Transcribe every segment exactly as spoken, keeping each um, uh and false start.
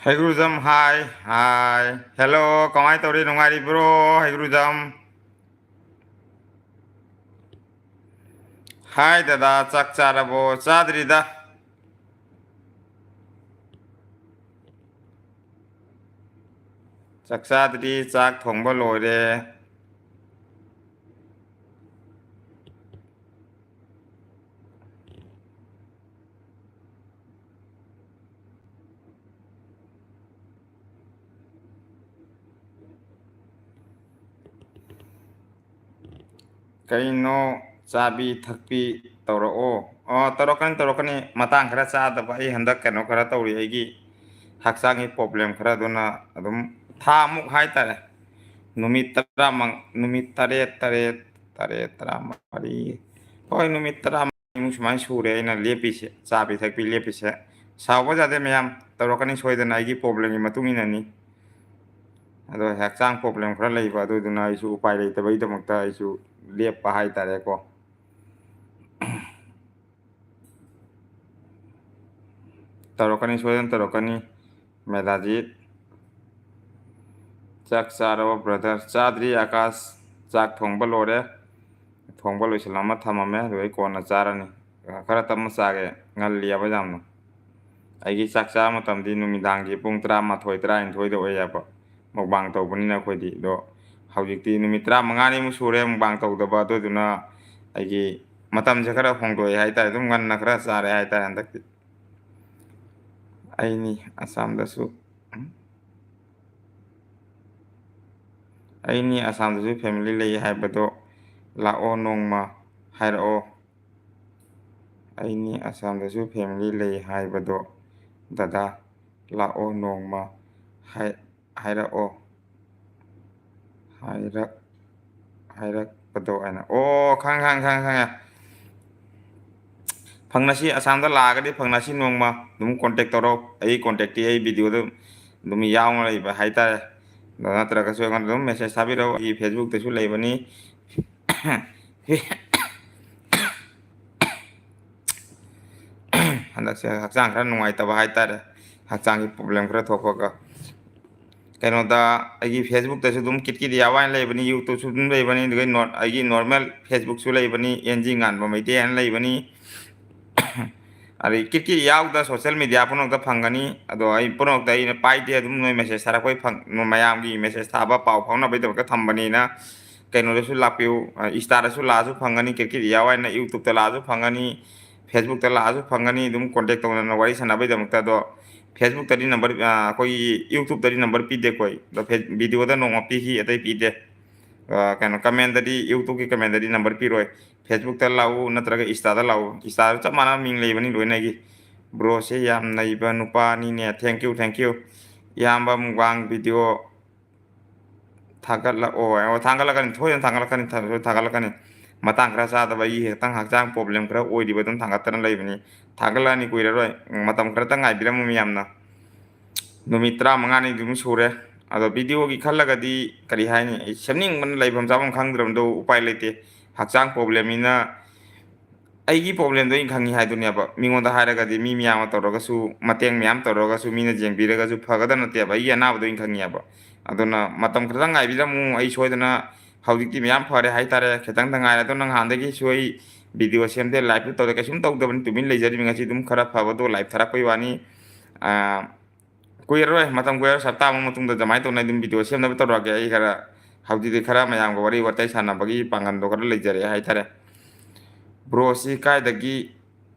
ꯍꯩꯒ꯭ꯔꯨꯖꯝ, ꯍꯥꯏ, ꯍꯥꯏ꯫ Hello, ꯀꯃꯥꯏꯅ ꯇꯧꯔꯤ? ꯅꯨꯡꯉꯥꯏꯔꯤꯕ꯭ꯔꯣ, ꯍꯩꯒ꯭ꯔꯨꯖꯝ? ꯍꯥꯏ ꯗꯗꯥ, ꯆꯥꯛ ꯆꯥꯔꯕꯣ? ꯆꯥꯗ꯭ꯔꯤꯗ꯫ ꯆꯥꯛ ꯆꯥꯗ꯭ꯔꯤ, ꯆꯥꯛ ꯊꯣꯡꯕ ꯂꯣꯏꯔꯦ꯫ ꯀꯩꯅꯣ, ꯆꯥꯕꯤ ꯊꯛꯄꯤ ꯇꯧꯔꯛꯑꯣ꯫ ꯑꯣ, ꯇꯧꯔꯛꯀꯅꯤ, ꯇꯧꯔꯛꯀꯅꯤ꯫ ꯃꯇꯥꯡ ꯈꯔ ꯆꯥꯗꯕ, ꯑꯩ ꯍꯟꯗꯛ ꯀꯩꯅꯣ ꯈꯔ ꯇꯧꯔꯤ, ꯑꯩꯒꯤ ꯍꯛꯆꯥꯡꯒꯤ problem ꯈꯔ, ꯑꯗꯨꯅ ꯑꯗꯨꯝ ꯊꯥꯃꯨꯛ ꯍꯥꯏꯇꯥꯔꯦ, ꯅꯨꯃꯤꯠ ꯇꯔꯥꯃꯉꯥ, ꯅꯨꯃꯤꯠ ꯇꯔꯦꯠ, ꯇꯔꯦꯠ, ꯇꯔꯦꯠ, ꯇꯔꯥꯃꯔꯤ, ꯍꯣꯏ, ꯅꯨꯃꯤꯠ ꯇꯔꯥꯃꯨꯛ ꯁꯨꯃꯥꯏꯅ ꯁꯨꯔꯦ ꯑꯩꯅ ꯂꯦꯞꯄꯤꯁꯦ, ꯆꯥꯕꯤ ꯊꯛꯄꯤ ꯂꯦꯞꯄꯤꯁꯦ꯫ ꯁꯥꯎꯕ ꯌꯥꯗꯦ ꯃꯌꯥꯝ, ꯇꯧꯔꯛꯀꯅꯤ ꯁꯣꯏꯗꯅ, ꯑꯩꯒꯤ problemꯒꯤ ꯃꯇꯨꯡ ꯏꯟꯅꯅꯤ꯫ ꯑꯗꯣ ꯍꯛꯆꯥꯡ problem ꯈꯔ ꯂꯩꯕ, ꯑꯗꯨꯗꯨꯅ ꯑꯩꯁꯨ ꯎꯄꯥꯏ ꯂꯩꯇꯕꯒꯤꯗꯃꯛꯇ ꯑꯩꯁꯨ ꯂꯦꯞꯄ ꯍꯥꯏꯇꯥꯔꯦꯀꯣ꯫ ꯇꯧꯔꯛꯀꯅꯤ, ꯁꯣꯏꯗꯅ ꯇꯧꯔꯛꯀꯅꯤ, ꯃꯦꯙꯥꯖꯤꯠ꯫ ꯆꯥꯛ ꯆꯥꯔꯕꯣ brother? ꯆꯥꯗ꯭ꯔꯤ ꯑꯀꯥꯁ, ꯆꯥꯛ ꯊꯣꯡꯕ ꯂꯣꯏꯔꯦ, ꯊꯣꯡꯕ ꯂꯣꯏꯁꯤꯜꯂꯝꯃ ꯊꯝꯃꯝꯃꯦ, ꯑꯗꯨ ꯑꯩ ꯀꯣꯟꯅ ꯆꯥꯔꯅꯤ꯫ ꯈꯔ ꯇꯞꯅ ꯆꯥꯒꯦ, ꯉꯜꯂꯤꯑꯕ ꯌꯥꯝꯅ꯫ ꯑꯩꯒꯤ ꯆꯥꯛ ꯆꯥꯕ ꯃꯇꯝꯗꯤ ꯅꯨꯃꯤꯗꯥꯡꯒꯤ ꯄꯨꯡ ꯇꯔꯥꯃꯥꯊꯣꯏ, ꯇꯔꯥꯅꯤꯊꯣꯏꯗ ꯑꯣꯏꯌꯦꯕ, mukbang ꯇꯧꯕꯅꯤꯅ ꯑꯩꯈꯣꯏꯗꯤ꯫ ꯑꯗꯣ ꯍꯧꯖꯤꯛꯇꯤ ꯅꯨꯃꯤꯠ ꯇꯔꯥꯃꯉꯥꯅꯤꯃꯨꯛ ꯁꯨꯔꯦ mukbang ꯇꯧꯗꯕ, ꯑꯗꯨꯗꯨꯅ ꯑꯩꯒꯤ ꯃꯇꯝꯁꯦ ꯈꯔ ꯍꯣꯡꯗꯣꯛꯑꯦ ꯍꯥꯏꯇꯥꯔꯦ, ꯑꯗꯨꯝ ꯉꯟꯅ ꯈꯔ ꯆꯥꯔꯦ ꯍꯥꯏꯇꯥꯔꯦ ꯍꯟꯗꯛꯇꯤ꯫ ꯑꯩꯅꯤ ꯑꯁꯥꯝꯗꯁꯨ, ꯑꯩꯅꯤ ꯑꯁꯥꯝꯗꯁꯨ family ꯂꯩ ꯍꯥꯏꯕꯗꯣ ꯂꯥꯛꯑꯣ ꯅꯣꯡꯃ, ꯍꯥꯏꯔꯛꯑꯣ꯫ ꯑꯩꯅꯤ ꯑꯁꯥꯝꯗꯁꯨ family ꯂꯩ ꯍꯥꯏꯕꯗꯣ ꯗꯗꯥ ꯂꯥꯛꯑꯣ ꯅꯣꯡꯃ, ꯍꯥꯏ-, ꯍꯥꯏꯔꯛꯑꯣ꯫ ꯍꯥꯏꯔꯛ-, ꯍꯥꯏꯔꯛꯄꯗꯣ ꯑꯩꯅ, ꯑꯣ, ꯈꯪꯉꯦ, ꯈꯪꯉꯦ, ꯈꯪꯉꯦ, ꯈꯪꯉꯦ꯫ ꯐꯪꯅꯁꯤ, ꯑꯁꯥꯝꯗ ꯂꯥꯛꯑꯒꯗꯤ ꯐꯪꯅꯁꯤ ꯅꯣꯡꯃ꯫ ꯑꯗꯨꯝ contact ꯇꯧꯔꯣ꯫ ꯑꯩ contactꯇꯤ ꯑꯩ videoꯗ ꯑꯗꯨꯝ ꯌꯥꯎꯅ ꯂꯩꯕ ꯍꯥꯏꯇꯥꯔꯦ꯫ ꯑꯗꯣ ꯅꯠꯇ꯭ꯔꯒꯁꯨ ꯑꯩꯉꯣꯟꯗ ꯑꯗꯨꯝ message ꯊꯥꯕꯤꯔꯛꯑꯣ꯫ ꯑꯩꯒꯤ Facebookꯇꯁꯨ ꯂꯩꯕꯅꯤ꯫ ꯍꯟꯗꯛꯁꯦ ꯍꯛꯆꯥꯡ ꯈꯔ ꯅꯨꯡꯉꯥꯏꯇꯕ ꯍꯥꯏꯇꯥꯔꯦ꯫ ꯍꯛꯆꯥꯡꯒꯤ problem ꯈꯔ ꯊꯣꯛꯄꯒ꯫ ꯀꯩꯅꯣꯗ, ꯑꯩꯒꯤ Facebook ꯇꯁꯨ ꯑꯗꯨꯝ ꯀꯤꯠ ꯀꯤꯠ ꯌꯥꯎ ꯍꯥꯏꯅ ꯂꯩꯕꯅꯤ, YouTube ꯁꯨ ꯑꯗꯨꯝ ꯂꯩꯕꯅꯤ, ꯑꯗꯨꯒ ꯅꯣ-, ꯑꯩꯒꯤ normal Facebook ꯁꯨ ꯂꯩꯕꯅꯤ, ꯑꯦꯟ ꯖꯤ ꯉꯥꯟꯕ ꯃꯩꯇꯩ ꯍꯥꯏꯅ ꯂꯩꯕꯅꯤ꯫ ꯑꯗꯩ ꯀꯤꯠ ꯀꯤꯠ ꯌꯥꯎꯗ social media ꯄꯨꯝꯅꯃꯛꯇ ꯐꯪꯒꯅꯤ꯫ ꯑꯗꯣ ꯑꯩ ꯄꯨꯝꯅꯃꯛꯇ ꯑꯩꯅ ꯄꯥꯏꯗꯦ, ꯑꯗꯨꯝ ꯅꯣꯏ message ꯊꯥꯔꯛꯄꯩ ꯐꯪ-, ꯃꯌꯥꯝꯒꯤ message ꯊꯥꯕ, ꯄꯥꯎ ꯐꯥꯎꯅꯕꯩꯗꯃꯛꯇ ꯊꯝꯕꯅꯤꯅ꯫ ꯀꯩꯅꯣꯗꯁꯨ ꯂꯥꯛꯄꯤꯌꯨ, ꯑ, Insta ꯗꯁꯨ ꯂꯥꯛꯑꯁꯨ ꯐꯪꯒꯅꯤ, ꯀꯤꯠ ꯀꯤꯠ ꯌꯥꯎ ꯍꯥꯏꯅ YouTube ꯇ ꯂꯥꯛꯑꯁꯨ ꯐꯪꯒꯅꯤ, Facebook ꯇ ꯂꯥꯛꯑꯁꯨ ꯐꯪꯒꯅꯤ, ꯑꯗꯨꯝ contact ꯇꯧꯅꯅ ꯋꯥꯔꯤ ꯁꯥꯟꯅꯕꯩꯗꯃꯛꯇ꯫ ꯑꯗꯣ Facebook ꯇꯗꯤ number, ꯑ, ꯑꯩꯈꯣꯏꯒꯤ YouTube ꯇꯗꯤ number ꯄꯤꯗꯦ ꯑꯩꯈꯣꯏ꯫ ꯑꯗꯣ ꯐꯦ-, video ꯗ ꯅꯣꯡꯃ ꯄꯤꯈꯤ, ꯑꯇꯩ ꯄꯤꯗꯦ꯫ ꯑ, ꯀꯩꯅꯣ, comment ꯇꯗꯤ, YouTube ꯀꯤ comment ꯇꯗꯤ number ꯄꯤꯔꯣꯏ꯫ Facebook ꯇ ꯂꯥꯛꯎ ꯅꯠꯇ꯭ꯔꯒ Insta ꯗ ꯂꯥꯛꯎ꯫ Insta ꯗ ꯆꯞ ꯃꯥꯟꯅꯕ ꯃꯤꯡ ꯂꯩꯕꯅꯤ ꯂꯣꯏꯅꯒꯤ꯫ Bro ꯁꯦ ꯌꯥꯝ ꯅꯩꯕ ꯅꯨꯄꯥꯅꯤꯅꯦ꯫ Thank you, thank you꯫ ꯏꯌꯥꯝꯕ mukbang video ꯊꯥꯒꯠꯂꯛꯑꯣ꯫ ꯑꯣ, ꯊꯥꯒꯠꯂꯛꯀꯅꯤ, ꯁꯣꯏꯗꯅ ꯊꯥꯒꯠꯂꯛꯀꯅꯤ, ꯊꯥ-, ꯊꯥꯒꯠꯂꯛꯀꯅꯤ꯫ ꯃꯇꯥꯡ ꯈꯔ ꯆꯥꯗꯕ ꯑꯩꯒꯤ ꯈꯤꯇꯪ ꯍꯛꯆꯥꯡ problem ꯈꯔ ꯑꯣꯏꯔꯤꯕ ꯑꯗꯨꯝ ꯊꯥꯡꯒꯠꯇꯅ ꯂꯩꯕꯅꯤ꯫ ꯊꯥꯒꯠꯂꯛꯑꯅꯤ, ꯀꯨꯏꯔꯔꯣꯏ꯫ ꯃꯇꯝ ꯈꯔꯇꯪ ꯉꯥꯏꯕꯤꯔꯝꯃꯨ ꯃꯌꯥꯝꯅ꯫ ꯅꯨꯃꯤꯠ ꯇꯔꯥꯃꯉꯥꯅꯤ ꯑꯗꯨꯝ ꯁꯨꯔꯦ꯫ ꯑꯗꯣ video ꯒꯤ ꯈꯜꯂꯒꯗꯤ ꯀꯔꯤ ꯍꯥꯏꯅꯤ, ꯑꯩ ꯁꯦꯝꯅꯤꯡꯕꯅ ꯂꯩꯐꯝ ꯆꯥꯐꯝ ꯈꯪꯗ꯭ꯔꯕꯗꯣ ꯎꯄꯥꯏ ꯂꯩꯇꯦ꯫ ꯍꯛꯆꯥꯡ problem ꯅꯤꯅ ꯑꯩꯒꯤ problem ꯗꯣ ꯑꯩꯅ ꯈꯪꯉꯤ ꯍꯥꯏꯗꯨꯅꯦꯕ꯫ ꯃꯤꯉꯣꯟꯗ ꯍꯥꯏꯔꯒꯗꯤ ꯃꯤ ꯃꯌꯥꯝꯅ ꯇꯧꯔꯒꯁꯨ, ꯃꯇꯦꯡ ꯃꯌꯥꯝ ꯇꯧꯔꯒꯁꯨ, ꯃꯤꯅ ꯌꯦꯡꯕꯤꯔꯒꯁꯨ ꯐꯒꯗꯕ ꯅꯠꯇꯦꯕ꯫ ꯑꯩꯒꯤ ꯑꯅꯥꯕꯗꯣ ꯑꯩꯅ ꯈꯪꯉꯤꯑꯕ꯫ ꯑꯗꯨꯅ ꯃꯇꯝ ꯈꯤꯇꯪ ꯉꯥꯏꯕꯤꯔꯝꯃꯨ꯫ ꯑꯩ ꯁꯣꯏꯗꯅ ꯍꯧꯖꯤꯛꯇꯤ ꯃꯌꯥꯝ ꯐꯔꯦ ꯍꯥꯏꯇꯥꯔꯦ꯫ ꯈꯤꯇꯪꯗ ꯉꯥꯏꯔꯦ꯫ ꯑꯗꯣ ꯅꯍꯥꯟꯗꯒꯤꯁꯨ ꯑꯩ video ꯁꯦꯝꯗꯦ, live ꯁꯨ ꯇꯧꯗꯦ, ꯀꯩꯁꯨꯝ ꯇꯧꯗꯕꯅꯤ, ꯇꯨꯃꯤꯟ ꯂꯩꯖꯔꯤꯕꯅꯤ꯫ ꯉꯁꯤ ꯑꯗꯨꯝ ꯈꯔ ꯐꯕꯗꯣ live ꯊꯥꯔꯛꯄꯩ ꯋꯥꯅꯤ꯫ ꯑꯥ, ꯀꯨꯏꯔꯔꯣꯏ, ꯃꯇꯝ ꯀꯨꯏꯔꯔꯣꯏ, ꯍꯞꯇꯥ ꯑꯃ ꯃꯇꯨꯡꯗ ꯑꯗꯨꯃꯥꯏꯅ ꯇꯧꯅ ꯑꯗꯨꯝ video ꯁꯦꯝꯅꯕ ꯇꯧꯔꯛꯑꯒꯦ꯫ ꯑꯩ ꯈꯔ ꯍꯧꯖꯤꯛꯇꯤ ꯈꯔ ꯃꯌꯥꯝꯒ ꯋꯥꯔꯤ ꯋꯥꯇꯥꯏ ꯁꯥꯟꯅꯕꯒꯤ ꯄꯥꯡꯒꯜꯗꯣ ꯈꯔ ꯂꯩꯖꯔꯛꯑꯦ ꯍꯥꯏꯇꯥꯔꯦ꯫ Bro ꯁꯤ ꯀꯥꯏꯗꯒꯤ,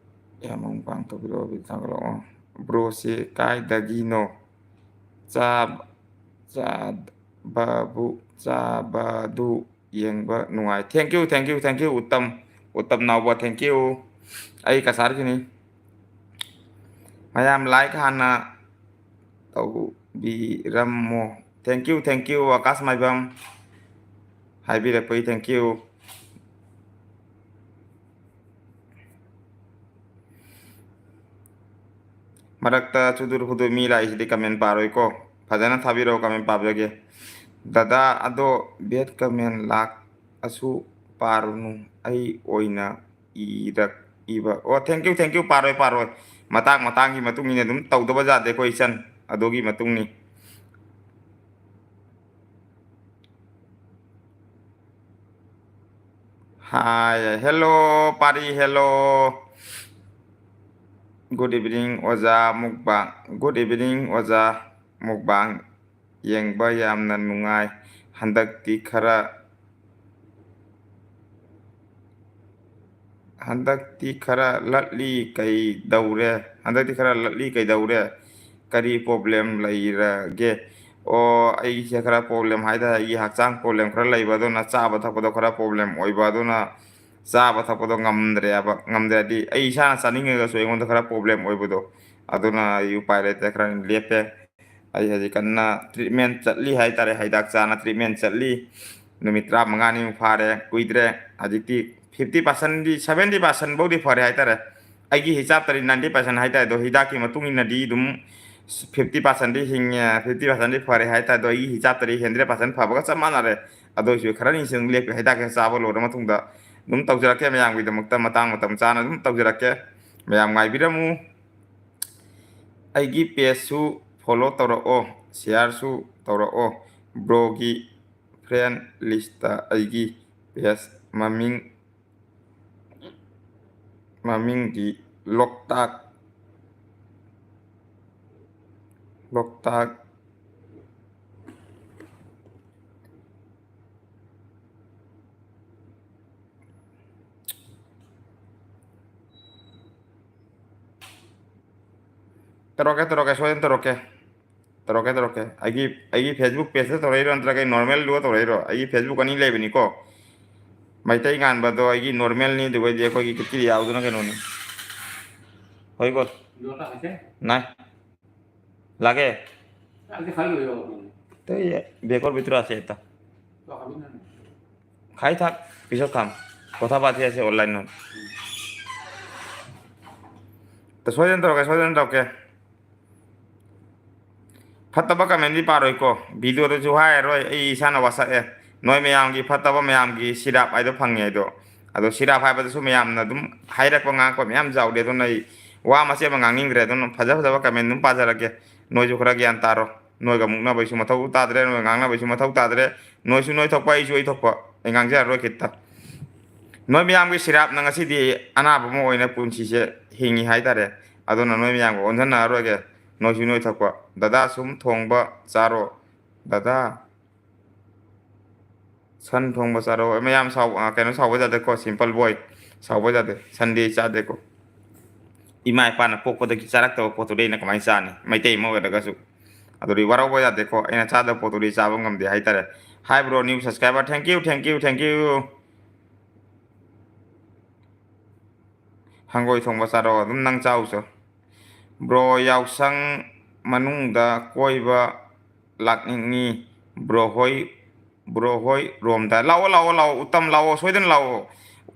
ꯌꯥꯝ ꯃꯑꯣꯡ ꯄꯥꯡ ꯇꯧꯕꯤꯔꯛꯑꯣ, video ꯊꯥꯒꯠꯂꯛꯑꯣ꯫ Bro ꯁꯤ ꯀꯥꯏꯗꯒꯤꯅꯣ? ꯆꯥꯕ, ꯆꯥꯕꯕꯨ, ꯆꯥꯕꯗꯨ ꯌꯦꯡꯕ ꯅꯨꯡꯉꯥꯏ꯫ Thank you, thank you, thank you, Uttam, Uttam ꯅꯥꯎꯕ, thank you꯫ ꯑꯩ ꯀꯁꯥꯔꯒꯤꯅꯤ꯫ ꯃꯌꯥꯝ like ꯍꯥꯟꯅ ꯇꯧꯕꯤꯔꯝꯃꯣ꯫ Thank you, thank you, Akash Maibam. ꯍꯥꯏꯕꯤꯔꯛꯄꯒꯤ thank you꯫ ꯃꯔꯛꯇ ꯆꯨꯗꯨꯔ ꯐꯨꯗꯨꯔ ꯃꯤ ꯂꯥꯛꯏꯁꯤꯗꯤ comment ꯄꯥꯔꯣꯏꯀꯣ꯫ ꯐꯖꯅ ꯊꯥꯕꯤꯔꯛꯑꯣ, comment ꯄꯥꯕꯤꯔꯒꯦ꯫ ꯗꯗꯥ, ꯑꯗꯣ bad comment ꯂꯥꯛꯑꯁꯨ ꯄꯥꯔꯨꯅꯨ, ꯑꯩ ꯑꯣꯏꯅ ꯏꯔꯛ-, ꯏꯕ꯫ ꯑꯣ, thank you, thank you, ꯄꯥꯔꯣꯏ, ꯄꯥꯔꯣꯏ꯫ ꯃꯇꯥꯡ ꯃꯇꯥꯡꯒꯤ ꯃꯇꯨꯡ ꯏꯟꯅ ꯑꯗꯨꯝ ꯇꯧꯗꯕ ꯌꯥꯗꯦꯀꯣ ꯏꯆꯟ, ꯑꯗꯨꯒꯤ ꯃꯇꯨꯡꯅꯤ꯫ Hi, hello, ꯄꯥꯔꯤ, hello. Good evening, ꯑꯣꯖꯥ ꯃꯨꯛꯕꯥꯡ꯫ Good evening, ꯑꯣꯖꯥ ꯃꯨꯛꯕꯥꯡ꯫ ꯌꯦꯡꯕ ꯌꯥꯝꯅ ꯅꯨꯡꯉꯥꯏ꯫ ꯍꯟꯗꯛꯇꯤ ꯈꯔ, ꯍꯟꯗꯛꯇꯤ ꯈꯔ ꯂꯠꯂꯤ ꯀꯩꯗꯧꯔꯦ? ꯍꯟꯗꯛꯇꯤ ꯈꯔ ꯂꯠꯂꯤ ꯀꯩꯗꯧꯔꯦ? ꯀꯔꯤ problem ꯂꯩꯔꯒꯦ? ꯑꯣ, ꯑꯩꯁꯦ ꯈꯔ problem ꯍꯥꯏꯇꯥꯔꯦ, ꯑꯩꯒꯤ ꯍꯛꯆꯥꯡ problem ꯈꯔ ꯂꯩꯕ, ꯑꯗꯨꯅ ꯆꯥꯕ ꯊꯛꯄꯗꯣ ꯈꯔ problem ꯑꯣꯏꯕ, ꯑꯗꯨꯅ ꯆꯥꯕ ꯊꯛꯄꯗꯣ ꯉꯝꯗ꯭ꯔꯦꯕ꯫ ꯉꯝꯗ꯭ꯔꯦꯗꯤ ꯑꯩ ꯏꯁꯥꯅ ꯆꯥꯅꯤꯡꯉꯒꯁꯨ ꯑꯩꯉꯣꯟꯗ ꯈꯔ problem ꯑꯣꯏꯕꯗꯣ, ꯑꯗꯨꯅ ꯑꯩ ꯎꯄꯥꯏ ꯂꯩꯇꯦ, ꯈꯔ ꯂꯦꯞꯄꯦ꯫ ꯑꯩ ꯍꯧꯖꯤꯛ ꯀꯟꯅ treatment ꯆꯠꯂꯤ ꯍꯥꯏꯇꯥꯔꯦ, ꯍꯤꯗꯥꯛ ꯆꯥꯅ treatment ꯆꯠꯂꯤ꯫ ꯅꯨꯃꯤꯠ ꯇꯔꯥꯃꯉꯥꯅꯤꯃꯨꯛ ꯐꯥꯔꯦ, ꯀꯨꯏꯗ꯭ꯔꯦ꯫ ꯍꯧꯖꯤꯛꯇꯤ fifty percent ꯗꯤ, seventy percent ꯐꯥꯎꯗꯤ ꯐꯔꯦ ꯍꯥꯏꯇꯥꯔꯦ꯫ ꯑꯩꯒꯤ ꯍꯤꯁꯥꯞꯇꯗꯤ ninety percent ꯍꯥꯏꯇꯥꯔꯦ, ꯑꯗꯣ ꯍꯤꯗꯥꯛꯀꯤ ꯃꯇꯨꯡ ꯏꯟꯅꯗꯤ ꯑꯗꯨꯝ fifty percent ꯗꯤ ꯍꯤꯡꯉꯦ, fifty percent ꯗꯤ ꯐꯔꯦ ꯍꯥꯏꯇꯥꯔꯦ꯫ ꯑꯗꯣ ꯑꯩꯒꯤ ꯍꯤꯁꯥꯞꯇꯗꯤ hundred percent ꯐꯕꯒ ꯆꯞ ꯃꯥꯟꯅꯔꯦ꯫ ꯑꯗꯨ ꯑꯣꯏꯁꯨ ꯈꯔ ꯅꯤꯡꯁꯤꯡ ꯂꯦꯞꯄꯤ, ꯍꯤꯗꯥꯛꯁꯦ ꯆꯥꯕ ꯂꯣꯏꯔ ꯃꯇꯨꯡꯗ ꯑꯗꯨꯝ ꯇꯧꯖꯔꯛꯀꯦ, ꯃꯌꯥꯝꯒꯤꯗꯃꯛꯇ ꯃꯇꯥꯡ ꯃꯇꯝ ꯆꯥꯅ ꯑꯗꯨꯝ ꯇꯧꯖꯔꯛꯀꯦ꯫ ꯃꯌꯥꯝ ꯉꯥꯏꯕꯤꯔꯝꯃꯨ꯫ ꯑꯩꯒꯤ page ꯁꯨ follow ꯇꯧꯔꯛꯑꯣ, share ꯁꯨ ꯇꯧꯔꯛꯑꯣ꯫ Bro ꯒꯤ friend list ꯇ ꯑꯩꯒꯤ page ꯃꯃꯤꯡ, ꯃꯃꯤꯡꯗꯤ ꯂꯣꯛꯇꯥꯛ, ꯂꯣꯛꯇꯥꯛ꯫ ꯇꯧꯔꯛꯀꯦ, ꯇꯧꯔꯛꯀꯦ, ꯁꯣꯏꯗꯅ ꯇꯧꯔꯛꯀꯦ꯫ ꯇꯧꯔꯛꯀꯦ, ꯇꯧꯔꯛꯀꯦ꯫ ꯑꯩꯒꯤ, ꯑꯩꯒꯤ Facebook page ꯇ ꯇꯧꯔꯛꯏꯔꯣ, ꯅꯠꯇ꯭ꯔꯒ ꯑꯩ normal ꯗꯨꯒ ꯇꯧꯔꯛꯏꯔꯣ? ꯑꯩꯒꯤ Facebook ꯑꯅꯤ ꯂꯩꯕꯅꯤꯀꯣ꯫ ꯃꯩꯇꯩ ꯉꯥꯟꯕꯗꯣ ꯑꯩꯒꯤ normal ꯅꯤ, ꯑꯗꯨꯒ ꯑꯩꯗꯤ ꯑꯩꯈꯣꯏꯒꯤ ꯀꯤꯠꯀꯤꯗꯤ ꯌꯥꯎꯗꯅ ꯀꯩꯅꯣꯅꯤ꯫ ꯍꯣꯏ ꯀꯣ꯫ ꯅꯥꯏ꯫ ꯂꯥꯛꯀꯦ? ꯂꯥꯛꯀꯦ ꯈꯜꯂꯨ ꯌꯥꯎꯕꯅꯤ꯫ ꯇꯩ ꯕꯦꯀꯣꯔ ꯕꯤꯇ꯭ꯔꯥ ꯁꯦ ꯇ꯫ ꯂꯥꯛꯀꯅꯤ ꯅꯪ꯫ খাই থাক, পিছত খাম, কথা পাতি আছে online ত। ꯎꯝ꯫ ꯇ ꯁꯣꯏꯗꯅ ꯇꯧꯔꯛꯀꯦ, ꯁꯣꯏꯗꯅ ꯇꯧꯔꯛꯀꯦ꯫ ꯐꯠꯇꯕ comment ꯗꯤ ꯄꯥꯔꯣꯏꯀꯣ, video ꯗꯁꯨ ꯍꯥꯏꯔꯔꯣꯏ, ꯑꯩ ꯏꯁꯥꯅ ꯋꯥꯁꯛꯑꯦ꯫ ꯅꯣꯏ ꯃꯌꯥꯝꯒꯤ ꯐꯠꯇꯕ ꯃꯌꯥꯝꯒꯤ ꯁꯤꯔꯥꯞ ꯍꯥꯏꯗꯣ ꯐꯪꯉꯦ ꯑꯩꯗꯣ꯫ ꯑꯗꯣ ꯁꯤꯔꯥꯞ ꯍꯥꯏꯕꯗꯁꯨ ꯃꯌꯥꯝꯅ ꯑꯗꯨꯝ ꯍꯥꯏꯔꯛꯄ ꯉꯥꯡꯉꯛꯄ ꯃꯌꯥꯝ ꯌꯥꯎꯔꯦ, ꯑꯗꯨꯅ ꯑꯩ ꯋꯥ ꯃꯆꯦꯠ ꯑꯃ ꯉꯥꯡꯅꯤꯡꯗ꯭ꯔꯦ꯫ ꯑꯗꯨꯝ ꯐꯖ ꯐꯖꯕ comment ꯑꯗꯨꯝ ꯄꯥꯖꯔꯛꯀꯦ꯫ ꯅꯣꯏꯁꯨ ꯈꯔ ꯒ꯭ꯌꯥꯟ ꯇꯥꯔꯣ꯫ ꯅꯣꯏꯒ ꯃꯨꯛꯅꯕꯩꯁꯨ ꯃꯊꯧ ꯇꯥꯗ꯭ꯔꯦ, ꯅꯣꯏ ꯉꯥꯡꯅꯕꯩꯁꯨ ꯃꯊꯧ ꯇꯥꯗ꯭ꯔꯦ꯫ ꯅꯣꯏꯁꯨ ꯅꯣꯏ ꯊꯣꯛꯄ, ꯑꯩꯁꯨ ꯑꯩ ꯊꯣꯛꯄ꯫ ꯑꯩ ꯉꯥꯡꯖꯔꯔꯣꯏ ꯈꯤꯇ꯫ ꯅꯣꯏ ꯃꯌꯥꯝꯒꯤ ꯁꯤꯔꯥꯞꯅ ꯉꯁꯤꯗꯤ ꯑꯅꯥꯕ ꯑꯃ ꯑꯣꯏꯅ ꯄꯨꯟꯁꯤꯁꯦ ꯍꯤꯡꯉꯤ ꯍꯥꯏꯇꯥꯔꯦ꯫ ꯑꯗꯨꯅ ꯅꯣꯏ ꯃꯌꯥꯝꯒ ꯑꯣꯟꯁꯤꯟꯅꯔꯔꯣꯏꯒꯦ꯫ ꯅꯣꯏꯁꯨ ꯅꯣꯏ ꯊꯣꯛꯄ꯫ ꯗꯗꯥ ꯁꯨꯝ ꯊꯣꯡꯕ ꯆꯥꯔꯣ꯫ ꯗꯗꯥ ꯁꯟ ꯊꯣꯡꯕ ꯆꯥꯔꯣ꯫ ꯃꯌꯥꯝ ꯁꯥꯎ-, ꯑ, ꯀꯩꯅꯣ ꯁꯥꯎꯕ ꯌꯥꯗꯦꯀꯣ, simple boy꯫ ꯁꯥꯎꯕ ꯌꯥꯗꯦ꯫ Sunday ꯆꯥꯗꯦꯀꯣ꯫ ꯏꯃꯥ ꯏꯄꯥꯅ ꯄꯣꯛꯄꯗꯒꯤ ꯆꯥꯔꯛꯇꯕ ꯄꯣꯠꯇꯨꯗꯤ ꯑꯩꯅ ꯀꯃꯥꯏꯅ ꯆꯥꯅꯤ? ꯃꯩꯇꯩ ꯑꯃ ꯑꯣꯏꯔꯒꯁꯨ꯫ ꯑꯗꯨꯗꯤ ꯋꯥꯔꯧꯕ ꯌꯥꯗꯦꯀꯣ꯫ ꯑꯩꯅ ꯆꯥꯗꯕ ꯄꯣꯠꯇꯨꯗꯤ ꯆꯥꯕ ꯉꯝꯗꯦ ꯍꯥꯏꯇꯥꯔꯦ꯫ Hi bro, new subscriber꯫ Thank you, thank you, thank you꯫ ꯍꯪꯒꯣꯏ ꯊꯣꯡꯕ ꯆꯥꯔꯣ, ꯑꯗꯨꯝ ꯅꯪ ꯆꯥꯎꯆꯣ꯫ Bro, ꯌꯥꯎꯁꯪ ꯃꯅꯨꯡꯗ ꯀꯣꯏꯕ ꯂꯥꯛꯅꯤꯡꯉꯤ꯫ Bro ꯍꯣꯏ, bro ꯍꯣꯏ ꯔꯣꯝꯗ꯫ ꯂꯥꯛꯑꯣ, ꯂꯥꯛꯑꯣ, ꯂꯥꯛꯑꯣ, ꯎꯇꯝ, ꯂꯥꯛꯑꯣ, ꯁꯣꯏꯗꯅ ꯂꯥꯛꯑꯣ꯫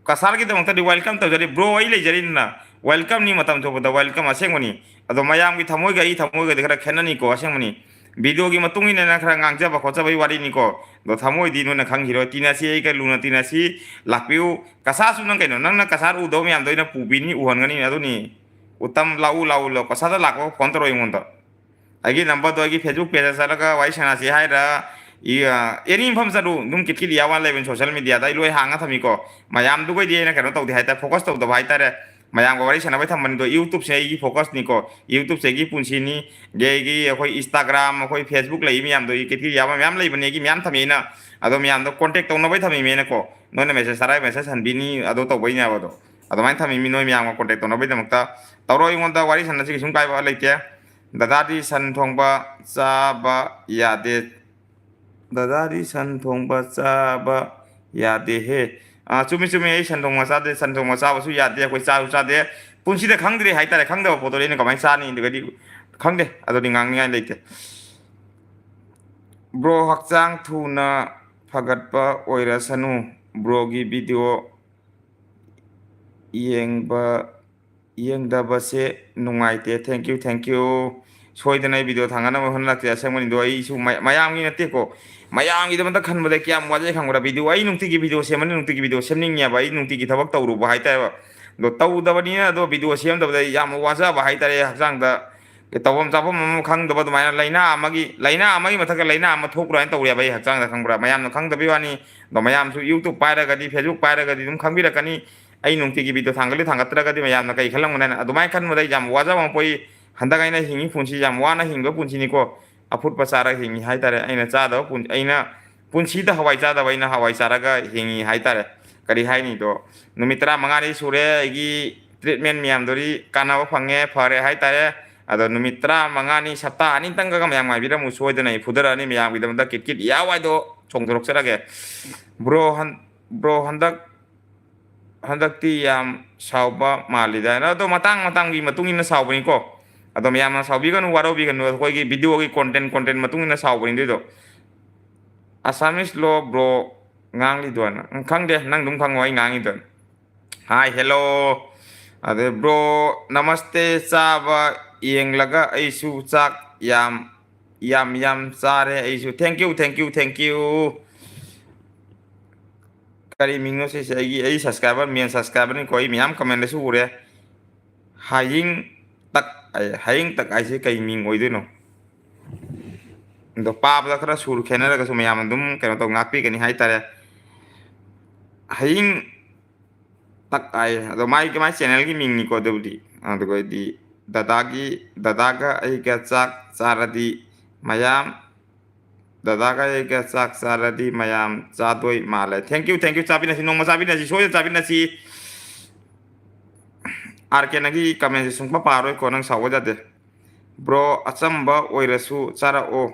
ꯀꯁꯥꯔꯒꯤꯗꯃꯛꯇꯗꯤ welcome ꯇꯧꯖꯔꯤ꯫ Bro ꯑꯩ ꯂꯩꯖꯔꯤꯗꯅ꯫ Welcome ꯅꯤ ꯃꯇꯝ ꯊꯣꯛꯄꯗ, welcome ꯑꯁꯦꯡꯕꯅꯤ꯫ ꯑꯗꯣ ꯃꯌꯥꯝꯒꯤ ꯊꯃꯣꯏꯒ ꯑꯩ ꯊꯃꯣꯏꯒꯗꯤ ꯈꯔ ꯈꯦꯠꯅꯅꯤꯀꯣ, ꯑꯁꯦꯡꯕꯅꯤ꯫ Video ꯒꯤ ꯃꯇꯨꯡ ꯏꯟꯅ ꯈꯔ ꯉꯥꯡꯖꯕ ꯈꯣꯠꯆꯕꯒꯤ ꯋꯥꯔꯤꯅꯤꯀꯣ꯫ ꯑꯗꯣ ꯊꯃꯣꯏꯗꯤ ꯅꯣꯏꯅ ꯈꯪꯈꯤꯔꯣꯏ꯫ ꯇꯤꯟꯅꯁꯤ, ꯑꯩꯒ ꯂꯨꯅ ꯇꯤꯟꯅꯁꯤ, ꯂꯥꯛꯄꯤꯌꯨ꯫ ꯀꯁꯥꯔꯁꯨ ꯅꯪ ꯀꯩꯅꯣ, ꯅꯪꯅ ꯀꯁꯥꯔ ꯎꯗꯕ ꯃꯌꯥꯝꯗꯣ ꯑꯩꯅ ꯄꯨꯕꯤꯅꯤ, ꯎꯍꯟꯒꯅꯤ꯫ ꯑꯗꯨꯅꯤ꯫ ꯎꯇꯝ, ꯂꯥꯛꯎ, ꯂꯥꯛꯎ, ꯂꯥꯛꯎ꯫ ꯀꯁꯥꯔꯗ ꯂꯥꯛꯄ phone ꯇꯧꯔꯛꯑꯣ ꯑꯩꯉꯣꯟꯗ꯫ ꯑꯩꯒꯤ number ꯗꯣ ꯑꯩꯒꯤ Facebook page ꯇ ꯆꯠꯂꯒ ꯋꯥꯔꯤ ꯁꯥꯟꯅꯁꯤ ꯍꯥꯏꯔ, ꯏ-, ꯑ, any ꯃꯐꯝ ꯆꯠꯂꯨ, ꯑꯗꯨꯝ ꯀꯤꯠꯀꯤꯗꯤ ꯌꯥꯎ ꯂꯩꯕꯅꯤ꯫ Social media ꯗ ꯑꯩ ꯂꯣꯏ ꯍꯥꯡꯉ ꯊꯝꯃꯤꯀꯣ꯫ ꯃꯌꯥꯝꯗꯨꯒꯩꯗꯤ ꯑꯩꯅ ꯀꯩꯅꯣ ꯇꯧꯗꯦ ꯍꯥꯏꯇꯥꯔꯦ, focus ꯇꯧꯗꯕ ꯍꯥꯏꯇꯥꯔꯦ꯫ ꯃꯌꯥꯝꯒ ꯋꯥꯔꯤ ꯁꯥꯟꯅꯕꯩ ꯊꯝꯕꯅꯤꯗꯣ, YouTube ꯁꯦ ꯑꯩꯒꯤ focus ꯅꯤꯀꯣ꯫ YouTube ꯁꯦ ꯑꯩꯒꯤ ꯄꯨꯟꯁꯤꯅꯤ꯫ ꯑꯗꯒꯤ ꯑꯩꯈꯣꯏ Instagram, ꯑꯩꯈꯣꯏ Facebook ꯂꯩ ꯃꯌꯥꯝꯗꯣ, ꯑꯩ ꯀꯩꯀꯩ ꯌꯥꯕ ꯃꯌꯥꯝ ꯂꯩꯕꯅꯦ, ꯑꯩꯒꯤ ꯃꯌꯥꯝ ꯊꯝꯃꯦ ꯑꯩꯅ꯫ ꯑꯗꯣ ꯃꯌꯥꯝꯗꯣ contact ꯇꯧꯅꯕꯩ ꯊꯝꯃꯤꯃꯦꯅꯀꯣ꯫ ꯅꯣꯏꯅ message ꯊꯥꯔꯒ message ꯍꯟꯕꯤꯅꯤ, ꯑꯗꯣ ꯇꯧꯕꯩꯅꯦꯕ ꯑꯗꯣ꯫ ꯑꯗꯨꯃꯥꯏꯅ ꯊꯝꯃꯤꯃꯤ ꯅꯣꯏ ꯃꯌꯥꯝꯒ contact ꯇꯧꯅꯕꯩꯗꯃꯛꯇ꯫ ꯇꯧꯔꯣ, ꯑꯩꯉꯣꯟꯗ ꯋꯥꯔꯤ ꯁꯥꯟꯅꯁꯤ, ꯀꯩꯁꯨꯝ ꯀꯥꯏꯕ ꯂꯩꯇꯦ꯫ ꯗꯗꯥꯗꯤ ꯁꯟ ꯊꯣꯡꯕ ꯆꯥꯕ ꯌꯥꯗꯦ꯫ ꯗꯗꯥꯗꯤ ꯁꯟ ꯊꯣꯡꯕ ꯆꯥꯕ ꯌꯥꯗꯦꯍꯦ꯫ ꯑꯥ, ꯆꯨꯝꯃꯤ, ꯆꯨꯝꯃꯤ, ꯑꯩ ꯁꯟ ꯊꯣꯡꯕ ꯆꯥꯗꯦ, ꯁꯟ ꯊꯣꯡꯕ ꯆꯥꯕꯁꯨ ꯌꯥꯗꯦ, ꯑꯩꯈꯣꯏ ꯆꯥꯁꯨ ꯆꯥꯗꯦ꯫ ꯄꯨꯟꯁꯤꯗ ꯈꯪꯗ꯭ꯔꯤ ꯍꯥꯏꯇꯥꯔꯦ, ꯈꯪꯗꯕ ꯄꯣꯠꯇꯨꯗꯤ ꯑꯩꯅ ꯀꯃꯥꯏꯅ ꯆꯥꯅꯤ? ꯑꯗꯨꯒꯗꯤ ꯈꯪꯗꯦ, ꯑꯗꯨꯗꯤ ꯉꯥꯡꯅꯤꯡꯉꯥꯏ ꯂꯩꯇꯦ꯫ Bro, ꯍꯛꯆꯥꯡ ꯊꯨꯅ ꯐꯒꯠꯄ ꯑꯣꯏꯔꯁꯅꯨ꯫ Bro ꯒꯤ video ꯌꯦꯡꯕ, ꯌꯦꯡꯗꯕꯁꯦ ꯅꯨꯡꯉꯥꯏꯇꯦ꯫ Thank you, thank you꯫ ꯁꯣꯏꯗꯅ ꯑꯩ video ꯊꯥꯡꯒꯠꯅꯕ ꯍꯣꯠꯅꯔꯛꯀꯦ꯫ ꯑꯁꯦꯡꯕꯅꯤꯗꯣ ꯑꯩꯁꯨ ꯃ-, ꯃꯌꯥꯝꯒꯤ ꯅꯠꯇꯦꯀꯣ, ꯃꯌꯥꯝꯒꯤꯗꯃꯛꯇ ꯈꯟꯕꯗ ꯀꯌꯥꯝ ꯋꯥꯖꯩ ꯈꯪꯕ꯭ꯔꯥ? Video, ꯑꯩ ꯅꯨꯡꯇꯤꯒꯤ video ꯁꯦꯝꯃꯅꯤ, ꯅꯨꯡꯇꯤꯒꯤ video ꯁꯦꯝꯅꯤꯡꯉꯦꯕ꯫ ꯑꯩ ꯅꯨꯡꯇꯤꯒꯤ ꯊꯕꯛ ꯇꯧꯔꯨꯕ ꯍꯥꯏꯇꯥꯔꯦꯕ꯫ ꯑꯗꯣ ꯇꯧꯗꯕꯅꯤꯅ, ꯑꯗꯣ ꯚꯤꯗꯤꯑꯣ ꯁꯦꯝꯗꯕꯗ ꯑꯩ ꯌꯥꯝ ꯋꯥꯖꯕ ꯍꯥꯏꯇꯥꯔꯦ꯫ ꯍꯛꯆꯥꯡꯗ ꯇꯧꯐꯝ ꯆꯥꯐꯝ ꯑꯃ ꯈꯪꯗꯕ, ꯑꯗꯨꯃꯥꯏꯅ ꯂꯥꯏꯅꯥ ꯑꯃꯒꯤ, ꯂꯥꯏꯅꯥ ꯑꯃꯒꯤ ꯃꯊꯛꯇ ꯂꯥꯏꯅꯥ ꯑꯃ ꯊꯣꯛꯄ꯭ꯔꯥ ꯍꯥꯏꯅ ꯇꯧꯔꯦꯕ ꯑꯩ ꯍꯛꯆꯥꯡꯗ, ꯈꯪꯕ꯭ꯔꯥ? ꯃꯌꯥꯝꯅ ꯈꯪꯗꯕꯩ ꯋꯥꯅꯤ꯫ ꯑꯗꯣ ꯃꯌꯥꯝꯁꯨ YouTube ꯄꯥꯏꯔꯒꯗꯤ, Facebook ꯄꯥꯏꯔꯒꯗꯤ ꯑꯗꯨꯝ ꯈꯪꯕꯤꯔꯛꯀꯅꯤ꯫ ꯑꯩ ꯅꯨꯡꯇꯤꯒꯤ ꯚꯤꯗꯤꯑꯣ ꯊꯥꯡꯒꯠꯂꯤ ꯊꯥꯡꯒꯠꯇ꯭ꯔꯒꯗꯤ ꯃꯌꯥꯝꯅ ꯀꯩ ꯈꯜꯂꯝꯒꯅꯤ ꯍꯥꯏꯅ꯫ ꯑꯗꯨꯃꯥꯏꯅ ꯈꯟꯕꯗ ꯑꯩ ꯌꯥꯝ ꯋꯥꯖꯕ ꯑꯃ ꯄꯣꯛꯏ꯫ ꯍꯟꯗꯛ ꯑꯩꯅ ꯍꯤꯡꯉꯤ ꯄꯨꯟꯁꯤ ꯌꯥꯝ ꯋꯥꯅ ꯍꯤꯡꯕ ꯄꯨꯟꯁꯤꯅꯤꯀꯣ꯫ ꯑꯐꯨꯠꯄ ꯆꯥꯔꯒ ꯍꯤꯡꯉꯤ ꯍꯥꯏꯇꯥꯔꯦ꯫ ꯑꯩꯅ ꯆꯥꯗꯕ ꯄꯨꯟ-, ꯑꯩꯅ ꯄꯨꯟꯁꯤꯗ ꯍꯋꯥꯏ ꯆꯥꯗꯕ, ꯑꯩꯅ ꯍꯋꯥꯏ ꯆꯥꯔꯒ ꯍꯤꯡꯉꯤ ꯍꯥꯏꯇꯥꯔꯦ꯫ ꯀꯔꯤ ꯍꯥꯏꯅꯤꯗꯣ, ꯅꯨꯃꯤꯠ ꯇꯔꯥꯃꯉꯥꯅꯤ ꯁꯨꯔꯦ ꯑꯩꯒꯤ treatment ꯃꯌꯥꯝꯗꯨꯗꯤ ꯀꯥꯟꯅꯕ ꯐꯪꯉꯦ, ꯐꯔꯦ ꯍꯥꯏꯇꯥꯔꯦ꯫ ꯑꯗꯣ ꯅꯨꯃꯤꯠ ꯇꯔꯥꯃꯉꯥꯅꯤ, ꯁꯞꯇꯥ ꯑꯅꯤꯇꯪꯒ ꯃꯌꯥꯝ ꯉꯥꯏꯕꯤꯔꯝꯃꯨ, ꯁꯣꯏꯗꯅ ꯑꯩ ꯐꯨꯗꯔꯛꯑꯅꯤ ꯃꯌꯥꯝꯒꯤꯗꯃꯛꯇ꯫ ꯀꯤꯠ ꯀꯤꯠ ꯌꯥꯎ ꯍꯥꯏꯗꯣ ꯆꯣꯡꯊꯣꯔꯛꯆꯔꯒꯦ꯫ Bro, ꯍꯟ-, bro, ꯍꯟꯗꯛ, ꯍꯟꯗꯛꯇꯤ ꯌꯥꯝ ꯁꯥꯎꯕ ꯃꯥꯜꯂꯤꯗ꯫ ꯑꯗꯣ ꯃꯇꯥꯡ ꯃꯇꯥꯡꯒꯤ ꯃꯇꯨꯡ ꯏꯟꯅ ꯁꯥꯎꯕꯅꯤꯀꯣ꯫ ꯑꯗꯣ ꯃꯌꯥꯝꯅ ꯁꯥꯎꯕꯤꯒꯅꯨ, ꯋꯥꯔꯧꯕꯤꯒꯅꯨ, ꯑꯩꯈꯣꯏꯒꯤ ꯚꯤꯗꯤꯑꯣꯒꯤ content, content ꯃꯇꯨꯡ ꯏꯟꯅ ꯁꯥꯎꯕꯅꯤ ꯑꯗꯨꯏꯗꯣ꯫ Assamese ꯂꯣ bro ꯉꯥꯡꯂꯤꯗꯣ ꯍꯥꯏꯅ꯫ ꯎꯝ, ꯈꯪꯗꯦ, ꯅꯪ ꯑꯗꯨꯝ ꯈꯪꯉꯣ ꯑꯩ ꯉꯥꯡꯉꯤꯗꯣ꯫ Hi, hello꯫ ꯑꯗꯩ bro, ꯅꯃꯁꯇꯦ꯫ ꯆꯥꯕ ꯌꯦꯡꯂꯒ ꯑꯩꯁꯨ ꯆꯥꯛ ꯌꯥꯝ, ꯌꯥꯝ, ꯌꯥꯝ ꯆꯥꯔꯦ ꯑꯩꯁꯨ꯫ Thank you, thank you, thank you꯫ ꯀꯔꯤ ꯃꯤꯡꯅꯣ ꯁꯤꯁꯦ? ꯑꯩꯒꯤ, ꯑꯩ subscriber, main subscriberꯅꯤꯀꯣ꯫ ꯑꯩ ꯃꯌꯥꯝ commentꯗꯁꯨ ꯎꯔꯦ꯫ ꯍꯌꯤꯡ ꯇꯛ ꯍꯥꯏ꯫ ꯍꯌꯤꯡ ꯇꯛ ꯍꯥꯏꯁꯦ ꯀꯩ ꯃꯤꯡ ꯑꯣꯏꯗꯣꯏꯅꯣ? ꯑꯗꯣ ꯄꯥꯕꯗ ꯈꯔ ꯁꯨꯔ ꯈꯦꯠꯅꯔꯒꯁꯨ ꯃꯌꯥꯝ ꯑꯗꯨꯝ ꯀꯩꯅꯣ ꯇꯧ, ꯉꯥꯛꯄꯤꯒꯅꯤ ꯍꯥꯏꯇꯥꯔꯦ꯫ ꯍꯌꯤꯡ ꯇꯛ ꯍꯥꯏ꯫ ꯑꯗꯣ ꯃꯥꯏ, ꯃꯥꯏ channelꯒꯤ ꯃꯤꯡꯅꯤꯀꯣ ꯑꯗꯨꯕꯨꯗꯤ꯫ ꯑꯗꯨꯒ ꯑꯩꯗꯤ ꯗꯗꯥꯒꯤ, ꯗꯗꯥꯒ ꯑꯩꯒ ꯆꯥꯛ ꯆꯥꯔꯗꯤ ꯃꯌꯥꯝ, ꯗꯗꯥꯒ ꯑꯩꯒ ꯆꯥꯛ ꯆꯥꯔꯗꯤ ꯃꯌꯥꯝ ꯆꯥꯗꯣꯏ ꯃꯥꯜꯂꯦ꯫ Thank you, thank you꯫ ꯆꯥꯃꯤꯟꯅꯁꯤ, ꯅꯣꯡꯃ ꯆꯥꯃꯤꯟꯅꯁꯤ, ꯁꯣꯏꯗꯅ ꯆꯥꯃꯤꯟꯅꯁꯤ꯫ ꯑꯥꯔ ꯀꯦ, ꯅꯪꯒꯤ commentꯁꯦ ꯁꯨꯡꯄꯥ ꯄꯥꯔꯣꯏꯀꯣ, ꯅꯪ ꯁꯥꯎꯕ ꯌꯥꯗꯦ꯫ Bro, ꯑꯆꯝꯕ ꯑꯣꯏꯔꯁꯨ ꯆꯥꯔꯛꯑꯣ,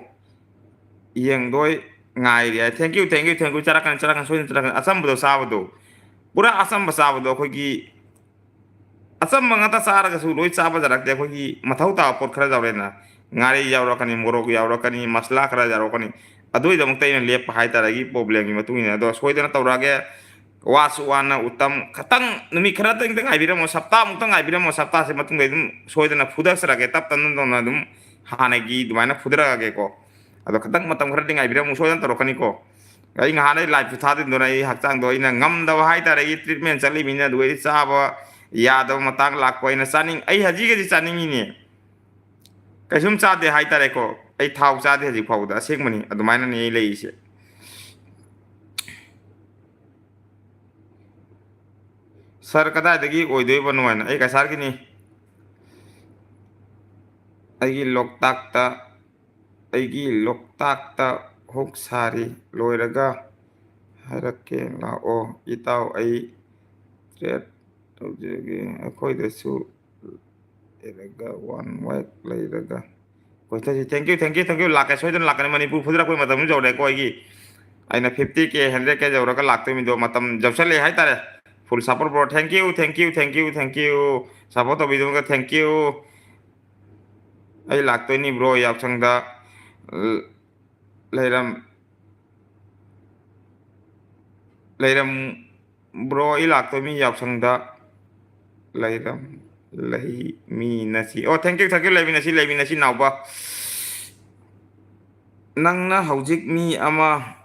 ꯌꯦꯡꯗꯣꯏ ꯉꯥꯏꯔꯤ ꯍꯥꯏ꯫ Thank you, thank you, thank you꯫ ꯆꯥꯔꯛꯀꯅꯤ, ꯆꯥꯔꯛꯀꯅꯤ, ꯁꯣꯏꯗꯅ ꯆꯥꯔꯛꯀꯅꯤ꯫ ꯑꯆꯝꯕꯗꯣ ꯆꯥꯕꯗꯣ, ꯄꯨꯔꯥ ꯑꯆꯝꯕ ꯆꯥꯕꯗꯣ, ꯑꯩꯈꯣꯏꯒꯤ ꯑꯆꯝꯕ ꯉꯥꯛꯇ ꯆꯥꯔꯒꯁꯨ ꯂꯣꯏ ꯆꯥꯕ ꯌꯥꯔꯛꯇꯦ꯫ ꯑꯩꯈꯣꯏꯒꯤ ꯃꯊꯧ ꯇꯥꯕ ꯄꯣꯠ ꯈꯔ ꯌꯥꯎꯔꯦꯅ, ꯉꯥꯔꯤ ꯌꯥꯎꯔꯛꯀꯅꯤ, ꯃꯣꯔꯣꯛ ꯌꯥꯎꯔꯛꯀꯅꯤ, ꯃꯁꯂꯥ ꯈꯔ ꯌꯥꯎꯔꯛꯀꯅꯤ꯫ ꯑꯗꯨꯒꯤꯗꯃꯛꯇ ꯑꯩꯅ ꯂꯦꯞꯄ ꯍꯥꯏꯇꯥꯔꯦ, ꯑꯩꯒꯤ problemꯒꯤ ꯃꯇꯨꯡ ꯏꯟꯅ꯫ ꯑꯗꯣ ꯁꯣꯏꯗꯅ ꯇꯧꯔꯛꯑꯒꯦ꯫ ꯋꯥꯁꯨ ꯋꯥꯅ ꯎꯇꯝ, ꯈꯇꯪ ꯅꯨꯃꯤꯠ ꯈꯔꯇꯪꯗ ꯉꯥꯏꯕꯤꯔꯝꯃꯣ, ꯁꯞꯇꯥꯃꯨꯛꯇ ꯉꯥꯏꯕꯤꯔꯝꯃꯣ꯫ ꯁꯞꯇꯥꯁꯦ ꯃꯇꯨꯡꯗ ꯑꯗꯨꯝ ꯁꯣꯏꯗꯅ ꯐꯨꯗꯔꯛꯆꯔꯛꯑꯒꯦ, ꯇꯞ ꯇꯞꯅ ꯇꯧꯅ ꯑꯗꯨꯝ ꯍꯥꯟꯅꯒꯤ ꯑꯗꯨꯃꯥꯏꯅ ꯐꯨꯗꯔꯛꯑꯒꯦꯀꯣ꯫ ꯑꯗꯣ ꯈꯇꯪ ꯃꯇꯝ ꯈꯔꯗꯤ ꯉꯥꯏꯕꯤꯔꯝꯃꯨ, ꯁꯣꯏꯗꯅ ꯇꯧꯔꯛꯀꯅꯤꯀꯣ꯫ ꯑꯩ ꯉꯍꯥꯟꯗꯩ liveꯁꯨ ꯊꯥꯗꯣꯏꯗꯨꯅ ꯑꯩ ꯍꯛꯆꯥꯡꯗꯣ ꯑꯩꯅ ꯉꯝꯗꯕ ꯍꯥꯏꯇꯥꯔꯦ, ꯑꯩ treatment ꯆꯠꯂꯤꯃꯤꯅ꯫ ꯑꯗꯨꯒ ꯑꯩ ꯆꯥꯕ ꯌꯥꯗꯕ ꯃꯇꯥꯡ ꯂꯥꯛꯄ, ꯑꯩꯅ ꯆꯥꯅꯤꯡ ꯑꯩ ꯍꯧꯖꯤꯛ ꯍꯧꯖꯤꯛ ꯆꯥꯅꯤꯡꯉꯤꯅꯦ꯫ ꯀꯩꯁꯨꯝ ꯆꯥꯗꯦ ꯍꯥꯏꯇꯥꯔꯦꯀꯣ꯫ ꯑꯩ ꯊꯥꯎ ꯆꯥꯗꯦ ꯍꯧꯖꯤꯛ ꯐꯥꯎꯕꯗ, ꯑꯁꯦꯡꯕꯅꯤ꯫ ꯑꯗꯨꯃꯥꯏꯅꯅꯦ ꯑꯩ ꯂꯩꯔꯤꯁꯦ꯫ ꯁꯥꯔ, ꯀꯗꯥꯏꯗꯒꯤ ꯑꯣꯏꯗꯣꯏꯕꯅꯣ ꯍꯥꯏꯅ? ꯑꯩ ꯀꯁꯥꯔꯒꯤꯅꯤ꯫ ꯑꯩꯒꯤ ꯂꯣꯛꯇꯥꯛꯇ ꯑꯩꯒꯤ ꯂꯣꯛꯇꯥꯛꯇ ꯍꯨꯛ ꯁꯥꯔꯤ꯫ ꯂꯣꯏꯔꯒ ꯍꯥꯏꯔꯛꯀꯦ ꯂꯥꯛꯑꯣ꯫ ꯏꯇꯥꯎ, ꯑꯩ ꯇ꯭ꯔꯦꯠ ꯇꯧꯖꯒꯦ꯫ ꯑꯩꯈꯣꯏꯗꯁꯨ ꯂꯩꯔꯒ ꯋꯥꯟ ꯋꯤꯛ ꯂꯩꯔꯒ꯫ ꯀꯣꯏꯊꯁꯤ꯫ Thank you, thank you, thank you꯫ ꯂꯥꯛꯀꯦ, ꯁꯣꯏꯗꯅ ꯂꯥꯛꯀꯅꯤ꯫ ꯃꯅꯤꯄꯨꯔ ꯐꯨꯗꯔꯛꯄꯩ ꯃꯇꯝꯁꯨ ꯌꯧꯔꯦꯀꯣ ꯑꯩꯒꯤ꯫ ꯑꯩꯅ fifty K, hundred K ꯌꯧꯔꯒ ꯂꯥꯛꯇꯣꯏꯃꯤꯗꯣ ꯃꯇꯝ ꯌꯧꯁꯜꯂꯛꯑꯦ ꯍꯥꯏꯇꯥꯔꯦ꯫ Full support, bro꯫ Thank you, thank you, thank you, thank you꯫ Support ꯇꯧꯕꯤꯗꯨꯃꯒ thank you꯫ ꯑꯩ ꯂꯥꯛꯇꯣꯏꯅꯤ, bro, ꯌꯥꯎꯁꯪꯗ꯫ ꯂꯩꯔꯝ-, ꯂꯩꯔꯝ-, bro, ꯑꯩ ꯂꯥꯛꯇꯣꯏꯅꯤ ꯌꯥꯎꯁꯪꯗ꯫ ꯂꯩꯔꯝ-, ꯂꯩꯃꯤꯟꯅꯁꯤ꯫ ꯑꯣ, thank you, thank you꯫ ꯂꯩꯃꯤꯟꯅꯁꯤ, ꯂꯩꯃꯤꯟꯅꯁꯤ, ꯅꯥꯎꯕ꯫ ꯅꯪꯅ ꯍꯧꯖꯤꯛ ꯃꯤ ꯑꯃ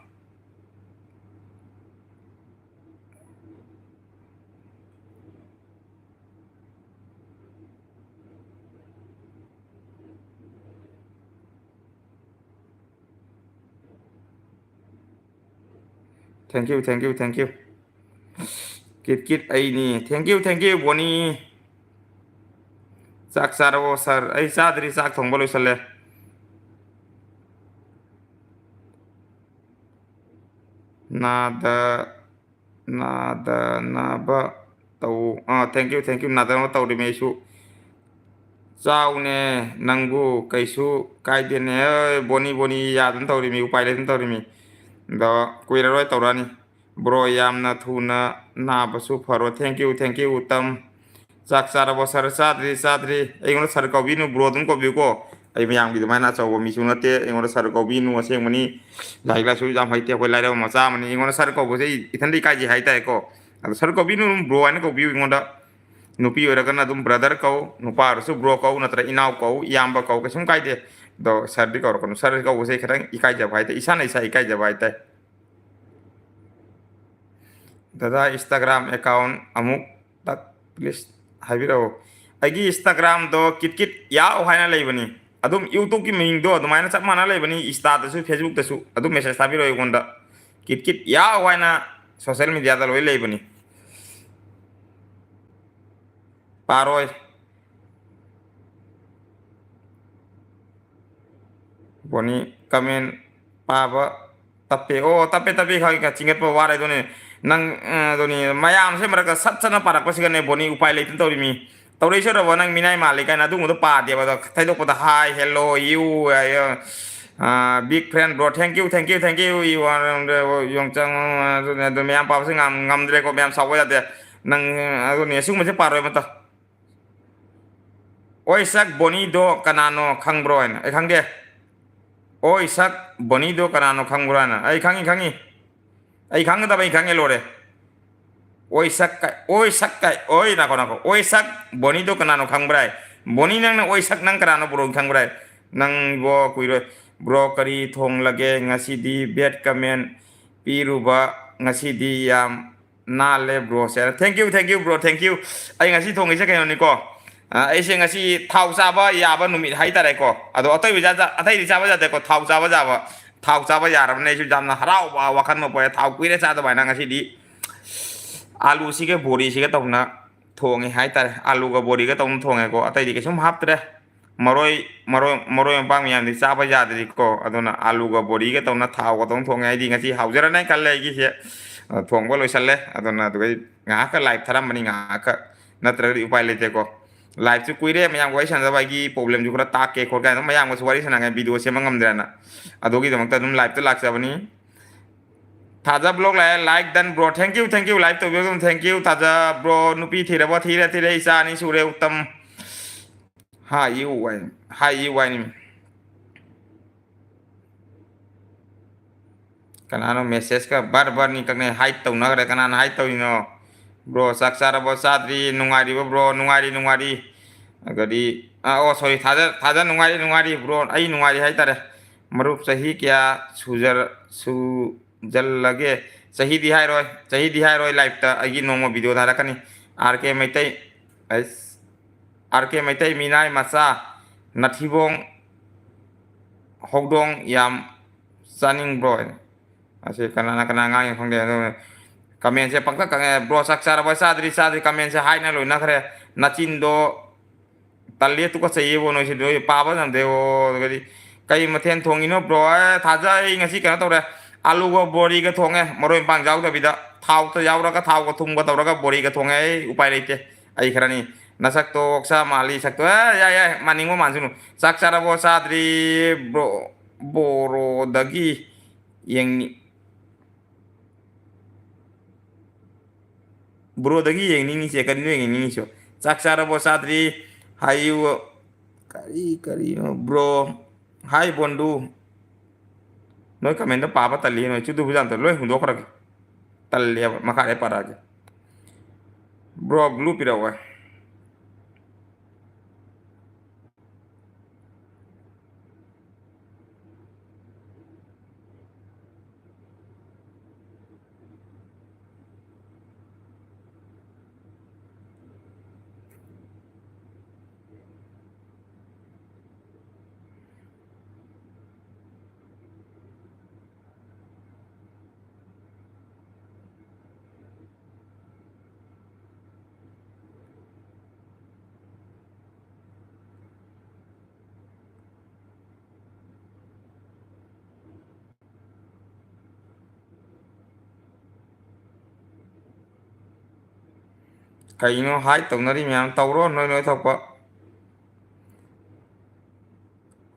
Thank you, thank you, thank you꯫ Kit kit ꯑꯩꯅꯤ꯫ Thank you, thank you, ꯕꯣꯅꯤ꯫ ꯆꯥꯛ ꯆꯥꯔꯕꯣ, ꯁꯥꯔ? ꯑꯩ ꯆꯥꯗ꯭ꯔꯤ, ꯆꯥꯛ ꯊꯣꯡꯕ ꯂꯣꯏꯁꯜꯂꯦ꯫ ꯅꯥꯗ-, ꯅꯥꯗꯅꯕ ꯇꯧ꯫ ꯑꯥ, thank you, thank you꯫ ꯅꯥꯗꯅꯕ ꯇꯧꯔꯤꯃꯤ ꯑꯩꯁꯨ꯫ ꯆꯥꯎꯅꯦ ꯅꯪꯕꯨ, ꯀꯩꯁꯨ ꯀꯥꯏꯗꯦꯅꯦ꯫ ꯑꯦ, ꯕꯣꯅꯤ, ꯕꯣꯅꯤ ꯌꯥꯗꯅ ꯇꯧꯔꯤꯃꯤ, ꯎꯄꯥꯏ ꯂꯩꯇꯅ ꯇꯧꯔꯤꯃꯤ꯫ ꯑꯗꯣ ꯀꯨꯏꯔꯔꯣꯏ, ꯇꯧꯔꯛꯑꯅꯤ꯫ Bro, ꯌꯥꯝꯅ ꯊꯨꯅ ꯅꯥꯕꯁꯨ ꯐꯔꯣ꯫ Thank you, thank you, Uttam. ꯆꯥꯛ ꯆꯥꯔꯕꯣ, ꯁꯥꯔ? ꯆꯥꯗ꯭ꯔꯤ, ꯆꯥꯗ꯭ꯔꯤ꯫ ꯑꯩꯉꯣꯟꯗ ꯁꯥꯔ ꯀꯧꯕꯤꯅꯨ, bro ꯑꯗꯨꯝ ꯀꯧꯕꯤꯌꯨꯀꯣ꯫ ꯑꯩ ꯃꯌꯥꯝꯒꯤ ꯑꯗꯨꯃꯥꯏꯅ ꯑꯆꯧꯕ ꯃꯤꯁꯨ ꯅꯠꯇꯦ꯫ ꯑꯩꯉꯣꯟꯗ ꯁꯥꯔ ꯀꯧꯕꯤꯅꯨ, ꯑꯁꯦꯡꯕꯅꯤ꯫ ꯂꯥꯏꯔꯤꯛ ꯂꯥꯏꯁꯨ ꯌꯥꯝ ꯍꯩꯇꯦ, ꯑꯩꯈꯣꯏ ꯂꯥꯏꯔꯕ ꯃꯆꯥ ꯑꯃꯅꯤ꯫ ꯑꯩꯉꯣꯟꯗ ꯁꯥꯔ ꯀꯧꯕꯁꯦ ꯑꯩ ꯏꯊꯟꯗ ꯏꯀꯥꯏꯖꯩ ꯍꯥꯏꯇꯥꯔꯦꯀꯣ꯫ ꯑꯗꯣ ꯁꯥꯔ ꯀꯧꯕꯤꯅꯨ, ꯑꯗꯨꯝ bro ꯍꯥꯏꯅ ꯀꯧꯕꯤꯌꯨ ꯑꯩꯉꯣꯟꯗ꯫ ꯅꯨꯄꯤ ꯑꯣꯏꯔꯒꯅ ꯑꯗꯨꯝ brother ꯀꯧ, ꯅꯨꯄꯥ ꯑꯣꯏꯔꯁꯨ bro ꯀꯧ, ꯅꯠꯇ꯭ꯔ ꯏꯅꯥꯎ ꯀꯧ, ꯏꯌꯥꯝꯕ ꯀꯧ, ꯀꯩꯁꯨꯝ ꯀꯥꯏꯗꯦ꯫ ꯑꯗꯣ ꯁꯥꯔꯗꯤ ꯀꯧꯔꯛꯀꯅꯨ꯫ ꯁꯥꯔ ꯀꯧꯕꯁꯦ ꯈꯤꯇꯪ ꯏꯀꯥꯏꯖꯕ ꯍꯥꯏꯇꯥꯔꯦ, ꯏꯁꯥꯅ ꯏꯁꯥ ꯏꯀꯥꯏꯖꯕ ꯍꯥꯏꯇꯥꯔꯦ꯫ ꯗꯗꯥ, Instagram account ꯑꯃꯨꯛ ꯇꯛ-, Please ꯍꯥꯏꯕꯤꯔꯛꯑꯣ꯫ ꯑꯩꯒꯤ Instagram-ꯗꯣ ꯀꯤꯠ ꯀꯤꯠ ꯌꯥꯎ ꯍꯥꯏꯅ ꯂꯩꯕꯅꯤ꯫ ꯑꯗꯨꯝ YouTube-ꯀꯤ ꯃꯤꯡꯗꯣ ꯑꯗꯨꯃꯥꯏꯅ ꯆꯞ ꯃꯥꯟꯅ ꯂꯩꯕꯅꯤ꯫ Insta-ꯗꯁꯨ, Facebook-ꯇꯁꯨ ꯑꯗꯨꯝ message ꯊꯥꯕꯤꯔꯛꯑꯣ ꯑꯩꯉꯣꯟꯗ꯫ ꯀꯤꯠ ꯀꯤꯠ ꯌꯥꯎ ꯍꯥꯏꯅ social media-ꯗ ꯂꯣꯏ ꯂꯩꯕꯅꯤ꯫ ꯄꯥꯔꯣꯏ꯫ ꯕꯣꯅꯤ, comment ꯄꯥꯕ ꯇꯞꯄꯦ꯫ ꯑꯣ, ꯇꯞꯄꯦ, ꯇꯞꯄꯦ, ꯈꯪꯉꯦ, ꯈꯪꯉꯦ, ꯆꯤꯡꯈꯠꯄ ꯋꯥꯔꯦ꯫ ꯑꯗꯨꯅꯦ, ꯅꯪ, ꯑ, ꯑꯗꯨꯅꯤ, ꯃꯌꯥꯝꯁꯦ ꯃꯔꯛꯇ ꯁꯠ ꯁꯠꯅ ꯄꯥꯔꯛꯄꯁꯤꯒꯅꯦ, ꯕꯣꯅꯤ, ꯎꯄꯥꯏ ꯂꯩꯇꯅ ꯇꯧꯔꯤ ꯃꯤ꯫ ꯇꯧꯔꯛꯏꯁꯦ ꯎꯔꯕꯣ? ꯅꯪ ꯃꯤꯅꯥꯏ ꯃꯥꯜꯂꯤ ꯀꯥꯏꯅ ꯑꯗꯨꯒꯨꯝꯕꯗꯣ ꯄꯥꯗꯦꯕ꯫ ꯑꯗꯣ ꯊꯩꯗꯣꯛꯄꯗ hi, hello, you, ꯑ, ꯑ, big friend, bro, thank you, thank you, thank you, you are, ꯌꯣꯡꯆꯪ, ꯑꯗꯨꯅꯦ, ꯑꯗꯨ ꯃꯌꯥꯝ ꯄꯥꯕꯁꯦ ꯉꯝ-, ꯉꯝꯗ꯭ꯔꯦꯀꯣ, ꯃꯌꯥꯝ ꯁꯥꯎꯕ ꯌꯥꯗꯦ꯫ ꯅꯪ, ꯑꯗꯨꯅꯦ, ꯁꯤꯒꯨꯝꯕꯁꯦ ꯄꯥꯔꯣꯏ ꯑꯃꯇ꯫ ꯑꯣꯏ ꯁꯛ ꯕꯣꯅꯤꯗꯣ ꯀꯅꯥꯅꯣ ꯈꯪꯕ꯭ꯔꯣ ꯍꯥꯏꯅ꯫ ꯑꯩ ꯈꯪꯗꯦ꯫ ꯑꯣꯏ ꯁꯛ ꯕꯣꯅꯤꯗꯣ ꯀꯅꯥꯅꯣ ꯈꯪꯕ꯭ꯔꯣ ꯍꯥꯏꯅ꯫ ꯑꯩ ꯈꯪꯉꯤ, ꯈꯪꯉꯤ꯫ ꯑꯩ ꯈꯪꯒꯗꯕ ꯑꯩ ꯈꯪꯉꯦ ꯂꯣꯏꯔꯦ꯫ ꯑꯣꯏ ꯁꯛ ꯀꯥꯏ, ꯑꯣꯏ ꯁꯛ ꯀꯥꯏ, ꯑꯣꯏ ꯅꯥꯀꯣ ꯅꯥꯀꯣ꯫ ꯑꯣꯏ ꯁꯛ ꯕꯣꯅꯤꯗꯣ ꯀꯅꯥꯅꯣ ꯈꯪꯕ꯭ꯔꯥ ꯍꯥꯏ꯫ ꯕꯣꯅꯤ ꯅꯪꯅ ꯑꯣꯏ ꯁꯛ ꯅꯪ ꯀꯅꯥꯅꯣ ꯕ꯭ꯔꯣ ꯈꯪꯕ꯭ꯔꯥ ꯍꯥꯏ꯫ ꯅꯪ ꯏꯕꯣ ꯀꯨꯏꯔꯣꯏ꯫ ꯕ꯭ꯔꯣ ꯀꯔꯤ ꯊꯣꯡꯂꯒꯦ ꯉꯁꯤꯗꯤ? Bad comment ꯄꯤꯔꯨꯕ ꯉꯁꯤꯗꯤ ꯌꯥꯝ ꯅꯥꯜꯂꯦ ꯕ꯭ꯔꯣꯁꯦ꯫ Thank you, thank you, bro, thank you꯫ ꯑꯩ ꯉꯁꯤ ꯊꯣꯡꯉꯤꯁꯦ ꯀꯩꯅꯣꯅꯤꯀꯣ꯫ ꯑ, ꯑꯩꯁꯦ ꯉꯁꯤ ꯊꯥꯎ ꯆꯥꯕ ꯌꯥꯕ ꯅꯨꯃꯤꯠ ꯍꯥꯏꯇꯥꯔꯦꯀꯣ꯫ ꯑꯗꯣ ꯑꯇꯩ, ꯑꯇꯩꯗꯤ ꯆꯥꯕ ꯌꯥꯗꯦꯀꯣ꯫ ꯊꯥꯎ ꯆꯥꯕ ꯌꯥꯕ, ꯊꯥꯎ ꯆꯥꯕ ꯌꯥꯔꯕꯅꯤꯅ ꯑꯩꯁꯨ ꯌꯥꯝꯅ ꯍꯔꯥꯎꯕ ꯋꯥꯈꯜ ꯑꯃ ꯄꯣꯛꯑꯦ꯫ ꯊꯥꯎ ꯀꯨꯏꯔꯦ ꯆꯥꯗꯕ ꯍꯥꯏꯅ ꯉꯁꯤꯗꯤ ꯑꯥꯂꯨꯁꯤꯒ ꯕꯣꯔꯤꯁꯤꯒ ꯇꯧꯅ ꯊꯣꯡꯉꯦ ꯍꯥꯏꯇꯥꯔꯦ꯫ ꯑꯥꯂꯨꯒ ꯕꯣꯔꯤꯒ ꯇꯧꯅ ꯊꯣꯡꯉꯦꯀꯣ꯫ ꯑꯇꯩꯗꯤ ꯀꯩꯁꯨꯝ ꯍꯥꯞꯇ꯭ꯔꯦ꯫ ꯃꯔꯣꯏ, ꯃꯔꯣꯏ, ꯃꯔꯣꯏ ꯃꯄꯥꯡ ꯃꯌꯥꯝꯗꯤ ꯆꯥꯕ ꯌꯥꯗ꯭ꯔꯤꯀꯣ꯫ ꯑꯗꯨꯅ ꯑꯥꯂꯨꯒ ꯕꯣꯔꯤꯒ ꯇꯧꯅ ꯊꯥꯎꯒ ꯇꯧꯅ ꯊꯣꯡꯉꯦ꯫ ꯑꯩꯗꯤ ꯉꯁꯤ ꯍꯥꯎꯖꯔꯅꯤ ꯈꯜꯂꯦ ꯑꯩꯒꯤꯁꯦ꯫ ꯑ, ꯊꯣꯡꯕ ꯂꯣꯏꯁꯜꯂꯦ꯫ ꯑꯗꯨꯅ ꯑꯗꯨꯒ ꯉꯥꯏꯍꯥꯛꯀ live ꯊꯥꯔꯝꯕꯅꯤ, ꯉꯥꯏꯍꯥꯛꯀ, ꯅꯠꯇ꯭ꯔꯒꯗꯤ ꯎꯄꯥꯏ ꯂꯩꯇꯦꯀꯣ꯫ Live-ꯁꯨ ꯀꯨꯏꯔꯦ ꯃꯌꯥꯝꯒ ꯋꯥꯔꯤ ꯁꯥꯟꯅꯗꯕ꯫ ꯑꯩꯒꯤ problem-ꯁꯨ ꯈꯔ ꯇꯥꯛꯀꯦ ꯈꯣꯠꯀꯦ ꯍꯥꯏꯅ ꯃꯌꯥꯝꯒꯁꯨ ꯋꯥꯔꯤ ꯁꯥꯟꯅꯉꯥꯏ video ꯁꯦꯝꯕ ꯉꯝꯗ꯭ꯔꯦꯅ꯫ ꯑꯗꯨꯒꯤꯗꯃꯛꯇ ꯑꯗꯨꯝ live-ꯇ ꯂꯥꯛꯆꯕꯅꯤ꯫ ꯊꯥꯖ vlog ꯂꯥꯛꯑꯦ, like done bro, thank you, thank you, like ꯇꯧꯕꯤꯔꯒ ꯑꯗꯨꯝ thank you꯫ ꯊꯥꯖ bro, ꯅꯨꯄꯤ ꯊꯤꯔꯕ? ꯊꯤꯔꯦ, ꯊꯤꯔꯦ, ꯏꯆꯥ ꯑꯅꯤ ꯁꯨꯔꯦ, Uttam. Hi you high, hi you ꯍꯥꯏꯅꯤ꯫ ꯀꯅꯥꯅꯣ message-ꯀ ꯕꯔ ꯕꯔꯅꯤ ꯀꯛꯅꯩ, hide ꯇꯧꯅꯈ꯭ꯔꯦ꯫ ꯀꯅꯥꯅ hide ꯇꯧꯔꯤꯅꯣ? Bro, ꯆꯥꯛ ꯆꯥꯔꯕꯣ? ꯆꯥꯗ꯭ꯔꯤ꯫ ꯅꯨꯡꯉꯥꯏꯔꯤꯕꯣ bro? ꯅꯨꯡꯉꯥꯏꯔꯤ, ꯅꯨꯡꯉꯥꯏꯔꯤ꯫ ꯑꯗꯨꯗꯤ, ꯑ, ꯑꯣ, sorry, ꯊꯥꯖ, ꯊꯥꯖ, ꯅꯨꯡꯉꯥꯏꯔꯤ, ꯅꯨꯡꯉꯥꯏꯔꯤ bro꯫ ꯑꯩ ꯅꯨꯡꯉꯥꯏꯔꯤ ꯍꯥꯏꯇꯥꯔꯦ꯫ ꯃꯔꯨꯞ, ꯆꯍꯤ ꯀꯌꯥ ꯁꯨꯖꯔ-, ꯁꯨꯖꯜꯂꯒꯦ? ꯆꯍꯤꯗꯤ ꯍꯥꯏꯔꯣꯏ, ꯆꯍꯤꯗꯤ ꯍꯥꯏꯔꯣꯏ꯫ Live-ꯇ ꯑꯩꯒꯤ ꯅꯣꯡꯃ video ꯊꯥꯔꯛꯀꯅꯤ꯫ ꯑꯥꯔ ꯀꯦ ꯃꯩꯇꯩ, ꯑꯩꯁ, ꯑꯥꯔ ꯀꯦ ꯃꯩꯇꯩ, ꯃꯤꯅꯥꯏ ꯃꯆꯥ, ꯅꯊꯤꯕꯣꯡ ꯍꯧꯗꯣꯡ ꯌꯥꯝ ꯆꯥꯅꯤꯡꯕ꯭ꯔꯣ? ꯑꯁꯤ ꯀꯅꯥꯅ ꯀꯅꯥ ꯉꯥꯡꯉꯤꯅꯣ ꯈꯪꯗꯦ꯫ ꯑꯗꯨ comment ꯁꯦ ꯄꯪꯀꯛ ꯀꯛꯑꯦ꯫ "Bro, ꯆꯥꯛ ꯆꯥꯔꯕ?" "ꯆꯥꯗ꯭ꯔꯤ, ꯆꯥꯗ꯭ꯔꯤ" comment ꯁꯦ ꯍꯥꯏꯅ ꯂꯣꯏꯅꯈ꯭ꯔꯦ꯫ ꯅꯆꯤꯟꯗꯣ ꯇꯜꯂꯦ, ꯇꯨꯀꯠꯆꯩꯌꯦꯕꯣ ꯅꯣꯏꯁꯦ꯫ ꯅꯣꯏ ꯄꯥꯕ ꯉꯝꯗꯦꯕꯣ꯫ ꯑꯗꯨꯒꯗꯤ "ꯀꯩ ꯃꯊꯦꯜ ꯊꯣꯡꯉꯤꯅꯣ bro?" ꯑꯦ, ꯊꯥꯖ, ꯑꯩ ꯉꯁꯤ ꯀꯩꯅꯣ ꯇꯧꯔꯦ, ꯑꯥꯂꯨꯒ ꯕꯣꯔꯤꯒ ꯊꯣꯡꯉꯦ, ꯃꯔꯣꯏ ꯃꯄꯥꯡ ꯌꯥꯎꯗꯕꯤꯗ, ꯊꯥꯎꯇ ꯌꯥꯎꯔꯒ, ꯊꯥꯎꯒ ꯊꯨꯝꯒ ꯇꯧꯔꯒ ꯕꯣꯔꯤꯒ ꯊꯣꯡꯉꯦ꯫ ꯑꯩ ꯎꯄꯥꯏ ꯂꯩꯇꯦ, ꯑꯩ ꯈꯔꯅꯤ꯫ ꯅꯁꯛꯇꯣ ꯑꯣꯛꯁꯥ ꯃꯥꯜꯂꯤ, ꯁꯛꯇꯣ꯫ ꯑꯦ, ꯌꯥꯏ, ꯌꯥꯏ, ꯃꯥꯟꯅꯤꯡꯕ ꯃꯥꯟꯁꯅꯨ꯫ "ꯆꯥꯛ ꯆꯥꯔꯕꯣ?" "ꯆꯥꯗ꯭ꯔꯤ bro, bro ꯗꯒꯤ ꯌꯦꯡꯅꯤ-, bro ꯗꯒꯤ ꯌꯦꯡꯅꯤꯡꯉꯤꯁꯦ ꯀꯔꯤꯅꯣ? ꯌꯦꯡꯅꯤꯡꯉꯤꯁꯦ ꯆꯥꯛ ꯆꯥꯔꯕꯣ ꯆꯥꯗ꯭ꯔꯤ ꯍꯥꯏꯌꯨ꯫ ꯀꯔꯤ ꯀꯔꯤꯅꯣ bro? ꯍꯥꯏ ꯕꯣꯟꯗꯨ, ꯅꯣꯏ comment ꯗꯣ ꯄꯥꯕ ꯇꯜꯂꯤ, ꯅꯣꯏ ꯆꯨꯗꯨ ꯐꯨꯖꯥꯟꯗꯣ ꯂꯣꯏ ꯍꯨꯟꯗꯣꯛꯈ꯭ꯔꯒꯦ꯫ ꯇꯜꯂꯦꯕ, ꯃꯈꯥꯗꯩ ꯄꯥꯔꯛꯑꯒꯦ꯫ Bro, blue ꯄꯤꯔꯛꯑꯣ꯫ ꯀꯩꯅꯣ hide ꯇꯧꯅꯔꯤ ꯃꯌꯥꯝ? ꯇꯧꯔꯣ ꯅꯣꯏ, ꯅꯣꯏ ꯊꯣꯛꯄ꯫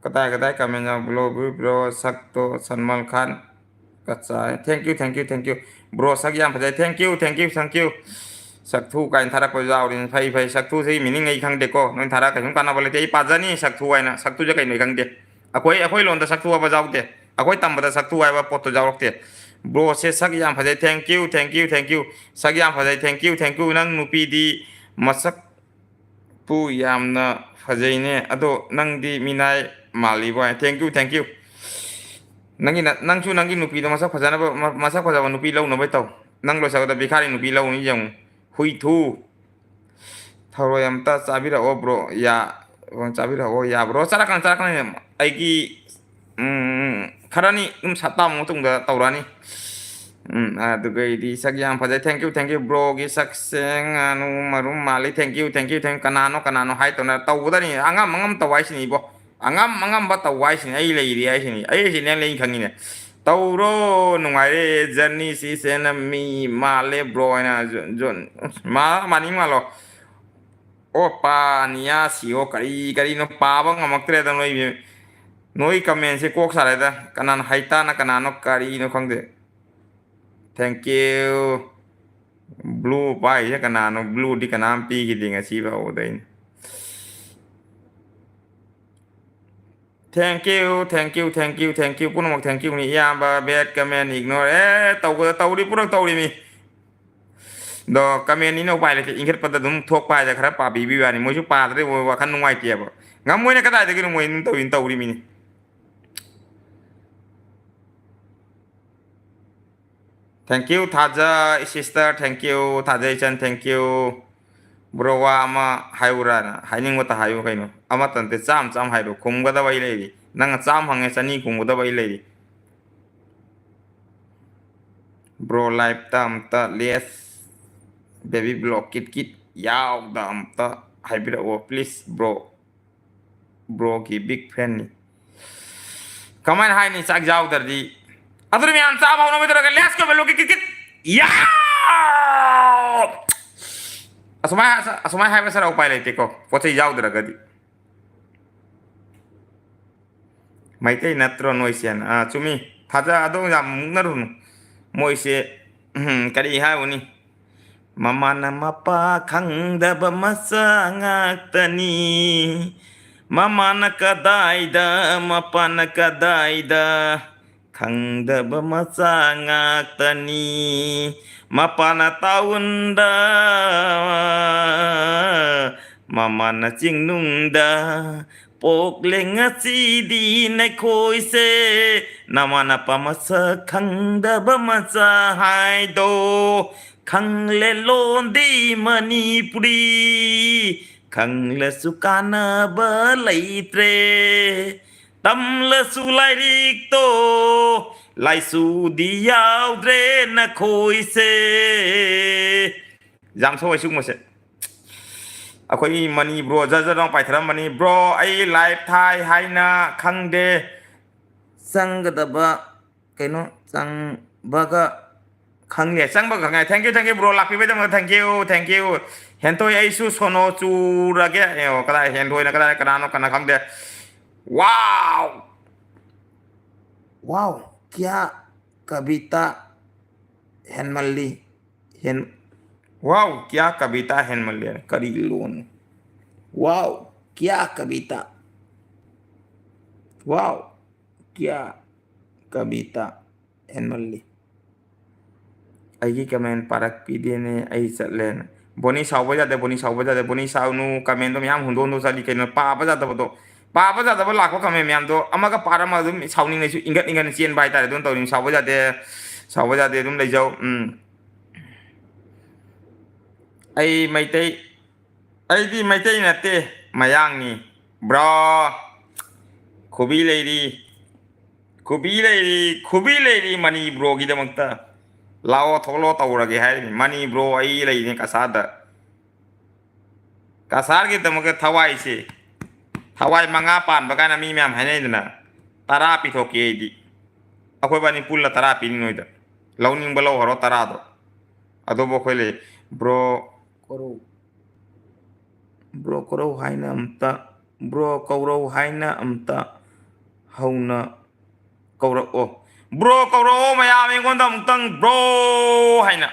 ꯀꯗꯥꯏ ꯀꯗꯥꯏ comment ꯌꯥꯎꯕ꯭ꯔꯣ? Bro, bro, ꯁꯛꯇꯣ Salman Khan Kachai. Thank you, thank you, thank you꯫ Bro, ꯁꯛ ꯌꯥꯝ ꯐꯖꯩ꯫ Thank you, thank you, thank you꯫ ꯁꯛꯊꯨ ꯀꯥꯏꯅ ꯊꯥꯔꯛꯄꯁꯨ ꯌꯥꯎꯔꯤꯅꯤ꯫ ꯐꯩ, ꯐꯩ꯫ ꯁꯛꯊꯨꯁꯦ meaning ꯑꯩ ꯈꯪꯗꯦꯀꯣ꯫ ꯅꯣꯏ ꯊꯥꯔꯛꯑꯒ ꯀꯩꯁꯨꯝ ꯀꯥꯟꯅꯕ ꯂꯩꯇꯦ꯫ ꯑꯩ ꯄꯥꯖꯅꯤ ꯁꯛꯊꯨ ꯍꯥꯏꯅ꯫ ꯁꯛꯊꯨꯁꯦ ꯀꯩꯅꯣ ꯑꯩ ꯈꯪꯗꯦ꯫ ꯑꯩꯈꯣꯏ, ꯑꯩꯈꯣꯏ ꯂꯣꯟꯗ ꯁꯛꯊꯨ ꯍꯥꯏꯕ ꯌꯥꯎꯗꯦ꯫ ꯑꯩꯈꯣꯏ ꯇꯝꯕꯗ ꯁꯛꯊꯨ ꯍꯥꯏꯕ ꯄꯣꯠꯇꯣ ꯌꯥꯎꯔꯛꯇꯦ꯫ Bro ꯁꯦ ꯁꯛ ꯌꯥꯝ ꯐꯖꯩ꯫ Thank you, thank you, thank you꯫ ꯁꯛ ꯌꯥꯝ ꯐꯖꯩ꯫ Thank you, thank you꯫ ꯅꯪ ꯅꯨꯄꯤꯗꯤ ꯃꯁꯛ ꯄꯨ ꯌꯥꯝꯅ ꯐꯖꯩꯅꯦ꯫ ꯑꯗꯣ ꯅꯪꯗꯤ ꯃꯤꯅꯥꯏ ꯃꯥꯜꯂꯤꯕꯣ꯫ Thank you, thank you꯫ ꯅꯪꯒꯤ ꯅ-, ꯅꯪꯁꯨ ꯅꯪꯒꯤ ꯅꯨꯄꯤꯗꯣ ꯃꯁꯛ ꯐꯖꯅꯕ, ꯃ-, ꯃꯁꯛ ꯐꯖꯕ ꯅꯨꯄꯤ ꯂꯧꯅꯕ ꯇꯧ꯫ ꯅꯪ ꯂꯣꯏꯁꯜꯂꯛꯄꯗ ꯚꯤꯈꯥꯔꯤ ꯅꯨꯄꯤ ꯂꯧꯅꯤ ꯌꯦꯡꯉꯨ꯫ ꯍꯨꯏ ꯊꯨ꯫ ꯊꯔꯣꯏ ꯑꯝꯇ ꯆꯥꯕꯤꯔꯛꯑꯣ ꯕ꯭ꯔꯣ꯫ ꯌꯥ-, ꯆꯥꯕꯤꯔꯛꯑꯣ ꯌꯥꯕ꯭ꯔꯣ? ꯆꯥꯔꯛꯀꯅꯤ, ꯆꯥꯔꯛꯀꯅꯤ꯫ ꯑꯩꯒꯤ, ꯎꯝ, ꯈꯔꯅꯤ ꯑꯗꯨꯝ ꯁꯞꯇꯥꯃꯨꯛ ꯃꯇꯨꯡꯗ ꯇꯧꯔꯛꯑꯅꯤ꯫ ꯎꯝ, ꯑꯗꯨꯒꯩꯗꯤ ꯁꯛ ꯌꯥꯝ ꯐꯖꯩ꯫ Thank you, thank you꯫ ꯕ꯭ꯔꯣꯒꯤ ꯁꯛꯁꯦ ꯉꯥꯅꯨ ꯃꯔꯨꯝ ꯃꯥꯜꯂꯤ꯫ Thank you, thank you, thank you꯫ ꯀꯅꯥꯅꯣ, ꯀꯅꯥꯅꯣ ꯍꯥꯏ ꯇꯧꯅ ꯇꯧꯒꯗꯅꯤ꯫ ꯑꯉꯝ ꯑꯉꯝ ꯇꯧ ꯍꯥꯏꯁꯤꯅꯤ ꯏꯕꯣ꯫ ꯑꯉꯝ ꯑꯉꯝꯕ ꯇꯧ ꯍꯥꯏꯁꯤꯅꯤ꯫ ꯑꯩ ꯂꯩꯔꯤ ꯍꯥꯏꯁꯤꯅꯤ꯫ ꯑꯩ ꯁꯤꯅꯦ ꯂꯩ ꯈꯪꯉꯤꯅꯦ꯫ ꯇꯧꯔꯣ, ꯅꯨꯡꯉꯥꯏꯔꯦ꯫ ꯖꯔꯅꯤ ꯁꯤꯁꯦꯅ ꯃꯤ ꯃꯥꯜꯂꯦ ꯕ꯭ꯔꯣ ꯍꯥꯏꯅ ꯖꯣꯟ, ꯖꯣꯟ, ꯃꯥ-, ꯃꯥꯅꯤꯡ ꯃꯥꯜꯂꯣ꯫ ꯑꯣ, ꯄꯥ, ꯅꯤꯌꯥ, ꯁꯤꯌꯣ, ꯀꯔꯤ ꯀꯔꯤꯅꯣ ꯄꯥꯕ ꯉꯝꯃꯛꯇ꯭ꯔꯦꯗ ꯅꯣꯏ, ꯅꯣꯏ comment ꯁꯦ ꯀꯣꯛ ꯁꯥꯔꯦꯗ꯫ ꯀꯅꯥꯅ ꯍꯩꯇꯥꯅ ꯀꯅꯥꯅꯣ ꯀꯔꯤꯅꯣ ꯈꯪꯗꯦ꯫ Thank you꯫ Blue ꯄꯥꯏꯁꯦ ꯀꯅꯥꯅꯣ? Blue ꯗꯤ ꯀꯅꯥꯝ ꯄꯤꯈꯤꯗꯦ ꯉꯁꯤ ꯐꯥꯎꯕꯗ ꯑꯩꯅ꯫ Thank you, thank you, thank you, thank you꯫ ꯄꯨꯝꯅꯃꯛ thank you ꯅꯤ꯫ ꯏꯌꯥꯝꯕ, bad comment, ignore꯫ ꯑꯦ, ꯇꯧꯕꯗ ꯇꯧꯔꯤ, ꯄꯨꯔꯛ ꯇꯧꯔꯤ ꯃꯤ꯫ ꯑꯗꯣ comment ꯅꯤꯅ ꯎꯄꯥꯏ ꯂꯩꯇꯦ꯫ ꯏꯟꯈꯠꯄꯗ ꯑꯗꯨꯝ ꯊꯣꯛꯄ ꯍꯥꯏꯁꯦ ꯈꯔ ꯄꯥꯕꯤꯕꯒꯤ ꯋꯥꯅꯤ꯫ ꯃꯣꯏꯁꯨ ꯄꯥꯗ꯭ꯔꯦ, ꯃꯣꯏ ꯋꯥꯈꯜ ꯅꯨꯡꯉꯥꯏꯇꯦꯕ꯫ ꯉꯝꯃꯣꯏꯅ ꯀꯗꯥꯏꯗꯒꯤꯅꯣ ꯃꯣꯏ ꯑꯗꯨꯝ ꯇꯧꯔꯤꯅꯤ, ꯇꯧꯔꯤ ꯃꯤꯅꯤ꯫ Thank you, ꯊꯥꯖ sister, thank you, ꯊꯥꯖ ꯏꯆꯟ, thank you꯫ Bro, ꯋꯥ ꯑꯃ ꯍꯥꯏꯌꯨꯔꯥꯅ? ꯍꯥꯏꯅꯤꯡꯕꯇ ꯍꯥꯏꯌꯨ ꯀꯩꯅꯣ꯫ ꯑꯃꯇ ꯅꯠꯇꯦ, ꯆꯥꯝ ꯆꯥꯝ ꯍꯥꯏꯔꯣ, ꯈꯨꯝꯒꯗꯕ ꯑꯩ ꯂꯩꯔꯤ꯫ ꯅꯪꯅ ꯆꯥꯝ ꯍꯪꯉꯦ, ꯆꯅꯤ ꯈꯨꯝꯒꯗꯕ ꯑꯩ ꯂꯩꯔꯤ꯫ Bro, live ꯇ ꯑꯝꯇ less baby block kit kit ꯌꯥꯎꯗ ꯑꯝꯇ ꯍꯥꯏꯕꯤꯔꯛꯑꯣ please bro꯫ Bro ꯒꯤ big fan ꯅꯤ꯫ ꯀꯃꯥꯏꯅ ꯍꯥꯏꯅꯤ ꯆꯥꯛ ꯌꯥꯎꯗ꯭ꯔꯗꯤ? ꯑꯗꯨꯅ ꯃꯌꯥꯝ ꯆꯥꯕ ꯍꯧꯅꯕ ꯇꯧꯔꯒ, let's go, ꯕꯦꯂꯣ ꯀꯤꯠ ꯀꯤꯠ ꯀꯤꯠ꯫ ꯌꯥ! ꯑꯁꯨꯃꯥꯏ-, ꯑꯁꯨꯃꯥꯏ ꯍꯥꯏꯕ ꯁꯔ ꯎꯄꯥꯏ ꯂꯩꯇꯦꯀꯣ, ꯄꯣꯠ ꯆꯩ ꯌꯥꯎꯗ꯭ꯔꯒꯗꯤ꯫ ꯃꯩꯇꯩ ꯅꯠꯇ꯭ꯔꯣ ꯅꯣꯏꯁꯦꯅ? ꯑꯥ, ꯆꯨꯝꯃꯤ꯫ ꯊꯥꯖ-, ꯑꯗꯣ ꯌꯥꯝ ꯃꯨꯛꯅꯔꯨꯅꯨ꯫ ꯃꯣꯏꯁꯦ, ꯎꯝ, ꯀꯔꯤ ꯍꯥꯏꯔꯨꯅꯤ? ꯃꯃꯥꯅ ꯃꯄꯥ ꯈꯪꯗꯕ ꯃꯆꯥ ꯉꯥꯛꯇꯅꯤ꯫ ꯃꯃꯥꯅ ꯀꯗꯥꯏꯗ, ꯃꯄꯥꯅ ꯀꯗꯥꯏꯗ, ꯈꯪꯗꯕ ꯃꯆꯥ ꯉꯥꯛꯇꯅꯤ꯫ ꯃꯄꯥꯅ ꯇꯥꯎꯟꯗ, ꯃꯃꯥꯅ ꯆꯤꯡꯅꯨꯡꯗ, ꯄꯣꯛꯂꯦ ꯉꯁꯤꯗꯤ ꯅꯈꯣꯏꯁꯦ꯫ ꯅꯃꯥ ꯅꯄꯥ ꯃꯁꯛ ꯈꯪꯗꯕ ꯃꯆꯥ ꯍꯥꯏꯗꯣ, ꯈꯪꯂꯦ ꯂꯣꯟꯗꯤ ꯃꯅꯤꯄꯨꯔꯤ, ꯈꯪꯂꯁꯨ ꯀꯥꯟꯅꯕ ꯂꯩꯇ꯭ꯔꯦ꯫ ꯇꯝꯂꯁꯨ ꯂꯥꯏꯔꯤꯛꯇꯣ, ꯂꯥꯏꯁꯨꯗꯤ ꯌꯥꯎꯗ꯭ꯔꯦ ꯅꯈꯣꯏꯁꯦ꯫ ꯌꯥꯝ ꯁꯣꯏ ꯁꯤꯒꯨꯝꯕꯁꯦ꯫ ꯑꯩꯈꯣꯏ ꯃꯅꯤ ꯕ꯭ꯔꯣ ꯖꯔ ꯖꯔ ꯂꯥꯎ ꯄꯥꯏꯊꯔꯝꯕꯅꯤ꯫ ꯕ꯭ꯔꯣ, ꯑꯩ ꯂꯥꯏꯚ ꯊꯥꯏ ꯍꯥꯏꯅ ꯈꯪꯗꯦ꯫ ꯆꯪꯒꯗꯕ ꯀꯩꯅꯣ ꯆꯪꯕꯒ ꯈꯪꯉꯦ, ꯆꯪꯕꯒ ꯈꯪꯉꯦ꯫ Thank you, thank you, bro, ꯂꯥꯛꯄꯤꯕꯩꯗꯃꯛꯇ thank you, thank you꯫ ꯍꯦꯟꯊꯣꯏ, ꯑꯩꯁꯨ ꯁꯣꯅꯣ ꯆꯨꯔꯒꯦ꯫ ꯑꯦ, ꯀꯗꯥꯏ ꯍꯦꯟꯊꯣꯏꯅ ꯀꯗꯥꯏ, ꯀꯅꯥꯅꯣ, ꯀꯅꯥ ꯈꯪꯗꯦ꯫ Wow! Wow, ꯀ꯭ꯌꯥ ꯀꯕꯤꯇꯥ ꯍꯦꯟꯃꯜꯂꯤ꯫ ꯍꯦꯟ-, wow, ꯀ꯭ꯌꯥ ꯀꯕꯤꯇꯥ ꯍꯦꯟꯃꯜꯂꯤ꯫ ꯀꯔꯤ ꯂꯣꯟ? Wow, ꯀ꯭ꯌꯥ ꯀꯕꯤꯇꯥ꯫ Wow, ꯀ꯭ꯌꯥ ꯀꯕꯤꯇꯥ ꯍꯦꯟꯃꯜꯂꯤ꯫ ꯑꯩꯒꯤ comment ꯄꯥꯔꯛꯄꯤꯗꯦꯅꯦ, ꯑꯩ ꯆꯠꯂꯦꯅ꯫ ꯕꯣꯅꯤ ꯁꯥꯎꯕ ꯌꯥꯗꯦ, ꯕꯣꯅꯤ ꯁꯥꯎꯕ ꯌꯥꯗꯦ, ꯕꯣꯅꯤ ꯁꯥꯎꯅꯨ, commentꯗꯣ ꯃꯌꯥꯝ ꯍꯨꯟꯗꯣꯛ ꯍꯨꯟꯗꯣꯛ ꯆꯠꯂꯤ ꯀꯩꯅꯣ, ꯄꯥꯕ ꯌꯥꯗꯕꯗꯣ, ꯄꯥꯕ ꯌꯥꯗꯕ ꯂꯥꯛꯄ comment ꯃꯌꯥꯝꯗꯣ ꯑꯃꯒ ꯄꯥꯔꯝꯃ ꯑꯗꯨꯝ ꯁꯥꯎꯅꯤꯡꯉꯁꯨ ꯏꯪꯒꯠ ꯏꯪꯒꯠꯅ ꯆꯦꯟꯕ ꯍꯥꯏꯇꯥꯔꯦ, ꯑꯗꯨꯝ ꯇꯧꯔꯤꯅꯤ, ꯁꯥꯎꯕ ꯌꯥꯗꯦ, ꯁꯥꯎꯕ ꯌꯥꯗꯦ, ꯑꯗꯨꯝ ꯂꯩꯖꯧ꯫ ꯎꯝ꯫ ꯑꯩ ꯃꯩꯇꯩ, ꯑꯩꯗꯤ ꯃꯩꯇꯩ ꯅꯠꯇꯦ, ꯃꯌꯥꯡꯅꯤ꯫ Bro, ꯈꯨꯕꯤ ꯂꯩꯔꯤ, ꯈꯨꯕꯤ ꯂꯩꯔꯤ, ꯈꯨꯕꯤ ꯂꯩꯔꯤ ꯃꯅꯤ broꯒꯤꯗꯃꯛꯇ꯫ ꯂꯥꯛꯑꯣ, ꯊꯣꯛꯂꯛꯑꯣ, ꯇꯧꯔꯒꯦ ꯍꯥꯏꯔꯤꯅꯤ꯫ ꯃꯅꯤ bro, ꯑꯩ ꯂꯩꯅꯤ ꯀꯁꯥꯔꯗ꯫ ꯀꯁꯥꯔꯒꯤꯗꯃꯛꯇ ꯊꯋꯥꯏꯁꯦ, ꯊꯋꯥꯏ ꯃꯉꯥ ꯄꯥꯟꯕ ꯀꯥꯏꯅ ꯃꯤ ꯃꯌꯥꯝ ꯍꯥꯏꯅꯩꯗꯅ, ꯇꯔꯥ ꯄꯤꯊꯣꯛꯀꯦ ꯑꯩꯗꯤ꯫ ꯑꯩꯈꯣꯏ ꯕꯥꯅꯤ ꯄꯨꯜꯂ ꯇꯔꯥ ꯄꯤꯅꯤ ꯅꯣꯏꯗ꯫ ꯂꯧꯅꯤꯡꯕ ꯂꯧꯍꯧꯔꯣ ꯇꯔꯥꯗꯣ꯫ ꯑꯗꯨꯕꯨ ꯑꯩꯈꯣꯏ ꯂꯩ꯫ Bro, ꯀꯣꯔꯧ꯫ Bro, ꯀꯣꯔꯧ ꯍꯥꯏꯅ ꯑꯝꯇ, bro, ꯀꯧꯔꯧ ꯍꯥꯏꯅ ꯑꯝꯇ ꯍꯧꯅ ꯀꯧꯔꯛꯑꯣ꯫ Bro, ꯀꯧꯔꯛꯑꯣ ꯃꯌꯥꯝ ꯑꯩꯉꯣꯟꯗ ꯑꯃꯨꯛꯇꯪ bro ꯍꯥꯏꯅ꯫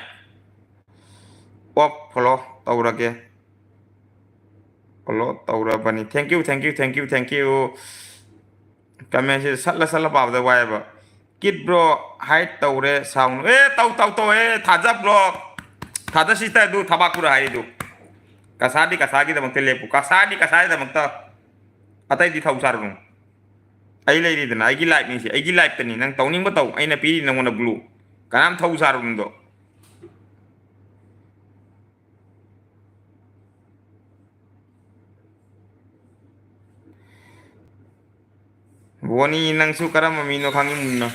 Off follow ꯇꯧꯔꯒꯦ꯫ Follow ꯇꯧꯔꯕꯅꯤ꯫ Thank you, thank you, thank you, thank you꯫ Commentꯁꯦ ꯁꯠꯂ ꯁꯠꯂ ꯄꯥꯕꯗ ꯋꯥꯏꯑꯦꯕ꯫ Kid bro, hide ꯇꯧꯔꯦ, ꯁꯥꯎꯅꯨ꯫ ꯑꯦ, ꯇꯧ, ꯇꯧ, ꯇꯧ, ꯑꯦ, ꯊꯥꯖ bro꯫ ꯊꯥꯖ sister ꯑꯗꯨ ꯊꯕꯥꯛ ꯄꯨꯔ ꯍꯥꯏꯔꯤꯗꯨ꯫ ꯀꯁꯥꯗꯤ ꯀꯁꯥꯒꯤꯗꯃꯛꯇ ꯂꯦꯞꯄꯨ꯫ ꯀꯁꯥꯗꯤ ꯀꯁꯥꯒꯤꯗꯃꯛꯇ꯫ ꯑꯇꯩꯗꯤ ꯊꯧ ꯁꯥꯔꯨꯅꯨ꯫ ꯑꯩ ꯂꯩꯔꯤꯗꯅ, ꯑꯩꯒꯤ liveꯅꯤꯁꯦ, ꯑꯩꯒꯤ liveꯇꯅꯤ꯫ ꯅꯪ ꯇꯧꯅꯤꯡꯕ ꯇꯧ, ꯑꯩꯅ ꯄꯤꯔꯤ ꯅꯪꯉꯣꯟꯗ glue꯫ ꯀꯅꯥꯝ ꯊꯧ ꯁꯥꯔꯨꯅꯨꯗꯣ꯫ ꯕꯣꯅꯤ, ꯅꯪꯁꯨ ꯀꯔꯝꯕ ꯃꯤꯅꯣ ꯈꯪꯉꯤ ꯃꯨꯟꯅ꯫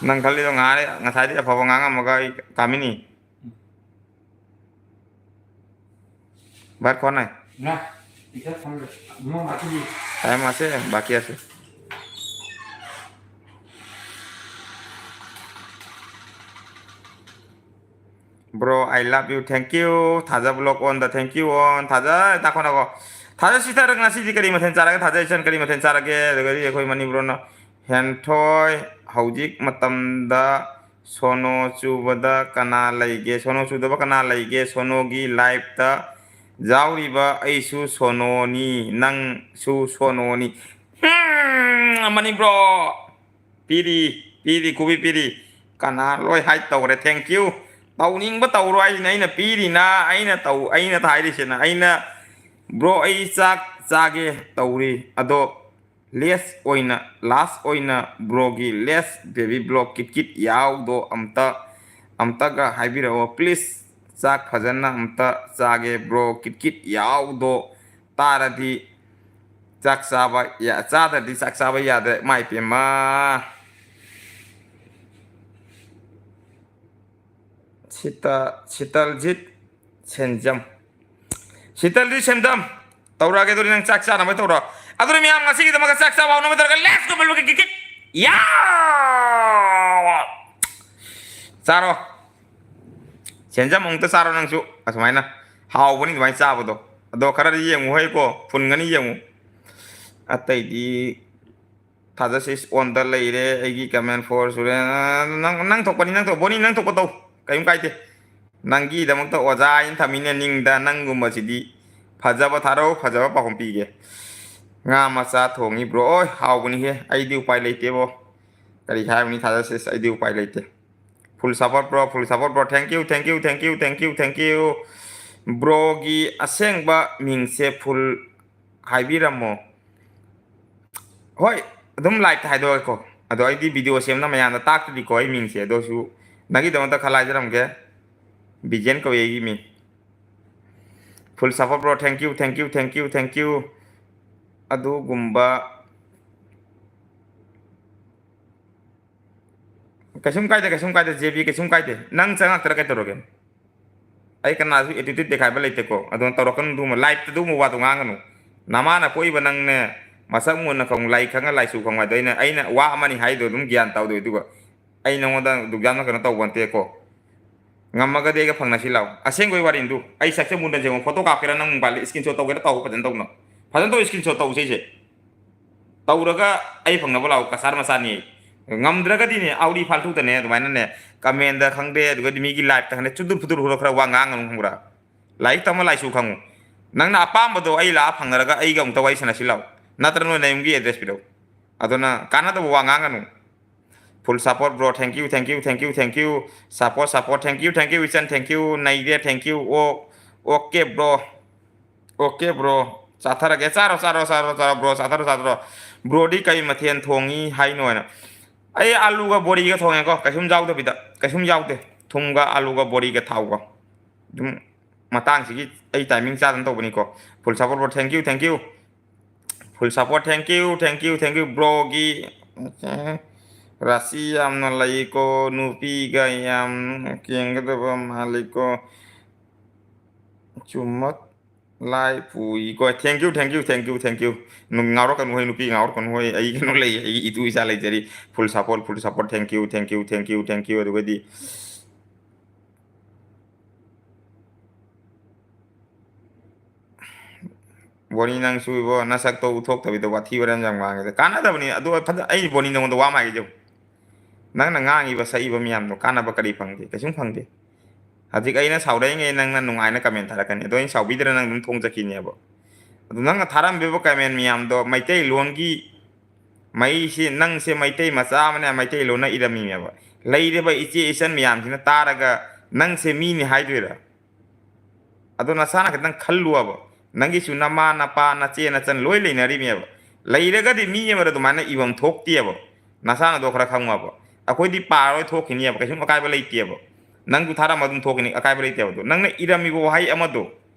ꯅꯪ ꯈꯜꯂꯤꯗꯣ ꯉꯥꯏꯔꯦ, ꯉꯁꯥꯏꯗꯤ ꯑꯐꯕ ꯉꯥꯡꯉꯝꯃꯒ ꯑꯩ ꯀꯥꯃꯤꯅꯤ꯫ बात कौन है? ना, इधर हम लोग, नो, बाकी भी। टाइम আছে, বাকি আছে। Bro, I love you, thank you. ꯊꯥꯖ vlog on the thank you on. ꯊꯥꯖ, ꯇꯥꯈꯣ ꯅꯀꯣ꯫ ꯊꯥꯖ sister, ꯉꯁꯤꯗꯤ ꯀꯔꯤ ꯃꯊꯦꯜ ꯆꯥꯔꯒꯦ? ꯊꯥꯖ ꯏꯆꯟ, ꯀꯔꯤ ꯃꯊꯦꯜ ꯆꯥꯔꯒꯦ? ꯑꯗꯨꯒꯗꯤ ꯑꯩꯈꯣꯏ ꯃꯅꯤꯄꯨꯔꯅ ꯍꯦꯟꯊꯣꯏ, ꯍꯧꯖꯤꯛ ꯃꯇꯝꯗ ꯁꯣꯅꯣ ꯆꯨꯕꯗ ꯀꯅꯥ ꯂꯩꯒꯦ? ꯁꯣꯅꯣ ꯆꯨꯗꯕ ꯀꯅꯥ ꯂꯩꯒꯦ? ꯁꯣꯅꯣꯒꯤ life ꯇ ꯌꯥꯎꯔꯤꯕ ꯑꯩꯁꯨ ꯁꯣꯅꯣꯅꯤ, ꯅꯪꯁꯨ ꯁꯣꯅꯣꯅꯤ꯫ ꯎꯝ, ꯃꯅꯤ bro꯫ ꯄꯤꯔꯤ, ꯄꯤꯔꯤ, ꯈꯨꯕꯤ ꯄꯤꯔꯤ꯫ ꯀꯅꯥ ꯂꯣꯏ ꯍꯥꯏ ꯇꯧꯈ꯭ꯔꯦ, thank you꯫ ꯇꯧꯅꯤꯡꯕ ꯇꯧꯔꯣ ꯍꯥꯏꯁꯤꯅ ꯑꯩꯅ ꯄꯤꯔꯤꯅ, ꯑꯩꯅ ꯇꯧ-, ꯑꯩꯅ ꯍꯥꯏꯔꯤꯁꯤꯅ, ꯑꯩꯅ, bro, ꯑꯩ ꯆꯥꯛ ꯆꯥꯒꯦ ꯇꯧꯔꯤ, ꯑꯗꯣ last ꯑꯣꯏꯅ, last ꯑꯣꯏꯅ bro ꯒꯤ last baby vlog ꯀꯤꯠ ꯀꯤꯠ ꯌꯥꯎꯗꯣ ꯑꯝꯇ, ꯑꯝꯇꯒ ꯍꯥꯏꯕꯤꯔꯛꯑꯣ please꯫ ꯆꯥꯛ ꯐꯖꯅ ꯑꯝꯇ ꯆꯥꯒꯦ bro, ꯀꯤꯠ ꯀꯤꯠ ꯌꯥꯎꯗꯣ ꯇꯥꯔꯗꯤ ꯆꯥꯛ ꯆꯥꯕ ꯌꯥ-, ꯆꯥꯗ꯭ꯔꯗꯤ ꯆꯥꯛ ꯆꯥꯕ ꯌꯥꯗ꯭ꯔꯦ, ꯏꯃꯥꯏ ꯄꯦꯝꯃ꯫ ꯁꯤꯇ-, ꯁꯤꯇꯜꯖꯤꯠ ꯁꯦꯟꯖꯝ꯫ ꯁꯤꯇꯜꯖꯤꯠ ꯁꯦꯟꯖꯝ꯫ ꯇꯧꯔꯛꯑꯒꯦ, ꯑꯗꯨꯗꯤ ꯅꯪ ꯆꯥꯛ ꯆꯥꯅꯕ ꯇꯧꯔꯣ꯫ ꯑꯗꯨꯗꯤ ꯃꯌꯥꯝ ꯉꯁꯤꯒꯤꯗꯃꯛꯇ ꯆꯥꯛ ꯆꯥꯕ ꯍꯧꯅꯕ ꯇꯧꯔꯒ, let's go, ꯕꯦꯕꯤ ꯀꯤꯠ ꯀꯤꯠ꯫ ꯌꯥ! ꯆꯥꯔꯣ꯫ ꯁꯦꯟꯖꯝ ꯑꯃꯨꯛꯇ ꯆꯥꯔꯣ ꯅꯪꯁꯨ꯫ ꯑꯁꯨꯃꯥꯏꯅ ꯍꯥꯎꯕꯅꯤ ꯑꯗꯨꯃꯥꯏꯅ ꯆꯥꯕꯗꯣ꯫ ꯑꯗꯣ ꯈꯔꯗꯤ ꯌꯦꯡꯉꯨ ꯍꯩꯀꯣ, ꯐꯨꯟꯒꯅꯤ ꯌꯦꯡꯉꯨ꯫ ꯑꯇꯩꯗꯤ ꯊꯥꯖ ꯁꯤꯁ on ꯗ ꯂꯩꯔꯦ꯫ ꯑꯩꯒꯤ comment for ꯁꯨꯔꯦ꯫ ꯅꯪ, ꯅꯪ ꯊꯣꯛꯄꯅꯤ, ꯅꯪ ꯊꯣꯛ-, ꯕꯣꯅꯤ, ꯅꯪ ꯊꯣꯛꯄ ꯇꯧ꯫ ꯀꯔꯤꯝ ꯀꯥꯏꯗꯦ꯫ ꯅꯪꯒꯤꯗꯃꯛꯇ ꯑꯣꯖꯥ ꯑꯩꯅ ꯊꯝꯃꯤꯅꯦ ꯅꯤꯡꯗ꯫ ꯅꯪꯒꯨꯝꯕꯁꯤꯗꯤ ꯐꯖꯕ ꯊꯥꯔꯛꯎ, ꯐꯖꯕ ꯄꯥꯎꯈꯨꯝ ꯄꯤꯒꯦ꯫ ꯉꯥ ꯃꯆꯥ ꯊꯣꯡꯉꯤ bro꯫ ꯑꯣꯏ, ꯍꯥꯎꯕꯅꯤꯍꯦ꯫ ꯑꯩꯗꯤ ꯎꯄꯥꯏ ꯂꯩꯇꯦꯕꯣ꯫ ꯀꯔꯤ ꯍꯥꯏꯔꯨꯅꯤ ꯊꯥꯖ ꯁꯤꯁ, ꯑꯩꯗꯤ ꯎꯄꯥꯏ ꯂꯩꯇꯦ꯫ Full support bro, full support bro, thank you, thank you, thank you, thank you, thank you꯫ Bro ꯒꯤ ꯑꯁꯦꯡꯕ ꯃꯤꯡꯁꯦ full ꯍꯥꯏꯕꯤꯔꯝꯃꯣ꯫ ꯍꯣꯏ, ꯑꯗꯨꯝ live ꯇ ꯍꯥꯏꯗꯣꯛꯑꯒꯦꯀꯣ꯫ ꯑꯗꯣ ꯑꯩꯗꯤ video ꯁꯦꯝꯅ ꯃꯌꯥꯝꯗ ꯇꯥꯛꯇ꯭ꯔꯤꯀꯣ ꯑꯩ ꯃꯤꯡꯁꯦ꯫ ꯑꯗꯨ ꯑꯣꯏꯔꯁꯨ ꯅꯪꯒꯤꯗꯃꯛꯇ ꯈꯜꯂ ꯍꯥꯏꯖꯔꯝꯒꯦ꯫ ꯕꯤꯖꯦꯟ ꯀꯧꯏ ꯑꯩꯒꯤ ꯃꯤꯡ꯫ Full support, bro. Thank you, thank you, thank you, thank you. ꯑꯗꯨꯒꯨꯝꯕ ꯀꯩꯁꯨꯝ ꯀꯥꯏꯗꯦ, ꯀꯩꯁꯨꯝ ꯀꯥꯏꯗꯦ, ꯖꯦ ꯕꯤ, ꯀꯩꯁꯨꯝ ꯀꯥꯏꯗꯦ꯫ ꯅꯪ ꯆꯪꯉꯛꯇ꯭ꯔꯥ ꯀꯩꯗꯧꯔꯒꯦ? ꯑꯩ ꯀꯅꯥꯁꯨ attitude ꯗꯦꯈꯥꯏꯕ ꯂꯩꯇꯦꯀꯣ꯫ ꯑꯗꯨꯅ ꯇꯧꯔꯛꯀꯅꯨ ꯑꯗꯨꯒꯨꯝꯕ, live ꯇ ꯑꯗꯨꯒꯨꯝꯕ ꯋꯥꯗꯣ ꯉꯥꯡꯒꯅꯨ꯫ ꯅꯃꯥꯅ ꯄꯣꯛꯏꯕ ꯅꯪꯅꯦ, ꯃꯁꯛ ꯃꯨꯟꯅ ꯈꯪꯉꯨ, ꯂꯥꯏꯔꯤꯛ ꯈꯪꯉ ꯂꯥꯏꯁꯨ ꯈꯪꯉꯨ ꯍꯥꯏꯗꯣ꯫ ꯑꯩꯅ, ꯑꯩꯅ ꯋꯥ ꯑꯃꯅꯤ ꯍꯥꯏꯗꯣ ꯑꯗꯨꯝ ꯒ꯭ꯌꯥꯟ ꯇꯧꯗꯣꯏ꯫ ꯑꯗꯨꯒ ꯑꯩ ꯅꯉꯣꯟꯗ ꯑꯗꯨꯛ ꯌꯥꯝꯅ ꯀꯩꯅꯣ ꯇꯧꯕ ꯅꯠꯇꯦꯀꯣ꯫ ꯉꯝꯃꯒꯗꯤ ꯑꯩꯒ ꯐꯪꯅꯁꯤ ꯂꯥꯛꯑꯣ꯫ ꯑꯁꯦꯡꯕꯩ ꯋꯥꯔꯤꯅꯤꯗꯨ꯫ ꯑꯩ ꯁꯛꯁꯦ ꯃꯨꯟꯅ ꯌꯦꯡꯉꯣ, photo ꯀꯥꯞꯀꯦꯔꯥ, ꯅꯪ mobile ꯗ screenshot ꯇꯧꯒꯦꯔꯥ ꯇꯧ, ꯐꯖꯅ ꯇꯧꯅ꯫ ꯐꯖꯅ ꯇꯧ, screenshot ꯇꯧꯁꯦ ꯑꯩꯁꯦ꯫ ꯇꯧꯔꯒ ꯑꯩ ꯐꯪꯅꯕ ꯂꯥꯛꯑꯣ, ꯀꯁꯥꯔ ꯃꯆꯥꯅꯤ꯫ ꯉꯝꯗ꯭ꯔꯒꯗꯤꯅꯦ, ꯑꯧꯔꯤ ꯐꯥꯜꯇꯨꯗꯅꯦ ꯑꯗꯨꯃꯥꯏꯅꯅꯦ, comment ꯗ ꯈꯪꯗꯦ, ꯑꯗꯨꯒꯗꯤ ꯃꯤꯒꯤ live ꯇ ꯈꯪꯗꯦ, ꯆꯨꯗꯨꯔ ꯐꯨꯗꯨꯔ ꯍꯨꯔ ꯈꯔ ꯋꯥ ꯉꯥꯡꯒꯅꯨ, ꯈꯪꯕ꯭ꯔꯥ? ꯂꯥꯏꯔꯤꯛ ꯇꯝꯃ ꯂꯥꯏꯁꯨ ꯈꯪꯉꯨ꯫ ꯅꯪꯅ ꯑꯄꯥꯝꯕꯗꯣ ꯑꯩ ꯂꯥꯛꯑ ꯐꯪꯅꯔꯒ ꯑꯩꯒ ꯑꯃꯨꯛꯇ ꯋꯥꯔꯤ ꯁꯥꯟꯅꯁꯤ ꯂꯥꯛꯑꯣ꯫ ꯅꯠꯇ꯭ꯔ ꯅꯣꯏ ꯅꯌꯨꯝꯒꯤ address ꯄꯤꯔꯛꯎ꯫ ꯑꯗꯨꯅ ꯀꯥꯟꯅꯗꯕ ꯋꯥ ꯉꯥꯡꯒꯅꯨ꯫ Full support, bro. Thank you, thank you, thank you, thank you. Support, support. Thank you, thank you, ꯏꯆꯟ. Thank you, ꯅꯩꯗꯦ. Thank you. ꯑꯣ, okay, bro. Okay, bro. ꯆꯥꯊꯔꯒꯦ꯫ ꯆꯥꯔꯣ, ꯆꯥꯔꯣ, ꯆꯥꯔꯣ, ꯆꯥꯔꯣ, bro. ꯆꯥꯊꯔꯣ, ꯆꯥꯊꯔꯣ꯫ Bro ꯗꯤ ꯀꯩ ꯃꯊꯦꯜ ꯊꯣꯡꯉꯤ ꯍꯥꯏꯅꯣ ꯍꯥꯏꯅ? ꯑꯩ ꯑꯥꯂꯨꯒ ꯕꯣꯔꯤꯒ ꯊꯣꯡꯉꯦꯀꯣ, ꯀꯩꯁꯨꯝ ꯌꯥꯎꯗꯕꯤꯗ, ꯀꯩꯁꯨꯝ ꯌꯥꯎꯗꯦ꯫ ꯊꯨꯝꯒ ꯑꯥꯂꯨꯒ ꯕꯣꯔꯤꯒ ꯊꯥꯎꯒ꯫ ꯑꯗꯨꯝ ꯃꯇꯥꯡꯁꯤꯒꯤ ꯑꯩ timing ꯆꯥꯗꯅ ꯇꯧꯕꯅꯤꯀꯣ꯫ Full support, bro. Thank you, thank you. Full support, thank you, thank you, thank you, bro ꯒꯤ꯫ ꯔꯥꯁꯤ ꯌꯥꯝꯅ ꯂꯩꯀꯣ, ꯅꯨꯄꯤꯒ ꯌꯥꯝ ꯀꯦꯟꯒꯗꯕ ꯃꯥꯜꯂꯤꯀꯣ꯫ ꯆꯨꯝꯃꯛ ꯂꯥꯏ ꯄꯨꯏꯀꯣ꯫ Thank you, thank you, thank you, thank you. ꯅꯨ-, ꯉꯥꯎꯔꯛꯀꯅꯨ ꯍꯣꯏ, ꯅꯨꯄꯤ ꯉꯥꯎꯔꯛꯀꯅꯨ ꯍꯣꯏ, ꯑꯩ ꯀꯩꯅꯣ ꯂꯩ, ꯑꯩꯒꯤ ꯏꯇꯨ ꯏꯆꯥ ꯂꯩꯖꯔꯤ꯫ Full support, full support, thank you, thank you, thank you, thank you꯫ ꯑꯗꯨꯒꯗꯤ ꯕꯣꯅꯤ, ꯅꯪꯁꯨ ꯏꯕꯣ, ꯅꯁꯛꯇꯣ ꯎꯠꯊꯣꯛꯇꯕꯤꯗ ꯋꯥꯊꯤ ꯋꯥꯔꯦꯝ ꯌꯥꯝ ꯉꯥꯡꯉꯦꯗ꯫ ꯀꯥꯟꯅꯗꯕꯅꯤ꯫ ꯑꯗꯨ ꯐꯖ-, ꯑꯩ ꯕꯣꯅꯤ, ꯅꯉꯣꯟꯗ ꯋꯥ ꯑꯃ ꯍꯥꯏꯒꯦ ꯌꯦꯡꯉꯨ꯫ ꯅꯪꯅ ꯉꯥꯡꯉꯤꯕ ꯁꯛꯏꯕ ꯃꯌꯥꯝꯗꯣ ꯀꯥꯟꯅꯕ ꯀꯔꯤ ꯐꯪꯒꯦ? ꯀꯩꯁꯨꯝ ꯐꯪꯗꯦ꯫ ꯍꯧꯖꯤꯛ ꯑꯩꯅ ꯁꯥꯎꯔꯛꯏꯉꯩ ꯅꯪꯅ ꯅꯨꯡꯉꯥꯏꯅ comment ꯊꯥꯔꯛꯀꯅꯤ꯫ ꯑꯗꯣ ꯑꯩꯅ ꯁꯥꯎꯕꯤꯗ꯭ꯔ ꯅꯪ ꯑꯗꯨꯝ ꯊꯣꯡ ꯆꯠꯈꯤꯅꯦꯕ꯫ ꯑꯗꯨ ꯅꯪꯅ ꯊꯥꯔꯝꯃꯤꯕ comment ꯃꯌꯥꯝꯗꯣ ꯃꯩꯇꯩꯂꯣꯟꯒꯤ ꯃꯩꯁꯤ, ꯅꯪꯁꯦ ꯃꯩꯇꯩ ꯃꯆꯥ ꯑꯃꯅ ꯃꯩꯇꯩꯂꯣꯟꯅ ꯏꯔꯝꯃꯤꯅꯦꯕ꯫ ꯂꯩꯔꯤꯕ ꯏꯆꯦ ꯏꯆꯟ ꯃꯌꯥꯝꯁꯤꯅ ꯇꯥꯔꯒ ꯅꯪꯁꯦ ꯃꯤꯅꯤ ꯍꯥꯏꯗꯣꯏꯔꯥ? ꯑꯗꯣ ꯅꯁꯥꯅ ꯈꯤꯇꯪ ꯈꯜꯂꯨꯕ꯫ ꯅꯪꯒꯤꯁꯨ ꯅꯃꯥ, ꯅꯄꯥ, ꯅꯆꯦ, ꯅꯆꯟ ꯂꯣꯏ ꯂꯩꯅꯔꯤꯅꯦꯕ꯫ ꯂꯩꯔꯒꯗꯤ ꯃꯤ ꯑꯃꯗ ꯑꯗꯨꯃꯥꯏꯅ ꯏꯐꯝ ꯊꯣꯛꯇꯦꯕ꯫ ꯅꯁꯥꯅꯗꯣ ꯈꯔ ꯈꯪꯉꯣꯕ꯫ ꯑꯩꯈꯣꯏꯗꯤ ꯄꯥꯔꯔꯣꯏ, ꯊꯣꯛꯈꯤꯅꯦꯕ, ꯀꯩꯁꯨꯝ ꯑꯀꯥꯏꯕ ꯂꯩꯇꯦꯕ꯫ ꯅꯪꯁꯨ ꯊꯥꯔꯝꯕ ꯑꯗꯨꯝ ꯊꯣꯛꯈꯤꯅꯤ, ꯑꯀꯥꯏꯕ ꯂꯩꯇꯦꯕ꯫ ꯑꯗꯣ ꯅꯪꯅ ꯏꯔꯝꯃꯤꯕ ꯋꯥꯍꯩ ꯑꯃꯗꯣ,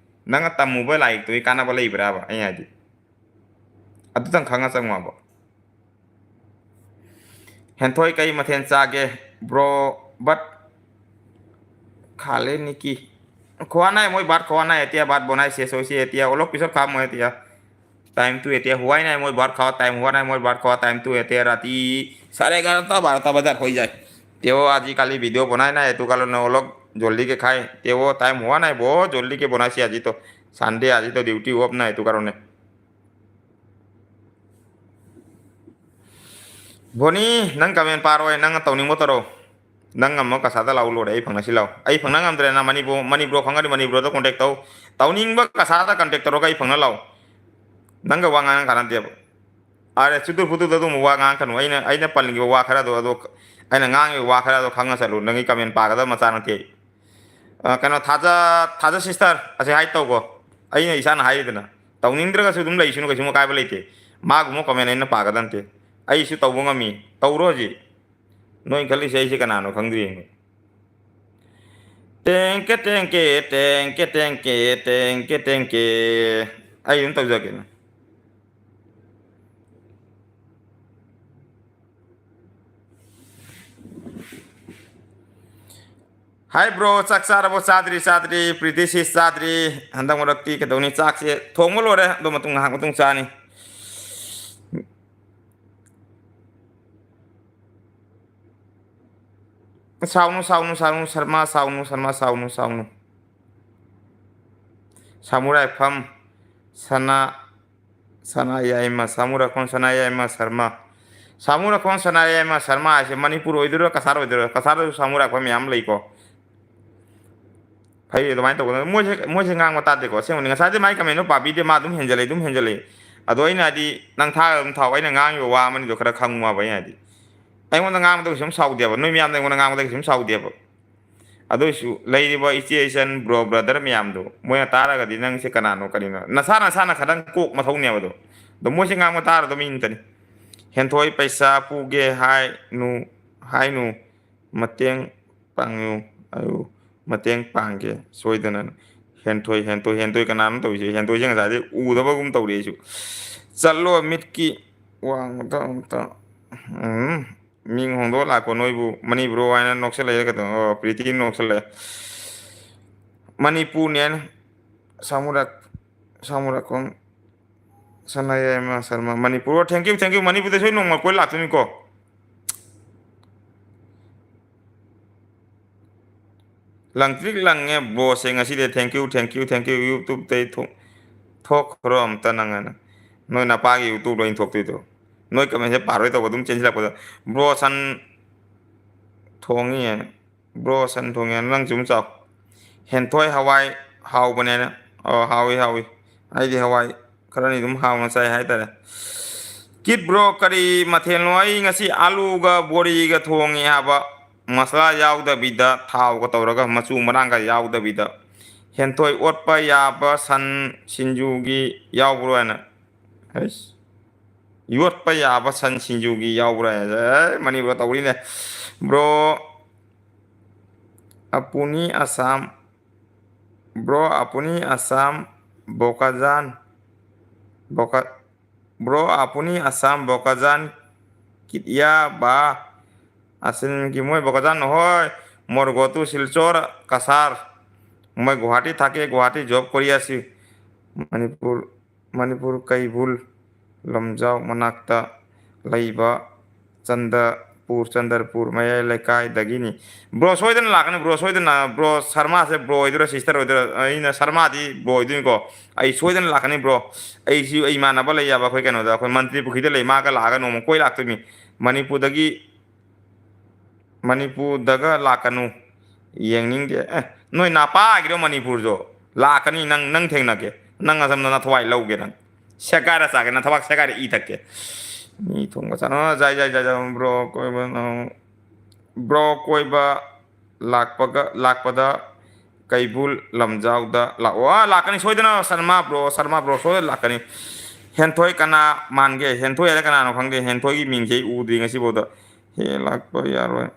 ꯅꯪꯅ ꯇꯝꯃꯨꯕ ꯂꯥꯏꯔꯤꯛꯇꯨꯒꯤ ꯀꯥꯟꯅꯕ ꯂꯩꯕ꯭ꯔꯥꯕ ꯑꯩꯅ ꯍꯥꯏꯗꯤ? ꯑꯗꯨꯇꯪ ꯈꯪꯉ ꯆꯪꯉꯣꯕ꯫ ꯍꯦꯟꯊꯣꯏ, ꯀꯩ ꯃꯊꯦꯜ ꯆꯥꯒꯦ? Bro, but ꯈꯥꯂꯦ ꯅꯤꯀꯤ꯫ খোৱা নাই মই ভাত, খোৱা নাই এতিয়া, ভাত বনাইছে, চইছে এতিয়া, অলপ পিছত খাম মই এতিয়া। Time টো এতিয়া হোৱাই নাই মই ভাত খোৱা, টাইম হোৱা নাই মই ভাত খোৱা, টাইমটো এতিয়া ৰাতি চাৰে এঘাৰটা, বাৰটা বজাত হৈ যায়। তেওঁ আজিকালি ভিডিঅ' বনাই নাই, এইটো কাৰণে অলপ জল্দিকে খায়। তেওঁ টাইম হোৱা নাই, বহুত জল্দিকে বনাইছে আজিতো। ছানডে, আজিতো ডিউটি অফ নাই, এইটো কাৰণে। ꯕꯣꯅꯤ, ꯅꯪ ꯀꯃꯦꯟ ꯄꯥꯔꯣꯏ, ꯅꯪ ꯇꯧꯅꯤꯡꯕ ꯇꯧꯔꯣ꯫ ꯅꯪ ꯉꯝꯃ ꯀꯁꯥꯗ ꯂꯥꯛꯎ, ꯂꯣꯏꯔꯦ, ꯑꯩ ꯐꯪꯅꯁꯤ ꯂꯥꯛꯑꯣ꯫ ꯑꯩ ꯐꯪꯅ ꯉꯝꯗ꯭ꯔꯦ, ꯅꯪ ꯃꯅꯤꯄꯨꯔ, ꯃꯅꯤꯄꯨꯔ ꯈꯪꯉꯗꯤ ꯃꯅꯤꯄꯨꯔꯗ ꯀꯣꯟꯇꯦꯛ ꯇꯧ꯫ ꯇꯧꯅꯤꯡꯕ ꯀꯁꯥꯗ ꯀꯟꯇꯦꯛ ꯇꯧꯔꯒ ꯑꯩ ꯐꯪꯅ ꯂꯥꯛꯑꯣ꯫ ꯅꯪꯒ ꯋꯥ ꯉꯥꯡꯉ ꯀꯥꯟꯅꯗꯦꯕ꯫ ꯑꯔꯦ, ꯆꯨꯗꯨꯔ ꯐꯨꯗꯨꯔꯗ ꯑꯗꯨꯝ ꯋꯥ ꯉꯥꯡꯉꯛꯀꯅꯨ꯫ ꯑꯩꯅ, ꯑꯩꯅ ꯄꯜꯂꯤꯕ ꯋꯥ ꯈꯔꯗꯣ, ꯑꯗꯣ, ꯑꯩꯅ ꯉꯥꯡꯉꯤꯕ ꯋꯥ ꯈꯔꯗꯣ ꯈꯪꯉ ꯆꯠꯂꯨ꯫ ꯅꯪꯒꯤ ꯀꯃꯦꯟ ꯄꯥꯒꯗꯕ ꯃꯆꯥ ꯅꯠꯇꯦ ꯑꯩ꯫ ꯑ, ꯀꯩꯅꯣ, ꯊꯥꯖ, ꯊꯥꯖ ꯁꯤꯁꯇꯔ, ꯑꯁꯤ ꯍꯥꯏ ꯇꯧꯀꯣ꯫ ꯑꯩꯅ ꯏꯁꯥꯅ ꯍꯥꯏꯔꯤꯗꯅ, ꯇꯧꯅꯤꯡꯗ꯭ꯔꯒꯁꯨ ꯑꯗꯨꯝ ꯂꯩꯁꯅꯨ, ꯀꯩꯁꯨꯝ ꯑꯀꯥꯏꯕ ꯂꯩꯇꯦ꯫ ꯃꯥꯒꯨꯝꯕ ꯀꯃꯦꯟ ꯑꯩꯅ ꯄꯥꯒꯗꯕ ꯅꯠꯇꯦ꯫ ꯑꯩꯁꯨ ꯇꯧꯕ ꯉꯝꯃꯤ, ꯇꯧꯔꯣ ꯍꯧꯖꯤꯛ꯫ ꯅꯣꯏ ꯈꯜꯂꯤꯁꯦ ꯑꯩꯁꯦ ꯀꯅꯥꯅꯣ ꯈꯪꯗ꯭ꯔꯤ ꯌꯦꯡꯉꯨ꯫ ꯇꯦꯡꯀꯦ, ꯇꯦꯡꯀꯦ, ꯇꯦꯡꯀꯦ, ꯇꯦꯡꯀꯦ, ꯇꯦꯡꯀꯦ, ꯇꯦꯡꯀꯦ꯫ ꯑꯩ ꯑꯗꯨꯝ ꯇꯧꯖꯒꯦꯅ꯫ Hi bro, ꯆꯥꯛ ꯆꯥꯔꯕꯣ? ꯆꯥꯗ꯭ꯔꯤ, ꯆꯥꯗ꯭ꯔꯤ꯫ ꯄ꯭ꯔꯤꯇꯤꯁꯤ ꯆꯥꯗ꯭ꯔꯤ꯫ ꯍꯟꯗꯛ ꯃꯔꯛꯇꯤ ꯀꯩꯗꯧꯅꯤ, ꯆꯥꯛꯁꯦ ꯊꯣꯡꯕ ꯂꯣꯏꯔꯦ, ꯑꯗꯣ ꯃꯇꯨꯡ, ꯉꯥꯏꯍꯥꯛ ꯃꯇꯨꯡ ꯆꯥꯅꯤ꯫ ꯁꯥꯎꯅꯨ, ꯁꯥꯎꯅꯨ, ꯁꯥꯎꯅꯨ, ꯁꯔꯃ, ꯁꯥꯎꯅꯨ, ꯁꯔꯃ, ꯁꯥꯎꯅꯨ, ꯁꯥꯎꯅꯨ꯫ ꯁꯥꯃꯨꯔꯥꯏꯐꯝ ꯁꯅꯥ, ꯁꯅꯥ ꯌꯥꯏꯃ, ꯁꯥꯃꯨꯔꯥꯏꯐꯝ ꯁꯅꯥ ꯌꯥꯏꯃ ꯁꯔꯃ꯫ ꯁꯥꯃꯨꯔꯥꯏꯐꯝ ꯁꯅꯥ ꯌꯥꯏꯃ ꯁꯔꯃ ꯍꯥꯏꯁꯦ ꯃꯅꯤꯄꯨꯔ ꯑꯣꯏꯗꯣꯏꯔꯥ, ꯀꯁꯥꯔ ꯑꯣꯏꯗꯣꯏꯔꯥ? ꯀꯁꯥꯔꯗꯁꯨ ꯁꯥꯃꯨꯔꯥꯏꯐꯝ ꯃꯌꯥꯝ ꯂꯩꯀꯣ꯫ ꯐꯩ ꯑꯗꯨꯃꯥꯏꯅ ꯇꯧꯒꯗꯕ꯫ ꯃꯣꯏꯁꯦ, ꯃꯣꯏꯁꯦ ꯉꯥꯡꯕ ꯇꯥꯗꯦꯀꯣ꯫ ꯑꯁꯦꯡꯕꯅꯤ, ꯉꯁꯥꯏꯗꯩ ꯃꯥꯏ ꯀꯃꯦꯟꯗꯣ ꯄꯥꯕꯤꯗꯦ, ꯃꯥ ꯑꯗꯨꯝ ꯍꯦꯟꯖꯜꯂꯦ, ꯑꯗꯨꯝ ꯍꯦꯟꯖꯜꯂꯦ꯫ ꯑꯗꯣ ꯑꯩꯅ ꯍꯥꯏꯗꯤ, ꯅꯪ ꯊꯥꯔꯒ ꯑꯗꯨꯝ ꯊꯥꯎ, ꯑꯩꯅ ꯉꯥꯡꯉꯤꯕ ꯋꯥ ꯑꯃꯅꯤꯗꯣ ꯈꯔ ꯈꯪꯉꯨ ꯍꯥꯏꯕ ꯑꯩꯅ ꯍꯥꯏꯗꯤ꯫ ꯑꯩꯉꯣꯟꯗ ꯉꯥꯡꯕꯗ ꯀꯩꯁꯨꯝ ꯁꯥꯎꯗꯦꯕ, ꯅꯣꯏ ꯃꯌꯥꯝꯅ ꯑꯩꯉꯣꯟꯗ ꯉꯥꯡꯕꯗ ꯀꯩꯁꯨꯝ ꯁꯥꯎꯗꯦꯕ꯫ ꯑꯗꯨ ꯑꯣꯏꯁꯨ ꯂꯩꯔꯤꯕ ꯏꯆꯦ ꯏꯆꯟ, bro brother ꯃꯌꯥꯝꯗꯣ, ꯃꯣꯏꯅ ꯇꯥꯔꯒꯗꯤ ꯅꯪꯁꯦ ꯀꯅꯥꯅꯣ ꯀꯔꯤꯅꯣ, ꯅꯁꯥ ꯅꯁꯥꯅ ꯈꯇꯪ ꯀꯣꯛ ꯃꯊꯧꯅꯦꯕ ꯑꯗꯣ꯫ ꯑꯗꯣ ꯃꯣꯏꯁꯦ ꯉꯥꯡꯕ ꯇꯥꯔꯗꯣ ꯃꯤ ꯅꯠꯇꯅꯤ꯫ ꯍꯦꯟꯊꯣꯏ ꯄꯩꯁꯥ ꯄꯨꯒꯦ ꯍꯥꯏꯅꯨ, ꯍꯥꯏꯅꯨ꯫ ꯃꯇꯦꯡ ꯄꯥꯡꯉꯨ, ꯑꯩꯕꯨ ꯃꯇꯦꯡ ꯄꯥꯡꯒꯦ ꯁꯣꯏꯗꯅ꯫ ꯍꯦꯟꯊꯣꯏ, ꯍꯦꯟꯊꯣꯏ, ꯍꯦꯟꯊꯣꯏ ꯀꯅꯥꯅꯣ ꯇꯧꯔꯤꯁꯦ? ꯍꯦꯟꯊꯣꯏꯁꯦ ꯉꯁꯥꯏꯗꯩ ꯎꯗꯕꯒꯨꯝ ꯇꯧꯔꯤ ꯑꯩꯁꯨ꯫ ꯆꯠꯂꯣ ꯃꯤꯠꯀꯤ ꯋꯥꯡꯃꯗ ꯑꯝꯇ꯫ ꯎꯝ꯫ ꯃꯤꯡ ꯍꯣꯡꯗꯣꯛꯑ ꯂꯥꯛꯄ ꯅꯣꯏꯕꯨ ꯃꯅꯤꯄꯨꯔ ꯍꯥꯏꯅ ꯅꯣꯛꯁꯜꯂꯛꯑꯦ ꯀꯩꯗꯧ-, ꯑꯣ, ꯄ꯭ꯔꯤꯇꯤ ꯅꯣꯛꯁꯜꯂꯛꯑꯦ꯫ ꯃꯅꯤꯄꯨꯔꯅꯦꯅ꯫ ꯁꯥꯃꯨꯔꯛ-, ꯁꯥꯃꯨꯔꯛꯈꯣꯡ ꯁꯅꯥꯌꯥꯏꯃ Sharma, Manipur. Thank you, thank you꯫ ꯃꯅꯤꯄꯨꯔꯗꯁꯨ ꯑꯩ ꯅꯣꯡꯃ ꯀꯣꯏ ꯂꯥꯛꯇꯣꯏꯅꯤꯀꯣ꯫ ꯂꯪꯇ꯭ꯔꯤꯛ ꯂꯪꯉꯦ ꯕ꯭ꯔꯣꯁꯦ ꯉꯁꯤꯗꯤ꯫ Thank you, thank you, thank you꯫ YouTube-ꯇꯩ ꯊꯣꯛ-, ꯊꯣꯛꯈ꯭ꯔꯣ ꯑꯝꯇ ꯅꯪ ꯍꯥꯏꯅ꯫ ꯅꯣꯏ ꯅꯄꯥꯒꯤ YouTube ꯂꯣꯏ ꯊꯣꯛꯇꯣꯏꯗꯣ꯫ ꯅꯣꯏ comment-ꯁꯦ ꯄꯥꯔꯣꯏ ꯇꯧꯕ ꯑꯗꯨꯝ ꯆꯦꯟꯁꯤꯜꯂꯛꯄꯗ꯫ ꯕ꯭ꯔꯣ ꯁꯟ ꯊꯣꯡꯉꯤ ꯍꯥꯏꯅ꯫ ꯕ꯭ꯔꯣ ꯁꯟ ꯊꯣꯡꯉꯦ ꯍꯥꯏꯅ ꯅꯪꯁꯨ ꯑꯗꯨꯝ ꯆꯥꯎ꯫ ꯍꯦꯟꯊꯣꯏ ꯍꯋꯥꯏ ꯍꯥꯎꯕꯅꯦꯅ꯫ ꯑꯣ, ꯍꯥꯎꯏ, ꯍꯥꯎꯏ꯫ ꯑꯩꯗꯤ ꯍꯋꯥꯏ ꯈꯔꯅꯤ ꯑꯗꯨꯝ ꯍꯥꯎꯅ ꯆꯥꯏ ꯍꯥꯏꯇꯥꯔꯦ꯫ ꯀꯤꯠ ꯕ꯭ꯔꯣ, ꯀꯔꯤ ꯃꯊꯦꯜꯅꯣ? ꯑꯩ ꯉꯁꯤ ꯑꯥꯂꯨꯒ ꯕꯣꯔꯤꯒ ꯊꯣꯡꯉꯦ ꯍꯥꯏꯕ꯫ ꯃꯁꯂꯥ ꯌꯥꯎꯗꯕꯤꯗ, ꯊꯥꯎꯒ ꯇꯧꯔꯒ, ꯃꯆꯨ ꯃꯔꯥꯡꯒ ꯌꯥꯎꯗꯕꯤꯗ꯫ ꯍꯦꯟꯊꯣꯏ ꯑꯣꯠꯄ ꯌꯥꯕ ꯁꯟ ꯁꯤꯡꯖꯨꯒꯤ ꯌꯥꯎꯕ꯭ꯔꯣ ꯍꯥꯏꯅ꯫ ꯍꯩꯁ꯫ ꯌꯣꯠꯄ ꯌꯥꯕ ꯁꯟ ꯁꯤꯡꯖꯨꯒꯤ ꯌꯥꯎꯕ꯭ꯔꯥ? ꯑꯦ, ꯃꯅꯤꯄꯨꯔ ꯇꯧꯔꯤꯅꯦ꯫ ꯕ꯭ꯔꯣ ꯑꯄꯨꯅꯤ ꯑꯁꯥꯝ, ꯕ꯭ꯔꯣ ꯑꯄꯨꯅꯤ ꯑꯁꯥꯝ, ꯕꯣꯀꯥꯖꯥꯟ, ꯕꯣꯀꯥ-, ꯕ꯭ꯔꯣ ꯑꯄꯨꯅꯤ ꯑꯁꯥꯝ, ꯕꯣꯀꯥꯖꯥꯟ, ꯀꯤꯠꯌꯥ ꯕꯥ, ꯑꯁꯤꯟꯒꯤ ꯃꯣꯏ ꯕꯣꯀꯥꯖꯥꯟ ꯍꯣꯏ, ꯃꯣꯔꯒꯣꯇꯨ ꯁꯤꯜꯆꯣꯔ ꯀꯁꯥꯔ, ꯃꯣꯏ ꯒꯨꯍꯥꯇꯤ ꯊꯥꯀꯦ, ꯒꯨꯍꯥꯇꯤ ꯖꯣꯕ ꯀꯣꯔꯤꯌꯥꯁꯤ, ꯃꯅꯤꯄꯨꯔ, ꯃꯅꯤꯄꯨꯔ ꯀꯩꯕꯨꯜ ꯂꯝꯖꯥꯎ ꯃꯅꯥꯛꯇ ꯂꯩꯕ ꯆꯟꯗꯄꯨꯔ, ꯆꯟꯗ꯭ꯔꯄꯨꯔ ꯃꯌꯥꯏ ꯂꯩꯀꯥꯏꯗꯒꯤꯅꯤ꯫ ꯕ꯭ꯔꯣ ꯁꯣꯏꯗꯅ ꯂꯥꯛꯀꯅꯤ, ꯕ꯭ꯔꯣ ꯁꯣꯏꯗꯅ꯫ ꯕ꯭ꯔꯣ ꯁꯔꯃꯥꯁꯦ ꯕ꯭ꯔꯣ ꯑꯣꯏꯗꯣꯏꯔꯥ ꯁꯤꯁꯇꯔ ꯑꯣꯏꯗꯣꯏꯔꯥ? ꯑꯩꯅ ꯁꯔꯃꯥꯗꯤ ꯕ꯭ꯔꯣ ꯑꯣꯏꯗꯣꯏꯅꯤꯀꯣ꯫ ꯑꯩ ꯁꯣꯏꯗꯅ ꯂꯥꯛꯀꯅꯤ ꯕ꯭ꯔꯣ꯫ ꯑꯩꯁꯨ, ꯑꯩ ꯏꯃꯥꯟꯅꯕ ꯂꯩ ꯌꯥꯕ ꯑꯩꯈꯣꯏ ꯀꯩꯅꯣꯗ, ꯑꯩꯈꯣꯏ ꯃꯟꯇ꯭ꯔꯤ ꯄꯨꯈ꯭ꯔꯤꯗ ꯂꯩ, ꯃꯥꯒ ꯂꯥꯛꯑꯒ ꯅꯣꯡꯃ ꯀꯣꯏ ꯂꯥꯛꯇꯣꯏꯅꯤ꯫ ꯃꯅꯤꯄꯨꯔꯗꯒꯤ, ꯃꯅꯤꯄꯨꯔꯗꯒ ꯂꯥꯛꯀꯅꯨ꯫ ꯌꯦꯡꯅꯤꯡꯗꯦ꯫ ꯑꯦ, ꯅꯣꯏ ꯅꯄꯥꯒꯤꯔꯣ ꯃꯅꯤꯄꯨꯔꯗꯣ? ꯂꯥꯛꯀꯅꯤ ꯅꯪ, ꯅꯪ ꯊꯦꯡꯅꯒꯦ꯫ ꯅꯪ ꯑꯁꯣꯝꯗ ꯅꯊꯋꯥꯏ ꯂꯧꯒꯦ ꯅꯪ꯫ ꯁꯦꯒꯥꯏꯔ ꯆꯥꯒꯦ, ꯅꯊꯕꯥꯛ ꯁꯦꯒꯥꯏꯔ ꯏ ꯊꯛꯀꯦ꯫ ꯃꯤ ꯊꯣꯡꯕ ꯆꯥꯅ ꯖꯥꯏ ꯖꯥꯏ ꯖꯥꯏ ꯖꯥꯏ ꯕ꯭ꯔꯣ ꯀꯣꯏꯕ ꯅꯪ꯫ ꯕ꯭ꯔꯣ ꯀꯣꯏꯕ ꯂꯥꯛꯄꯒ, ꯂꯥꯛꯄꯗ ꯀꯩꯕꯨꯜ ꯂꯝꯖꯥꯎꯗ ꯂꯥꯛꯑꯣ꯫ ꯑꯥ, ꯂꯥꯛꯀꯅꯤ ꯁꯣꯏꯗꯅ ꯁꯔꯃꯥ ꯕ꯭ꯔꯣ, ꯁꯔꯃꯥ ꯕ꯭ꯔꯣ ꯁꯣꯏꯗꯅ ꯂꯥꯛꯀꯅꯤ꯫ ꯍꯦꯟꯊꯣꯏ ꯀꯅꯥ ꯃꯥꯟꯒꯦ? ꯍꯦꯟꯊꯣꯏ ꯍꯥꯏꯔ ꯀꯅꯥꯅꯣ ꯈꯪꯗꯦ꯫ ꯍꯦꯟꯊꯣꯏꯒꯤ ꯃꯤꯡꯁꯦ ꯑꯩ ꯎꯗ꯭ꯔꯤ ꯉꯁꯤꯐꯥꯎꯗ꯫ ꯍꯦ ꯂꯥꯛꯄ ꯌꯥꯔꯣꯏ꯫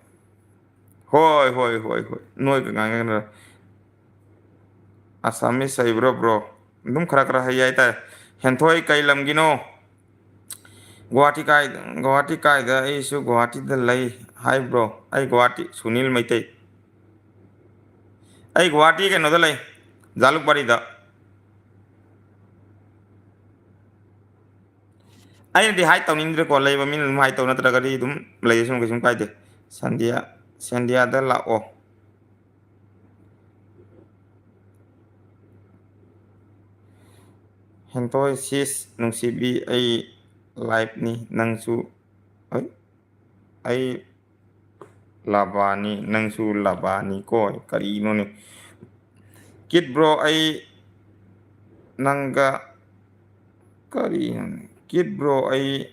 ꯍꯣꯏ, ꯍꯣꯏ, ꯍꯣꯏ, ꯍꯣꯏ꯫ ꯅꯣꯏꯒ ꯉꯥꯡꯅꯒꯅꯨ꯫ ꯑꯁꯥꯃꯤꯁ ꯍꯩꯕ꯭ꯔꯣ, ꯕ꯭ꯔꯣ? ꯑꯗꯨꯝ ꯈꯔ ꯈꯔ ꯍꯩ ꯍꯥꯏꯇꯥꯔꯦ꯫ ꯍꯦꯟꯊꯣꯏ, ꯀꯩ ꯂꯝꯒꯤꯅꯣ? ꯒꯨꯍꯥꯇꯤ ꯀꯥꯏ-, ꯒꯨꯍꯥꯇꯤ ꯀꯥꯏꯗ? ꯑꯩꯁꯨ ꯒꯨꯍꯥꯇꯤꯗ ꯂꯩ꯫ ꯍꯥꯏ, ꯕ꯭ꯔꯣ, ꯑꯩ ꯒꯨꯍꯥꯇꯤ, ꯁꯨꯅꯤꯜ ꯃꯩꯇꯩ꯫ ꯑꯩ ꯒꯨꯍꯥꯇꯤ ꯀꯩꯅꯣꯗ ꯂꯩ, ꯖꯥꯂꯨꯛꯕꯥꯔꯤꯗ꯫ ꯑꯩꯅꯗꯤ ꯍꯥꯏ ꯇꯧꯅꯤꯡꯗ꯭ꯔꯦꯀꯣ, ꯂꯩꯕ ꯃꯤꯅ ꯑꯗꯨꯝ ꯍꯥꯏ ꯇꯧ, ꯅꯠꯇ꯭ꯔꯒꯗꯤ ꯑꯗꯨꯝ ꯂꯩꯔꯁꯨ ꯀꯩꯁꯨꯝ ꯀꯥꯏꯗꯦ꯫ ꯁꯟꯗꯤꯌꯥ, ꯁꯟꯗꯤꯌꯥꯗ ꯂꯥꯛꯑꯣ꯫ ꯍꯦꯟꯇꯣꯏ ꯁꯤꯁ ꯅꯨꯡꯁꯤꯕꯤ, ꯑꯩ ꯂꯥꯏꯐꯅꯤ, ꯅꯪꯁꯨ, ꯑꯩ, ꯑꯩ ꯂꯥꯕꯥꯅꯤ, ꯅꯪꯁꯨ ꯂꯥꯕꯥꯅꯤ ꯀꯣ꯫ ꯀꯔꯤꯅꯣꯅꯦ? ꯀꯤꯠ ꯕ꯭ꯔꯣ, ꯑꯩ ꯅꯪꯒ, ꯀꯔꯤꯅꯣꯅꯦ? ꯀꯤꯠ ꯕ꯭ꯔꯣ, ꯑꯩ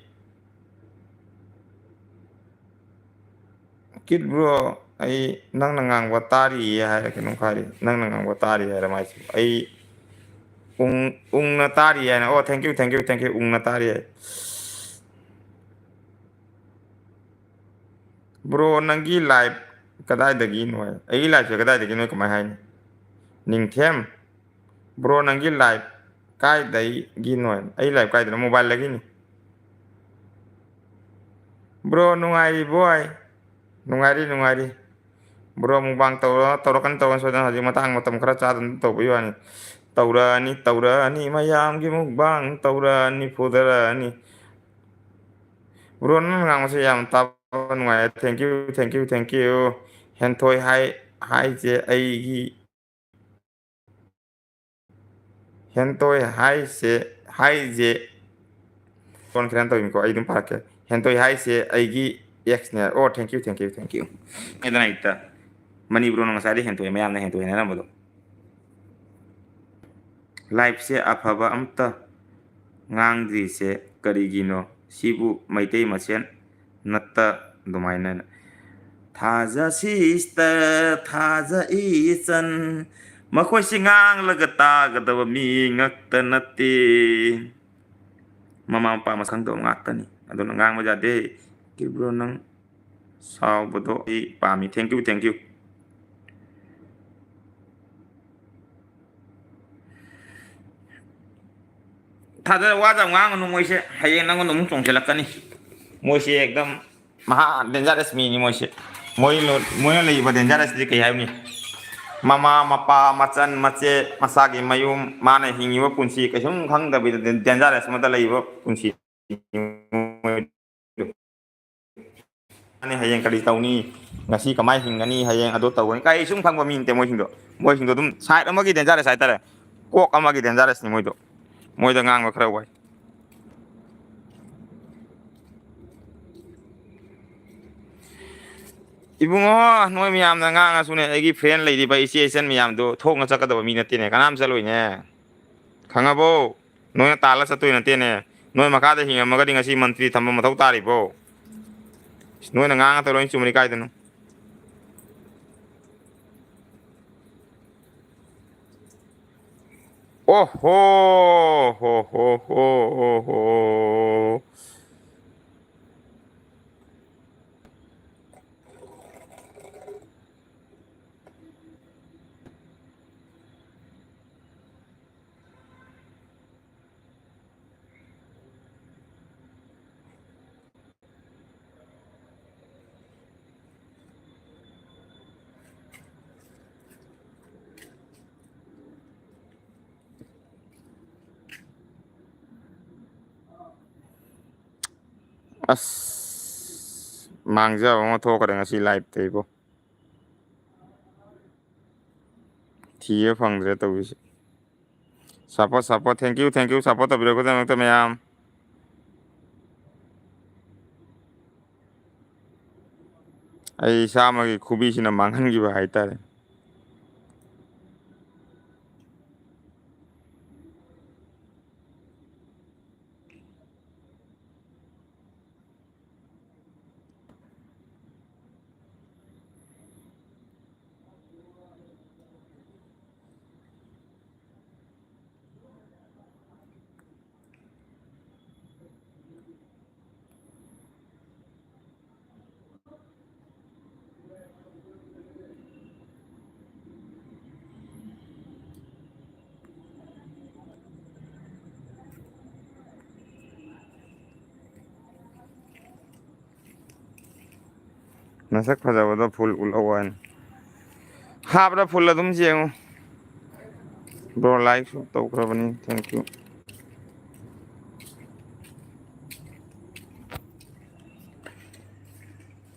ꯀꯤꯠ ꯕ꯭ꯔꯣ, ꯑꯩ ꯅꯪꯅ ꯉꯥꯡꯕ ꯇꯥꯔꯤꯌꯦ ꯍꯥꯏꯔ ꯀꯩꯅꯣꯝ ꯍꯥꯏꯔꯤ꯫ ꯅꯪꯅ ꯉꯥꯡꯕ ꯇꯥꯔꯤ ꯍꯥꯏꯔ ꯃꯥꯏꯁꯦ꯫ ꯑꯩ ꯎꯪ-, ꯎꯪꯅ ꯇꯥꯔꯤ ꯍꯥꯏꯅ꯫ ꯑꯣ, thank you, thank you, thank you, ꯎꯪꯅ ꯇꯥꯔꯤ ꯍꯥꯏ꯫ ꯕ꯭ꯔꯣ, ꯅꯪꯒꯤ ꯂꯥꯏꯐ ꯀꯗꯥꯏꯗꯒꯤꯅꯣ ꯍꯥꯏ꯫ ꯑꯩꯒꯤ ꯂꯥꯏꯐꯁꯦ ꯀꯗꯥꯏꯗꯒꯤꯅꯣ ꯀꯃꯥꯏ ꯍꯥꯏꯅꯤ? ꯅꯤꯡꯊꯦꯝ, ꯕ꯭ꯔꯣ, ꯅꯪꯒꯤ ꯂꯥꯏꯐ ꯀꯥꯏꯗꯒꯤꯅꯣ ꯍꯥꯏ꯫ ꯑꯩ ꯂꯥꯏꯐ ꯀꯥꯏꯗꯅꯣ? ꯃꯣꯕꯥꯏꯜꯗꯒꯤꯅꯤ꯫ ꯕ꯭ꯔꯣ, ꯅꯨꯡꯉꯥꯏꯔꯤꯕꯣ ꯍꯥꯏ꯫ ꯅꯨꯡꯉꯥꯏꯔꯤ, ꯅꯨꯡꯉꯥꯏꯔꯤ꯫ ꯕ꯭ꯔꯣ, ꯃꯨꯛꯕꯥꯡ ꯇꯧꯔ-, ꯇꯧꯔꯛꯀꯅꯤ, ꯇꯧꯔꯛꯀꯅꯤ ꯁꯣꯏꯗꯅ꯫ ꯍꯧꯖꯤꯛ ꯃꯇꯥꯡ ꯃꯇꯝ ꯈꯔ ꯆꯥꯗꯅ ꯇꯧꯕꯩ ꯋꯥꯅꯤ꯫ ꯇꯧꯔꯛꯑꯅꯤ, ꯇꯧꯔꯛꯑꯅꯤ, ꯃꯌꯥꯝꯒꯤ ꯃꯨꯛꯕꯥꯡ ꯇꯧꯔꯛꯑꯅꯤ, ꯐꯨꯗꯔꯛꯑꯅꯤ꯫ ꯕ꯭ꯔꯣ, ꯅꯪꯅ ꯉꯥꯡꯕꯁꯦ ꯌꯥꯝ ꯇꯥꯕ ꯅꯨꯡꯉꯥꯏ꯫ Thank you, thank you, thank you꯫ ꯍꯦꯟꯊꯣꯏ ꯍꯥꯏ-, ꯍꯥꯏꯁꯦ ꯑꯩꯒꯤ, ꯍꯦꯟꯊꯣꯏ ꯍꯥꯏꯁꯦ, ꯍꯥꯏꯁꯦ, ꯐꯣꯟ ꯈꯤꯇꯪ ꯇꯧꯔꯤꯅꯤꯀꯣ, ꯑꯩ ꯑꯗꯨꯝ ꯄꯥꯔꯛꯀꯦ꯫ ꯍꯦꯟꯊꯣꯏ ꯍꯥꯏꯁꯦ ꯑꯩꯒꯤ ꯑꯦꯛꯁꯅꯦ꯫ ꯑꯣ, thank you, thank you, thank you꯫ ꯑꯗꯨꯅ ꯍꯦꯛꯇ ꯃꯅꯤꯄꯨꯔꯅ ꯉꯁꯥꯏꯗꯩ ꯍꯦꯟꯊꯣꯏ, ꯃꯌꯥꯝꯅ ꯍꯦꯟꯊꯣꯏ ꯍꯥꯏꯅꯔꯝꯕꯗꯣ꯫ ꯂꯥꯏꯐꯁꯦ ꯑꯐꯕ ꯑꯝꯇ ꯉꯥꯡꯗ꯭ꯔꯤꯁꯦ ꯀꯔꯤꯒꯤꯅꯣ? ꯁꯤꯕꯨ ꯃꯩꯇꯩ ꯃꯁꯦꯟ ꯅꯠꯇ ꯑꯗꯨꯃꯥꯏꯅ? ꯊꯥꯖ ꯁꯤꯁꯇꯔ, ꯊꯥꯖ ꯏꯆꯟ, ꯃꯈꯣꯏꯁꯤ ꯉꯥꯡꯂꯒ ꯇꯥꯒꯗꯕ ꯃꯤ ꯉꯛꯇ ꯅꯠꯇꯦ꯫ ꯃꯃꯥ ꯃꯄꯥ ꯃꯁꯛ ꯈꯪꯗꯕ ꯉꯥꯛꯇꯅꯤ꯫ ꯑꯗꯨꯅ ꯉꯥꯡꯕ ꯌꯥꯗꯦ꯫ ꯀꯤꯕ꯭ꯔꯣ ꯅꯪ? ꯁꯥꯎꯕꯗꯣ ꯑꯩ ꯄꯥꯝꯃꯤ꯫ Thank you, thank you꯫ ꯊꯥꯖ ꯋꯥꯗ ꯉꯥꯡꯒꯅꯨ꯫ ꯃꯣꯏꯁꯦ ꯍꯌꯦꯡ ꯅꯪꯉꯣꯟꯗ ꯑꯃꯨꯛ ꯆꯣꯡꯁꯤꯜꯂꯛꯀꯅꯤ꯫ ꯃꯣꯏꯁꯦ ꯑꯦꯛꯗꯝ ꯃꯍꯥ ꯗꯦꯟꯖꯔꯁ ꯃꯤꯅꯤ ꯃꯣꯏꯁꯦ꯫ ꯃꯣꯏ ꯂꯣ-, ꯃꯣꯏꯅ ꯂꯩꯔꯤꯕ ꯗꯦꯟꯖꯔꯁꯇꯤ ꯀꯩ ꯍꯥꯏꯕꯅꯤ? ꯃꯃꯥ, ꯃꯄꯥ, ꯃꯆꯟ, ꯃꯆꯦ, ꯃꯁꯥꯒꯤ ꯃꯌꯨꯝ, ꯃꯥꯅ ꯍꯤꯡꯉꯤꯕ ꯄꯨꯟꯁꯤ ꯀꯩꯁꯨꯝ ꯈꯪꯗꯕꯤꯗ ꯗꯦꯟ-, ꯗꯦꯟꯖꯔꯁ ꯑꯃꯗ ꯂꯩꯕ ꯄꯨꯟꯁꯤ꯫ ꯃꯥꯅꯤ, ꯍꯌꯦꯡ ꯀꯔꯤ ꯇꯧꯅꯤ, ꯉꯁꯤ ꯀꯃꯥꯏꯅ ꯍꯤꯡꯒꯅꯤ, ꯍꯌꯦꯡ ꯑꯗꯨ ꯇꯧꯒꯅꯤ, ꯀꯔꯤ ꯁꯨꯝ ꯈꯪꯕ ꯃꯤ ꯅꯠꯇꯦ ꯃꯣꯏꯁꯤꯡꯗꯣ꯫ ꯃꯣꯏꯁꯤꯡꯗꯣ ꯑꯗꯨꯝ ꯁꯥꯏꯠ ꯑꯃꯒꯤ ꯗꯦꯟꯖꯔꯁ ꯍꯥꯏꯇꯥꯔꯦ, ꯀꯣꯛ ꯑꯃꯒꯤ ꯗꯦꯟꯖꯔꯁꯅꯤ ꯃꯣꯏꯗꯣ꯫ ꯃꯣꯏꯗ ꯉꯥꯡꯕ ꯈꯔ ꯋꯥꯏ꯫ ꯏꯕꯨꯡꯉꯣ, ꯅꯣꯏ ꯃꯌꯥꯝꯅ ꯉꯥꯡꯉꯁꯨꯅꯦ, ꯑꯩꯒꯤ ꯐ꯭ꯔꯦꯟ ꯂꯩꯔꯤꯕ ꯏꯆꯦ ꯏꯆꯟ ꯃꯌꯥꯝꯗꯣ ꯊꯣꯛꯅ ꯆꯠꯀꯗꯕ ꯃꯤ ꯅꯠꯇꯦꯅꯦ, ꯀꯅꯥꯝ ꯆꯠꯂꯣꯏꯅꯦ꯫ ꯈꯪꯉꯕꯣ? ꯅꯣꯏꯅ ꯇꯥꯜꯂ ꯆꯠꯇꯣꯏ ꯅꯠꯇꯦꯅꯦ꯫ ꯅꯣꯏ ꯃꯈꯥꯗ ꯍꯤꯡꯉꯝꯃꯒꯗꯤ ꯉꯁꯤ ꯃꯟꯇ꯭ꯔꯤ ꯊꯝꯕ ꯃꯊꯧ ꯇꯥꯔꯤꯕꯣ? ꯅꯣꯏꯅ ꯉꯥꯡꯉ ꯇꯧꯔ ꯂꯣꯏ ꯆꯨꯝꯃꯅꯤ ꯀꯥꯏꯗꯅꯣ? ꯑꯣ ꯍꯣ, ꯍꯣ, ꯍꯣ, ꯍꯣ, ꯍꯣ꯫ ꯑꯁ, ꯃꯥꯡꯖꯕ ꯑꯃ ꯊꯣꯛꯈ꯭ꯔꯦ ꯉꯁꯤ ꯂꯥꯏꯞꯇ ꯏꯕꯣ꯫ ꯊꯤꯕ ꯐꯪꯗ꯭ꯔꯦ ꯇꯧꯔꯤꯁꯦ꯫ Support, support, thank you, thank you, support ꯇꯧꯕꯤꯔꯛꯄꯒꯤꯗꯃꯛꯇ ꯃꯌꯥꯝ꯫ ꯑꯩ ꯏꯁꯥꯃꯛꯀꯤ ꯈꯨꯕꯤꯁꯤꯅ ꯃꯥꯡꯍꯟꯈꯤꯕ ꯍꯥꯏꯇꯥꯔꯦ꯫ ꯃꯁꯛ ꯐꯖꯕꯗꯣ full ꯎꯠꯂꯛꯑꯣ ꯍꯥꯏꯅ꯫ ꯍꯥꯞꯄ꯭ꯔꯥ full ꯑꯗꯨꯝ ꯌꯦꯡꯉꯨ꯫ Bro, like ꯁꯨ ꯇꯧꯈ꯭ꯔꯕꯅꯤ, thank you꯫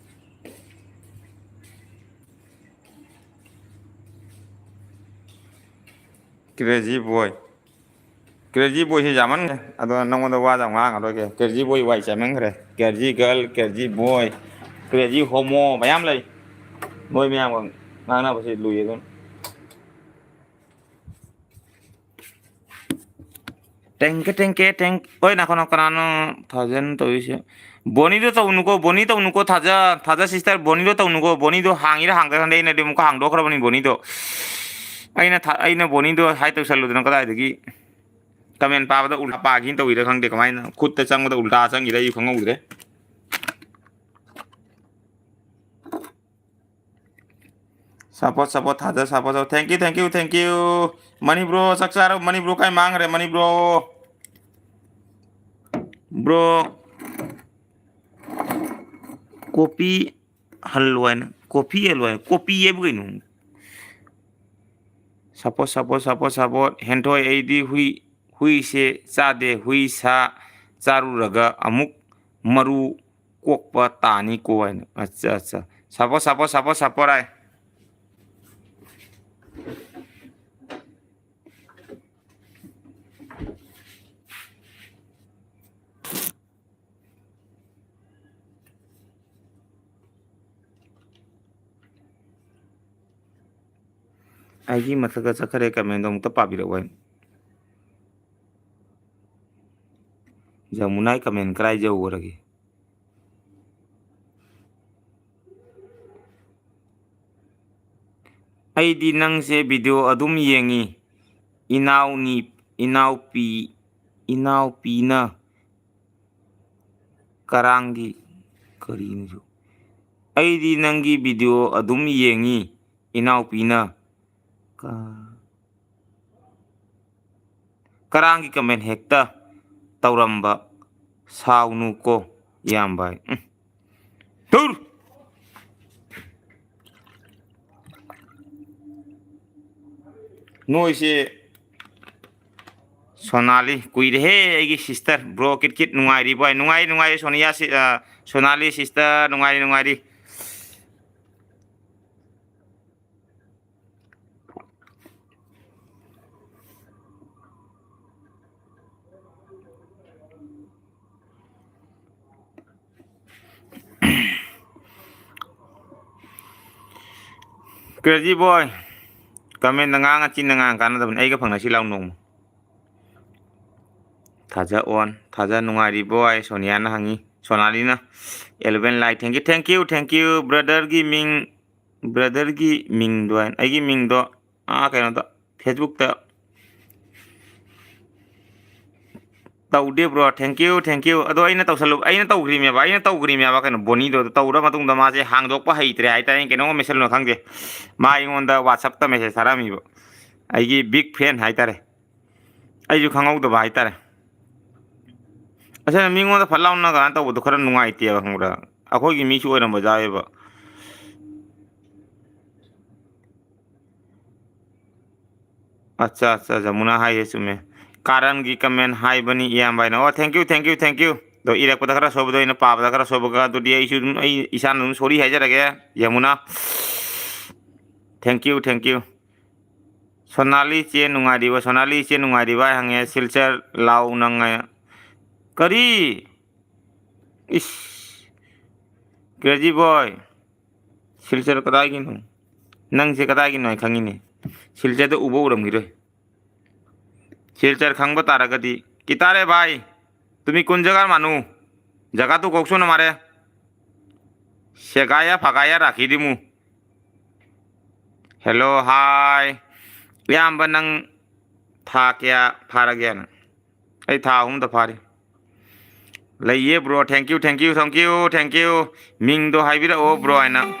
Crazy boy꯫ Crazy boy ꯁꯤ ꯌꯥꯝꯃꯟꯈ꯭ꯔꯦ꯫ ꯑꯗꯣ ꯅꯪꯉꯣꯟꯗ ꯋꯥꯗ ꯉꯥꯡꯉꯔꯣꯏꯒꯦ꯫ Crazy boy ꯋꯥꯏ ꯆꯥꯏꯃꯟꯈ꯭ꯔꯦ꯫ Crazy girl, crazy boy, crazy homo ꯃꯌꯥꯝ ꯂꯩ꯫ ꯃꯣꯏ ꯃꯌꯥꯝꯒ ꯉꯥꯡꯅꯕꯁꯤ ꯂꯨꯏ ꯑꯗꯨꯝ꯫ ꯇꯦꯡꯀꯦ, ꯇꯦꯡꯀꯦ, ꯇꯦꯡ-, ꯍꯣꯏ, ꯅꯥꯈꯣ, ꯅꯥꯈꯣ, ꯀꯅꯥꯅꯣ thousand ꯇꯧꯔꯤꯁꯦ? ꯕꯣꯅꯤꯗꯣ ꯇꯧꯅꯨꯀꯣ, ꯕꯣꯅꯤ ꯇꯧꯅꯨꯀꯣ, ꯊꯥꯖ, ꯊꯥꯖ sister, ꯕꯣꯅꯤꯗꯣ ꯇꯧꯅꯨꯀꯣ, ꯕꯣꯅꯤꯗꯣ ꯍꯥꯡꯉꯤꯔꯥ ꯍꯥꯡꯗ꯭ꯔꯥ ꯈꯪꯗꯦ, ꯑꯩꯅꯗꯤ ꯑꯃꯨꯛꯀ ꯍꯥꯡꯗꯣꯛꯈ꯭ꯔꯕꯅꯤ ꯕꯣꯅꯤꯗꯣ꯫ ꯑꯩꯅ ꯊꯥ-, ꯑꯩꯅ ꯕꯣꯅꯤꯗꯣ hide ꯇꯧꯁꯜꯂꯨꯗꯅ ꯀꯗꯥꯏꯗꯒꯤ comment ꯄꯥꯕꯗ ꯎꯜꯇꯥ ꯄꯥꯒꯤꯅ ꯇꯧꯔꯤꯔꯥ ꯈꯪꯗꯦ, ꯀꯃꯥꯏꯅ ꯈꯨꯠꯇ ꯆꯪꯕꯗ ꯎꯜꯇꯥ ꯆꯪꯉꯤꯔꯥ ꯑꯩꯁꯨ ꯈꯪꯍꯧꯗ꯭ꯔꯦ꯫ Support, support, ꯊꯥꯖ, support, support꯫ Thank you, thank you, thank you꯫ Mani bro, ꯆꯥꯛ ꯆꯥꯔꯕꯣ? ꯃꯅꯤ bro ꯀꯥꯏ ꯃꯥꯡꯈ꯭ꯔꯦ, ꯃꯅꯤ bro? Bro, ꯀꯣꯄꯤ ꯍꯜꯂꯣ ꯍꯥꯏꯅ, ꯀꯣꯐꯤ ꯍꯜꯂꯣ ꯍꯥꯏꯅ, ꯀꯣꯄꯤ ꯍꯥꯏꯕꯨ ꯀꯩꯅꯣ? Support, support, support, support꯫ ꯍꯦꯟꯊꯣꯏ, ꯑꯩꯗꯤ ꯍꯨꯏ, ꯍꯨꯏꯁꯦ ꯆꯥꯗꯦ, ꯍꯨꯏ ꯁꯥ ꯆꯥꯔꯨꯔꯒ ꯑꯃꯨꯛ ꯃꯔꯨ ꯀꯣꯛꯄ ꯇꯥꯅꯤꯀꯣ ꯍꯥꯏꯅ꯫ ꯑꯠꯆꯥ, ꯑꯠꯆꯥ꯫ Support, support, support, support ꯍꯥꯏ꯫ ꯑꯩꯒꯤ ꯃꯊꯛꯇ ꯆꯠꯈ꯭ꯔꯦ, comment ꯗꯣ ꯑꯃꯨꯛꯇ ꯄꯥꯕꯤꯔꯛꯑꯣ ꯍꯥꯏꯅ꯫ ꯖꯃꯨꯅꯥꯏ comment ꯀꯔꯥꯏ ꯌꯧꯈ꯭ꯔꯒꯦ? ꯑꯩꯗꯤ ꯅꯪꯁꯦ video ꯑꯗꯨꯝ ꯌꯦꯡꯉꯤ꯫ ꯏꯅꯥꯎꯅꯤ-, ꯏꯅꯥꯎꯄꯤ, ꯏꯅꯥꯎꯄꯤꯅ ꯀꯔꯥꯡꯒꯤ, ꯀꯔꯤꯅꯣ? ꯑꯩꯗꯤ ꯅꯪꯒꯤ video ꯑꯗꯨꯝ ꯌꯦꯡꯉꯤ, ꯏꯅꯥꯎꯄꯤꯅ꯫ ꯀ-, ꯀꯔꯥꯡꯒꯤ comment ꯍꯦꯛꯇ ꯇꯧꯔꯝꯕ ꯁꯥꯎꯅꯨꯀꯣ, ꯏꯌꯥꯝꯕ꯫ ꯎꯝ꯫ ꯇꯨꯔ! ꯅꯣꯏꯁꯦ ꯁꯣꯅꯥꯂꯤ, ꯀꯨꯏꯔꯦꯍꯦ ꯑꯩꯒꯤ sister꯫ Bro ꯀꯤꯠ ꯀꯤꯠ ꯅꯨꯡꯉꯥꯏꯔꯤꯕꯣ? ꯅꯨꯡꯉꯥꯏ, ꯅꯨꯡꯉꯥꯏꯔꯤ ꯁꯣꯅꯤꯌꯥ ꯁꯤ-, ꯑ, ꯁꯣꯅꯥꯂꯤ sister, ꯅꯨꯡꯉꯥꯏꯔꯤ, ꯅꯨꯡꯉꯥꯏꯔꯤ꯫ Crazy boy, comment ꯉꯥꯡꯉ ꯆꯤꯟꯅ ꯉꯥꯡꯉ ꯀꯥꯟꯅꯗꯕꯅꯤ꯫ ꯑꯩꯒ ꯐꯪꯅꯁꯤ ꯂꯥꯎ ꯅꯣꯡꯃ꯫ ꯊꯥꯖ ꯑꯣꯟ, ꯊꯥꯖ ꯅꯨꯡꯉꯥꯏꯔꯤꯕꯣ ꯍꯥꯏ ꯁꯣꯅꯤꯌꯥꯅ ꯍꯪꯉꯤ꯫ ꯁꯣꯅꯥꯂꯤꯅ, eleven like, thank you, thank you, thank you, brotherꯒꯤ ꯃꯤꯡ, brotherꯒꯤ ꯃꯤꯡꯗꯣ ꯍꯥꯏ, ꯑꯩꯒꯤ ꯃꯤꯡꯗꯣ, ꯑꯥ, ꯀꯩꯅꯣꯗ, Facebookꯇ ꯇꯧꯗꯦ bro, thank you, thank you꯫ ꯑꯗꯣ ꯑꯩꯅ ꯇꯧꯁꯜꯂꯨ-, ꯑꯩꯅ ꯇꯧꯈ꯭ꯔꯤꯃꯦꯕ, ꯑꯩꯅ ꯇꯧꯈ꯭ꯔꯤꯃꯦꯕ ꯀꯩꯅꯣ, ꯕꯣꯅꯤꯗꯣ꯫ ꯑꯗꯣ ꯇꯧꯔ ꯃꯇꯨꯡꯗ ꯃꯥꯁꯦ ꯍꯥꯡꯗꯣꯛꯄ ꯍꯩꯇ꯭ꯔꯦ ꯍꯥꯏꯇꯥꯔꯦ, ꯀꯩꯅꯣꯝꯃ ꯃꯦꯁꯦꯖꯅꯣ ꯈꯪꯗꯦ꯫ ꯃꯥ ꯑꯩꯉꯣꯟꯗ WhatsAppꯇ message ꯊꯥꯔꯛꯑꯝꯃꯤꯕ, ꯑꯩꯒꯤ big fan ꯍꯥꯏꯇꯥꯔꯦ꯫ ꯑꯩꯁꯨ ꯈꯪꯍꯧꯗꯕ ꯍꯥꯏꯇꯥꯔꯦ꯫ ꯑꯁꯦꯡꯕ ꯃꯤꯉꯣꯟꯗ ꯐꯠ ꯂꯥꯎꯅ ꯀꯩꯅꯣ ꯇꯧꯕꯗꯣ ꯈꯔ ꯅꯨꯡꯉꯥꯏꯇꯦꯕ, ꯈꯪꯕ꯭ꯔꯥ? ꯑꯩꯈꯣꯏꯒꯤ ꯃꯤꯁꯨ ꯑꯣꯏꯔꯝꯕ ꯌꯥꯎꯋꯦꯕ꯫ ꯑꯠꯆꯥ, ꯑꯠꯆꯥ, ꯖꯃꯨꯅꯥ ꯍꯥꯏꯁꯦ ꯆꯨꯝꯃꯦ꯫ ꯀꯥꯔꯟꯒꯤ comment ꯍꯥꯏꯕꯅꯤ ꯏꯌꯥꯝꯕ ꯍꯥꯏꯅ꯫ ꯑꯣ, thank you, thank you, thank you꯫ ꯑꯗꯣ ꯏꯔꯛꯄꯗ ꯈꯔ ꯁꯣꯏꯕꯗꯣ ꯑꯩꯅ ꯄꯥꯕꯗ ꯈꯔ ꯁꯣꯏꯕꯒ, ꯑꯗꯨꯗꯤ ꯑꯩꯁꯨ ꯑꯗꯨꯝ, ꯑꯩ ꯏꯁꯥꯅ ꯑꯗꯨꯝ sorry ꯍꯥꯏꯖꯔꯒꯦ, Yamuna. Thank you, thank you꯫ ꯁꯣꯅꯥꯂꯤ ꯏꯆꯦ ꯅꯨꯡꯉꯥꯏꯔꯤꯕ? ꯁꯣꯅꯥꯂꯤ ꯏꯆꯦ ꯅꯨꯡꯉꯥꯏꯔꯤꯕ ꯍꯪꯉꯦ꯫ ꯁꯤꯜꯆꯔ ꯂꯥꯎ ꯅꯪ ꯉꯥꯏ-, ꯀꯔꯤ? ꯏꯁ, crazy boy, ꯁꯤꯜꯆꯔ ꯀꯗꯥꯏꯒꯤꯅꯣ? ꯅꯪꯁꯦ ꯀꯗꯥꯏꯒꯤꯅꯣ ꯍꯥꯏ ꯈꯪꯉꯤꯅꯦ꯫ ꯁꯤꯜꯆꯔꯗ ꯎꯕ ꯎꯔꯝꯈꯤꯔꯣꯏ꯫ ꯁꯤꯜꯆꯔ ꯈꯪꯕ ꯇꯥꯔꯒꯗꯤ, ꯀꯤꯇꯥꯔꯦ ꯚꯥꯏ, ꯇꯨꯃꯤ ꯀꯨꯟ ꯖꯒꯥ ꯃꯥꯅꯨ, ꯖꯒꯥ ꯇꯨ ꯀꯣꯛꯁꯨꯅ ꯃꯥꯔꯦ, ꯁꯦꯒꯥꯌꯥ ꯐꯒꯥꯌꯥ ꯔꯥꯈꯤꯗꯤꯃꯨ꯫ Hello, hi꯫ ꯏꯌꯥꯝꯕ, ꯅꯪ ꯊꯥ ꯀꯌꯥ ꯐꯥꯔꯒꯦꯅ? ꯑꯩ ꯊꯥ ꯑꯍꯨꯝꯗ ꯐꯥꯔꯤ꯫ ꯂꯩꯌꯦ bro, thank you, thank you, thank you, thank you꯫ ꯃꯤꯡꯗꯣ ꯍꯥꯏꯕꯤꯔꯛꯑꯣ bro ꯍꯥꯏꯅ꯫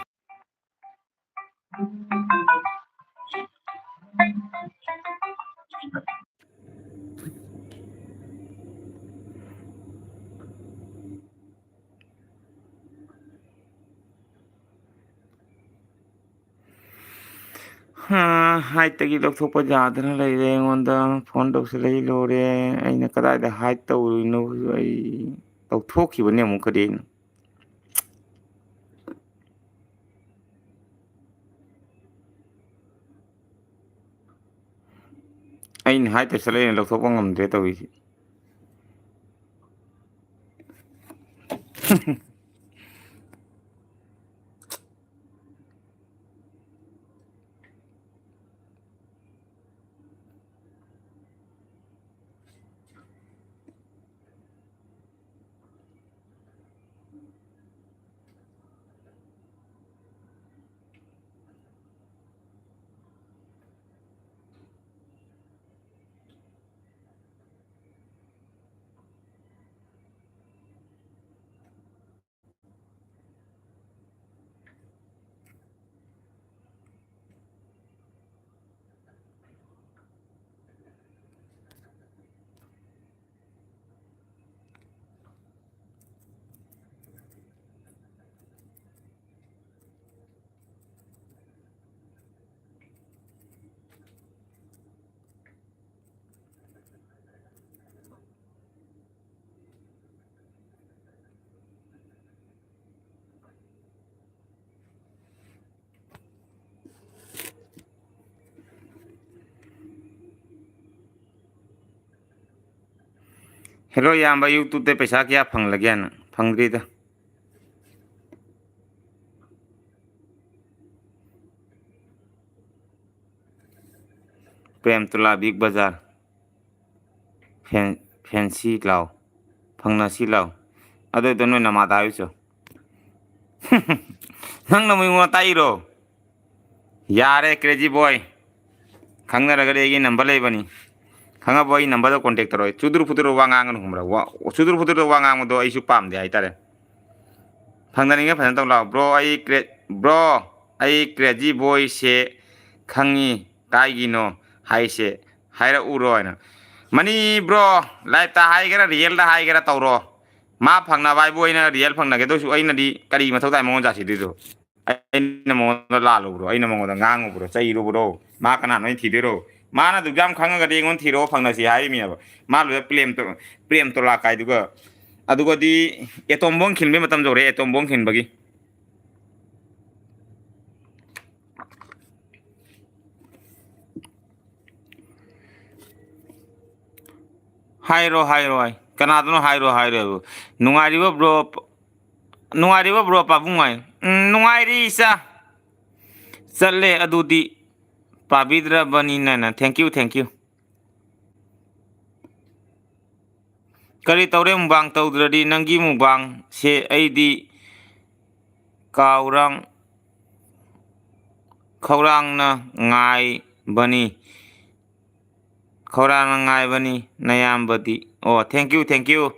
ꯍꯥꯏꯠꯇꯒꯤ ꯂꯧꯊꯣꯛꯄ ꯌꯥꯗꯅ ꯂꯩꯔꯦ꯫ ꯑꯩꯉꯣꯟꯗ ꯐꯣꯟ ꯇꯧꯁꯤꯜꯂꯛꯏ ꯂꯣꯏꯔꯦ꯫ ꯑꯩꯅ ꯀꯗꯥꯏꯗ ꯍꯥꯏꯠ ꯇꯧꯔꯨꯏꯅꯣ? ꯑꯩ ꯂꯧꯊꯣꯛꯈꯤꯕꯅꯦ ꯑꯃꯨꯛꯀꯗꯤ ꯑꯩꯅ꯫ ꯑꯩꯅ ꯍꯥꯏꯠ ꯇꯧꯁꯤꯜꯂꯛꯑꯦꯅ ꯂꯧꯊꯣꯛꯄ ꯉꯝꯗ꯭ꯔꯦ ꯇꯧꯔꯤꯁꯦ꯫ ꯍꯦꯜꯂꯣ ꯏꯌꯥꯝꯕ, ꯌꯨꯇ꯭ꯌꯨꯕꯇ ꯄꯩꯁꯥ ꯀꯌꯥ ꯐꯪꯂꯒꯦꯅ? ꯐꯪꯗ꯭ꯔꯤꯗ꯫ ꯄ꯭ꯔꯦꯝꯇꯨꯂꯥ ꯕꯤꯛ ꯕꯖꯥꯔ꯫ ꯐꯦꯟ-, ꯐꯦꯟꯁꯤ ꯂꯥꯎ꯫ ꯐꯪꯅꯁꯤ ꯂꯥꯎ꯫ ꯑꯗꯨꯗꯣ ꯅꯣꯏ ꯅꯃꯥꯗ ꯍꯥꯏꯔꯨꯆꯣ꯫ ꯅꯪꯅ ꯃꯤꯉꯣꯟꯗ ꯇꯥꯛꯏꯔꯣ? ꯌꯥꯔꯦ, crazy boy꯫ ꯈꯪꯅꯔꯒꯗꯤ ꯑꯩꯒꯤ ꯅꯝꯕꯔ ꯂꯩꯕꯅꯤ꯫ ꯈꯪꯉꯕꯣ? ꯑꯩ ꯅꯝꯕꯔꯗ contact ꯇꯧꯔꯛꯑꯣ꯫ ꯆꯨꯗꯨꯔ ꯐꯨꯗꯨꯔ ꯋꯥ ꯉꯥꯡꯒꯅꯨ, ꯈꯪꯕ꯭ꯔꯥ? ꯋꯥ-, ꯆꯨꯗꯨꯔ ꯐꯨꯗꯨꯔ ꯋꯥ ꯉꯥꯡꯕꯗꯣ ꯑꯩꯁꯨ ꯄꯥꯝꯗꯦ ꯍꯥꯏꯇꯥꯔꯦ꯫ ꯐꯪꯅꯅꯤꯡꯉꯦ ꯐꯖꯅ ꯇꯧ ꯂꯥꯛꯑꯣ꯫ Bro, ꯑꯩ cra-, bro, ꯑꯩ crazy boy ꯁꯦ ꯈꯪꯉꯤ, ꯀꯥꯏꯒꯤꯅꯣ ꯍꯥꯏꯁꯦ ꯍꯥꯏꯔꯛꯎꯔꯣ ꯍꯥꯏꯅ꯫ ꯃꯅꯤ bro, live ꯇ ꯍꯥꯏꯒꯦꯔꯥ, real ꯗ ꯍꯥꯏꯒꯦꯔꯥ ꯇꯧꯔꯣ꯫ ꯃꯥ ꯐꯪꯅꯕ ꯍꯥꯏꯕꯨ ꯑꯩꯅ real ꯐꯪꯅꯒꯦ꯫ ꯑꯗꯨ ꯑꯣꯏꯁꯨ ꯑꯩꯅꯗꯤ ꯀꯔꯤ ꯃꯊꯧ ꯇꯥꯏ ꯃꯉꯣꯟꯗ ꯖꯥꯁꯤꯗꯣꯏꯗꯣ? ꯑꯩꯅ ꯃꯉꯣꯟꯗ ꯂꯥꯜꯂꯨꯕ꯭ꯔꯣ? ꯑꯩꯅ ꯃꯉꯣꯟꯗ ꯉꯥꯡꯉꯨꯕ꯭ꯔꯣ? ꯆꯩꯔꯨꯕ꯭ꯔꯣ? ꯃꯥ ꯀꯅꯥꯅꯣ ꯑꯩꯅ ꯊꯤꯗꯣꯏꯔꯣ? ꯃꯥꯅ ꯑꯗꯨꯛ ꯌꯥꯝ ꯈꯪꯉꯒꯗꯤ ꯑꯩꯉꯣꯟꯗ ꯊꯤꯔꯛꯑꯣ, ꯐꯪꯅꯁꯤ ꯍꯥꯏꯔꯤꯃꯤꯅꯦꯕ꯫ ꯃꯥ ꯂꯣꯏ ꯄ꯭ꯔꯦꯝ ꯇꯣ-, ꯄ꯭ꯔꯦꯝ ꯇꯣꯂꯥ ꯀꯥꯏꯗꯨꯒ꯫ ꯑꯗꯨꯒꯗꯤ ꯑꯦꯇꯣꯝ ꯕꯣꯝ ꯈꯤꯟꯕꯒꯤ ꯃꯇꯝ ꯌꯧꯔꯛꯑꯦ, ꯑꯦꯇꯣꯝ ꯕꯣꯝ ꯈꯤꯟꯕꯒꯤ꯫ ꯍꯥꯏꯔꯣ, ꯍꯥꯏꯔꯣ, ꯍꯥꯏ꯫ ꯀꯅꯥꯗꯅꯣ ꯍꯥꯏꯔꯣ, ꯍꯥꯏꯔꯣ ꯍꯥꯏꯕꯨ꯫ ꯅꯨꯡꯉꯥꯏꯔꯤꯕ ꯕ꯭ꯔꯣ? ꯅꯨꯡꯉꯥꯏꯔꯤꯕ ꯕ꯭ꯔꯣ ꯄꯥꯕꯨꯡ ꯍꯥꯏ? ꯎꯝ, ꯅꯨꯡꯉꯥꯏꯔꯤ ꯏꯆꯥ꯫ ꯆꯠꯂꯦ ꯑꯗꯨꯗꯤ ꯄꯥꯕꯤꯗ꯭ꯔꯕꯅꯤꯅꯅ꯫ Thank you, thank you꯫ ꯀꯔꯤ ꯇꯧꯔꯦ ꯃꯨꯛꯕꯥꯡ ꯇꯧꯗ꯭ꯔꯗꯤ? ꯅꯪꯒꯤ ꯃꯨꯛꯕꯥꯡꯁꯦ ꯑꯩꯗꯤ ꯀꯥꯎꯔꯥꯡ-, ꯈꯧꯔꯥꯡꯅ ꯉꯥꯏꯕꯅꯤ꯫ ꯈꯧꯔꯥꯡꯅ ꯉꯥꯏꯕꯅꯤ ꯅꯌꯥꯝꯕꯗꯤ꯫ ꯑꯣ, thank you, thank you꯫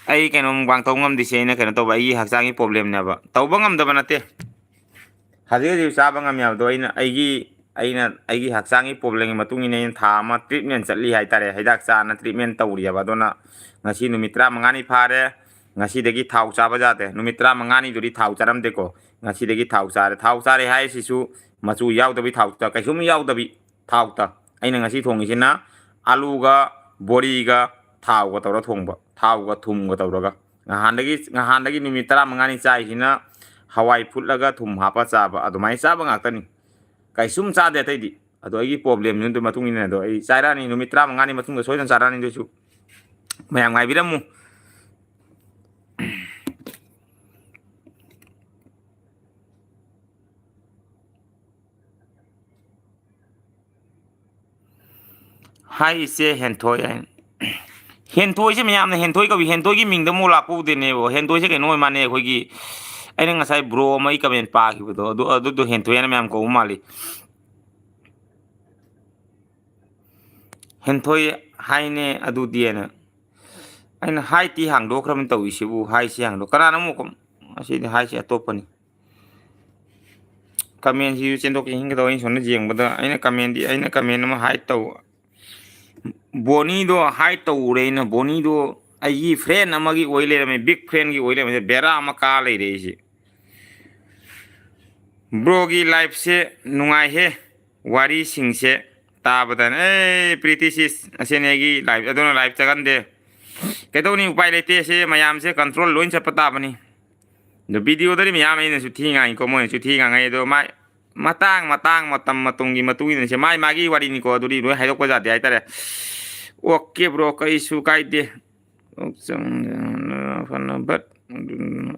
ꯑꯩ ꯀꯩꯅꯣ ꯃꯨꯛꯕꯥꯡ ꯇꯧꯕ ꯉꯝꯗ꯭ꯔꯤꯁꯦ ꯑꯩꯅ ꯀꯩꯅꯣ ꯇꯧꯕ, ꯑꯩꯒꯤ ꯍꯛꯆꯥꯡꯒꯤ problemꯅꯦꯕ꯫ ꯇꯧꯕ ꯉꯝꯗꯕ ꯅꯠꯇꯦ꯫ ꯍꯧꯖꯤꯛ ꯍꯧꯖꯤꯛ ꯆꯥꯕ ꯉꯝꯃꯤ ꯍꯥꯏꯕꯗꯣ ꯑꯩꯅ ꯑꯩꯒꯤ, ꯑꯩꯅ ꯑꯩꯒꯤ ꯍꯛꯆꯥꯡꯒꯤ problemꯒꯤ ꯃꯇꯨꯡ ꯏꯟꯅ ꯑꯩꯅ ꯊꯥ ꯑꯃ treatment ꯆꯠꯂꯤ ꯍꯥꯏꯇꯥꯔꯦ꯫ ꯍꯤꯗꯥꯛ ꯆꯥꯅ treatment ꯇꯧꯔꯤꯑꯕ꯫ ꯑꯗꯨꯅ ꯉꯁꯤ ꯅꯨꯃꯤꯠ ꯇꯔꯥꯃꯉꯥꯅꯤ ꯐꯥꯔꯦ꯫ ꯉꯁꯤꯗꯒꯤ ꯊꯥꯎ ꯆꯥꯕ ꯌꯥꯗꯦ꯫ ꯅꯨꯃꯤꯠ ꯇꯔꯥꯃꯉꯥꯅꯤꯗꯨꯗꯤ ꯊꯥꯎ ꯆꯥꯔꯝꯗꯦꯀꯣ꯫ ꯉꯁꯤꯗꯒꯤ ꯊꯥꯎ ꯆꯥꯔꯦ꯫ ꯊꯥꯎ ꯆꯥꯔꯦ ꯍꯥꯏꯁꯤꯁꯨ ꯃꯆꯨ ꯌꯥꯎꯗꯕꯤ ꯊꯥꯎ ꯆꯥ-, ꯀꯩꯁꯨꯝ ꯌꯥꯎꯗꯕꯤ ꯊꯥꯎꯇ꯫ ꯑꯩꯅ ꯉꯁꯤ ꯊꯣꯡꯉꯤꯁꯤꯅ ꯑꯂꯨꯒ ꯕꯣꯔꯤꯒ ꯊꯥꯎꯒ ꯇꯧꯔ ꯊꯣꯡꯕ, ꯊꯥꯎꯒ ꯊꯨꯝꯒ ꯇꯧꯔꯒ꯫ ꯉꯍꯥꯟꯗꯒꯤ, ꯉꯍꯥꯟꯗꯒꯤ ꯅꯨꯃꯤꯠ ꯇꯔꯥꯃꯉꯥꯅꯤ ꯆꯥꯏꯁꯤꯅ ꯍꯋꯥꯏ ꯐꯨꯠꯂꯒ ꯊꯨꯝ ꯍꯥꯞꯄ ꯆꯥꯕ, ꯑꯗꯨꯃꯥꯏꯅ ꯆꯥꯕ ꯉꯥꯛꯇꯅꯤ꯫ ꯀꯩꯁꯨꯝ ꯆꯥꯗꯦ ꯑꯇꯩꯗꯤ꯫ ꯑꯗꯣ ꯑꯩꯒꯤ problemꯗꯨꯒꯤ ꯃꯇꯨꯡ ꯏꯟꯅ ꯑꯗꯣ ꯑꯩ ꯆꯥꯏꯔꯛꯑꯅꯤ꯫ ꯅꯨꯃꯤꯠ ꯇꯔꯥꯃꯉꯥꯅꯤ ꯃꯇꯨꯡꯗ ꯁꯣꯏꯗꯅ ꯆꯥꯔꯛꯑꯅꯤ꯫ ꯑꯗꯨꯏꯁꯨ ꯃꯌꯥꯝ ꯉꯥꯏꯕꯤꯔꯝꯃꯨ꯫ ꯍꯥꯏ ꯏꯆꯦ ꯍꯦꯟꯊꯣꯏ ꯍꯥꯏꯅ꯫ ꯍꯦꯟꯊꯣꯏꯁꯦ ꯃꯌꯥꯝꯅ ꯍꯦꯟꯊꯣꯏ ꯀꯧꯏ꯫ ꯍꯦꯟꯊꯣꯏꯒꯤ ꯃꯤꯡꯗ ꯑꯃꯨꯛ ꯂꯥꯛꯄ ꯎꯗꯦꯅꯦꯕꯣ꯫ ꯍꯦꯟꯊꯣꯏꯁꯦ ꯀꯩꯅꯣ ꯑꯣꯏ ꯃꯥꯅꯦ, ꯑꯩꯈꯣꯏꯒꯤ, ꯑꯩꯅ ꯉꯁꯥꯏ bro ꯑꯃ ꯑꯩ comment ꯄꯥꯈꯤꯕꯗꯣ, ꯑꯗꯨ, ꯑꯗꯨꯗꯣ ꯍꯦꯟꯊꯣꯏ ꯍꯥꯏꯅ ꯃꯌꯥꯝ ꯀꯧꯕ ꯃꯥꯜꯂꯤ꯫ ꯍꯦꯟꯊꯣꯏ ꯍꯥꯏꯅꯦ ꯑꯗꯨꯗꯤꯅ꯫ ꯑꯩꯅ ꯍꯥꯏꯠꯇꯤ ꯍꯥꯡꯗꯣꯛꯈ꯭ꯔꯕꯅꯤ ꯇꯧꯔꯤꯁꯤꯕꯨ, ꯍꯥꯏꯠꯁꯤ ꯍꯥꯡꯗꯣꯛ-, ꯀꯅꯥꯅꯣ ꯑꯃꯨꯛ ꯀꯝ-, ꯑꯁꯤꯗꯤ ꯍꯥꯏꯠꯁꯤ ꯑꯇꯣꯞꯄꯅꯤ꯫ Commentꯁꯤꯁꯨ ꯆꯦꯟꯊꯣꯛ ꯆꯦꯟꯁꯤꯟ ꯀꯩꯗꯧꯕ, ꯑꯩꯅ ꯁꯣꯝꯗ ꯌꯦꯡꯕꯗ ꯑꯩꯅ commentꯗꯤ, ꯑꯩꯅ comment ꯑꯃ hide ꯇꯧ-, ꯕꯣꯅꯤꯗꯣ hide ꯇꯧꯔꯦ ꯑꯩꯅ꯫ ꯕꯣꯅꯤꯗꯣ ꯑꯩꯒꯤ friend ꯑꯃꯒꯤ ꯑꯣꯏ ꯂꯩꯔꯝꯃꯦ, big friendꯒꯤ ꯑꯣꯏ ꯂꯩꯔꯝꯃꯦ꯫ ꯕꯦꯔꯥ ꯑꯃ ꯀꯥ ꯂꯩꯔꯦ ꯑꯩꯁꯦ꯫ ꯕ꯭ꯔꯣꯒꯤ ꯂꯥꯏꯐꯁꯦ ꯅꯨꯡꯉꯥꯏꯍꯦ, ꯋꯥꯔꯤꯁꯤꯡꯁꯦ ꯇꯥꯕꯗꯅ꯫ ꯑꯦ, ꯄ꯭ꯔꯤꯇꯤ ꯁꯤꯁ, ꯑꯁꯤꯅꯤ ꯑꯩꯒꯤ ꯂꯥꯏꯐ, ꯑꯗꯨꯅ ꯂꯥꯏꯐ ꯆꯪꯍꯟꯗꯦ꯫ ꯀꯩꯗꯧꯅꯤ, ꯎꯄꯥꯏ ꯂꯩꯇꯦ꯫ ꯁꯤ ꯃꯌꯥꯝꯁꯦ ꯀꯟꯇ꯭ꯔꯣꯜ ꯂꯣꯏ ꯆꯠꯄ ꯇꯥꯕꯅꯤ꯫ ꯑꯗꯣ ꯚꯤꯗꯤꯑꯣꯗꯗꯤ ꯃꯌꯥꯝ ꯑꯩꯅꯁꯨ ꯊꯤ ꯉꯥꯡꯉꯤꯀꯣ, ꯃꯣꯏꯅꯁꯨ ꯊꯤ ꯉꯥꯡꯉꯛꯏ꯫ ꯑꯗꯣ ꯃꯥꯏ ꯃꯇꯥꯡ, ꯃꯇꯥꯡ, ꯃꯇꯝ ꯃꯇꯝꯒꯤ ꯃꯇꯨꯡ ꯏꯟꯅ ꯁꯦ ꯃꯥꯏ ꯃꯥꯒꯤ ꯋꯥꯔꯤꯅꯤꯀꯣ, ꯑꯗꯨꯗꯤ ꯂꯣꯏ ꯍꯥꯏꯗꯣꯛꯄ ꯌꯥꯗꯦ ꯍꯥꯏꯇꯥꯔꯦ꯫ ꯑꯣꯀꯦ ꯕ꯭ꯔꯣ, ꯀꯩꯁꯨ ꯀꯥꯏꯗꯦ꯫ But,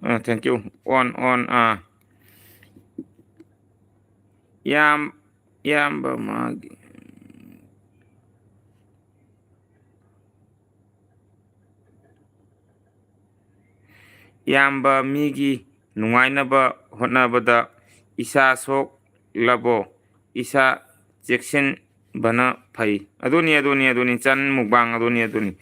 uh, thank you꯫ On, on, ꯑꯥ꯫ ꯏꯌꯥꯝ-, ꯏꯌꯥꯝꯕ ꯃꯥꯒꯤ꯫ ꯏꯌꯥꯝꯕ ꯃꯤꯒꯤ ꯅꯨꯡꯉꯥꯏꯅꯕ ꯍꯣꯠꯅꯕꯗ ꯏꯁꯥ ꯁꯣꯛꯂꯕꯣ? ꯏꯁꯥ ꯆꯦꯛꯁꯤꯟꯕꯅ ꯐꯩ꯫ ꯑꯗꯨꯅꯤ, ꯑꯗꯨꯅꯤ, ꯑꯗꯨꯅꯤ꯫ ꯆꯟ ꯃꯨꯛꯕꯥꯡ ꯑꯗꯨꯅꯤ, ꯑꯗꯨꯅꯤ꯫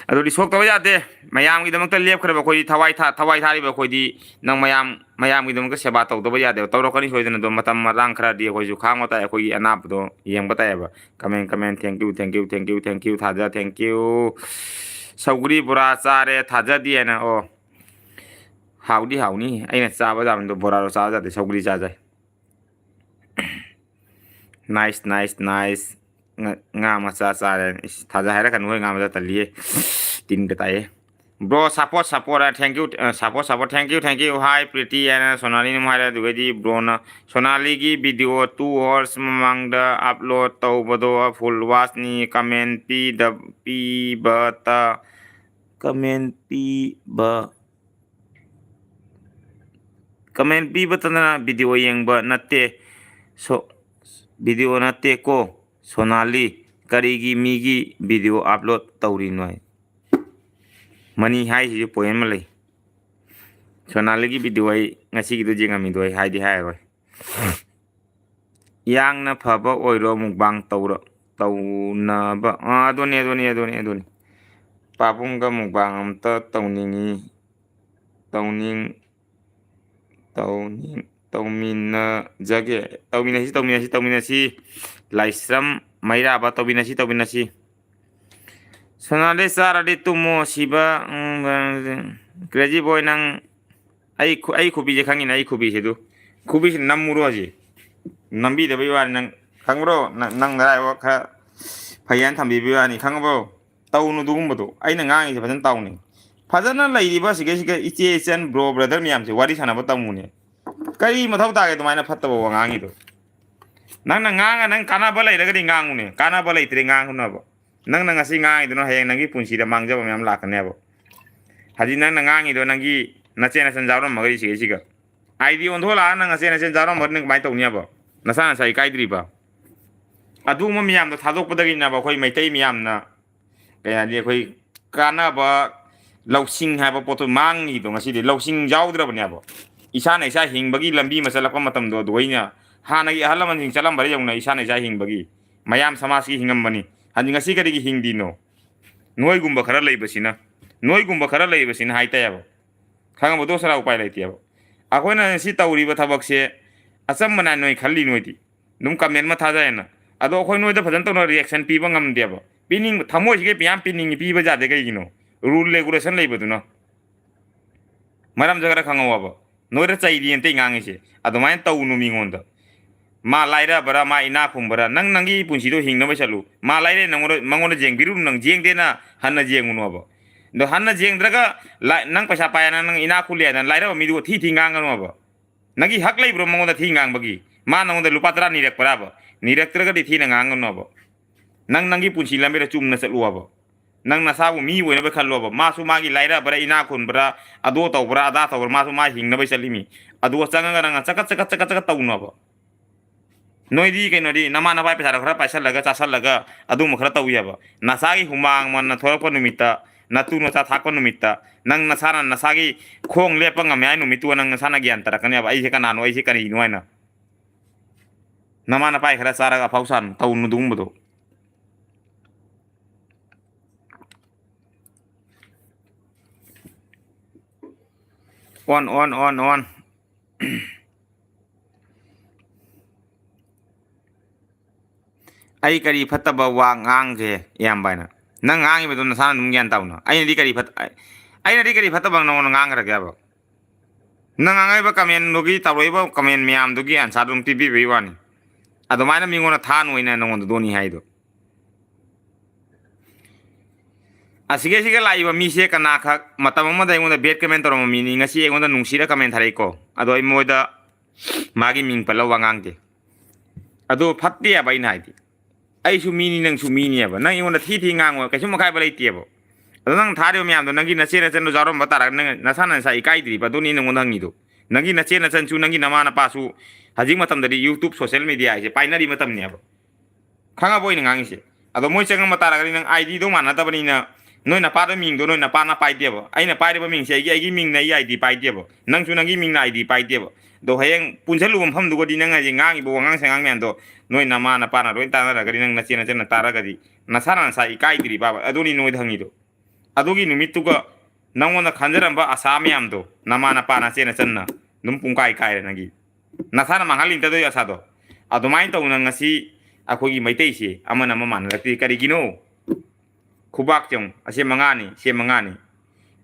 ꯑꯗꯨꯗꯤ ꯁꯣꯛꯇꯕ ꯌꯥꯗꯦ꯫ ꯃꯌꯥꯝꯒꯤꯗꯃꯛꯇ ꯂꯦꯞꯈ꯭ꯔꯕ ꯑꯩꯈꯣꯏꯗꯤ, ꯊꯋꯥꯏ ꯊꯥ-, ꯊꯋꯥꯏ ꯊꯥꯔꯤꯕ ꯑꯩꯈꯣꯏꯗꯤ, ꯅꯪ ꯃꯌꯥꯝ, ꯃꯌꯥꯝꯒꯤꯗꯃꯛꯇ ꯁꯦꯕꯥ ꯇꯧꯗꯕ ꯌꯥꯗꯦꯕ꯫ ꯇꯧꯔꯛꯀꯅꯤ ꯁꯣꯏꯗꯅ꯫ ꯑꯗꯣ ꯃꯇꯝ ꯃꯇꯥꯡ ꯈꯔꯗꯤ ꯑꯩꯈꯣꯏꯁꯨ ꯈꯥꯡꯕ ꯇꯥꯏ, ꯑꯩꯈꯣꯏꯒꯤ ꯑꯅꯥꯕꯗꯣ ꯌꯦꯡꯕ ꯇꯥꯏꯌꯦꯕ꯫ Comment, comment, thank you, thank you, thank you, thank you, ꯊꯥꯖ, thank you꯫ ꯁꯧꯒ꯭ꯔꯤ ꯕꯣꯔꯥ ꯆꯥꯔꯦ, ꯊꯥꯖꯗꯦꯅ꯫ ꯑꯣ, ꯍꯥꯎꯗꯤ ꯍꯥꯎꯅꯤ꯫ ꯑꯩꯅ ꯆꯥꯕ ꯌꯥꯕꯗꯣ ꯕꯣꯔꯥꯗꯣ ꯆꯥꯕ ꯌꯥꯗꯦ, ꯁꯧꯒ꯭ꯔꯤ ꯆꯥꯖꯩ꯫ Nice, nice, nice꯫ ꯉꯥ, ꯉꯥ ꯃꯆꯥ ꯆꯥꯔꯦ꯫ ꯏꯁ, ꯊꯥꯖ ꯍꯥꯏꯔꯛꯀꯅꯨ ꯍꯣꯏ, ꯉꯥ ꯃꯆꯥ ꯇꯜꯂꯤꯌꯦ꯫ ꯇꯤꯟꯒ ꯇꯥꯏꯌꯦ꯫ Bro, support, support, thank you, ꯑ, support, support, thank you, thank you꯫ Hi, Preeti ꯍꯥꯏꯅ ꯁꯣꯅꯥꯂꯤꯅ ꯑꯃꯨꯛ ꯍꯥꯏꯔꯦ꯫ ꯑꯗꯨꯒꯩꯗꯤ bro ꯅ ꯁꯣꯅꯥꯂꯤꯒꯤ video two hours ꯃꯃꯥꯡꯗ upload ꯇꯧꯕꯗꯣ full watch ꯅꯤ, comment ꯄꯤꯗ-, ꯄꯤꯕꯇ, comment ꯄꯤꯕ, comment ꯄꯤꯕꯇꯅ video ꯌꯦꯡꯕ ꯅꯠꯇꯦ꯫ So, video ꯅꯠꯇꯦꯀꯣ꯫ ꯁꯣꯅꯥꯂꯤ, ꯀꯔꯤꯒꯤ ꯃꯤꯒꯤ video upload ꯇꯧꯔꯤꯅꯣ ꯍꯥꯏ? ꯃꯅꯤ ꯍꯥꯏꯁꯤꯁꯨ point ꯑꯃ ꯂꯩ꯫ ꯁꯣꯅꯥꯂꯤꯒꯤ video ꯑꯩ ꯉꯁꯤꯒꯤꯗꯣ ꯌꯦꯡꯉꯝꯃꯤꯗꯣ ꯑꯩ ꯍꯥꯏꯗꯤ ꯍꯥꯏꯔꯔꯣꯏ꯫ ꯌꯥꯡꯅ ꯐꯕ ꯑꯣꯏꯔꯣ, mukbang ꯇꯧꯔꯣ, ꯇꯧꯅꯕ꯫ ꯑꯥ, ꯑꯗꯨꯅꯤ, ꯑꯗꯨꯅꯤ, ꯑꯗꯨꯅꯤ, ꯑꯗꯨꯅꯤ꯫ ꯄꯥꯕꯨꯡꯒ mukbang ꯑꯝꯇ ꯇꯧꯅꯤꯡꯉꯤ꯫ ꯇꯧꯅꯤꯡ-, ꯇꯧꯅꯤꯡ-, ꯇꯧꯃꯤꯟꯅꯖꯒꯦ꯫ ꯇꯧꯃꯤꯟꯅꯁꯤ, ꯇꯧꯃꯤꯟꯅꯁꯤ, ꯇꯧꯃꯤꯟꯅꯁꯤ꯫ ꯂꯥꯏꯁ꯭ꯔꯝ ꯃꯩꯔꯥꯕ, ꯇꯧꯃꯤꯟꯅꯁꯤ, ꯇꯧꯃꯤꯟꯅꯁꯤ꯫ ꯁꯣꯅꯥꯂꯤ ꯆꯥꯔꯗꯤ ꯇꯨꯝꯃꯣ ꯁꯤꯕ, ꯎꯝ, Crazy Boy ꯅꯪ, ꯑꯩ ꯈꯨ-, ꯑꯩ ꯈꯨꯕꯤꯁꯦ ꯈꯪꯉꯤꯅꯦ, ꯑꯩ ꯈꯨꯕꯤꯁꯦ ꯑꯗꯨ꯫ ꯈꯨꯕꯤꯁꯤ ꯅꯝꯃꯨꯔꯣ ꯍꯧꯖꯤꯛ꯫ ꯅꯝꯕꯤꯗꯕꯩ ꯋꯥꯅꯤ ꯅꯪ, ꯈꯪꯕ꯭ꯔꯣ? ꯅꯪ, ꯅꯪ ꯅꯔꯥꯏꯕꯛ ꯈꯔ ꯐꯩ ꯍꯥꯏꯅ ꯊꯝꯕꯤꯕꯩ ꯋꯥꯅꯤ, ꯈꯪꯉꯕꯣ? ꯇꯧꯅꯨ ꯑꯗꯨꯒꯨꯝꯕꯗꯣ꯫ ꯑꯩꯅ ꯉꯥꯡꯉꯤꯁꯦ ꯐꯖꯅ ꯇꯥꯎꯅꯦ꯫ ꯐꯖꯅ ꯂꯩꯔꯤꯕ ꯁꯤꯒꯩ ꯁꯤꯒ ꯏꯆꯦ ꯏꯆꯟ bro brother ꯃꯌꯥꯝꯁꯦ ꯋꯥꯔꯤ ꯁꯥꯟꯅꯕ ꯇꯝꯃꯨꯅꯦ꯫ ꯀꯔꯤ ꯃꯊꯧ ꯇꯥꯒꯦ ꯑꯗꯨꯃꯥꯏꯅ ꯐꯠꯇꯕ ꯋꯥ ꯉꯥꯡꯉꯤꯗꯣ? ꯅꯪꯅ ꯉꯥꯡꯉ ꯅꯪ ꯀꯥꯟꯅꯕ ꯂꯩꯔꯒꯗꯤ ꯉꯥꯡꯉꯨꯅꯦ, ꯀꯥꯟꯅꯕ ꯂꯩꯇ꯭ꯔꯦ ꯉꯥꯡꯉꯨꯅꯕ꯫ ꯅꯪꯅ ꯉꯁꯤ ꯉꯥꯡꯉꯤꯗꯨꯅ ꯍꯌꯦꯡ ꯅꯪꯒꯤ ꯄꯨꯟꯁꯤꯗ ꯃꯥꯡꯖꯕ ꯃꯌꯥꯝ ꯂꯥꯛꯀꯅꯦꯕ꯫ ꯍꯧꯖꯤꯛ ꯅꯪꯅ ꯉꯥꯡꯉꯤꯗꯣ ꯅꯪꯒꯤ ꯅꯆꯦ ꯅꯆꯟ ꯌꯥꯎꯔꯝꯃꯒꯗꯤ ꯁꯤꯒꯩ ꯁꯤꯒ꯫ ꯑꯥꯏ ꯗꯤ ꯑꯣꯟꯊꯣꯛꯂꯛꯑ ꯅꯪ ꯅꯆꯦ ꯅꯆꯟ ꯌꯥꯎꯔꯝꯃꯒꯗꯤ ꯅꯪ ꯀꯃꯥꯏꯅ ꯇꯧꯅꯤꯕ? ꯅꯁꯥ ꯅꯁꯥ ꯏꯀꯥꯏꯗ꯭ꯔꯤꯕ? ꯑꯗꯨꯒꯨꯝꯕ ꯃꯌꯥꯝꯗꯣ ꯊꯥꯗꯣꯛꯄꯗꯒꯤꯅꯦꯕ ꯑꯩꯈꯣꯏ ꯃꯩꯇꯩ ꯃꯌꯥꯝꯅ, ꯀꯩ ꯍꯥꯏꯅꯤ, ꯑꯩꯈꯣꯏ ꯀꯥꯟꯅꯕ ꯂꯧꯁꯤꯡ ꯍꯥꯏꯕ ꯄꯣꯠꯇꯣ ꯃꯥꯡꯉꯤꯗꯣ꯫ ꯉꯁꯤꯗꯤ ꯂꯧꯁꯤꯡ ꯌꯥꯎꯗ꯭ꯔꯕꯅꯦꯕ꯫ ꯏꯁꯥꯅ ꯏꯁꯥ ꯍꯤꯡꯕꯒꯤ ꯂꯝꯕꯤ ꯑꯃ ꯆꯠꯂꯛꯄ ꯃꯇꯝꯗꯣ ꯑꯗꯨ ꯑꯩꯅ ꯍꯥꯟꯅꯒꯤ ꯑꯍꯜ ꯂꯃꯟꯁꯤꯡ ꯆꯠꯂꯝꯕꯗ ꯌꯧꯅ ꯏꯁꯥꯅ ꯏꯁꯥ ꯍꯤꯡꯕꯒꯤ, ꯃꯌꯥꯝ ꯁꯃꯥꯖꯀꯤ ꯍꯤꯡꯉꯝꯕꯅꯤ꯫ ꯍꯥꯏꯗꯤ ꯉꯁꯤ ꯀꯔꯤꯒꯤ ꯍꯤꯡꯗꯤꯅꯣ? ꯅꯣꯏꯒꯨꯝꯕ ꯈꯔ ꯂꯩꯕꯁꯤꯅ, ꯅꯣꯏꯒꯨꯝꯕ ꯈꯔ ꯂꯩꯕꯁꯤꯅ ꯍꯥꯏꯇꯥꯏꯌꯦꯕ꯫ ꯈꯪꯉꯕ? ꯗꯣꯁꯔꯥ ꯎꯄꯥꯏ ꯂꯩꯇꯦꯕ꯫ ꯑꯩꯈꯣꯏꯅ ꯁꯤ ꯇꯧꯔꯤꯕ ꯊꯕꯛꯁꯦ ꯑꯆꯝꯕꯅ ꯅꯣꯏ ꯈꯜꯂꯤ ꯅꯣꯏꯗꯤ꯫ ꯑꯗꯨꯝ comment ꯑꯃ ꯊꯥꯖꯩꯅ꯫ ꯑꯗꯣ ꯑꯩꯈꯣꯏ ꯅꯣꯏꯗ ꯐꯖꯅ ꯇꯧꯅ reaction ꯄꯤꯕ ꯉꯝꯗꯦꯕ꯫ ꯄꯤꯅꯤꯡꯕ, ꯊꯃꯣꯏꯁꯤꯒ ꯃꯌꯥꯝ ꯄꯤꯅꯤꯡꯉꯤ, ꯄꯤꯕ ꯌꯥꯗꯦ꯫ ꯀꯩꯒꯤꯅꯣ? Rule regulation ꯂꯩꯕꯗꯨꯅ꯫ ꯃꯔꯝꯁꯦ ꯈꯔ ꯈꯪꯍꯧꯋꯕ꯫ ꯅꯣꯏꯗ ꯆꯩꯔꯤ ꯑꯇꯩ ꯉꯥꯡꯉꯤꯁꯦ꯫ ꯑꯗꯨꯃꯥꯏꯅ ꯇꯧꯅꯨ ꯃꯤꯉꯣꯟꯗ꯫ ꯃꯥ ꯂꯥꯏꯔꯕ꯭ꯔꯥ, ꯃꯥ ꯏꯅꯥ ꯈꯨꯝꯕ꯭ꯔꯥ, ꯅꯪ ꯅꯪꯒꯤ ꯄꯨꯟꯁꯤꯗꯣ ꯍꯤꯡꯅꯕ ꯆꯠꯂꯨ꯫ ꯃꯥ ꯂꯥꯏꯔꯦ ꯅꯪꯉꯣꯟꯗ, ꯃꯉꯣꯟꯗ ꯌꯦꯡꯕꯤꯔꯨꯅꯨ, ꯅꯪ ꯌꯦꯡꯗꯦꯅ ꯍꯟꯅ ꯌꯦꯡꯉꯨꯅꯣꯕ꯫ ꯑꯗꯣ ꯍꯟꯅ ꯌꯦꯡꯗ꯭ꯔꯒ ꯂꯥ-, ꯅꯪ ꯄꯩꯁꯥ ꯄꯥꯏ ꯍꯥꯏꯅ, ꯅꯪ ꯏꯅꯥ ꯈꯨꯜꯂꯦ ꯍꯥꯏꯅ ꯂꯥꯏꯔꯕ ꯃꯤꯗꯨ ꯊꯤ ꯊꯤ ꯉꯥꯡꯒꯅꯣꯕ꯫ ꯅꯪꯒꯤ ꯍꯛ ꯂꯩꯕ꯭ꯔꯣ ꯃꯉꯣꯟꯗ ꯊꯤ ꯉꯥꯡꯕꯒꯤ? ꯃꯥ ꯅꯉꯣꯟꯗ ꯂꯨꯄꯥ ꯇꯔꯥ ꯅꯤꯔꯛꯄ꯭ꯔꯥꯕ? ꯅꯤꯔꯛꯇ꯭ꯔꯒꯗꯤ ꯊꯤꯅ ꯉꯥꯡꯒꯅꯣꯕ꯫ ꯅꯪ ꯅꯪꯒꯤ ꯄꯨꯟꯁꯤ ꯂꯝꯕꯤꯗ ꯆꯨꯝꯅ ꯆꯠꯂꯨꯕ꯫ ꯅꯪ ꯅꯁꯥꯕꯨ ꯃꯤ ꯑꯣꯏꯅꯕ ꯈꯜꯂꯣꯕ꯫ ꯃꯥꯁꯨ ꯃꯥꯒꯤ ꯂꯥꯏꯔꯕ꯭ꯔꯥ, ꯏꯅꯥꯛ ꯈꯨꯟꯕ꯭ꯔꯥ, ꯑꯗꯣ ꯇꯧꯕ꯭ꯔꯥ, ꯑꯗꯥ ꯇꯧꯕ꯭ꯔꯥ, ꯃꯥꯁꯨ ꯃꯥ ꯍꯤꯡꯅꯕ ꯆꯠꯂꯤꯃꯤ꯫ ꯑꯗꯨꯒ ꯆꯪꯉꯒ ꯅꯪꯅ ꯆꯀꯠ ꯆꯀꯠ ꯆꯀꯠ ꯆꯀꯠ ꯇꯧꯅꯣꯕ꯫ ꯅꯣꯏꯗꯤ ꯀꯩꯅꯣꯗꯤ ꯅꯃꯥ ꯅꯄꯥꯏ ꯄꯩꯁꯥꯗꯣ ꯈꯔ ꯄꯥꯏꯁꯜꯂꯒ ꯆꯥꯁꯜꯂꯒ ꯑꯗꯨꯒꯨꯝꯕ ꯈꯔ ꯇꯧ ꯌꯥꯕ꯫ ꯅꯁꯥꯒꯤ ꯍꯨꯃꯥꯡ ꯃꯟꯅ ꯊꯣꯛꯂꯛꯄ ꯅꯨꯃꯤꯠꯇ, ꯅꯇꯨ ꯅꯆꯥ ꯊꯥꯛꯄ ꯅꯨꯃꯤꯠꯇ, ꯅꯪ ꯅꯁꯥꯅ ꯅꯁꯥꯒꯤ ꯈꯣꯡ ꯂꯦꯞꯄ ꯉꯝꯃꯦ ꯍꯥꯏ ꯅꯨꯃꯤꯠꯇꯨ ꯅꯪ ꯅꯁꯥꯅ ꯒ꯭ꯌꯥꯟ ꯇꯥꯔꯛꯀꯅꯦꯕ, ꯑꯩꯁꯦ ꯀꯅꯥꯅꯣ, ꯑꯩꯁꯦ ꯀꯔꯤꯅꯣ ꯍꯥꯏꯅ꯫ ꯅꯃꯥ ꯅꯄꯥꯏ ꯈꯔ ꯆꯥꯔꯒ ꯑꯐꯥꯎ ꯁꯥꯅꯨ, ꯇꯧꯅꯨ ꯑꯗꯨꯒꯨꯝꯕꯗꯣ꯫ ꯑꯣꯟ, ꯑꯣꯟ, ꯑꯣꯟ, ꯑꯣꯟ꯫ ꯑꯩ ꯀꯔꯤ ꯐꯠꯇꯕ ꯋꯥ ꯉꯥꯡꯒꯦ, ꯏꯌꯥꯝꯕ ꯍꯥꯏꯅ? ꯅꯪ ꯉꯥꯡꯉꯤꯕꯗꯣ ꯅꯁꯥꯅ ꯑꯗꯨꯝ ꯒ꯭ꯌꯥꯟ ꯇꯥꯎꯅ꯫ ꯑꯩꯅꯗꯤ ꯀꯔꯤ ꯐꯠ-, ꯑꯩꯅꯗꯤ ꯀꯔꯤ ꯐꯠꯇꯕ ꯅꯉꯣꯟꯗ ꯉꯥꯡꯈ꯭ꯔꯒꯦꯕ? ꯅꯪ ꯉꯥꯡꯉꯛꯏꯕ comment ꯗꯨꯒꯤ, ꯇꯧꯔꯛꯏꯕ comment ꯃꯌꯥꯝꯗꯨꯒꯤ answer ꯗꯨꯝ ꯄꯤꯕꯤꯕꯩ ꯋꯥꯅꯤ꯫ ꯑꯗꯨꯃꯥꯏꯅ ꯃꯤꯉꯣꯟꯗ ꯊꯥꯅꯨ ꯑꯩꯅ ꯅꯉꯣꯟꯗ ꯗꯣꯅꯤ ꯍꯥꯏꯗꯣ꯫ ꯑꯁꯤꯒꯩꯁꯤꯒ ꯂꯥꯛꯏꯕ ꯃꯤꯁꯦ ꯀꯅꯥꯈꯛ ꯃꯇꯝ ꯑꯃꯗ ꯑꯩꯉꯣꯟꯗ bad comment ꯇꯧꯔꯝꯕ ꯃꯤꯅꯤ, ꯉꯁꯤ ꯑꯩꯉꯣꯟꯗ ꯅꯨꯡꯁꯤꯔ comment ꯊꯥꯔꯛꯏꯀꯣ꯫ ꯑꯗꯣ ꯑꯩ ꯃꯣꯏꯗ ꯃꯥꯒꯤ ꯃꯤꯡ ꯄꯜꯂꯒ ꯋꯥ ꯉꯥꯡꯗꯦ꯫ ꯑꯗꯣ ꯐꯠꯇꯦ ꯍꯥꯏꯕ ꯑꯩꯅ ꯍꯥꯏꯗꯤ꯫ ꯑꯩꯁꯨ ꯃꯤꯅꯤ, ꯅꯪꯁꯨ ꯃꯤꯅꯤ ꯍꯥꯏꯕ꯫ ꯅꯪ ꯑꯩꯉꯣꯟꯗ ꯊꯤ ꯊꯤ ꯉꯥꯡꯉꯣ, ꯀꯩꯁꯨꯝ ꯑꯀꯥꯏꯕ ꯂꯩꯇꯦꯕ꯫ ꯑꯗꯣ ꯅꯪ ꯊꯥꯔꯤꯕ ꯃꯌꯥꯝꯗꯣ ꯅꯪꯒꯤ ꯅꯆꯦ ꯅꯆꯟꯗꯣ ꯌꯥꯎꯔꯝꯕ ꯇꯥꯔꯒ ꯅꯪ ꯅꯁꯥꯅ ꯅꯁꯥ ꯏꯀꯥꯏꯗ꯭ꯔꯤꯕ? ꯑꯗꯨꯅꯤ ꯅꯉꯣꯟꯗ ꯍꯪꯉꯤꯗꯣ꯫ ꯅꯪꯒꯤ ꯅꯆꯦ ꯅꯆꯟꯁꯨ, ꯅꯪꯒꯤ ꯅꯃꯥ ꯅꯄꯥꯁꯨ ꯍꯧꯖꯤꯛ ꯃꯇꯝꯗꯗꯤ YouTube, social media ꯍꯥꯏꯁꯦ ꯄꯥꯏꯅꯔꯤ ꯃꯇꯝꯅꯦꯕ꯫ ꯈꯪꯉꯕꯣ ꯑꯩꯅ ꯉꯥꯡꯉꯤꯁꯦ? ꯑꯗꯣ ꯃꯣꯏ ꯆꯪꯉꯝꯕ ꯇꯥꯔꯒꯗꯤ ꯅꯪ ID ꯗꯣ ꯃꯥꯟꯅꯗꯕꯅꯤꯅ, ꯅꯣꯏ ꯅꯄꯥꯗ ꯃꯤꯡꯗꯣ ꯅꯣꯏ ꯅꯄꯥꯅ ꯄꯥꯏꯗꯦꯕ꯫ ꯑꯩꯅ ꯄꯥꯏꯔꯤꯕ ꯃꯤꯡꯁꯦ ꯑꯩꯒꯤ, ꯑꯩꯒꯤ ꯃꯤꯡꯅ ꯑꯩ ID ꯄꯥꯏꯗꯦꯕ꯫ ꯅꯪꯁꯨ ꯅꯪꯒꯤ ꯃꯤꯡꯅ ID ꯄꯥꯏꯗꯦꯕ꯫ ꯑꯗꯣ ꯍꯌꯦꯡ ꯄꯨꯟꯁꯜꯂꯨꯕ ꯃꯐꯝꯗꯨꯒꯗꯤ ꯅꯪ ꯍꯧꯖꯤꯛ ꯉꯥꯡꯉꯤꯕ ꯋꯥꯉꯥꯡ ꯁꯉꯥꯡ ꯃꯌꯥꯝꯗꯣ ꯅꯣꯏ ꯅꯃꯥ ꯅꯄꯥꯅ ꯂꯣꯏ ꯇꯥꯟꯅꯔꯒꯗꯤ, ꯅꯪ ꯅꯆꯦ ꯅꯆꯟꯅ ꯇꯥꯔꯒꯗꯤ ꯅꯁꯥꯅ ꯅꯁꯥ ꯏꯀꯥꯏꯗ꯭ꯔꯤꯕꯕ? ꯑꯗꯨꯅꯤ ꯅꯣꯏꯗ ꯍꯪꯉꯤꯗꯣ꯫ ꯑꯗꯨꯒꯤ ꯅꯨꯃꯤꯠꯇꯨꯒ ꯅꯪꯉꯣꯟꯗ ꯈꯟꯖꯔꯝꯕ ꯑꯁꯥ ꯃꯌꯥꯝꯗꯣ ꯅꯃꯥ ꯅꯄꯥ ꯅꯆꯦ ꯅꯆꯟꯅ ꯑꯗꯨꯝ ꯄꯨꯡꯀꯥꯏ ꯀꯥꯏꯔꯦ ꯅꯪꯒꯤ꯫ ꯅꯁꯥꯅ ꯃꯥꯡꯍꯜꯂꯤꯅꯤ ꯇꯗꯣꯏ ꯑꯁꯥꯗꯣ꯫ ꯑꯗꯨꯃꯥꯏꯅ ꯇꯧꯅ ꯉꯁꯤ ꯑꯩꯈꯣꯏꯒꯤ ꯃꯩꯇꯩꯁꯦ ꯑꯃꯅ ꯑꯃ ꯃꯥꯟꯅꯔꯛꯇꯦ꯫ ꯀꯔꯤꯒꯤꯅꯣ? ꯈꯨꯕꯥꯛ ꯆꯪ-, ꯑꯁꯦ ꯃꯉꯥꯅꯤ, ꯁꯦ ꯃꯉꯥꯅꯤ꯫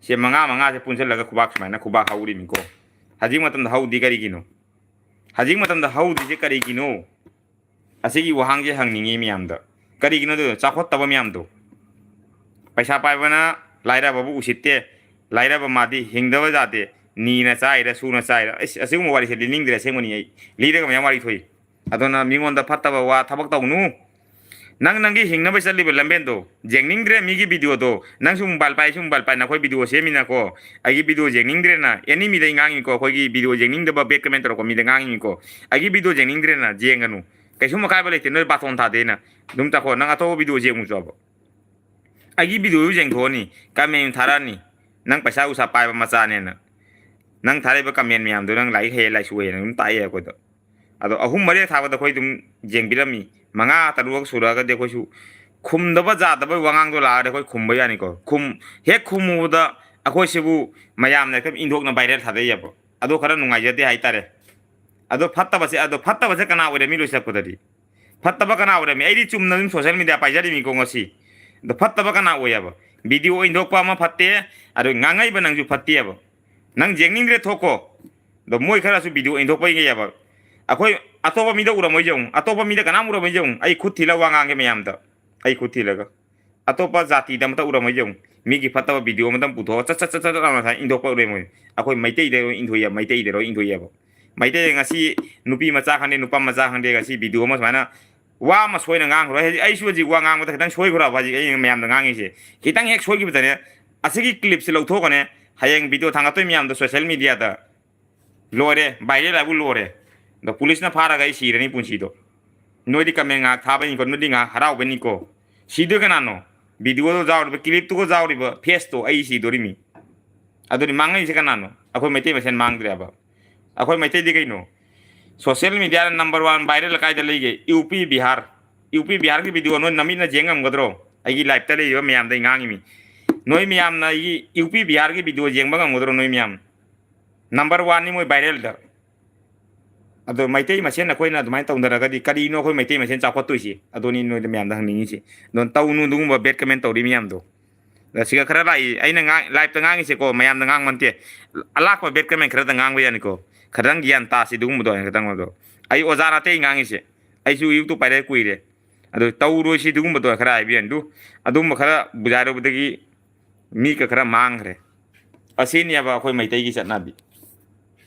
ꯁꯦ ꯃꯉꯥ, ꯃꯉꯥꯁꯦ ꯄꯨꯟꯁꯤꯜꯂꯒ ꯈꯨꯕꯥꯛ ꯁꯨꯃꯥꯏꯅ ꯈꯨꯕꯥꯛ ꯍꯧꯔꯤꯅꯤꯀꯣ꯫ ꯍꯧꯖꯤꯛ ꯃꯇꯝꯗ ꯍꯧꯗꯤ ꯀꯔꯤꯒꯤꯅꯣ? ꯍꯧꯖꯤꯛ ꯃꯇꯝꯗ ꯍꯧꯗ꯭ꯔꯤꯁꯦ ꯀꯔꯤꯒꯤꯅꯣ? ꯑꯁꯤꯒꯤ ꯋꯥꯍꯪꯁꯦ ꯍꯪꯅꯤꯡꯉꯤ ꯃꯤꯌꯥꯝꯗ꯫ ꯀꯔꯤꯒꯤꯅꯣ ꯑꯗꯨ ꯆꯥꯎꯈꯠꯇꯕ ꯃꯌꯥꯝꯗꯣ? ꯄꯩꯁꯥ ꯄꯥꯏꯕꯅ ꯂꯥꯏꯔꯕꯕꯨ ꯎꯁꯤꯠꯇꯦ, ꯂꯥꯏꯔꯕ ꯃꯥꯗꯤ ꯍꯤꯡꯗꯕ ꯌꯥꯗꯦ, ꯅꯤꯅ ꯆꯥꯏꯔ, ꯁꯨꯅ ꯆꯥꯏꯔ, ꯑꯁ, ꯑꯁꯤꯒꯨꯝꯕ ꯋꯥꯔꯤꯁꯦ ꯂꯤꯅꯤꯡꯗ꯭ꯔꯦ꯫ ꯑꯁꯦꯡꯕꯅꯤ, ꯑꯩ ꯂꯤꯔꯒ ꯃꯌꯥꯝ ꯋꯥꯔꯤ ꯊꯣꯛꯏ꯫ ꯑꯗꯨꯅ ꯃꯤꯉꯣꯟꯗ ꯐꯠꯇꯕ ꯋꯥ ꯊꯕꯛ ꯇꯧꯅꯨ꯫ ꯅꯪ ꯅꯪꯒꯤ ꯍꯤꯡꯅꯕ ꯆꯠꯂꯤꯕ ꯂꯝꯕꯦꯟꯗꯣ ꯌꯦꯡꯅꯤꯡꯗ꯭ꯔꯦ꯫ ꯃꯤꯒꯤ video ꯗꯣ, ꯅꯪꯁꯨ mobile ꯄꯥꯏ, ꯑꯩꯁꯨ mobile ꯄꯥꯏ, ꯅꯈꯣꯏ video ꯁꯦꯝꯃꯤꯅꯀꯣ꯫ ꯑꯩꯒꯤ video ꯌꯦꯡꯅꯤꯡꯗ꯭ꯔꯦꯅ, ꯑꯦꯅꯤ ꯃꯤꯗ ꯑꯩ ꯉꯥꯡꯉꯤꯀꯣ, ꯑꯩꯈꯣꯏꯒꯤ video ꯌꯦꯡꯅꯤꯡꯗꯕ bad comment ꯇꯧꯔꯛꯄ ꯃꯤꯗ ꯉꯥꯡꯉꯤꯀꯣ꯫ ꯑꯩꯒꯤ video ꯌꯦꯡꯅꯤꯡꯗ꯭ꯔꯦꯅ ꯌꯦꯡꯒꯅꯨ, ꯀꯩꯁꯨꯝ ꯑꯀꯥꯏꯕ ꯂꯩꯇꯦ꯫ ꯅꯣꯏ ꯕꯥꯇꯣꯟ ꯊꯥꯗꯦꯅ ꯑꯗꯨꯝ ꯇꯥꯈꯣ꯫ ꯅꯪ ꯑꯇꯣꯞꯄ video ꯌꯦꯡꯉꯨꯆꯣꯕ꯫ ꯑꯩꯒꯤ video ꯁꯨ ꯌꯦꯡꯊꯣꯛꯑꯅꯤ, comment ꯊꯥꯔꯛꯑꯅꯤ, ꯅꯪ ꯄꯩꯁꯥ ꯎꯁꯥ ꯄꯥꯏꯕ ꯃꯆꯥꯅꯦꯅ꯫ ꯅꯪ ꯊꯥꯔꯛꯏꯕ comment ꯃꯌꯥꯝꯗꯣ ꯅꯪ ꯂꯥꯏꯔꯤꯛ ꯍꯩꯌꯦ, ꯂꯥꯏꯁꯨ ꯍꯩꯌꯦꯅ ꯑꯗꯨꯝ ꯇꯥꯛꯑꯦ ꯑꯩꯈꯣꯏꯗ꯫ ꯑꯗꯣ ꯑꯍꯨꯝ ꯃꯔꯤ ꯊꯥꯕꯗ ꯑꯩꯈꯣꯏ ꯑꯗꯨꯝ ꯌꯦꯡꯕꯤꯔꯝꯃꯤ꯫ ꯃꯉꯥ ꯇꯔꯨꯛ ꯁꯨꯔꯛꯑꯒꯗꯤ ꯑꯩꯈꯣꯏꯁꯨ ꯈꯨꯝꯗꯕ ꯌꯥꯗꯕꯒꯤ ꯋꯥꯉꯥꯡꯗꯣ ꯂꯥꯛꯑꯗꯤ ꯑꯩꯈꯣꯏ ꯈꯨꯝꯕ ꯌꯥꯅꯤꯀꯣ꯫ ꯈꯨꯝ-, ꯍꯦꯛ ꯈꯨꯝꯃꯨꯕꯗ ꯑꯩꯈꯣꯏꯁꯤꯕꯨ ꯃꯌꯥꯝꯅ ꯍꯦꯛꯇ ꯏꯟꯊꯣꯛꯅ viral ꯊꯥꯗꯩꯌꯦꯕ꯫ ꯑꯗꯣ ꯈꯔ ꯅꯨꯡꯉꯥꯏꯖꯗꯦ ꯍꯥꯏꯇꯥꯔꯦ꯫ ꯑꯗꯣ ꯐꯠꯇꯕꯁꯦ, ꯑꯗꯣ ꯐꯠꯇꯕꯁꯦ ꯀꯅꯥ ꯑꯣꯏꯔꯝꯃꯤ? ꯂꯣꯏꯁꯤꯜꯂꯛꯄꯗꯗꯤ ꯐꯠꯇꯕ ꯀꯅꯥ ꯑꯣꯏꯔꯝꯃꯤ? ꯑꯩꯗꯤ ꯆꯨꯝꯅ ꯑꯗꯨꯝ social media ꯄꯥꯏꯖꯔꯤꯃꯤꯀꯣ ꯉꯁꯤ꯫ ꯑꯗꯣ ꯐꯠꯇꯕ ꯀꯅꯥ ꯑꯣꯏꯌꯦꯕ? Video ꯏꯟꯊꯣꯛꯄ ꯑꯃ ꯐꯠꯇꯦ, ꯑꯗꯨ ꯉꯥꯡꯉꯛꯏꯕ ꯅꯪꯁꯨ ꯐꯠꯇꯦꯕ꯫ ꯅꯪ ꯌꯦꯡꯅꯤꯡꯗ꯭ꯔꯦ ꯊꯣꯛꯀꯣ꯫ ꯑꯗꯣ ꯃꯣꯏ ꯈꯔꯁꯨ video ꯏꯟꯊꯣꯛꯄ ꯌꯦꯡꯉꯦꯕ꯫ ꯑꯩꯈꯣꯏ ꯑꯇꯣꯞꯄ ꯃꯤꯗ ꯎꯔꯝꯃꯣꯏ ꯌꯦꯡꯉꯨ, ꯑꯇꯣꯞꯄ ꯃꯤꯗ ꯀꯅꯥꯝ ꯎꯔꯝꯃꯣꯏ ꯌꯦꯡꯉꯨ, ꯑꯩ ꯈꯨꯠ ꯊꯤꯜꯂ ꯋꯥ ꯉꯥꯡꯒꯦ ꯃꯌꯥꯝꯗ, ꯑꯩ ꯈꯨꯠ ꯊꯤꯜꯂꯒ꯫ ꯑꯇꯣꯞꯄ ꯖꯥꯇꯤꯗ ꯑꯃꯇ ꯎꯔꯝꯃꯣꯏ ꯌꯦꯡꯉꯨ꯫ ꯃꯤꯒꯤ ꯐꯠꯇꯕ video ꯑꯃꯇꯪ ꯄꯨꯊꯣꯛꯑꯒ ꯆꯠ ꯆꯠ ꯆꯠ ꯆꯠ ꯂꯥꯎꯅ ꯁꯨꯃꯥꯏꯅ ꯏꯟꯊꯣꯛꯄ ꯎꯔꯦ ꯃꯣꯏ꯫ ꯑꯩꯈꯣꯏ ꯃꯩꯇꯩꯗ ꯂꯣꯏ ꯏꯟꯊꯣꯛꯏ, ꯃꯩꯇꯩꯗ ꯂꯣꯏ ꯏꯟꯊꯣꯛꯏꯑꯕ꯫ ꯃꯩꯇꯩꯗ ꯉꯁꯤ ꯅꯨꯄꯤ ꯃꯆꯥ ꯈꯪꯗꯦ, ꯅꯨꯄꯥ ꯃꯆꯥ ꯈꯪꯗꯦ, ꯉꯁꯤ video ꯑꯃ ꯁꯨꯃꯥꯏꯅ ꯋꯥ ꯑꯃ ꯁꯣꯏꯅ ꯉꯥꯡꯈ꯭ꯔꯣꯏ꯫ ꯍꯧꯖꯤꯛ ꯑꯩꯁꯨ ꯍꯧꯖꯤꯛ ꯋꯥ ꯉꯥꯡꯕꯗ ꯈꯤꯇꯪ ꯁꯣꯏꯈ꯭ꯔꯕ, ꯍꯧꯖꯤꯛ ꯑꯩꯅ ꯃꯌꯥꯝꯗ ꯉꯥꯡꯉꯤꯁꯦ꯫ ꯈꯤꯇꯪ ꯍꯦꯛ ꯁꯣꯏꯈꯤꯕꯗꯅꯦ, ꯑꯁꯤꯒꯤ clipꯁꯦ ꯂꯧꯊꯣꯛꯀꯅꯦ, ꯍꯌꯦꯡ video ꯊꯥꯡꯒꯠꯇꯣꯏ ꯃꯌꯥꯝꯗꯣ social mediaꯗ꯫ ꯂꯣꯏꯔꯦ, viral ꯍꯥꯏꯕꯨ ꯂꯣꯏꯔꯦ꯫ ꯑꯗꯣ policeꯅ ꯐꯥꯔꯒ ꯑꯩ ꯁꯤꯔꯅꯤ ꯄꯨꯟꯁꯤꯗꯣ꯫ ꯅꯣꯏꯗꯤ comment ꯉꯥꯏꯍꯥꯛ ꯊꯥꯕꯩꯅꯤꯀꯣ, ꯅꯣꯏꯗꯤ ꯉꯥꯏꯍꯥꯛ ꯍꯔꯥꯎꯕꯩꯅꯤꯀꯣ꯫ ꯁꯤꯗꯣꯏ ꯀꯅꯥꯅꯣ? Videoꯗꯣ ꯌꯥꯎꯔꯤꯕ, clipꯇꯨꯒ ꯌꯥꯎꯔꯤꯕ faceꯇꯣ ꯑꯩ ꯁꯤꯗꯣꯔꯤꯃꯤ꯫ ꯑꯗꯨꯗꯤ ꯃꯥꯡꯉꯛꯏꯁꯦ ꯀꯅꯥꯅꯣ? ꯑꯩꯈꯣꯏ ꯃꯩꯇꯩ ꯃꯁꯦꯟ ꯃꯥꯡꯗ꯭ꯔꯦꯕ꯫ ꯑꯩꯈꯣꯏ ꯃꯩꯇꯩꯗꯤ ꯀꯩꯅꯣ? Social mediaꯗ number one viral ꯀꯥꯏꯗ ꯂꯩꯒꯦ? U P Bihar. U P ꯕꯤꯍꯥꯔꯒꯤ video ꯅꯣꯏ ꯅꯃꯤꯠꯅ ꯌꯦꯡ ꯉꯝꯒꯗ꯭ꯔꯣ? ꯑꯩꯒꯤ liveꯇ ꯂꯩꯔꯤꯕ ꯃꯌꯥꯝꯗ ꯑꯩ ꯉꯥꯡꯉꯤꯃꯤ꯫ ꯅꯣꯏ ꯃꯌꯥꯝꯅ ꯑꯩꯒꯤ U P ꯕꯤꯍꯥꯔꯒꯤ video ꯌꯦꯡꯕ ꯉꯝꯒꯗ꯭ꯔꯣ ꯅꯣꯏ ꯃꯌꯥꯝ? Number oneꯅꯤ ꯃꯣꯏ viralꯗ꯫ ꯑꯗꯣ ꯃꯩꯇꯩ ꯃꯁꯦꯟ ꯑꯩꯈꯣꯏꯅ ꯑꯗꯨꯃꯥꯏꯅ ꯇꯧꯅꯔꯒꯗꯤ ꯀꯔꯤꯅꯣ ꯑꯩꯈꯣꯏ ꯃꯩꯇꯩ ꯃꯁꯦꯟ ꯆꯥꯎꯈꯠꯇꯣꯏꯁꯤ? ꯑꯗꯨꯅꯤ ꯅꯣꯏꯗ ꯃꯌꯥꯝꯗ ꯍꯪꯅꯤꯡꯉꯤꯁꯤ꯫ ꯑꯗꯣ ꯇꯧꯅꯨ ꯑꯗꯨꯒꯨꯝꯕ bad comment ꯇꯧꯔꯤ ꯃꯌꯥꯝꯗꯣ꯫ ꯑꯗ ꯁꯤꯒ ꯈꯔ ꯂꯥꯛꯏ, ꯑꯩꯅ ꯉꯥꯡ-, liveꯇ ꯉꯥꯡꯉꯤꯁꯦꯀꯣ, ꯃꯌꯥꯝꯗ ꯉꯥꯡꯕ ꯅꯠꯇꯦ꯫ ꯑꯂꯥꯛꯄ bad comment ꯈꯔꯗ ꯉꯥꯡꯕ ꯌꯥꯅꯤꯀꯣ꯫ ꯈꯤꯇꯪ ꯒ꯭ꯌꯥꯟ ꯇꯥꯁꯤ ꯑꯗꯨꯒꯨꯝꯕꯗꯣ, ꯈꯤꯇꯪ ꯑꯗꯣ꯫ ꯑꯩ ꯑꯣꯖꯥ ꯅꯠꯇꯦ ꯑꯩ ꯉꯥꯡꯉꯤꯁꯦ꯫ ꯑꯩꯁꯨ YouTubeꯇ ꯄꯥꯏꯔꯛꯑꯦ ꯀꯨꯏꯔꯦ꯫ ꯑꯗꯨ ꯇꯧꯔꯣꯏꯁꯤ ꯑꯗꯨꯒꯨꯝꯕꯗꯣ ꯈꯔ ꯍꯥꯏꯕꯤꯌꯨ꯫ ꯑꯗꯨ ꯑꯗꯨꯒꯨꯝꯕ ꯈꯔ ꯕꯨꯖꯥꯔꯨꯕꯗꯒꯤ ꯃꯤꯒ ꯈꯔ ꯃꯥꯡꯈ꯭ꯔꯦ꯫ ꯑꯁꯤꯅꯦꯕ ꯑꯩꯈꯣꯏ ꯃꯩꯇꯩꯒꯤ ꯆꯠꯅꯕꯤ꯫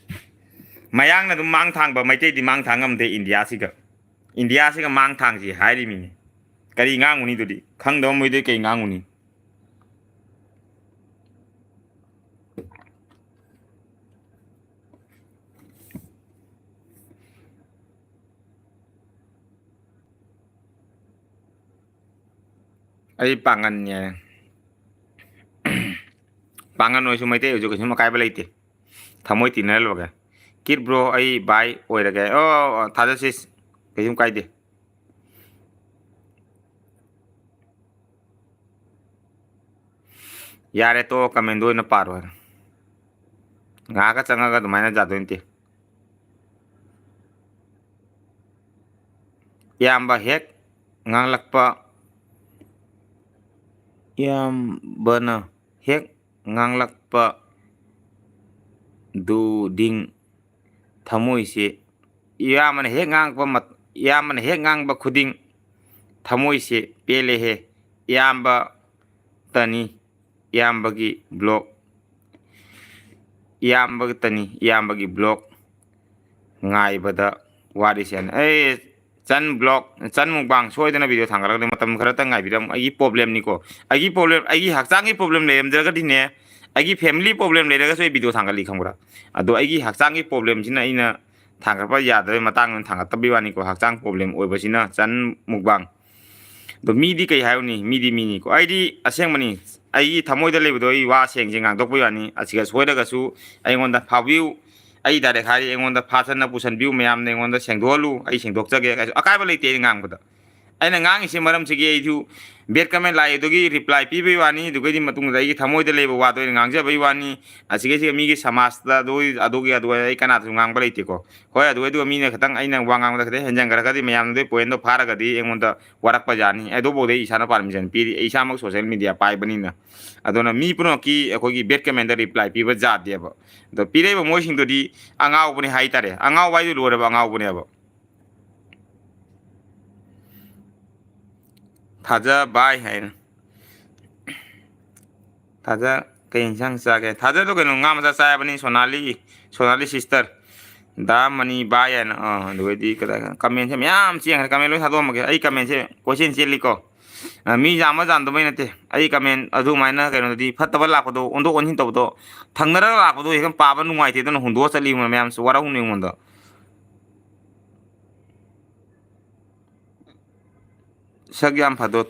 ꯃꯌꯥꯡꯅ ꯑꯗꯨꯝ ꯃꯥꯡ ꯊꯥꯡꯕ, ꯃꯩꯇꯩꯗꯤ ꯃꯥꯡ ꯊꯥꯡ ꯉꯝꯗꯦ ꯏꯟꯗꯤꯌꯥꯁꯤꯒ꯫ ꯏꯟꯗꯤꯌꯥꯁꯤꯒ ꯃꯥꯡ ꯊꯥꯡꯁꯤ ꯍꯥꯏꯔꯤꯃꯤꯅꯦ꯫ ꯀꯔꯤ ꯉꯥꯡꯉꯨꯅꯤ ꯑꯗꯨꯗꯤ? ꯈꯪꯗꯕ ꯃꯣꯏꯗꯤ ꯀꯩ ꯉꯥꯡꯉꯨꯅꯤ? ꯑꯩ ꯄꯥꯡꯒꯟꯅꯦ꯫ ꯄꯥꯡꯒꯟ ꯑꯣꯏꯔꯁꯨ ꯃꯩꯇꯩ ꯑꯣꯏꯔꯁꯨ ꯀꯩꯁꯨꯝ ꯑꯀꯥꯏꯕ ꯂꯩꯇꯦ꯫ ꯊꯃꯣꯏ ꯇꯤꯟꯅꯔ ꯂꯣꯏꯔꯦ꯫ Kid bro, ꯑꯩ ꯚꯥꯏ ꯑꯣꯏꯔꯒꯦ꯫ ꯑꯣ, ꯑꯣ, ꯊꯥꯖꯁꯤ꯫ ꯀꯩꯁꯨꯝ ꯀꯥꯏꯗꯦ꯫ ꯌꯥꯔꯦ, ꯇꯣꯛꯑꯣ, commentꯗꯣ ꯑꯣꯏꯅ ꯄꯥꯔꯣ ꯍꯥꯏꯔꯣ꯫ ꯉꯥꯏꯍꯥꯛꯀ ꯆꯪꯉꯒ ꯑꯗꯨꯃꯥꯏꯅ ꯌꯥꯗꯣꯏ ꯅꯠꯇꯦ꯫ ꯏꯌꯥꯝꯕ ꯍꯦꯛ ꯉꯥꯡꯂꯛꯄ, ꯏꯌꯥꯝꯕꯅ ꯍꯦꯛ ꯉꯥꯡꯂꯛꯄ ꯗꯨꯗꯤꯡ ꯊꯃꯣꯏꯁꯦ ꯏꯌꯥꯝꯕꯅ ꯍꯦꯛ ꯉꯥꯡꯉꯛꯄ ꯃꯠ-, ꯏꯌꯥꯝꯕꯅ ꯍꯦꯛ ꯉꯥꯡꯕ ꯈꯨꯗꯤꯡ ꯊꯃꯣꯏꯁꯦ ꯄꯦꯜꯂꯦꯍꯦ꯫ ꯏꯌꯥꯝꯕꯇꯅꯤ, ꯏꯌꯥꯝꯕꯒꯤ vlog, ꯏꯌꯥꯝꯕꯇꯅꯤ, ꯏꯌꯥꯝꯕꯒꯤ vlog ꯉꯥꯏꯕꯗ ꯋꯥꯔꯤꯁꯦ꯫ ꯑꯩ ꯆꯟ vlog, ꯆꯟ mukbang ꯁꯣꯏꯗꯅ video ꯊꯥꯡꯒꯠꯂꯛꯀꯅꯤ꯫ ꯃꯇꯝ ꯈꯔꯇꯪ ꯉꯥꯏꯕꯤꯔꯝꯃꯨ꯫ ꯑꯩꯒꯤ problemꯅꯤꯀꯣ, ꯑꯩꯒꯤ problem, ꯑꯩꯒꯤ ꯍꯛꯆꯥꯡꯒꯤ problem ꯂꯩꯔꯝꯗ꯭ꯔꯒꯗꯤꯅꯦ, ꯑꯩꯒꯤ family problem ꯂꯩꯔꯒꯁꯨ ꯑꯩ video ꯊꯥꯡꯒꯠꯂꯤ, ꯈꯪꯕ꯭ꯔꯥ? ꯑꯗꯣ ꯑꯩꯒꯤ ꯍꯛꯆꯥꯡꯒꯤ problemꯁꯤꯅ ꯑꯩꯅ ꯊꯥꯡꯒꯠꯄ ꯌꯥꯗꯕꯩ ꯃꯇꯥꯡꯗ ꯊꯥꯡꯒꯠꯇꯕꯩ ꯋꯥꯅꯤꯀꯣ, ꯍꯛꯆꯥꯡ problem ꯑꯣꯏꯕꯁꯤꯅ꯫ ꯆꯟ mukbang꯫ ꯑꯗꯣ ꯃꯤꯗꯤ ꯀꯩ ꯍꯥꯏꯔꯨꯅꯤ, ꯃꯤꯗꯤ ꯃꯤꯅꯤꯀꯣ꯫ ꯑꯩꯗꯤ ꯑꯁꯦꯡꯕꯅꯤ, ꯑꯩꯒꯤ ꯊꯃꯣꯏꯗ ꯂꯩꯕꯗꯣ ꯑꯩ ꯋꯥ ꯁꯦꯡꯁꯦ ꯉꯥꯡꯊꯣꯛꯄꯩ ꯋꯥꯅꯤ꯫ ꯑꯁꯤꯒ ꯁꯣꯏꯔꯒꯁꯨ ꯑꯩꯉꯣꯟꯗ ꯐꯥꯕꯤꯌꯨ, ꯑꯩ direct ꯍꯥꯏꯔꯤ, ꯑꯩꯉꯣꯟꯗ ꯐꯥꯁꯟꯅ ꯄꯨꯁꯟꯕꯤꯌꯨ ꯃꯌꯥꯝꯅ, ꯑꯩꯉꯣꯟꯗ ꯁꯦꯡꯗꯣꯛꯍꯜꯂꯨ, ꯑꯩ ꯁꯦꯡꯗꯣꯛꯆꯒꯦ, ꯀꯩꯁꯨ ꯑꯀꯥꯏꯕ ꯂꯩꯇꯦ ꯑꯩꯅ ꯉꯥꯡꯕꯗ꯫ ꯑꯩꯅ ꯉꯥꯡꯉꯤꯁꯦ ꯃꯔꯝꯁꯤꯒꯤ ꯑꯩꯁꯨ bad comment ꯂꯥꯛꯑꯦ, ꯑꯗꯨꯒꯤ reply ꯄꯤꯕꯩ ꯋꯥꯅꯤ, ꯑꯗꯨꯒꯩꯗꯤ ꯃꯇꯨꯡꯗ ꯑꯩꯒꯤ ꯊꯃꯣꯏꯗ ꯂꯩꯕ ꯋꯥꯗꯣ ꯑꯩꯅ ꯉꯥꯡꯖꯕꯩ ꯋꯥꯅꯤ꯫ ꯑꯁꯤꯒꯩꯁꯤꯒ ꯃꯤꯒꯤ ꯁꯃꯥꯖꯇ ꯑꯗꯨ, ꯑꯗꯨꯒꯤ ꯑꯗꯨ ꯑꯩ ꯀꯅꯥꯗꯁꯨ ꯉꯥꯡꯕ ꯂꯩꯇꯦꯀꯣ꯫ ꯍꯣꯏ, ꯑꯗꯨꯒꯩꯗꯨꯒ ꯃꯤꯅ ꯈꯤꯇꯪ ꯑꯩꯅ ꯋꯥ ꯉꯥꯡꯕꯗ ꯈꯤꯇꯪ ꯍꯦꯟꯖꯟꯈ꯭ꯔꯒꯗꯤ ꯃꯌꯥꯝꯅ ꯑꯗꯨꯒꯤ pointꯗꯣ ꯐꯥꯔꯒꯗꯤ ꯑꯩꯉꯣꯟꯗ ꯋꯥꯔꯛꯄ ꯌꯥꯅꯤ꯫ ꯑꯗꯨꯐꯥꯎꯗꯤ ꯑꯩ ꯏꯁꯥꯅ permission ꯄꯤꯔꯤ, ꯑꯩ ꯏꯁꯥꯃꯛ social media ꯄꯥꯏꯕꯅꯤꯅ꯫ ꯑꯗꯨꯅ ꯃꯤ ꯄꯨꯝꯅꯃꯛꯀꯤ ꯑꯩꯈꯣꯏꯒꯤ bad commentꯗ reply ꯄꯤꯕ ꯌꯥꯗꯦꯕ꯫ ꯑꯗꯣ ꯄꯤꯔꯛꯏꯕ ꯃꯣꯏꯁꯤꯡꯗꯨꯗꯤ ꯑꯉꯥꯎꯕꯅꯤ ꯍꯥꯏꯇꯥꯔꯦ, ꯑꯉꯥꯎꯕ ꯍꯥꯏꯗꯨ ꯂꯣꯏꯔꯕ ꯑꯉꯥꯎꯕꯅꯦꯕ꯫ ꯊꯥꯖ ꯚꯥꯏ ꯍꯥꯏꯅ꯫ ꯊꯥꯖ ꯀꯩ ꯏꯟꯁꯥꯡ ꯆꯥꯒꯦ? ꯊꯥꯖꯗꯣ ꯀꯩꯅꯣ, ꯉꯥ ꯃꯆꯥ ꯆꯥꯏ ꯍꯥꯏꯕꯅꯤ, ꯁꯣꯅꯥꯂꯤ, ꯁꯣꯅꯥꯂꯤ sister꯫ ꯗꯥ ꯃꯅꯤ ꯚꯥꯏ ꯍꯥꯏꯅ, ꯑꯥ, ꯑꯗꯨ ꯑꯣꯏꯗꯤ ꯀꯗꯥꯏ, commentꯁꯦ ꯃꯌꯥꯝ ꯆꯦꯟꯈ꯭ꯔꯦ, comment ꯂꯣꯏ ꯊꯥꯗꯣꯛꯑꯝꯃꯒꯦ꯫ ꯑꯩ commentꯁꯦ ꯀꯣꯏꯆꯦꯟ ꯆꯦꯜꯂꯤꯀꯣ꯫ ꯑ, ꯃꯤ ꯌꯥꯝꯕ ꯌꯥꯝꯗꯕꯩ ꯅꯠꯇꯦ꯫ ꯑꯩ comment ꯑꯗꯨꯃꯥꯏꯅ ꯀꯩꯅꯣꯗꯗꯤ ꯐꯠꯇꯕ ꯂꯥꯛꯄꯗꯣ, ꯑꯣꯟꯊꯣꯛ ꯑꯣꯟꯁꯤꯟ ꯇꯧꯕꯗꯣ, ꯊꯪꯅꯔꯒ ꯂꯥꯛꯄꯗꯣ ꯍꯦꯛꯇ ꯄꯥꯕ ꯅꯨꯡꯉꯥꯏꯇꯦ, ꯑꯗꯨꯅ ꯍꯨꯟꯗꯣꯛꯑ ꯆꯠꯂꯤ ꯃꯌꯥꯝꯁꯨ ꯋꯥꯔꯧꯅꯨ ꯑꯩꯉꯣꯟꯗ꯫ ꯁꯛ ꯌꯥꯝ ꯐꯗꯣ-,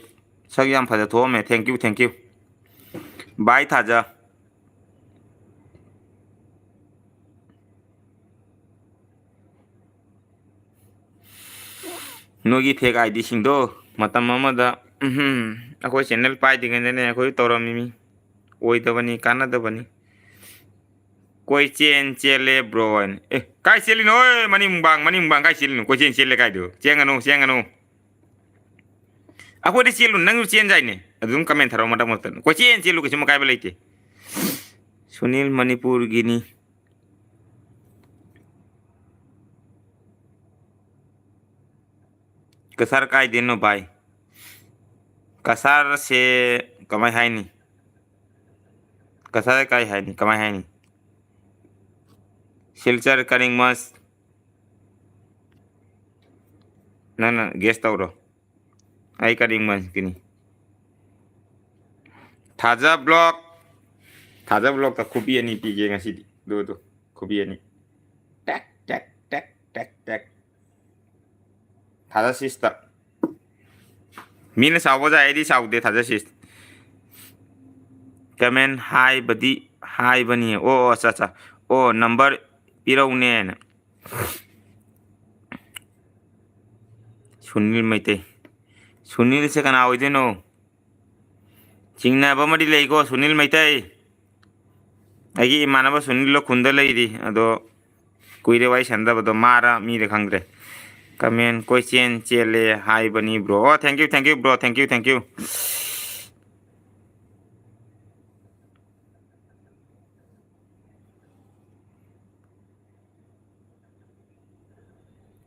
ꯁꯛ ꯌꯥꯝ ꯐꯖ ꯊꯣꯛꯑꯝꯃꯦ꯫ Thank you, thank you꯫ ꯚꯥꯏ ꯊꯥꯖ꯫ ꯅꯣꯏꯒꯤ fake IDꯁꯤꯡꯗꯣ ꯃꯇꯝ ꯑꯃꯗ, ꯎꯝꯍꯨꯝ, ꯑꯩꯈꯣꯏ channel ꯄꯥꯏꯗ꯭ꯔꯤꯉꯩꯗꯅꯦ ꯑꯩꯈꯣꯏ ꯇꯧꯔꯝꯃꯤꯃꯤ꯫ ꯑꯣꯏꯗꯕꯅꯤ, ꯀꯥꯟꯅꯗꯕꯅꯤ꯫ ꯀꯣꯏꯆꯦꯟ ꯆꯦꯜꯂꯦ bro ꯍꯥꯏꯅ꯫ ꯑꯦ, ꯀꯥꯏ ꯆꯦꯜꯂꯤꯅꯣ? ꯑꯣꯏ, ꯃꯅꯤꯡ ꯃꯨꯡꯕꯥꯡ, ꯃꯅꯤꯡ ꯃꯨꯡꯕꯥꯡ ꯀꯥꯏ ꯆꯦꯜꯂꯤꯅꯣ? ꯀꯣꯏꯆꯦꯟ ꯆꯦꯜꯂꯦ ꯀꯥꯏꯗꯣ? ꯆꯦꯟꯒꯅꯨ, ꯆꯦꯟꯒꯅꯨ꯫ ꯑꯩꯈꯣꯏꯗꯤ ꯆꯦꯜꯂꯨ, ꯅꯪꯁꯨ ꯆꯦꯟꯖꯥꯏꯅꯦ꯫ ꯑꯗꯨꯝ comment ꯊꯥꯔꯛꯑꯣ ꯃꯔꯛ ꯃꯔꯛꯇ꯫ ꯀꯣꯏꯆꯦꯟ ꯆꯦꯜꯂꯨ, ꯀꯩꯁꯨꯝ ꯑꯀꯥꯏꯕ ꯂꯩꯇꯦ꯫ ꯁꯨꯅꯤꯜ ꯃꯅꯤꯄꯨꯔꯒꯤꯅꯤ꯫ ꯀꯁꯥꯔ ꯀꯥꯏꯗꯩꯅꯣ ꯚꯥꯏ? ꯀꯁꯥꯔꯁꯦ ꯀꯃꯥꯏ ꯍꯥꯏꯅꯤ? ꯀꯁꯥꯔ ꯀꯥꯏ ꯍꯥꯏꯅꯤ? ꯀꯃꯥꯏ ꯍꯥꯏꯅꯤ? ꯁꯤꯜꯆꯔ, ꯀꯔꯤꯡꯃꯁ꯫ ꯅꯪꯅ guess ꯇꯧꯔꯣ꯫ ꯑꯩ ꯀꯔꯤꯡꯃꯁꯀꯤꯅꯤ꯫ ꯊꯥꯖ ꯕ꯭ꯂꯣꯛ꯫ ꯊꯥꯖ ꯕ꯭ꯂꯣꯛꯇ ꯈꯨꯕꯤ ꯑꯅꯤ ꯄꯤꯒꯦ ꯉꯁꯤꯗꯤ꯫ ꯑꯗꯨ, ꯑꯗꯨ꯫ ꯈꯨꯕꯤ ꯑꯅꯤ꯫ ꯇꯦꯛ, ꯇꯦꯛ, ꯇꯦꯛ, ꯇꯦꯛ, ꯇꯦꯛ꯫ ꯊꯥꯖ ꯁꯤꯁꯇ꯫ ꯃꯤꯅ ꯁꯥꯎꯕ ꯌꯥꯏ, ꯑꯩꯗꯤ ꯁꯥꯎꯗꯦ, ꯊꯥꯖ ꯁꯤꯁ꯫ Comment ꯍꯥꯏꯕꯗꯤ ꯍꯥꯏꯕꯅꯤ꯫ ꯑꯣ, ꯑꯣ, ꯑꯠꯆꯥ, ꯑꯠꯆꯥ꯫ ꯑꯣ, number ꯄꯤꯔꯧꯅꯦꯅ꯫ ꯁꯨꯅꯤꯜ ꯃꯩꯇꯩ꯫ ꯁꯨꯅꯤꯜꯁꯦ ꯀꯅꯥ ꯑꯣꯏꯗꯣꯏꯅꯣ? ꯆꯤꯡꯅꯕ ꯑꯃꯗꯤ ꯂꯩꯀꯣ, ꯁꯨꯅꯤꯜ ꯃꯩꯇꯩ꯫ ꯑꯩꯒꯤ ꯏꯃꯥꯟꯅꯕ ꯁꯨꯅꯤꯜ ꯂꯧꯈꯨꯟꯗ ꯂꯩꯔꯤ, ꯑꯗꯣ ꯀꯨꯏꯔꯦ ꯋꯥꯔꯤ ꯁꯥꯟꯅꯗꯕꯗꯣ, ꯃꯥꯔ ꯃꯤꯔ ꯈꯪꯗ꯭ꯔꯦ꯫ Comment ꯀꯣꯏꯆꯦꯟ ꯆꯦꯜꯂꯦ ꯍꯥꯏꯕꯅꯤ bro꯫ ꯑꯣ, thank you, thank you bro, thank you, thank you꯫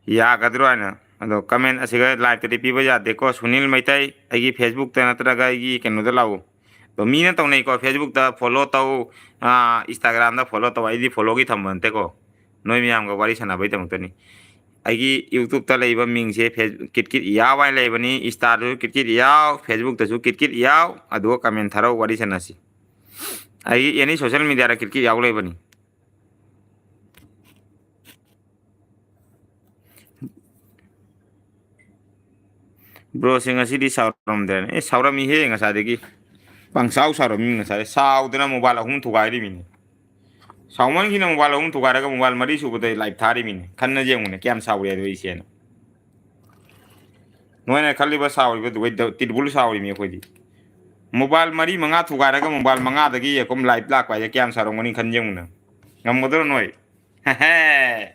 ꯌꯥꯒꯗ꯭ꯔꯣ ꯍꯥꯏꯅ꯫ ꯑꯗꯣ comment ꯑꯁꯤꯒ liveꯇꯗꯤ ꯄꯤꯕ ꯌꯥꯗꯦꯀꯣ꯫ ꯁꯨꯅꯤꯜ ꯃꯩꯇꯩ, ꯑꯩꯒꯤ Facebookꯇ ꯅꯠꯇ꯭ꯔꯒ ꯑꯩꯒꯤ ꯀꯩꯅꯣꯗ ꯂꯥꯛꯎ꯫ ꯑꯗꯣ ꯃꯤꯅ ꯇꯧꯅꯩꯀꯣ, Facebookꯇ follow ꯇꯧ, ꯑꯥ, Instagramꯗ follow ꯇꯧ꯫ ꯑꯩꯗꯤ followꯒꯤ ꯊꯝꯕ ꯅꯠꯇꯦꯀꯣ, ꯅꯣꯏ ꯃꯌꯥꯝꯒ ꯋꯥꯔꯤ ꯁꯥꯟꯅꯕꯩꯗꯃꯛꯇꯅꯤ꯫ ꯑꯩꯒꯤ YouTubeꯇ ꯂꯩꯕ ꯃꯤꯡꯁꯦ ꯐꯦꯁ-, ꯀꯤꯠ ꯀꯤꯠ ꯌꯥꯎ ꯍꯥꯏꯅ ꯂꯩꯕꯅꯤ, Instaꯗꯁꯨ ꯀꯤꯠ ꯀꯤꯠ ꯌꯥꯎ, Facebookꯇꯁꯨ ꯀꯤꯠ ꯀꯤꯠ ꯌꯥꯎ꯫ ꯑꯗꯨꯒ comment ꯊꯥꯔꯛꯎ, ꯋꯥꯔꯤ ꯁꯥꯟꯅꯁꯤ꯫ ꯑꯩꯒꯤ any social mediaꯗ ꯀꯤꯠ ꯀꯤꯠ ꯌꯥꯎ ꯂꯩꯕꯅꯤ꯫ Broꯁꯦ ꯉꯁꯤꯗꯤ ꯁꯥꯎꯔꯝꯗ꯭ꯔꯦꯅꯦ꯫ ꯑꯦ, ꯁꯥꯎꯔꯝꯃꯤꯍꯦ ꯉꯁꯥꯏꯗꯒꯤ꯫ ꯄꯪꯁꯥꯎ ꯁꯥꯎꯔꯝꯃꯤ ꯉꯁꯥꯏ꯫ ꯁꯥꯎꯗꯅ mobile ꯑꯍꯨꯝ ꯊꯨꯒꯥꯏꯔꯤꯃꯤꯅꯦ꯫ ꯁꯥꯎꯃꯟꯈꯤꯅ mobile ꯑꯍꯨꯝ ꯊꯨꯒꯥꯏꯔꯒ mobile ꯃꯔꯤ ꯁꯨꯕꯗ live ꯊꯥꯔꯤꯃꯤꯅꯦ꯫ ꯈꯟꯅ ꯌꯦꯡꯉꯨꯅꯦ ꯀꯌꯥꯝ ꯁꯥꯎꯔꯦ ꯑꯗꯣ ꯑꯩꯁꯦꯅ꯫ ꯅꯣꯏꯅ ꯈꯜꯂꯤꯕ ꯁꯥꯎꯔꯤꯕꯗꯨꯒꯩ ꯗ-, ꯇꯤꯠꯕꯨꯜ ꯁꯥꯎꯔꯤꯃꯤ ꯑꯩꯈꯣꯏꯗꯤ꯫ Mobile ꯃꯔꯤ ꯃꯉꯥ ꯊꯨꯒꯥꯏꯔꯒ mobile ꯃꯉꯥꯗꯒꯤ ꯑꯩꯈꯣꯏ live ꯂꯥꯛꯄ ꯍꯥꯏꯁꯦ ꯀꯌꯥꯝ ꯁꯥꯎꯔꯝꯒꯅꯤ ꯈꯟ ꯌꯦꯡꯉꯨꯅꯦ꯫ ꯉꯝꯒꯗ꯭ꯔꯣ ꯅꯣꯏ? ꯍꯦꯍꯦ꯫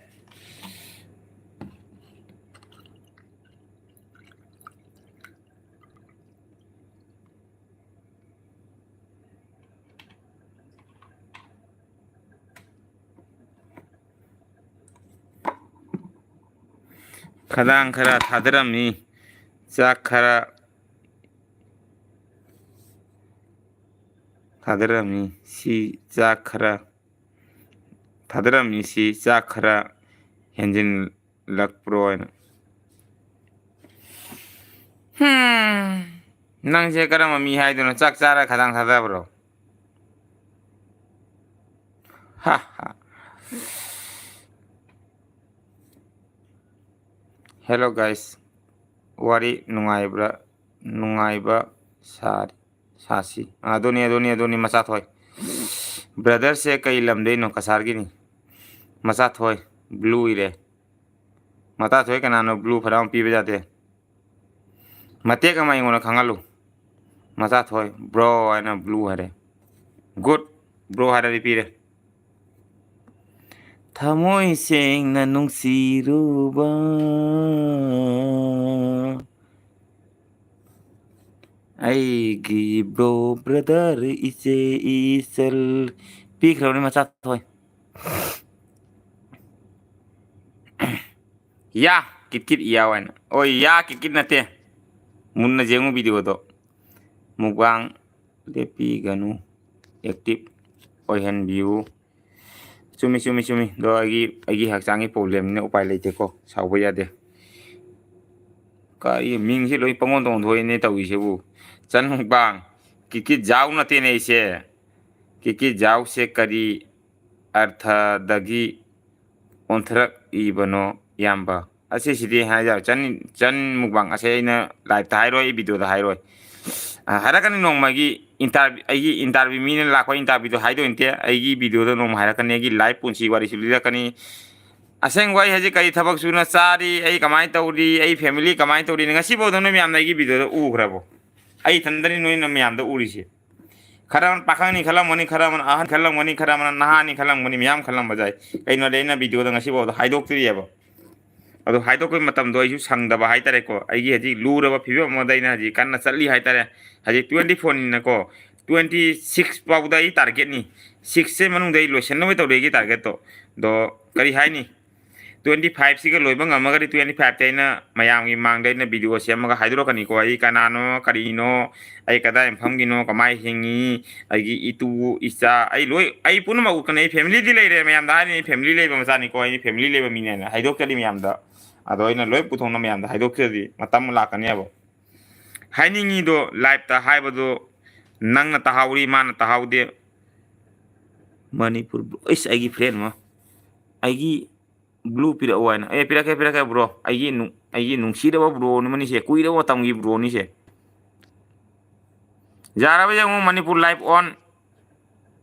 ꯈꯗꯥꯡ ꯈꯔ ꯊꯥꯗꯔꯝꯃꯤ꯫ ꯆꯥꯛ ꯈꯔ ꯊꯥꯗꯔꯝꯃꯤ꯫ ꯁꯤ ꯆꯥꯛ ꯈꯔ ꯊꯥꯗꯔꯝꯃꯤ꯫ ꯁꯤ ꯆꯥꯛ ꯈꯔ ꯍꯦꯟꯖꯤꯜꯂꯛꯄ꯭ꯔꯣ ꯍꯥꯏꯅ꯫ ꯍꯝ, ꯅꯪꯁꯦ ꯀꯔꯝꯕ ꯃꯤ ꯍꯥꯏꯗꯣꯏꯅꯣ? ꯆꯥꯛ ꯆꯥꯔ ꯈꯗꯥꯡ ꯊꯥꯗꯕ꯭ꯔꯣ? ꯍꯥ ꯍꯥ꯫ Hello guys, ꯋꯥꯔꯤ ꯅꯨꯡꯉꯥꯏꯕ꯭ꯔꯥ? ꯅꯨꯡꯉꯥꯏꯕ ꯁꯥꯔꯤ ꯁꯥꯁꯤ꯫ ꯑꯗꯨꯅꯤ, ꯑꯗꯨꯅꯤ, ꯑꯗꯨꯅꯤ, ꯃꯆꯥ ꯊꯣꯏ꯫ Brotherꯁꯦ ꯀꯩ ꯂꯝꯗꯩꯅꯣ? ꯀꯁꯥꯔꯒꯤꯅꯤ꯫ ꯃꯆꯥ ꯊꯣꯏ, blue ꯏꯔꯦ꯫ ꯃꯆꯥ ꯊꯣꯏ ꯀꯅꯥꯅꯣ? Blue ꯐꯅꯌꯥꯝ ꯄꯤꯕ ꯌꯥꯗꯦ꯫ ꯃꯇꯦꯛ ꯑꯃ ꯑꯩꯉꯣꯟꯗ ꯈꯪꯍꯜꯂꯨ꯫ ꯃꯆꯥ ꯊꯣꯏ, bro ꯍꯥꯏꯅ blue ꯍꯥꯏꯔꯦ꯫ Good, bro ꯍꯥꯏꯔꯗꯤ ꯄꯤꯔꯦ꯫ ꯊꯃꯣꯏ ꯁꯦꯡꯅ ꯅꯨꯡꯁꯤꯔꯨꯕ ꯑꯩꯒꯤ bro, brother, ꯏꯆꯦ, ꯏꯆꯜ꯫ ꯄꯤꯈ꯭ꯔꯕꯅꯤ ꯃꯆꯥ ꯊꯣꯏ꯫ ꯌꯥ, ꯀꯤꯠ ꯀꯤꯠ ꯌꯥꯎ ꯍꯥꯏꯅ꯫ ꯑꯣꯏ, ꯌꯥ, ꯀꯤꯠ ꯀꯤꯠ ꯅꯠꯇꯦ꯫ ꯃꯨꯟꯅ ꯌꯦꯡꯉꯨ videoꯗꯣ꯫ Mukbang ꯂꯦꯞꯄꯤꯒꯅꯨ, active ꯑꯣꯏꯍꯟꯕꯤꯌꯨ꯫ ꯆꯨꯝꯃꯤ, ꯆꯨꯝꯃꯤ, ꯆꯨꯝꯃꯤ꯫ ꯑꯗꯣ ꯑꯩꯒꯤ, ꯑꯩꯒꯤ ꯍꯛꯆꯥꯡꯒꯤ problemꯅꯤꯅ ꯎꯄꯥꯏ ꯂꯩꯇꯦꯀꯣ, ꯁꯥꯎꯕ ꯌꯥꯗꯦ꯫ ꯀꯔꯤ ꯃꯤꯡꯁꯤ ꯂꯣꯏ ꯄꯪꯑꯣꯟꯗ ꯑꯣꯟꯊꯣꯛꯏꯅꯦ ꯇꯧꯔꯤꯁꯤꯕꯨ? ꯆꯟ ꯃꯨꯛꯕꯥꯡ, ꯀꯤꯠ ꯀꯤꯠ ꯖꯥꯎ ꯅꯠꯇꯦꯅꯦ ꯑꯩꯁꯦ꯫ ꯀꯤꯠ ꯀꯤꯠ ꯖꯥꯎꯁꯦ ꯀꯔꯤ ꯑꯔꯊꯗꯒꯤ ꯑꯣꯟꯊꯔꯛꯏꯕꯅꯣ ꯏꯌꯥꯝꯕ? ꯑꯁꯤꯁꯤꯗꯤ ꯍꯥꯏꯖꯔ ꯆꯟ, ꯆꯟ ꯃꯨꯛꯕꯥꯡ ꯑꯁꯦ ꯑꯩꯅ liveꯇ ꯍꯥꯏꯔꯣꯏ, ꯑꯩ videoꯗ ꯍꯥꯏꯔꯣꯏ꯫ ꯑ, ꯍꯥꯏꯔꯛꯀꯅꯤ ꯅꯣꯡꯃꯒꯤ interview, ꯑꯩꯒꯤ interview, ꯃꯤꯅ ꯂꯥꯛꯄ interviewꯗꯣ ꯍꯥꯏꯗꯣꯏ ꯅꯠꯇꯦ꯫ ꯑꯩꯒꯤ videoꯗ ꯅꯣꯡꯃ ꯍꯥꯏꯔꯛꯀꯅꯤ, ꯑꯩꯒꯤ life ꯄꯨꯟꯁꯤ ꯋꯥꯔꯤꯁꯨ ꯂꯤꯔꯛꯀꯅꯤ꯫ ꯑꯁꯦꯡꯕ ꯑꯩ ꯍꯧꯖꯤꯛ ꯀꯔꯤ ꯊꯕꯛ ꯁꯨꯅ ꯆꯥꯔꯤ, ꯑꯩ ꯀꯃꯥꯏꯅ ꯇꯧꯔꯤ, ꯑꯩ family ꯀꯃꯥꯏꯅ ꯇꯧꯔꯤ, ꯉꯁꯤꯐꯥꯎꯗ ꯅꯣꯏ ꯃꯌꯥꯝꯅ ꯑꯩꯒꯤ videoꯗ ꯎꯈ꯭ꯔꯕꯣ? ꯑꯩ ꯏꯊꯟꯗꯅꯤ ꯅꯣꯏꯅ ꯃꯌꯥꯝꯗ ꯎꯔꯤꯁꯦ꯫ ꯈꯔ ꯑꯃꯅ ꯄꯥꯈꯪꯅꯤ ꯈꯜꯂꯝꯒꯅꯤ, ꯈꯔ ꯑꯃꯅ ꯑꯍꯟ ꯈꯜꯂꯝꯒꯅꯤ, ꯈꯔ ꯑꯃꯅ ꯅꯍꯥꯅꯤ ꯈꯜꯂꯝꯒꯅꯤ, ꯃꯌꯥꯝ ꯈꯜꯂꯝꯕ ꯌꯥꯏ꯫ ꯀꯩꯅꯣꯗꯤ ꯑꯩꯅ videoꯗ ꯉꯁꯤꯐꯥꯎꯗ ꯍꯥꯏꯗꯣꯛꯇ꯭ꯔꯤꯑꯕ꯫ ꯑꯗꯣ ꯍꯥꯏꯗꯣꯛꯄꯒꯤ ꯃꯇꯝꯗꯣ ꯑꯩꯁꯨ ꯁꯪꯗꯕ ꯍꯥꯏꯇꯥꯔꯦꯀꯣ꯫ ꯑꯩꯒꯤ ꯍꯧꯖꯤꯛ ꯂꯨꯔꯕ ꯐꯤꯕꯝ ꯑꯃꯗ ꯑꯩꯅ ꯍꯧꯖꯤꯛ ꯀꯟꯅ ꯆꯠꯂꯤ ꯍꯥꯏꯇꯥꯔꯦ꯫ ꯍꯧꯖꯤꯛ twenty fourꯅꯤꯅꯀꯣ, twenty six ꯐꯥꯎꯗ ꯑꯩ targetꯅꯤ꯫ Sixꯁꯦ ꯃꯅꯨꯡꯗ ꯑꯩ ꯂꯣꯏꯁꯤꯟꯅꯕ ꯇꯧꯔꯤ ꯑꯩꯒꯤ targetꯇꯣ꯫ ꯑꯗꯣ ꯀꯔꯤ ꯍꯥꯏꯅꯤ? ꯇ꯭ꯋꯦꯟꯇꯤ ꯐꯥꯏꯚꯁꯤꯒ ꯂꯣꯏꯕ ꯉꯝꯃꯒꯗꯤ, ꯇ꯭ꯋꯦꯟꯇꯤ ꯐꯥꯏꯚꯇ ꯑꯩꯅ ꯃꯌꯥꯝꯒꯤ ꯃꯥꯡꯗ ꯑꯩꯅ ꯚꯤꯗꯤꯑꯣ ꯁꯦꯝꯃꯒ ꯍꯥꯏꯗꯣꯔꯛꯀꯅꯤꯀꯣ, ꯑꯩ ꯀꯅꯥꯅꯣ, ꯀꯔꯤꯅꯣ, ꯑꯩ ꯀꯗꯥꯏ ꯃꯐꯝꯒꯤꯅꯣ, ꯀꯃꯥꯏꯅ ꯍꯤꯡꯉꯤ, ꯑꯩꯒꯤ ꯏꯇꯨ, ꯏꯆꯥ, ꯑꯩ ꯂꯣꯏ, ꯑꯩ ꯄꯨꯝꯅꯃꯛ ꯎꯠꯀꯅꯤ꯫ ꯑꯩ ꯐꯦꯃꯤꯂꯤꯗꯤ ꯂꯩꯔꯦ, ꯃꯌꯥꯝꯗ ꯍꯥꯏꯔꯤꯅꯤ, ꯑꯩ ꯐꯦꯃꯤꯂꯤ ꯂꯩꯕ ꯃꯆꯥꯅꯤꯀꯣ, ꯑꯩ ꯐꯦꯃꯤꯂꯤ ꯂꯩꯕ ꯃꯤꯅꯦꯅ ꯍꯥꯏꯗꯣꯛꯆꯔꯤ ꯃꯌꯥꯝꯗ꯫ ꯑꯗꯣ ꯑꯩꯅ ꯂꯣꯏ ꯄꯨꯊꯣꯛꯅ ꯃꯌꯥꯝꯗ ꯍꯥꯏꯗꯣꯛꯆꯔꯗꯤ ꯃꯇꯝ ꯂꯥꯛꯀꯅꯦꯕ꯫ ꯍꯥꯏꯅꯤꯡꯉꯤꯗꯣ ꯂꯥꯏꯞꯇ ꯍꯥꯏꯕꯗꯣ ꯅꯪꯅ ꯇꯥꯍꯧꯔꯤ, ꯃꯥꯅ ꯇꯥꯍꯧꯗꯦ꯫ ꯃꯅꯤꯄꯨꯔ, ꯏꯁ, ꯑꯩꯒꯤ ꯐ꯭ꯔꯦꯟ ꯑꯃ, ꯑꯩꯒꯤ ꯕ꯭ꯂꯨ ꯄꯤꯔꯛꯑꯣ ꯍꯥꯏꯅ꯫ ꯑꯦ, ꯄꯤꯔꯛꯀꯦ, ꯄꯤꯔꯛꯀꯦ, ꯕ꯭ꯔꯣ꯫ ꯑꯩꯒꯤ ꯅꯨꯡ-, ꯑꯩꯒꯤ ꯅꯨꯡꯁꯤꯔꯕ ꯕ꯭ꯔꯣꯅꯤ ꯃꯅꯤꯁꯦ, ꯀꯨꯏꯔꯕ ꯃꯇꯝꯒꯤ ꯕ꯭ꯔꯣꯅꯤꯁꯦ꯫ ꯌꯥꯔꯕ ꯌꯦꯡꯉꯨ, Manipur life on,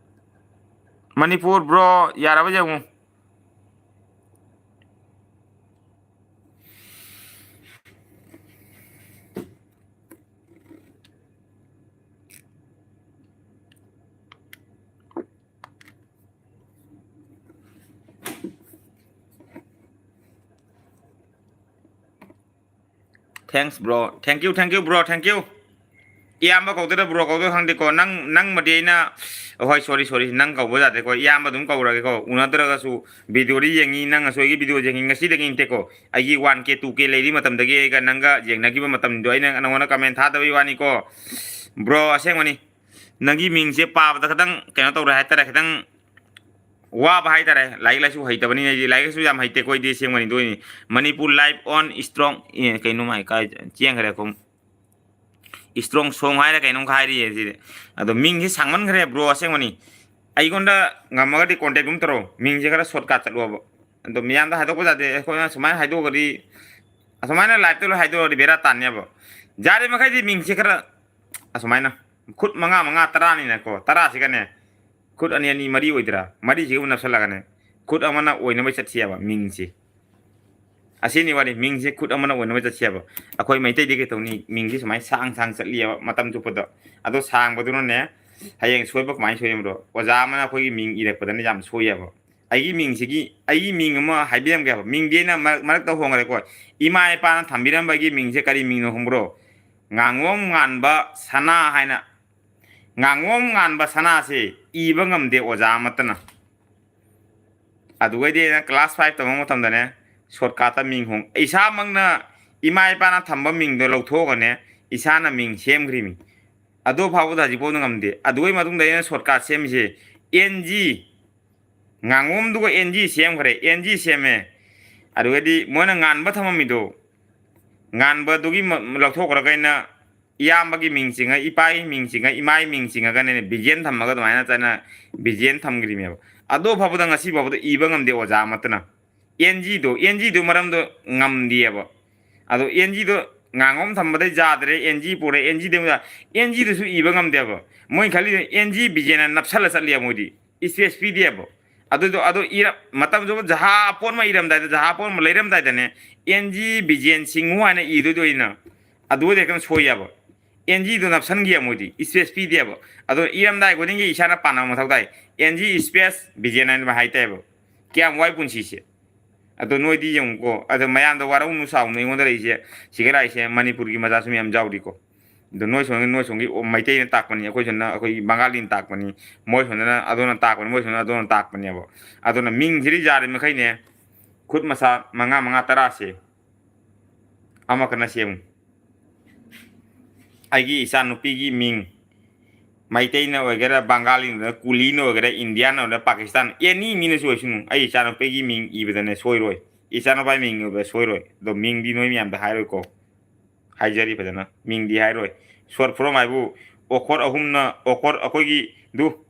Manipur bro, ꯌꯥꯔꯕ ꯌꯦꯡꯉꯨ꯫ Thanks, bro. Thank you, thank you, bro. Thank you. ꯏꯌꯥꯝꯕ ꯀꯧꯗꯣꯏꯔꯥ ꯕ꯭ꯔꯣ ꯀꯧꯗꯣꯏꯔꯥ ꯈꯪꯗꯦꯀꯣ꯫ ꯅꯪ, ꯅꯪꯃꯗꯤ ꯑꯩꯅ, ꯍꯣꯏ, ꯁꯣꯔꯤ, ꯁꯣꯔꯤ, ꯅꯪ ꯀꯧꯕ ꯌꯥꯗꯦꯀꯣ, ꯏꯌꯥꯝꯕ ꯑꯗꯨꯝ ꯀꯧꯔꯒꯦꯀꯣ꯫ ꯎꯅꯗ꯭ꯔꯒꯁꯨ ꯚꯤꯗꯤꯑꯣꯗꯤ ꯌꯦꯡꯉꯤ, ꯅꯪꯅꯁꯨ ꯑꯩꯒꯤ ꯚꯤꯗꯤꯑꯣ ꯌꯦꯡꯉꯤ, ꯉꯁꯤꯗꯒꯤ ꯅꯠꯇꯦꯀꯣ꯫ ꯑꯩꯒꯤ ꯋꯥꯟ ꯀꯦ, ꯇꯨ ꯀꯦ ꯂꯩꯔꯤ ꯃꯇꯝꯗꯒꯤ ꯑꯩꯒ ꯅꯪꯒ ꯌꯦꯡꯅꯈꯤꯕ ꯃꯇꯝꯗꯣ ꯑꯩꯅ ꯅꯪꯉꯣꯟꯗ ꯀꯃꯦꯟ ꯊꯥꯗꯕꯩ ꯋꯥꯅꯤꯀꯣ꯫ ꯕ꯭ꯔꯣ, ꯑꯁꯦꯡꯕꯅꯤ, ꯅꯪꯒꯤ ꯃꯤꯡꯁꯦ ꯄꯥꯕꯗ ꯈꯤꯇꯪ ꯀꯩꯅꯣ ꯇꯧꯔꯦ ꯍꯥꯏꯇꯥꯔꯦ, ꯈꯤꯇꯪ ꯋꯥꯕ ꯍꯥꯏꯇꯥꯔꯦ꯫ ꯂꯥꯏꯔꯤꯛ ꯂꯥꯏꯁꯨ ꯍꯩꯇꯕꯅꯤꯅ, ꯑꯩꯗꯤ ꯂꯥꯏꯔꯤꯛ ꯂꯥꯏꯁꯨ ꯌꯥꯝ ꯍꯩꯇꯦꯀꯣ ꯑꯩꯗꯤ, ꯑꯁꯦꯡꯕꯅꯤ꯫ ꯑꯗꯨꯏꯅꯤ ꯃꯅꯤꯄꯨꯔ ꯂꯥꯏꯐ ꯑꯣꯟ ꯏꯁꯇ꯭ꯔꯣꯡ, ꯑꯦ, ꯀꯩꯅꯣ ꯃꯥꯏ ꯀꯥꯏ ꯆꯦꯟꯈ꯭ꯔꯦ ꯈꯣꯡ꯫ ꯏꯁꯇ꯭ꯔꯣꯡ ꯁꯣꯡ ꯍꯥꯏꯔ ꯀꯩꯅꯣꯝ ꯍꯥꯏꯔꯤꯌꯦ ꯁꯤꯗꯤ꯫ ꯑꯗꯣ ꯃꯤꯡꯁꯦ ꯁꯥꯡꯃꯟꯈ꯭ꯔꯦ ꯕ꯭ꯔꯣ, ꯑꯁꯦꯡꯕꯅꯤ꯫ ꯑꯩꯉꯣꯟꯗ ꯉꯝꯃꯒꯗꯤ ꯀꯣꯟꯇꯦꯛ ꯑꯗꯨꯝ ꯇꯧꯔꯣ, ꯃꯤꯡꯁꯦ ꯈꯔ ꯁꯣꯔꯠꯀꯠ ꯆꯠꯂꯣꯕ꯫ ꯑꯗꯣ ꯃꯤꯌꯥꯝꯗ ꯍꯥꯏꯗꯣꯛꯄ ꯌꯥꯗꯦ, ꯑꯩꯈꯣꯏꯅ ꯁꯨꯃꯥꯏꯅ ꯍꯥꯏꯗꯣꯛꯑꯒꯗꯤ, ꯑꯁꯨꯃꯥꯏꯅ ꯂꯥꯏꯐꯇ ꯂꯣꯏ ꯍꯥꯏꯗꯣꯛꯑꯗꯤ ꯕꯦꯔꯥ ꯇꯥꯅꯦꯕ꯫ ꯌꯥꯔꯤ ꯃꯈꯩꯗꯤ ꯃꯤꯡꯁꯦ ꯈꯔ ꯑꯁꯨꯃꯥꯏꯅ ꯈꯨꯠ ꯃꯉꯥ, ꯃꯉꯥ, ꯇꯔꯥꯅꯤꯅꯀꯣ, ꯇꯔꯥꯁꯤꯒꯅꯦ ꯈꯨꯠ ꯑꯅꯤ ꯑꯅꯤ ꯃꯔꯤ ꯑꯣꯏꯗ꯭ꯔꯥ? ꯃꯔꯤꯁꯤꯒ ꯑꯃꯨꯛ ꯅꯞꯁꯜꯂꯒꯅꯦ ꯈꯨꯠ ꯑꯃꯅ ꯑꯣꯏꯅꯕ ꯆꯠꯁꯤꯑꯕ ꯃꯤꯡꯁꯦ꯫ ꯑꯁꯤꯅꯤ ꯋꯥꯔꯤ, ꯃꯤꯡꯁꯦ ꯈꯨꯠ ꯑꯃꯅ ꯑꯣꯏꯅꯕ ꯆꯠꯁꯦꯕ꯫ ꯑꯩꯈꯣꯏ ꯃꯩꯇꯩꯗꯤ ꯀꯩ ꯇꯧꯅꯤ, ꯃꯤꯡꯁꯦ ꯁꯨꯃꯥꯏꯅ ꯁꯥꯡ ꯁꯥꯡ ꯆꯠꯂꯤꯑꯕ ꯃꯇꯝ ꯆꯨꯞꯄꯗ꯫ ꯑꯗꯣ ꯁꯥꯡꯕꯗꯨꯅꯅꯦ, ꯍꯌꯦꯡ ꯁꯣꯏꯕ ꯀꯃꯥꯏꯅ ꯁꯣꯏꯕ꯭ꯔꯣ? ꯑꯣꯖꯥ ꯑꯃꯅ ꯑꯩꯈꯣꯏꯒꯤ ꯃꯤꯡ ꯏꯔꯛꯄꯗꯅ ꯌꯥꯝ ꯁꯣꯏꯌꯦꯕ꯫ ꯑꯩꯒꯤ ꯃꯤꯡꯁꯤꯒꯤ, ꯑꯩꯒꯤ ꯃꯤꯡ ꯑꯃ ꯍꯥꯏꯕꯤꯔꯝꯒꯦꯕ, ꯃꯤꯡꯗꯤ ꯑꯩꯅ ꯃꯔꯛ-, ꯃꯔꯛꯇ ꯍꯣꯡꯈ꯭ꯔꯦꯀꯣ꯫ ꯏꯃꯥ ꯏꯄꯥꯅ ꯊꯝꯕꯤꯔꯝꯕ ꯑꯩꯒꯤ ꯃꯤꯡꯁꯦ ꯀꯔꯤ ꯃꯤꯡꯅꯣ ꯈꯪꯕ꯭ꯔꯣ? ꯉꯥꯉꯣꯝ ꯉꯥꯟꯕ ꯁꯅꯥ ꯍꯥꯏꯅ꯫ ꯉꯥꯉꯣꯝ ꯉꯥꯟꯕ ꯁꯅꯥꯁꯦ ꯏꯕ ꯉꯝꯗꯦ ꯑꯣꯖꯥ ꯑꯃꯠꯇꯅ꯫ ꯑꯗꯨꯒꯩꯗꯤ ꯑꯩꯅ class five ꯇꯝꯕ ꯃꯇꯝꯗꯅꯦ, shortcutꯇ ꯃꯤꯡ ꯍꯣꯡ-, ꯏꯁꯥꯃꯛꯅ ꯏꯃꯥ ꯏꯄꯥꯅ ꯊꯝꯕ ꯃꯤꯡꯗꯣ ꯂꯧꯊꯣꯛꯑꯒꯅꯦ, ꯏꯁꯥꯅ ꯃꯤꯡ ꯁꯦꯝꯈ꯭ꯔꯤꯃꯤ꯫ ꯑꯗꯨ ꯐꯥꯎꯕꯗ ꯍꯧꯖꯤꯛ ꯐꯥꯎꯗ ꯉꯝꯗꯦ꯫ ꯑꯗꯨꯒꯤ ꯃꯇꯨꯡꯗ ꯑꯩꯅ shortcut ꯁꯦꯝꯃꯤꯁꯦ, N G, ꯉꯥꯉꯣꯝꯗꯨꯒ N G ꯁꯦꯝꯈ꯭ꯔꯦ, N G ꯁꯦꯝꯃꯦ꯫ ꯑꯗꯨꯒꯗꯤ ꯃꯣꯏꯅ ꯉꯥꯟꯕ ꯊꯝꯃꯝꯃꯤꯗꯣ, ꯉꯥꯟꯕꯗꯨꯒꯤ ꯃ-, ꯂꯧꯊꯣꯛꯈ꯭ꯔꯒ ꯑꯩꯅ ꯏꯌꯥꯝꯕꯒꯤ ꯃꯤꯡ ꯆꯤꯡꯉ, ꯏꯄꯥꯒꯤ ꯃꯤꯡ ꯆꯤꯡꯉ, ꯏꯃꯥꯒꯤ ꯃꯤꯡ ꯆꯤꯡꯉꯒꯅꯦ ꯕꯤꯖꯦꯟ ꯊꯝꯃꯒ ꯑꯗꯨꯃꯥꯏꯅ ꯆꯠꯅ ꯕꯤꯖꯦꯟ ꯊꯝꯈ꯭ꯔꯤꯅꯦꯕ꯫ ꯑꯗꯨ ꯐꯥꯎꯕꯗ, ꯉꯁꯤ ꯐꯥꯎꯕꯗ ꯏꯕ ꯉꯝꯗꯦ ꯑꯣꯖꯥ ꯑꯃꯠꯇꯅ꯫ N Gꯗꯣ, N Gꯗꯣ ꯃꯔꯝꯗꯣ ꯉꯝꯗꯦꯕ꯫ ꯑꯗꯣ N Gꯗꯣ ꯉꯥꯡꯕ ꯑꯃ ꯊꯝꯕꯗꯩ ꯌꯥꯗ꯭ꯔꯦ, N G ꯄꯨꯔꯦ, N Gꯗ ꯑꯃꯨꯛ ꯌꯥ-, N Gꯗꯨꯁꯨ ꯏꯕ ꯉꯝꯗꯦꯕ꯫ ꯃꯣꯏꯅ ꯈꯜꯂꯤꯁꯦ N G ꯕꯤꯖꯦꯟ ꯍꯥꯏꯅ ꯅꯞꯁꯜꯂ ꯆꯠꯂꯦꯕ ꯃꯣꯏꯗꯤ꯫ Space ꯄꯤꯗꯦꯕ꯫ ꯑꯗꯨꯗꯣ, ꯑꯗꯣ ꯏꯔ-, ꯃꯇꯝꯗꯨ ꯖꯍꯥ ꯑꯄꯣꯟꯕ ꯏꯔꯝꯗꯥꯏꯗ, ꯖꯍꯥ ꯑꯄꯣꯟꯕ ꯂꯩꯔꯝꯗꯥꯏꯗꯅꯦ, N G ꯕꯤꯖꯦꯟ ꯁꯤꯡꯉꯨ ꯍꯥꯏꯅ ꯏꯗꯣꯏꯗꯣ ꯑꯩꯅ꯫ ꯑꯗꯨꯒꯗꯤ ꯍꯦꯛꯇ ꯁꯣꯏꯌꯦꯕ꯫ N Gꯗꯣ ꯅꯞꯁꯟꯈꯤ ꯃꯣꯏꯗꯤ, space ꯄꯤꯗꯦꯕ꯫ ꯑꯗꯣ ꯏꯔꯝꯗꯥꯏ ꯈꯨꯗꯤꯡꯒꯤ ꯏꯁꯥꯅ ꯄꯥꯟꯅꯕ ꯃꯊꯧ ꯇꯥꯏ꯫ N G space ꯕꯤꯖꯦꯟ ꯍꯥꯏꯅ ꯍꯥꯏ ꯇꯥꯏꯕ꯫ ꯀꯌꯥꯝ ꯋꯥꯏ ꯄꯨꯟꯁꯤꯁꯦ꯫ ꯑꯗꯣ ꯅꯣꯏꯗꯤ ꯌꯦꯡꯉꯨꯀꯣ, ꯑꯗꯣ ꯃꯌꯥꯝꯗ ꯋꯥꯔꯧꯅꯨ ꯁꯥꯎꯅꯨ ꯑꯩꯉꯣꯟꯗ ꯂꯩꯔꯤꯁꯦ, ꯁꯤꯒ ꯂꯥꯛꯏꯁꯦ ꯃꯅꯤꯄꯨꯔꯒꯤ ꯃꯆꯥꯁꯨ ꯃꯌꯥꯝ ꯌꯥꯎꯔꯤꯀꯣ꯫ ꯑꯗꯣ ꯅꯣꯏ ꯁꯣꯝꯒꯤ, ꯅꯣꯏ ꯁꯣꯝꯒꯤ, ꯑꯣ, ꯃꯩꯇꯩꯅ ꯇꯥꯛꯄꯅꯤ, ꯑꯩꯈꯣꯏ ꯁꯣꯝꯅ, ꯑꯩꯈꯣꯏ ꯕꯪꯒꯥꯂꯤꯅ ꯇꯥꯛꯄꯅꯤ, ꯃꯣꯏ ꯁꯣꯝꯗꯅ ꯑꯗꯨꯅ ꯇꯥꯛꯄꯅꯤ, ꯃꯣꯏ ꯁꯣꯝꯗꯅ ꯑꯗꯨꯅ ꯇꯥꯛꯄꯅꯦꯕ꯫ ꯑꯗꯨꯅ ꯃꯤꯡꯁꯤꯗꯤ ꯌꯥꯔꯤ ꯃꯈꯩꯅꯦ, ꯈꯨꯠ ꯃꯁꯥ ꯃꯉꯥ, ꯃꯉꯥ, ꯇꯔꯥꯁꯦ ꯑꯃꯈꯛꯅ ꯁꯦꯝꯃꯨ꯫ ꯑꯩꯒꯤ ꯏꯆꯥꯅꯨꯄꯤꯒꯤ ꯃꯤꯡ ꯃꯩꯇꯩꯅ ꯑꯣꯏꯒꯦꯔꯥ, ꯕꯪꯒꯥꯂꯤꯅ ꯑꯣꯏꯒꯦꯔꯥ, ꯀꯨꯂꯤꯅ ꯑꯣꯏꯒꯦꯔꯥ, ꯏꯟꯗꯤꯌꯥꯟ ꯑꯣꯏꯒꯦꯔꯥ, ꯄꯥꯀꯤꯁꯇꯥꯟ, ꯑꯦꯅꯤ ꯃꯤꯅꯁꯨ ꯑꯣꯏꯁꯅꯨ, ꯑꯩ ꯏꯆꯥꯅꯨꯄꯤꯒꯤ ꯃꯤꯡ ꯏꯕꯗꯅꯦ ꯁꯣꯏꯔꯣꯏ, ꯏꯆꯥꯅꯨꯄꯥꯒꯤ ꯃꯤꯡ ꯏꯕꯗ ꯁꯣꯏꯔꯣꯏ꯫ ꯑꯗꯣ ꯃꯤꯡꯗꯤ ꯅꯣꯏ ꯃꯌꯥꯝꯗ ꯍꯥꯏꯔꯣꯏꯀꯣ, ꯍꯥꯏꯖꯔꯤ ꯐꯖꯅ, ꯃꯤꯡꯗꯤ ꯍꯥꯏꯔꯣꯏ꯫ Short form ꯍꯥꯏꯕꯨ ꯑꯣꯈꯣꯔ ꯑꯍꯨꯝꯅ, ꯑꯣꯈꯣꯔ ꯑꯩꯈꯣꯏꯒꯤ ꯗꯨ,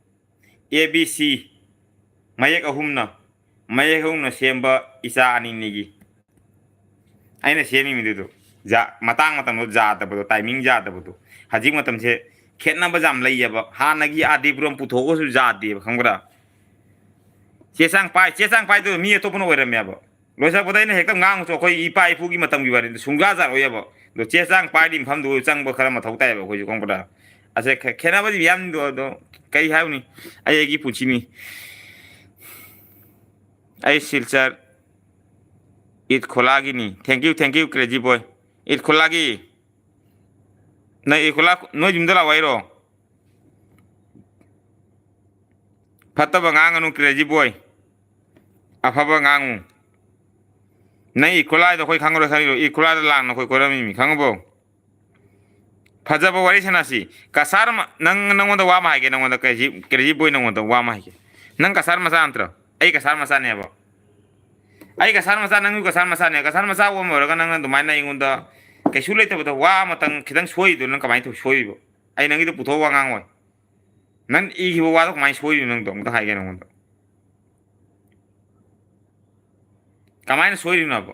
A B C, ꯃꯌꯦꯛ ꯑꯍꯨꯝꯅ, ꯃꯌꯦꯛ ꯑꯍꯨꯝꯅ ꯁꯦꯝꯕ ꯏꯆꯥ ꯑꯅꯤꯅꯤꯒꯤ꯫ ꯑꯩꯅ ꯁꯦꯝꯃꯤꯃꯤꯗꯨꯗꯣ, ꯖꯥ-, ꯃꯇꯥꯡ ꯃꯇꯝꯗꯣ ꯌꯥꯗꯕꯗꯣ, timing ꯌꯥꯗꯕꯗꯣ꯫ ꯍꯧꯖꯤꯛ ꯃꯇꯝꯁꯦ ꯈꯦꯠꯅꯕꯁꯦ ꯌꯥꯝ ꯂꯩꯌꯦꯕ꯫ ꯍꯥꯟꯅꯒꯤ ꯑꯥꯔ ꯗꯤ ꯕ꯭ꯔꯣꯟ ꯄꯨꯊꯣꯛꯑꯒꯁꯨ ꯌꯥꯗꯦꯕ, ꯈꯪꯕ꯭ꯔꯥ? ꯆꯦ ꯆꯥꯡ ꯄꯥꯏ, ꯆꯦ ꯆꯥꯡ ꯄꯥꯏꯗꯣ ꯃꯤ ꯑꯇꯣꯞꯄꯅ ꯑꯣꯏꯔꯝꯃꯦꯕ꯫ ꯂꯣꯏꯁꯤꯜꯂꯛꯄꯗ ꯑꯩꯅ ꯍꯦꯛꯇ ꯉꯥꯡꯉꯁꯨ ꯑꯩꯈꯣꯏ ꯏꯄꯥ ꯏꯄꯨꯒꯤ ꯃꯇꯝꯒꯤ ꯋꯥꯔꯤꯗ ꯁꯨꯡꯖꯥ ꯖꯥꯔꯣꯏꯑꯕ꯫ ꯑꯗꯣ ꯆꯦ ꯆꯥꯡ ꯄꯥꯏꯔꯤ ꯃꯐꯝꯗꯨ ꯆꯪꯕ ꯈꯔ ꯃꯊꯧ ꯇꯥꯏꯌꯦꯕ ꯑꯩꯈꯣꯏꯁꯨ, ꯈꯪꯕ꯭ꯔꯥ? ꯑꯁꯦ ꯈꯦ-, ꯈꯦꯠꯅꯕꯗꯤ ꯃꯌꯥꯝꯗꯣ ꯑꯗꯣ ꯀꯩ ꯍꯥꯏꯔꯨꯅꯤ? ꯑꯩ ꯑꯩꯒꯤ ꯄꯨꯟꯁꯤꯅꯤ꯫ ꯑꯩ ꯁꯤꯜꯆꯔ ꯏꯠ ꯈꯣꯂꯥꯒꯤꯅꯤ꯫ Thank you, thank you, crazy boy. ꯏꯠ ꯈꯣꯂꯥꯒꯤ, ꯅꯪ ꯏꯠ ꯈꯣꯂꯥ ꯅꯣꯏ ꯌꯨꯝꯗ ꯂꯥꯛꯑꯣ ꯍꯥꯏꯔꯣ? ꯐꯠꯇꯕ ꯉꯥꯡꯒꯅꯨ, crazy boy꯫ ꯑꯐꯕ ꯉꯥꯡꯉꯨ꯫ ꯅꯪ ꯏꯀꯣꯂꯥꯏꯗꯣ ꯑꯩꯈꯣꯏ ꯈꯪꯉꯔꯣꯏ ꯈꯜꯂꯤꯔꯣ? ꯏꯀꯣꯂꯥꯏꯗ ꯂꯥꯡꯅ ꯑꯩꯈꯣꯏ ꯀꯣꯏꯔꯝꯃꯤꯃꯤ, ꯈꯪꯉꯕꯣ? ꯐꯖꯕ ꯋꯥꯔꯤ ꯁꯥꯟꯅꯁꯤ꯫ ꯀꯁꯥꯔ ꯃ-, ꯅꯪ, ꯅꯪꯉꯣꯟꯗ ꯋꯥ ꯑꯃ ꯍꯥꯏꯒꯦ, ꯅꯪꯉꯣꯟꯗ ꯀ꯭ꯔꯦꯖꯤ, ꯀ꯭ꯔꯦꯖꯤ ꯕꯣꯏ, ꯅꯪꯉꯣꯟꯗ ꯋꯥ ꯑꯃ ꯍꯥꯏꯒꯦ꯫ ꯅꯪ ꯀꯁꯥꯔ ꯃꯆꯥ ꯅꯠꯇ꯭ꯔꯣ? ꯑꯩ ꯀꯁꯥꯔ ꯃꯆꯥꯅꯦꯕ꯫ ꯑꯩ ꯀꯁꯥꯔ ꯃꯆꯥ, ꯅꯪꯁꯨ ꯀꯁꯥꯔ ꯃꯆꯥꯅꯦ꯫ ꯀꯁꯥꯔ ꯃꯆꯥ ꯑꯣꯏꯔꯝꯃ ꯑꯣꯏꯔꯒ ꯅꯪꯅ ꯑꯗꯨꯃꯥꯏꯅ ꯑꯩꯉꯣꯟꯗ ꯀꯩꯁꯨ ꯂꯩꯇꯕꯗ ꯋꯥ ꯑꯃꯇꯪ ꯈꯤꯇꯪ ꯁꯣꯏꯔꯤꯗꯣ ꯅꯪ ꯀꯃꯥꯏꯅ ꯇꯧ-, ꯁꯣꯏꯔꯤꯕ? ꯑꯩ ꯅꯪꯒꯤꯗꯣ ꯄꯨꯊꯣꯛꯑ ꯋꯥ ꯉꯥꯡꯉꯣꯏ꯫ ꯅꯪ ꯏꯈꯤꯕ ꯋꯥꯗꯣ ꯀꯃꯥꯏꯅ ꯁꯣꯏꯔꯤꯅꯣ ꯅꯪꯗꯣ ꯑꯝꯇ ꯍꯥꯏꯒꯦ ꯅꯪꯉꯣꯟꯗ꯫ ꯀꯃꯥꯏꯅ ꯁꯣꯏꯔꯤꯅꯣꯕ?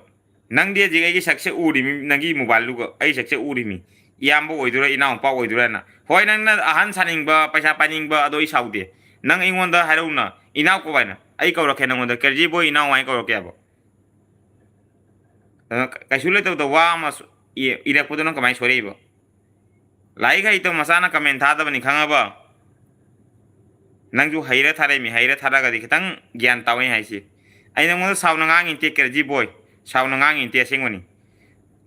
ꯅꯪꯗꯤ ꯍꯧꯖꯤꯛ ꯑꯩꯒꯤ ꯁꯛꯁꯦ ꯎꯔꯤꯃꯤ, ꯅꯪꯒꯤ ꯃꯣꯕꯥꯏꯜꯗꯨꯒ ꯑꯩ ꯁꯛꯁꯦ ꯎꯔꯤꯃꯤ꯫ ꯏꯌꯥꯝꯕ ꯑꯣꯏꯗꯣꯏꯔꯥ, ꯏꯅꯥꯎꯄꯥ ꯑꯣꯏꯗꯣꯏꯔꯥꯅ꯫ ꯍꯣꯏ, ꯅꯪꯅ ꯑꯍꯟ ꯁꯥꯅꯤꯡꯕ, ꯄꯩꯁꯥ ꯄꯥꯏꯅꯤꯡꯕ, ꯑꯗꯣ ꯑꯩ ꯁꯥꯎꯗꯦ꯫ ꯅꯪ ꯑꯩꯉꯣꯟꯗ ꯍꯥꯏꯔꯧꯅ, ꯏꯅꯥꯎ ꯀꯧ ꯍꯥꯏꯅ꯫ ꯑꯩ ꯀꯧꯔꯛꯀꯦ ꯅꯪꯉꯣꯟꯗ, ꯀ꯭ꯔꯦꯖꯤ ꯕꯣꯏ ꯏꯅꯥꯎ ꯍꯥꯏꯅ ꯀꯧꯔꯛꯀꯦꯕ꯫ ꯑꯗꯨꯅ ꯀꯩꯁꯨ ꯂꯩꯇꯕꯗ ꯋꯥ ꯑꯃ ꯁꯨ-, ꯏ-, ꯏꯔꯛꯄꯗꯣ ꯅꯪ ꯀꯃꯥꯏꯅ ꯁꯣꯏꯔꯛꯏꯕ? ꯂꯥꯏꯔꯤꯛ ꯍꯩꯇꯕ ꯃꯆꯥꯅ ꯀꯃꯦꯟ ꯊꯥꯗꯕꯅꯤ, ꯈꯪꯉꯕ? ꯅꯪꯁꯨ ꯍꯩꯔ ꯊꯥꯔꯛꯏꯃꯤ, ꯍꯩꯔ ꯊꯥꯔꯛꯑꯒꯗꯤ ꯈꯤꯇꯪ ꯒ꯭ꯌꯥꯟ ꯇꯥꯎ ꯑꯩꯅ ꯍꯥꯏꯁꯤ꯫ ꯑꯩ ꯅꯉꯣꯟꯗ ꯁꯥꯎꯅ ꯉꯥꯡꯉꯤ ꯅꯠꯇꯦ, ꯀ꯭ꯔꯦꯖꯤ ꯕꯣꯏ, ꯁꯥꯎꯅ ꯉꯥꯡꯉꯤ ꯅꯠꯇꯦ, ꯑꯁꯦꯡꯕꯅꯤ꯫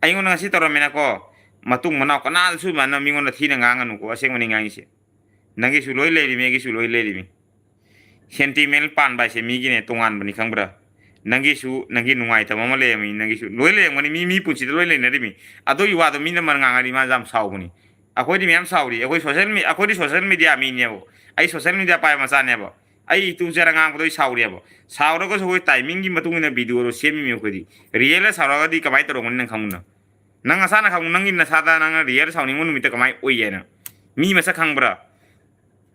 ꯑꯩꯉꯣꯟꯗ ꯉꯁꯤ ꯇꯧꯔꯝꯃꯤꯅꯀꯣ, ꯃꯇꯨꯡ ꯃꯅꯥꯎ ꯀꯅꯥꯗꯁꯨ ꯑꯗꯨꯃꯥꯏꯅ ꯃꯤꯉꯣꯟꯗ ꯊꯤꯅ ꯉꯥꯡꯒꯅꯨꯀꯣ, ꯑꯁꯦꯡꯕꯅꯤ ꯉꯥꯡꯉꯤꯁꯦ꯫ ꯅꯪꯒꯤꯁꯨ ꯂꯣꯏ ꯂꯩꯔꯤꯃꯤ, ꯑꯩꯒꯤꯁꯨ ꯂꯣꯏ ꯂꯩꯔꯤꯃꯤ꯫ ꯁꯦꯟꯇꯤꯃꯦꯟ ꯄꯥꯟꯕ ꯍꯥꯏꯁꯦ ꯃꯤꯒꯤꯅꯦ, ꯇꯣꯉꯥꯟꯕꯅꯤ, ꯈꯪꯕ꯭ꯔꯥ? ꯅꯪꯒꯤꯁꯨ ꯅꯪꯒꯤ ꯅꯨꯡꯉꯥꯏꯇꯕ ꯑꯃ ꯂꯩꯔꯝꯃꯤ, ꯅꯪꯒꯤꯁꯨ ꯂꯣꯏ ꯂꯩꯔꯝꯒꯅꯤ, ꯃꯤ, ꯃꯤ ꯄꯨꯟꯁꯤꯗ ꯂꯣꯏ ꯂꯩꯅꯔꯤꯃꯤ꯫ ꯑꯗꯨꯒꯤ ꯋꯥꯗꯣ ꯃꯤꯅ ꯃꯔ ꯉꯥꯡꯉꯗꯤ ꯃꯥꯁꯦ ꯌꯥꯝ ꯁꯥꯎꯕꯅꯤ꯫ ꯑꯩꯈꯣꯏꯗꯤ ꯃꯌꯥꯝ ꯁꯥꯎꯔꯤ, ꯑꯩꯈꯣꯏ ꯁꯣꯁꯦꯜ ꯃꯤ-, ꯑꯩꯈꯣꯏꯗꯤ ꯁꯣꯁꯦꯜ ꯃꯤꯗꯤꯌꯥ ꯃꯤꯅꯦꯕ, ꯑꯩ ꯁꯣꯁꯦꯜ ꯃꯤꯗꯤꯌꯥ ꯄꯥꯏꯕ ꯃꯆꯥꯅꯦꯕ꯫ ꯑꯩ ꯏꯇꯨ ꯏꯆꯥꯅ ꯉꯥꯡꯕꯗꯣ ꯑꯩ ꯁꯥꯎꯔꯤꯑꯕ꯫ ꯁꯥꯎꯔꯒꯁꯨ ꯑꯩꯈꯣꯏ ꯇꯥꯏꯃꯤꯡꯒꯤ ꯃꯇꯨꯡ ꯏꯟꯅ ꯚꯤꯗꯤꯑꯣꯗꯣ ꯁꯦꯝꯃꯤꯃꯤ ꯑꯩꯈꯣꯏꯗꯤ꯫ ꯔꯤꯌꯦꯜꯗ ꯁꯥꯎꯔꯒꯗꯤ ꯀꯃꯥꯏꯅ ꯇꯧꯔꯝꯒꯅꯤ ꯅꯪ ꯈꯪꯉꯨꯅ? ꯅꯪ ꯅꯁꯥꯅ ꯈꯪꯉꯨ, ꯅꯪꯒꯤ ꯅꯁꯥꯗ ꯅꯪꯅ ꯔꯤꯌꯦꯜ ꯁꯥꯎꯅꯤꯡꯕ ꯅꯨꯃꯤꯠꯇ ꯀꯃꯥꯏꯅ ꯑꯣꯏꯒꯦꯅ? ꯃꯤ ꯃꯁꯛ ꯈꯪꯕ꯭ꯔꯥ?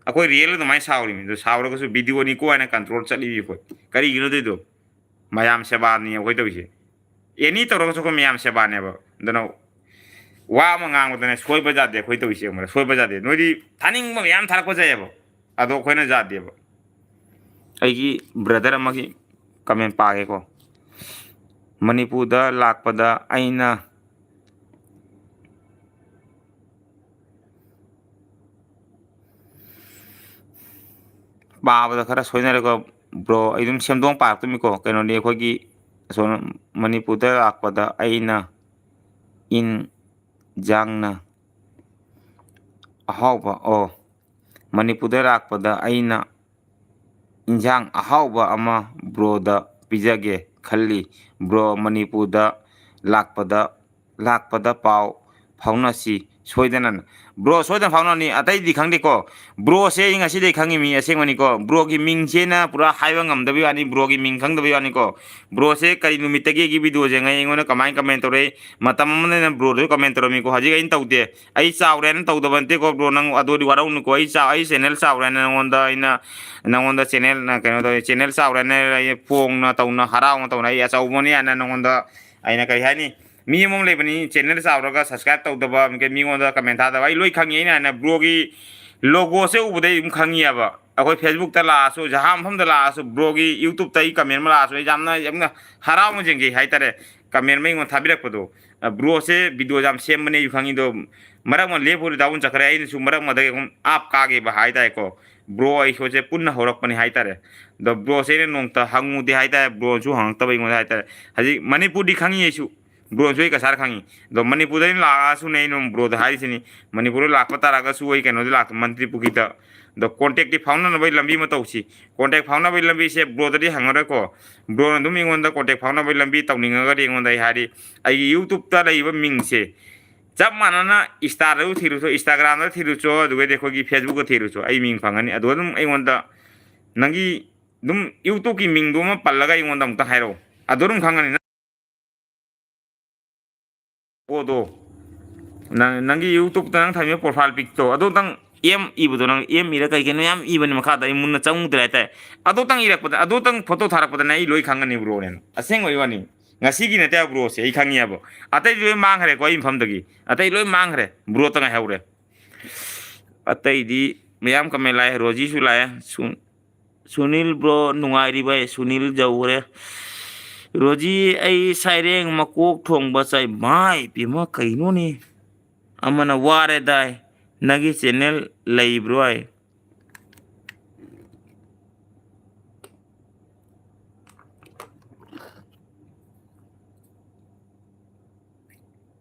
ꯑꯩꯈꯣꯏ ꯔꯤꯌꯦꯜ ꯑꯗꯨꯃꯥꯏꯅ ꯁꯥꯎꯔꯤꯃꯤ꯫ ꯑꯗꯣ ꯁꯥꯎꯔꯒꯁꯨ ꯚꯤꯗꯤꯑꯣꯅꯤꯀꯣ ꯍꯥꯏꯅ ꯀꯟꯇ꯭ꯔꯣꯜ ꯆꯠꯂꯤꯃꯤ ꯑꯩꯈꯣꯏ꯫ ꯀꯔꯤꯒꯤꯅꯣ ꯑꯗꯨꯏꯗꯣ? ꯃꯌꯥꯝ ꯁꯦꯕꯥꯅꯤ ꯑꯩꯈꯣꯏ ꯇꯧꯔꯤꯁꯦ꯫ ꯑꯦꯅꯤ ꯇꯧꯔꯒꯁꯨ ꯑꯩꯈꯣꯏ ꯃꯌꯥꯝ ꯁꯦꯕꯥꯅꯦꯕ꯫ ꯑꯗꯨꯅ ꯋꯥ ꯑꯃ ꯉꯥꯡꯕꯗꯅꯦ ꯁꯣꯏꯕ ꯌꯥꯗꯦ ꯑꯩꯈꯣꯏ ꯇꯧꯔꯤꯁꯦ, ꯈꯪꯕ꯭ꯔꯥ? ꯁꯣꯏꯕ ꯌꯥꯗꯦ꯫ ꯅꯣꯏꯗꯤ ꯊꯥꯅꯤꯡꯕ ꯃꯌꯥꯝ ꯊꯥꯔꯛꯄꯁꯨ ꯌꯥꯏꯌꯦꯕ, ꯑꯗꯣ ꯑꯩꯈꯣꯏꯅ ꯌꯥꯗꯦꯕ꯫ ꯑꯩꯒꯤ ꯕ꯭ꯔꯗꯔ ꯑꯃꯒꯤ ꯀꯃꯦꯟ ꯄꯥꯒꯦꯀꯣ꯫ ꯃꯅꯤꯄꯨꯔꯗ ꯂꯥꯛꯄꯗ ꯑꯩꯅ ꯄꯥꯕꯗ ꯈꯔ ꯁꯣꯏꯅꯔꯦꯀꯣ꯫ ꯕ꯭ꯔꯣ, ꯑꯩ ꯑꯗꯨꯝ ꯁꯦꯝꯗꯣꯛ ꯄꯥꯔꯛꯇꯣꯏꯃꯤꯀꯣ꯫ ꯀꯩꯅꯣꯅꯤ, ꯑꯩꯈꯣꯏꯒꯤ ꯑꯁꯣꯝ ꯃꯅꯤꯄꯨꯔꯗ ꯂꯥꯛꯄꯗ ꯑꯩꯅ ꯏꯟꯖꯥꯡꯅ ꯑꯍꯥꯎꯕ, ꯑꯣ, ꯃꯅꯤꯄꯨꯔꯗ ꯂꯥꯛꯄꯗ ꯑꯩꯅ ꯏꯟꯖꯥꯡ ꯑꯍꯥꯎꯕ ꯑꯃ ꯕ꯭ꯔꯣꯗ ꯄꯤꯖꯒꯦ ꯈꯜꯂꯤ꯫ ꯕ꯭ꯔꯣ, ꯃꯅꯤꯄꯨꯔꯗ ꯂꯥꯛꯄꯗ, ꯂꯥꯛꯄꯗ ꯄꯥꯎ ꯐꯥꯎꯅꯁꯤ ꯁꯣꯏꯗꯅ꯫ ꯕ꯭ꯔꯣ, ꯁꯣꯏꯗꯅ ꯐꯥꯎꯅꯅꯤ, ꯑꯇꯩꯗꯤ ꯈꯪꯗꯦꯀꯣ꯫ ꯕ꯭ꯔꯣꯁꯦ ꯑꯩ ꯉꯁꯤꯗꯩ ꯈꯪꯉꯤꯃꯤ, ꯑꯁꯦꯡꯕꯅꯤꯀꯣ꯫ ꯕ꯭ꯔꯣꯒꯤ ꯃꯤꯡꯁꯦꯅ ꯄꯨꯔꯥ ꯍꯥꯏꯕ ꯉꯝꯗꯕꯩ ꯋꯥꯅꯤ, ꯕ꯭ꯔꯣꯒꯤ ꯃꯤꯡ ꯈꯪꯗꯕꯩ ꯋꯥꯅꯤꯀꯣ꯫ ꯕ꯭ꯔꯣꯁꯦ ꯀꯔꯤ ꯅꯨꯃꯤꯠꯇꯒꯤ ꯑꯩꯒꯤ ꯚꯤꯗꯤꯑꯣꯁꯦ ꯉꯥꯏ ꯑꯩꯉꯣꯟꯗ ꯀꯃꯥꯏꯅ ꯀꯃꯦꯟ ꯇꯧꯔꯛꯏ? ꯃꯇꯝ ꯑꯃꯗ ꯑꯩꯅ ꯕ꯭ꯔꯣꯗꯁꯨ ꯀꯃꯦꯟ ꯇꯧꯔꯝꯃꯤꯀꯣ, ꯍꯧꯖꯤꯛ ꯑꯩꯅ ꯇꯧꯗꯦ꯫ ꯑꯩ ꯆꯥꯎꯔꯦꯅ ꯇꯧꯗꯕ ꯅꯠꯇꯦꯀꯣ ꯕ꯭ꯔꯣ, ꯅꯪ ꯑꯗꯨꯗꯤ ꯋꯥꯔꯧꯅꯨꯀꯣ꯫ ꯑꯩ ꯆꯥꯎ-, ꯑꯩ ꯆꯦꯅꯦꯜ ꯆꯥꯎꯔꯦꯅ ꯅꯪꯉꯣꯟꯗ ꯑꯩꯅ, ꯅꯪꯉꯣꯟꯗ ꯆꯦꯅꯦꯜ, ꯅ-, ꯀꯩꯅꯣ ꯇꯧꯋꯦ, ꯆꯦꯅꯦꯜ ꯆꯥꯎꯔꯦꯅ ꯑꯩ ꯐꯣꯡꯅ ꯇꯧꯅ ꯍꯔꯥꯎꯅ ꯇꯧꯅ ꯑꯩ ꯑꯆꯧꯕꯅꯤ ꯍꯥꯏꯅ ꯅꯪꯉꯣꯟꯗ ꯑꯩꯅ ꯀꯔꯤ ꯍꯥꯏꯅꯤ? ꯃꯤ ꯑꯃ ꯂꯩꯕꯅꯤ ꯆꯦꯅꯦꯜ ꯆꯥꯎꯔꯒ subscribe ꯇꯧꯗꯕ, ꯃꯤꯉꯣꯟꯗ ꯀꯃꯦꯟ ꯊꯥꯗꯕ꯫ ꯑꯩ ꯂꯣꯏ ꯈꯪꯉꯤ꯫ ꯑꯩꯅ ꯍꯥꯏꯅ ꯕ꯭ꯔꯣꯒꯤ ꯂꯣꯒꯣꯁꯦ ꯎꯕꯗꯩ ꯑꯗꯨꯝ ꯈꯪꯉꯤꯑꯕ꯫ ꯑꯩꯈꯣꯏ Facebookꯇ ꯂꯥꯛꯑꯁꯨ, ꯖꯍꯥ ꯃꯐꯝꯗ ꯂꯥꯛꯑꯁꯨ, ꯕ꯭ꯔꯣꯒꯤ YouTubeꯇ ꯑꯩ ꯀꯃꯦꯟ ꯑꯃ ꯂꯥꯛꯑꯁꯨ ꯑꯩ ꯌꯥꯝꯅ, ꯌꯥꯝꯅ ꯍꯔꯥꯎꯅ ꯌꯦꯡꯖꯩ ꯍꯥꯏꯇꯥꯔꯦ꯫ ꯀꯃꯦꯟ ꯑꯃ ꯑꯩꯉꯣꯟꯗ ꯊꯥꯕꯤꯔꯛꯄꯗꯣ꯫ ꯑ, ꯕ꯭ꯔꯣꯁꯦ ꯚꯤꯗꯤꯑꯣ ꯌꯥꯝ ꯁꯦꯝꯕꯅꯦ ꯑꯩꯁꯨ ꯈꯪꯉꯤꯗꯣ꯫ ꯃꯔꯛ ꯑꯃ ꯂꯦꯞꯄꯨꯔꯦ ꯗꯥꯕꯨꯡ ꯆꯠꯈ꯭ꯔꯦ, ꯑꯩꯅꯁꯨ ꯃꯔꯛ ꯑꯃꯗꯒꯤ ꯑꯗꯨꯝ ꯑꯞ ꯀꯥꯈꯤꯕ ꯍꯥꯏꯇꯥꯔꯦꯀꯣ꯫ ꯕ꯭ꯔꯣ ꯑꯩꯈꯣꯏꯁꯦ ꯄꯨꯟꯅ ꯍꯧꯔꯛꯄꯅꯤ ꯍꯥꯏꯇꯥꯔꯦ꯫ ꯑꯗꯣ ꯕ꯭ꯔꯣꯁꯦ ꯑꯩꯅ ꯅꯣꯡꯇ ꯍꯪꯉꯨꯗꯦ ꯍꯥꯏꯇꯥꯔꯦ, ꯕ꯭ꯔꯣꯁꯨ ꯍꯪꯉꯛꯇꯕ ꯑꯩꯉꯣꯟꯗ ꯍꯥꯏꯇꯥꯔꯦ꯫ ꯍꯧꯖꯤꯛ ꯃꯅꯤꯄꯨꯔꯗꯤ ꯈꯪꯉꯤ ꯑꯩꯁꯨ, ꯕ꯭ꯔꯣꯁꯨ ꯑꯩ ꯀꯁꯥꯔ ꯈꯪꯉꯤ꯫ ꯑꯗꯣ ꯃꯅꯤꯄꯨꯔꯗ ꯑꯩꯅ ꯂꯥꯛꯑꯁꯨꯅꯦ ꯑꯩꯅ ꯕ꯭ꯔꯣꯗ ꯍꯥꯏꯔꯤꯁꯤꯅꯤ, ꯃꯅꯤꯄꯨꯔꯗ ꯂꯥꯛꯄ ꯇꯥꯔꯒꯁꯨ ꯑꯩ ꯀꯩꯅꯣꯗ ꯂꯥꯛꯇ, ꯃꯟꯇ꯭ꯔꯤ ꯄꯨꯈ꯭ꯔꯤꯗ꯫ ꯑꯗꯣ ꯀꯣꯟꯇꯦꯛꯇꯤ ꯐꯥꯎꯅꯅꯕꯒꯤ ꯂꯝꯕꯤ ꯑꯃ ꯇꯧꯁꯤ꯫ ꯀꯣꯟꯇꯦꯛ ꯐꯥꯎꯅꯕꯒꯤ ꯂꯝꯕꯤꯁꯦ ꯕ꯭ꯔꯣꯗꯗꯤ ꯍꯪꯉꯔꯣꯏꯀꯣ꯫ ꯕ꯭ꯔꯣꯅ ꯑꯗꯨꯝ ꯑꯩꯉꯣꯟꯗ ꯀꯣꯟꯇꯦꯛ ꯐꯥꯎꯅꯕꯒꯤ ꯂꯝꯕꯤ ꯇꯧꯅꯤꯡꯉꯒꯗꯤ ꯑꯩꯉꯣꯟꯗ ꯑꯩ ꯍꯥꯏꯔꯤ, ꯑꯩꯒꯤ YouTubeꯇ ꯂꯩꯕ ꯃꯤꯡꯁꯦ ꯆꯞ ꯃꯥꯟꯅꯅ Instaꯗꯁꯨ ꯊꯤꯔꯨꯆꯣ, Instagramꯗ ꯊꯤꯔꯨꯆꯣ, ꯑꯗꯨꯒꯩꯗꯤ ꯑꯩꯈꯣꯏꯒꯤ Facebookꯇ ꯊꯤꯔꯨꯆꯣ, ꯑꯩ ꯃꯤꯡ ꯐꯪꯒꯅꯤ꯫ ꯑꯗꯨ ꯑꯗꯨꯝ ꯑꯩꯉꯣꯟꯗ ꯅꯪꯒꯤ ꯑꯗꯨꯝ YouTubeꯀꯤ ꯃꯤꯡꯗꯨ ꯑꯃ ꯄꯜꯂꯒ ꯑꯩꯉꯣꯟꯗ ꯑꯃꯨꯛꯇ ꯍꯥꯏꯔꯛꯑꯣ, ꯑꯗꯨ ꯑꯗꯨꯝ ꯈꯪꯒꯅꯤ꯫ ꯄꯣꯠꯇꯣ, ꯅꯪ, ꯅꯪꯒꯤ YouTubeꯇ ꯅꯪ ꯊꯝꯃꯤꯕ profile picꯇꯣ, ꯑꯗꯨꯇꯪ M ꯏꯕꯗꯣ, ꯅꯪ M ꯏꯔ ꯀꯩ ꯀꯩꯅꯣ ꯌꯥꯝ ꯏꯕꯅꯤ ꯃꯈꯥꯗ, ꯑꯩ ꯃꯨꯟꯅ ꯆꯪꯉꯨꯗ꯭ꯔꯦ ꯍꯥꯏꯇꯥꯔꯦ꯫ ꯑꯗꯨꯇꯪ ꯏꯔꯛꯄꯗ, ꯑꯗꯨꯇꯪ ꯐꯣꯇꯣ ꯊꯥꯔꯛꯄꯗꯅꯦ ꯑꯩ ꯂꯣꯏ ꯈꯪꯒꯅꯤ ꯕ꯭ꯔꯣꯅꯦꯅ꯫ ꯑꯁꯦꯡꯕꯩ ꯋꯥꯅꯤ꯫ ꯉꯁꯤꯒꯤ ꯅꯠꯇꯦ ꯕ꯭ꯔꯣꯁꯦ, ꯑꯩ ꯈꯪꯉꯦꯕ꯫ ꯑꯇꯩꯗꯤ ꯂꯣꯏ ꯃꯥꯡꯈ꯭ꯔꯦꯀꯣ ꯑꯩ ꯃꯐꯝꯗꯒꯤ꯫ ꯑꯇꯩ ꯂꯣꯏ ꯃꯥꯡꯈ꯭ꯔꯦ, ꯕ꯭ꯔꯣꯇ ꯉꯥꯏꯍꯧꯔꯦ꯫ ꯑꯇꯩꯗꯤ ꯃꯌꯥꯝ ꯀꯃꯦꯟ ꯂꯥꯛꯑꯦ, ꯔꯣꯖꯤꯁꯨ ꯂꯥꯛꯑꯦ꯫ ꯁꯨ-, ꯁꯨꯅꯤꯜ ꯕ꯭ꯔꯣ ꯅꯨꯡꯉꯥꯏꯔꯤꯕ? ꯁꯨꯅꯤꯜ ꯌꯧꯈ꯭ꯔꯦ꯫ ꯔꯣꯖꯤ, ꯑꯩ ꯁꯥꯏꯔꯦꯡ ꯃꯀꯣꯛ ꯊꯣꯡꯕ ꯆꯥꯏ꯫ ꯃꯥꯏ ꯄꯦꯝꯃ, ꯀꯩꯅꯣꯅꯦ? ꯑꯃꯅ ꯋꯥꯔꯦ ꯗꯥꯏ, ꯅꯪꯒꯤ ꯆꯦꯅꯦꯜ ꯂꯩꯕ꯭ꯔꯣ ꯍꯥꯏ?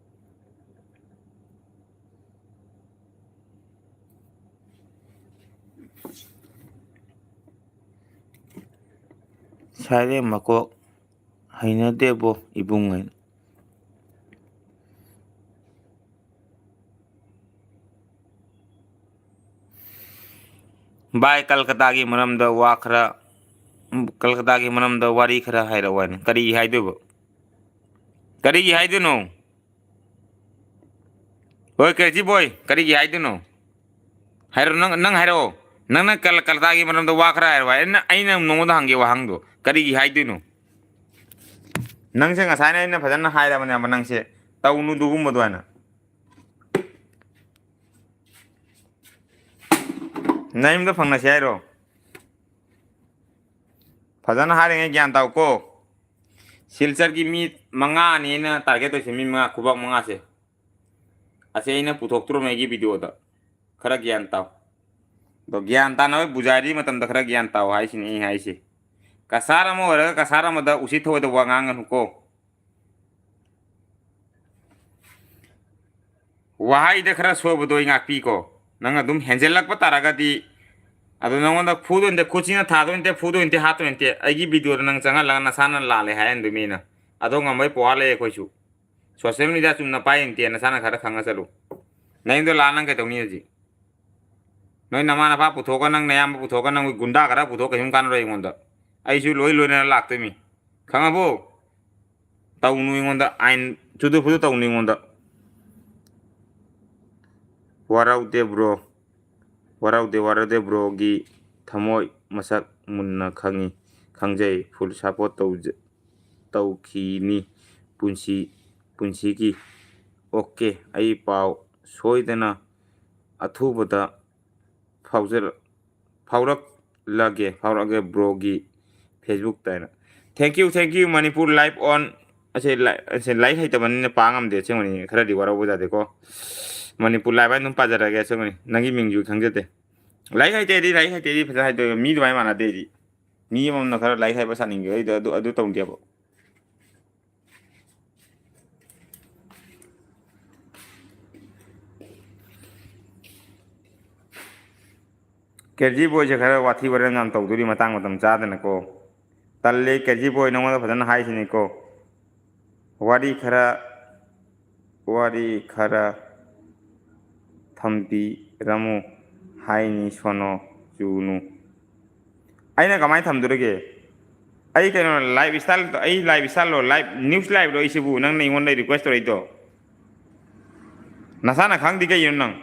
ꯁꯥꯏꯔꯦ ꯃꯀꯣꯛ ꯍꯩꯅꯗꯦꯕꯣ ꯏꯕꯨꯡ ꯍꯥꯏꯅ꯫ ꯚꯥꯏ, ꯀꯜꯀꯇꯥꯒꯤ ꯃꯔꯝꯗ ꯋꯥ ꯈꯔ, ꯀꯜꯀꯇꯥꯒꯤ ꯃꯔꯝꯗ ꯋꯥꯔꯤ ꯈꯔ ꯍꯥꯏꯔꯛꯑꯣ ꯍꯥꯏꯅ꯫ ꯀꯔꯤꯒꯤ ꯍꯥꯏꯗꯣꯏꯕ? ꯀꯔꯤꯒꯤ ꯍꯥꯏꯗꯣꯏꯅꯣ? ꯍꯣꯏ, ꯀ꯭ꯔꯦꯖꯤ ꯕꯣꯏ, ꯀꯔꯤꯒꯤ ꯍꯥꯏꯗꯣꯏꯅꯣ? ꯍꯥꯏꯔꯣ, ꯅꯪ, ꯅꯪ ꯍꯥꯏꯔꯛꯑꯣ꯫ ꯅꯪꯅ ꯀꯜ-, ꯀꯜꯀꯇꯥꯒꯤ ꯃꯔꯝꯗ ꯋꯥ ꯈꯔ ꯍꯥꯏꯔꯣ ꯍꯥꯏ꯫ ꯑꯩꯅ, ꯑꯩꯅ ꯅꯉꯣꯟꯗ ꯍꯪꯒꯦ ꯋꯥꯍꯪꯗꯣ, ꯀꯔꯤꯒꯤ ꯍꯥꯏꯗꯣꯏꯅꯣ? ꯅꯪꯁꯦ ꯉꯁꯥꯏꯅ ꯑꯩꯅ ꯐꯖꯅ ꯍꯥꯏꯔꯕꯅꯦꯕ, ꯅꯪꯁꯦ ꯇꯧꯅꯨ ꯑꯗꯨꯒꯨꯝꯕꯗꯣ ꯍꯥꯏꯅ꯫ ꯅꯌꯨꯝꯗ ꯐꯪꯅꯁꯤ ꯍꯥꯏꯔꯣ? ꯐꯖꯅ ꯍꯥꯏꯔꯤꯉꯩ ꯒ꯭ꯌꯥꯟ ꯇꯥꯎꯀꯣ꯫ ꯁꯤꯜꯆꯔꯒꯤ ꯃꯤ ꯃꯉꯥꯅꯤ ꯑꯩꯅ target ꯇꯧꯔꯤꯁꯦ, ꯃꯤ ꯃꯉꯥ, ꯈꯨꯕꯥꯛ ꯃꯉꯥꯁꯦ꯫ ꯑꯁꯤ ꯑꯩꯅ ꯄꯨꯊꯣꯛꯇ꯭ꯔꯣꯃꯦ ꯑꯩꯒꯤ video ꯗ꯫ ꯈꯔ ꯒ꯭ꯌꯥꯟ ꯇꯥꯎ꯫ ꯑꯗꯣ ꯒ꯭ꯌꯥꯟ ꯇꯥꯅꯕ ꯄꯨꯖꯥꯔꯤ ꯃꯇꯝꯗ ꯈꯔ ꯒ꯭ꯌꯥꯟ ꯇꯥꯎ ꯍꯥꯏꯁꯤꯅꯤ ꯑꯩ ꯍꯥꯏꯁꯦ꯫ ꯀꯁꯥꯔ ꯑꯃ ꯑꯣꯏꯔꯒ ꯀꯁꯥꯔ ꯑꯃꯗ ꯎꯁꯤꯠ ꯊꯑꯣꯏꯗ ꯋꯥ ꯉꯥꯡꯒꯅꯨꯀꯣ꯫ ꯋꯥꯍꯩꯗ ꯈꯔ ꯁꯣꯏꯕꯗꯣ ꯑꯩ ꯉꯥꯛꯄꯤꯀꯣ꯫ ꯅꯪ ꯑꯗꯨꯝ ꯍꯦꯟꯖꯜꯂꯛꯄ ꯇꯥꯔꯒꯗꯤ, ꯑꯗꯣ ꯅꯪꯉꯣꯟꯗ ꯐꯨꯗꯣꯏ ꯅꯠꯇꯦ, ꯈꯨꯠꯁꯤꯅ ꯊꯥꯗꯣꯏ ꯅꯠꯇꯦ, ꯐꯨꯗꯣꯏ ꯅꯠꯇꯦ, ꯍꯥꯠꯇꯣꯏ ꯅꯠꯇꯦ꯫ ꯑꯩꯒꯤ video ꯗ ꯅꯪ ꯆꯪꯍꯜꯂꯒ ꯅꯁꯥꯅ ꯂꯥꯜꯂꯦ ꯍꯥꯏꯍꯟꯗꯣꯏ ꯃꯤꯅ꯫ ꯑꯗꯣ ꯉꯝꯕꯩ power ꯂꯩ ꯑꯩꯈꯣꯏꯁꯨ꯫ Social media ꯆꯨꯝꯅ ꯄꯥꯏ ꯅꯠꯇꯦ, ꯅꯁꯥꯅ ꯈꯔ ꯈꯪꯉ ꯆꯠꯂꯨ꯫ ꯅꯌꯨꯝꯗ ꯂꯥꯛꯑ ꯅꯪ ꯀꯩꯗꯧꯅꯤ ꯍꯧꯖꯤꯛ? ꯅꯣꯏ ꯅꯃꯥ ꯅꯄꯥ ꯄꯨꯊꯣꯛꯑꯒ, ꯅꯪ ꯅꯌꯥꯝꯕ ꯄꯨꯊꯣꯛꯑꯒ, ꯅꯪ ꯒꯨꯟꯗꯥ ꯈꯔ ꯄꯨꯊꯣꯛꯑ ꯀꯩꯁꯨꯝ ꯀꯥꯟꯅꯔꯣꯏ ꯑꯩꯉꯣꯟꯗ꯫ ꯑꯩꯁꯨ ꯂꯣꯏ ꯂꯣꯏꯅꯅ ꯂꯥꯛꯇꯣꯏꯃꯤ꯫ ꯈꯪꯉꯕꯣ? ꯇꯧꯅꯨ ꯑꯩꯉꯣꯟꯗ, ꯑꯥꯏꯟ ꯆꯨꯗ ꯐꯨꯗ ꯇꯧꯅꯨ ꯑꯩꯉꯣꯟꯗ꯫ ꯋꯥꯔꯧꯗꯦ bro, ꯋꯥꯔꯧꯗꯦ, ꯋꯥꯔꯧꯗꯦ꯫ Bro ꯒꯤ ꯊꯃꯣꯏ ꯃꯁꯛ ꯃꯨꯟꯅ ꯈꯪꯉꯤ, ꯈꯪꯖꯩ꯫ Full support ꯇꯧꯖ-, ꯇꯧꯈꯤꯅꯤ ꯄꯨꯟꯁꯤ, ꯄꯨꯟꯁꯤꯒꯤ꯫ Okay, ꯑꯩ ꯄꯥꯎ ꯁꯣꯏꯗꯅ ꯑꯊꯨꯕꯗ ꯐꯥꯎꯖꯔ-, ꯐꯥꯎꯔꯛꯂꯒꯦ, ꯐꯥꯎꯔꯛꯑꯒꯦ bro ꯒꯤ Facebook ꯇ ꯍꯥꯏꯅ꯫ Thank you, thank you, Manipur live on꯫ ꯑꯁꯦ ꯂꯥꯏ-, ꯑꯁꯦ ꯂꯥꯏꯔꯤꯛ ꯍꯩꯇꯕꯅꯤꯅ ꯄꯥ ꯉꯝꯗꯦ ꯑꯁꯦꯡꯕꯅꯤ, ꯈꯔꯗꯤ ꯋꯥꯔꯧꯕ ꯌꯥꯗꯦꯀꯣ꯫ ꯃꯅꯤꯄꯨꯔ live ꯍꯥꯏꯅ ꯑꯗꯨꯝ ꯄꯥꯖꯔꯛꯑꯒꯦ ꯑꯁꯦꯡꯕꯅꯤ, ꯅꯪꯒꯤ ꯃꯤꯡꯁꯨ ꯈꯪꯖꯗꯦ꯫ ꯂꯥꯏꯔꯤꯛ ꯍꯩꯇꯦꯗꯤ, ꯂꯥꯏꯔꯤꯛ ꯍꯩꯇꯦꯗꯤ ꯐꯖꯅ ꯍꯥꯏꯗꯣꯛꯑꯦ, ꯃꯤ ꯑꯗꯨꯃꯥꯏꯅ ꯃꯥꯟꯅꯗꯦ ꯑꯩꯗꯤ꯫ ꯃꯤ ꯑꯃꯃꯝꯅ ꯈꯔ ꯂꯥꯏꯔꯤꯛ ꯍꯩꯕ ꯁꯥꯅꯤꯡꯉꯦ, ꯑꯩꯗꯣ ꯑꯗꯨ, ꯑꯗꯨ ꯇꯧꯗꯦꯕ꯫ ꯀꯦꯖꯤ ꯕꯣꯏꯁꯦ ꯈꯔ ꯋꯥꯊꯤ ꯋꯥꯔꯦꯝ ꯌꯥꯝ ꯇꯧꯗꯣꯔꯤ ꯃꯇꯥꯡ ꯃꯇꯝ ꯆꯥꯗꯅꯀꯣ꯫ ꯇꯜꯂꯦ ꯀꯦꯖꯤ ꯕꯣꯏ, ꯅꯉꯣꯟꯗ ꯐꯖꯅ ꯍꯥꯏꯁꯤꯅꯤꯀꯣ꯫ ꯋꯥꯔꯤ ꯈꯔ, ꯋꯥꯔꯤ ꯈꯔ ꯊꯝꯕꯤꯔꯝꯃꯨ ꯍꯥꯏꯅꯤ ꯁꯣꯅꯣ ꯆꯨꯅꯨ꯫ ꯑꯩꯅ ꯀꯃꯥꯏꯅ ꯊꯝꯗꯣꯔꯤꯒꯦ? ꯑꯩ ꯀꯩꯅꯣ, ꯂꯥꯏꯐ ꯏꯁꯇꯥꯏꯜ, ꯑꯩ ꯂꯥꯏꯐ ꯏꯁꯇꯥꯏꯜꯂꯣ? ꯂꯥꯏꯐ, ꯅ꯭ꯌꯨꯁ ꯂꯥꯏꯐꯂꯣ ꯑꯩꯁꯤꯕꯨ, ꯅꯪꯅ ꯑꯩꯉꯣꯟꯗ ꯔꯤꯀ꯭ꯋꯦꯁ ꯇꯧꯔꯛꯏꯗꯣ? ꯅꯁꯥꯅ ꯈꯪꯗꯦ ꯀꯩꯒꯤꯅꯣ ꯅꯪ?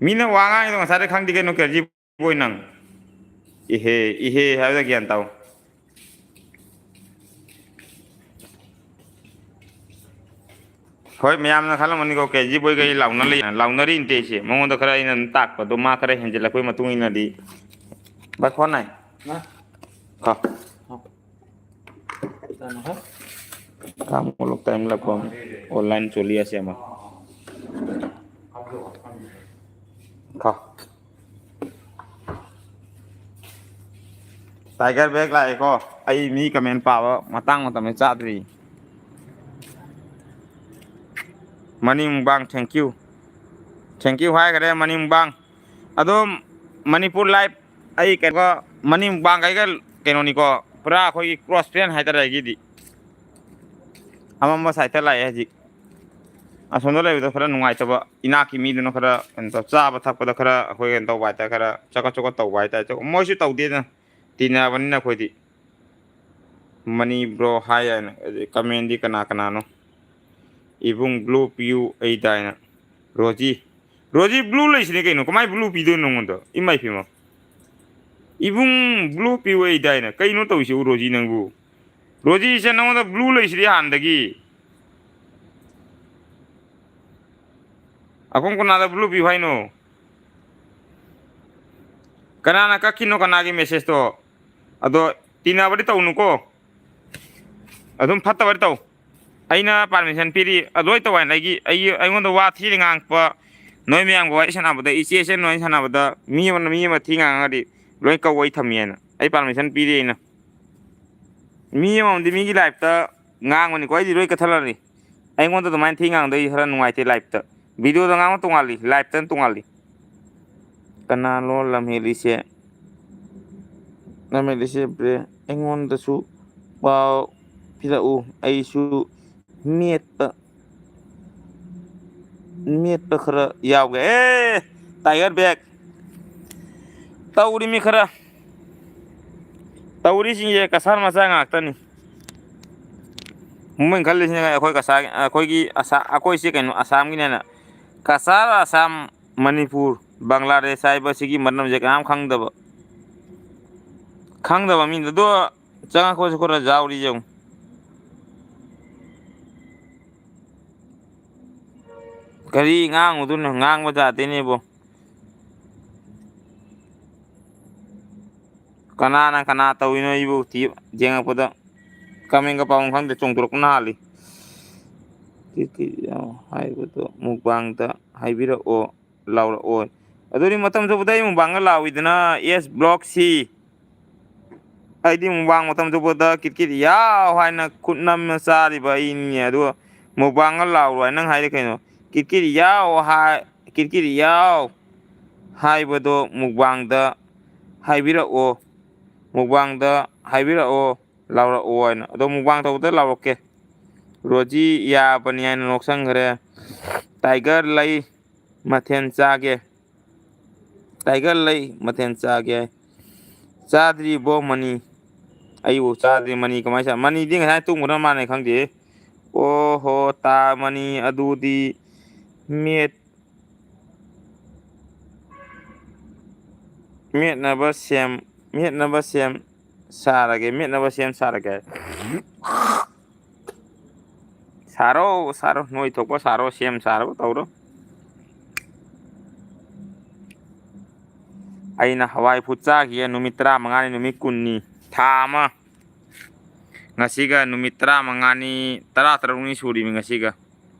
ꯃꯤꯅ ꯋꯥ ꯉꯥꯡꯉꯤꯗꯣ ꯉꯁꯥꯏꯗ ꯈꯪꯗꯦ ꯀꯩꯅꯣ, ꯀꯦꯖꯤ ꯕꯣꯏ ꯅꯪ? ꯏꯍꯦ, ꯏꯍꯦ ꯍꯥꯏꯕꯗ ꯒ꯭ꯌꯥꯟ ꯇꯥꯎ꯫ ꯍꯣꯏ, ꯃꯌꯥꯝꯅ ꯈꯜꯂꯝꯒꯅꯤꯀꯣ, ꯀꯦꯖꯤ ꯕꯣꯏꯒ ꯑꯩ ꯂꯥꯎꯅ ꯂꯩ, ꯂꯥꯎꯅꯔꯤꯅꯦ ꯑꯩꯁꯦ꯫ ꯃꯉꯣꯟꯗ ꯈꯔ ꯑꯩꯅ ꯑꯗꯨꯝ ꯇꯥꯛꯄꯗꯣ, ꯃꯥ ꯈꯔ ꯍꯦꯟꯖꯤꯜꯂꯛꯄꯒꯤ ꯃꯇꯨꯡ ꯏꯟꯅꯗꯤ꯫ ꯚꯥꯏ, ꯐꯣꯟ ꯅꯥꯏ꯫ ꯍꯥ? ꯈꯣ꯫ ꯀꯥꯡ ꯃꯣꯂꯣꯛ ꯇꯥꯏꯝ ꯂꯥꯛꯄ ꯑꯃ, online ꯆꯣꯂꯤ ꯑꯁꯦ ꯑꯃ꯫ ꯈꯣ꯫ Tiger Bag ꯂꯥꯛꯑꯦꯀꯣ꯫ ꯑꯩ ꯃꯤ comment ꯄꯥꯕ ꯃꯇꯥꯡ ꯃꯇꯝ ꯆꯥꯗ꯭ꯔꯤ꯫ Mani Mukbang, thank you꯫ Thank you ꯍꯥꯏꯈꯔꯦ, ꯃꯅꯤ ꯃꯨꯛꯕꯥꯡ꯫ ꯑꯗꯣ ꯃꯅꯤꯄꯨꯔ ꯂꯥꯏꯐ, ꯑꯩ ꯀꯩꯅꯣ, ꯃꯅꯤ ꯃꯨꯛꯕꯥꯡ ꯀꯩꯒ ꯀꯩꯅꯣꯅꯤꯀꯣ, ꯄꯨꯔꯥ ꯑꯩꯈꯣꯏꯒꯤ close friend ꯍꯥꯏꯇꯥꯔꯦ ꯑꯩꯒꯤꯗꯤ꯫ ꯑꯃꯝꯕ side ꯇ ꯂꯥꯛꯑꯦ ꯍꯧꯖꯤꯛ꯫ ꯑꯁꯣꯝꯗ ꯂꯩꯕꯗꯣ ꯈꯔ ꯅꯨꯡꯉꯥꯏꯇꯕ, ꯏꯅꯥꯛꯀꯤ ꯃꯤꯗꯨꯅ ꯈꯔ ꯀꯩꯅꯣ ꯇꯧ-, ꯆꯥꯕ ꯊꯛꯄꯗ ꯈꯔ ꯑꯩꯈꯣꯏ ꯀꯩꯅꯣ ꯇꯧꯕ ꯍꯥꯏꯇꯥꯔꯦ, ꯈꯔ ꯆꯀꯠ ꯆꯀꯠ ꯇꯧꯕ ꯍꯥꯏꯇꯥꯔꯦ꯫ ꯃꯣꯏꯁꯨ ꯇꯧꯗꯦꯗꯅ, ꯇꯤꯟꯅꯕꯅꯤꯅ ꯑꯩꯈꯣꯏꯗꯤ꯫ ꯃꯅꯤ bro ꯍꯥꯏ ꯍꯥꯏꯅ comment ꯗꯤ ꯀꯅꯥ ꯀꯅꯥꯅꯣ? ꯏꯕꯨꯡ blue ꯄꯤꯌꯨ ꯑꯩꯗꯥꯏꯅ꯫ ꯔꯣꯖꯤ, ꯔꯣꯖꯤ blue ꯂꯩꯁꯤꯅꯦ ꯀꯩꯅꯣ, ꯀꯃꯥꯏ blue ꯄꯤꯗꯣꯏꯅꯣ ꯅꯉꯣꯟꯗ? ꯏꯃꯥꯏ ꯄꯦꯝꯃ꯫ ꯏꯕꯨꯡ blue ꯄꯤꯌꯨ ꯑꯩꯗꯥꯏꯅ꯫ ꯀꯩꯅꯣ ꯇꯧꯔꯤꯁꯤꯕꯨ ꯔꯣꯖꯤ ꯅꯪꯕꯨ? ꯔꯣꯖꯤ ꯏꯆꯟ, ꯅꯉꯣꯟꯗ blue ꯂꯩꯁꯤꯗꯤ ꯍꯥꯟꯅꯗꯒꯤ꯫ ꯑꯀꯣꯝ ꯀꯅꯥꯗ blue ꯄꯤꯌꯨ ꯍꯥꯏꯅꯣ? ꯀꯅꯥꯅ ꯀꯛꯈꯤꯅꯣ ꯀꯅꯥꯒꯤ message ꯇꯣ? ꯑꯗꯣ ꯇꯤꯟꯅꯕꯗꯤ ꯇꯧꯅꯨꯀꯣ꯫ ꯑꯗꯨꯝ ꯐꯠꯇꯕꯗꯤ ꯇꯧ꯫ ꯑꯩꯅ permission ꯄꯤꯔꯤ, ꯑꯗꯨ ꯂꯣꯏ ꯇꯧ ꯍꯥꯏꯅ꯫ ꯑꯩꯒꯤ, ꯑꯩꯒꯤ, ꯑꯩꯉꯣꯟꯗ ꯋꯥ ꯊꯤꯅ ꯉꯥꯡꯉꯛꯄ, ꯅꯣꯏ ꯃꯌꯥꯝꯒ ꯋꯥꯔꯤ ꯁꯥꯟꯅꯕꯗ, ꯏꯆꯦ ꯏꯆꯟ ꯋꯥꯔꯤ ꯁꯥꯟꯅꯕꯗ ꯃꯤ ꯑꯃꯅ ꯃꯤ ꯑꯃ ꯊꯤ ꯉꯥꯡꯉꯒꯗꯤ ꯂꯣꯏ ꯀꯧ, ꯑꯩ ꯊꯝꯃꯤ ꯍꯥꯏꯅ꯫ ꯑꯩ permission ꯄꯤꯔꯤ ꯑꯩꯅ꯫ ꯃꯤ ꯑꯃꯃꯝꯗꯤ ꯃꯤꯒꯤ live ꯇ ꯉꯥꯡꯕꯅꯤꯀꯣ, ꯑꯩꯗꯤ ꯂꯣꯏ ꯀꯛꯊꯠꯂꯅꯤ꯫ ꯑꯩꯉꯣꯟꯗ ꯑꯗꯨꯃꯥꯏꯅ ꯊꯤ ꯉꯥꯡꯗꯣꯏ ꯈꯔ ꯅꯨꯡꯉꯥꯏꯇꯦ live ꯇ꯫ Video ꯗ ꯉꯥꯡꯕ ꯇꯣꯉꯥꯜꯂꯤ, live ꯇꯅ ꯇꯣꯉꯥꯜꯂꯤ꯫ ꯀꯅꯥꯅꯣ ꯂꯝ ꯍꯦꯜꯂꯤꯁꯦ? ꯅꯃꯦ ꯂꯤꯁꯦ ꯕ꯭ꯔꯦ, ꯑꯩꯉꯣꯟꯗꯁꯨ ꯄꯥꯎ ꯄꯤꯔꯛꯎ, ꯑꯩꯁꯨ ꯃꯦꯠꯄ, ꯃꯦꯠꯄ ꯈꯔ ꯌꯥꯎꯒꯦ꯫ ꯑꯦ, ꯇꯥꯏꯒꯔ ꯕꯦꯛ꯫ ꯇꯧꯔꯤꯃꯤ ꯈꯔ꯫ ꯇꯧꯔꯤꯁꯤꯡꯁꯦ ꯀꯁꯥꯔ ꯃꯆꯥ ꯉꯥꯛꯇꯅꯤ꯫ ꯃꯣꯏꯅ ꯈꯜꯂꯤꯁꯤꯅ ꯑꯩꯈꯣꯏ ꯀꯁꯥꯔ, ꯑꯩꯈꯣꯏꯒꯤ ꯑꯁꯥ-, ꯑꯩꯈꯣꯏꯁꯦ ꯀꯩꯅꯣ, ꯑꯁꯥꯝꯒꯤꯅꯦꯅ꯫ ꯀꯁꯥꯔ, ꯑꯁꯥꯝ, ꯃꯅꯤꯄꯨꯔ, ꯕꯪꯒ꯭ꯂꯥꯗꯦꯁ ꯍꯥꯏꯕꯁꯤꯒꯤ ꯃꯔꯝꯁꯦ ꯀꯅꯥꯝ ꯈꯪꯗꯕ꯫ ꯈꯪꯗꯕ ꯃꯤꯗ ꯑꯗꯣ ꯆꯪꯉꯛꯄꯁꯨ ꯈꯔ ꯌꯥꯎꯔꯤ ꯌꯦꯡꯉꯨ꯫ ꯀꯔꯤ ꯉꯥꯡꯉꯨꯗꯣꯏꯅꯣ? ꯉꯥꯡꯕ ꯌꯥꯗꯦꯅꯦꯕꯣ꯫ ꯀꯅꯥꯅ ꯀꯅꯥ ꯇꯧꯔꯤꯅꯣ ꯑꯩꯕꯨ ꯊꯤ-, ꯌꯦꯡꯉꯛꯄꯗ ꯀꯃꯦꯟꯒ ꯄꯥꯎ ꯈꯪꯗꯦ, ꯆꯣꯡꯊꯣꯔꯛꯄꯅ ꯍꯥꯜꯂꯤ꯫ ꯀꯤ-, ꯀꯤ-, ꯍꯥꯏꯕꯗꯣ ꯃꯨꯛꯕꯥꯡꯗ ꯍꯥꯏꯕꯤꯔꯛꯑꯣ, ꯂꯥꯎꯔꯛꯑꯣ꯫ ꯑꯗꯨꯗꯤ ꯃꯇꯝ ꯆꯨꯞꯄꯗ ꯑꯩ ꯃꯨꯛꯕꯥꯡꯒ ꯂꯥꯎꯏꯗꯅ, ꯑꯦꯁ ꯕ꯭ꯂꯣꯛ ꯁꯤ꯫ ꯑꯩꯗꯤ ꯃꯨꯛꯕꯥꯡ ꯃꯇꯝ ꯆꯨꯞꯄꯗ ꯀꯤꯠ ꯀꯤꯠ ꯌꯥꯎ ꯍꯥꯏꯅ ꯈꯨꯠ ꯅꯝꯅ ꯆꯥꯔꯤꯕ ꯑꯩꯅꯤꯅꯦ꯫ ꯑꯗꯨꯒ ꯃꯨꯛꯕꯥꯡꯒ ꯂꯥꯎꯔꯣ ꯍꯥꯏ ꯅꯪ ꯍꯥꯏꯗꯤ ꯀꯩꯅꯣ? ꯀꯤꯠ ꯀꯤꯠ ꯌꯥꯎ ꯍꯥꯏ, ꯀꯤꯠ ꯀꯤꯠ ꯌꯥꯎ ꯍꯥꯏꯕꯗꯣ ꯃꯨꯛꯕꯥꯡꯗ ꯍꯥꯏꯕꯤꯔꯛꯑꯣ, ꯃꯨꯛꯕꯥꯡꯗ ꯍꯥꯏꯕꯤꯔꯛꯑꯣ, ꯂꯥꯎꯔꯛꯑꯣ ꯍꯥꯏꯅ꯫ ꯑꯗꯣ ꯃꯨꯛꯕꯥꯡ ꯇꯧꯕꯗ ꯂꯥꯎꯔꯛꯀꯦ꯫ ꯔꯣꯖꯤ ꯌꯥꯕꯅꯤ ꯍꯥꯏꯅ ꯅꯣꯛꯁꯟꯈ꯭ꯔꯦ꯫ ꯇꯥꯏꯒꯔ ꯂꯩ ꯃꯊꯦꯜ ꯆꯥꯒꯦ꯫ ꯇꯥꯏꯒꯔ ꯂꯩ ꯃꯊꯦꯜ ꯆꯥꯒꯦ꯫ ꯆꯥꯗ꯭ꯔꯤꯕꯣ ꯃꯅꯤ? ꯑꯩꯕꯨ ꯆꯥꯗ꯭ꯔꯤ꯫ ꯃꯅꯤ ꯀꯃꯥꯏꯅ ꯆꯥ-, ꯃꯅꯤꯗꯤ ꯉꯁꯥꯏ ꯇꯨꯝꯈ꯭ꯔ ꯃꯥꯜꯂꯦ, ꯈꯪꯗꯦ꯫ ꯑꯣ ꯍꯣ, ꯇꯥ ꯃꯅꯤ ꯑꯗꯨꯗꯤ ꯃꯦꯠ-, ꯃꯦꯠꯅꯕ ꯁꯦꯝ, ꯃꯦꯠꯅꯕ ꯁꯦꯝ ꯁꯥꯔꯒꯦ, ꯃꯦꯠꯅꯕ ꯁꯦꯝ ꯁꯥꯔꯒꯦ꯫ ꯁꯥꯔꯣ, ꯁꯥꯔꯣ, ꯅꯣꯏ ꯊꯣꯛꯄ ꯁꯥꯔꯣ, ꯁꯦꯝ ꯁꯥꯔꯣ, ꯇꯧꯔꯣ꯫ ꯑꯩꯅ ꯍꯋꯥꯏ ꯐꯨꯠ ꯆꯥꯈꯤꯌꯦ ꯅꯨꯃꯤꯠ ꯇꯔꯥꯃꯉꯥꯅꯤ, ꯅꯨꯃꯤꯠ ꯀꯨꯟꯅꯤ, ꯊꯥ ꯑꯃ꯫ ꯉꯁꯤꯒ ꯅꯨꯃꯤꯠ ꯇꯔꯥꯃꯉꯥꯅꯤ, ꯇꯔꯥꯇꯔꯨꯛꯅꯤ ꯁꯨꯔꯤꯃꯤ ꯉꯁꯤꯒ꯫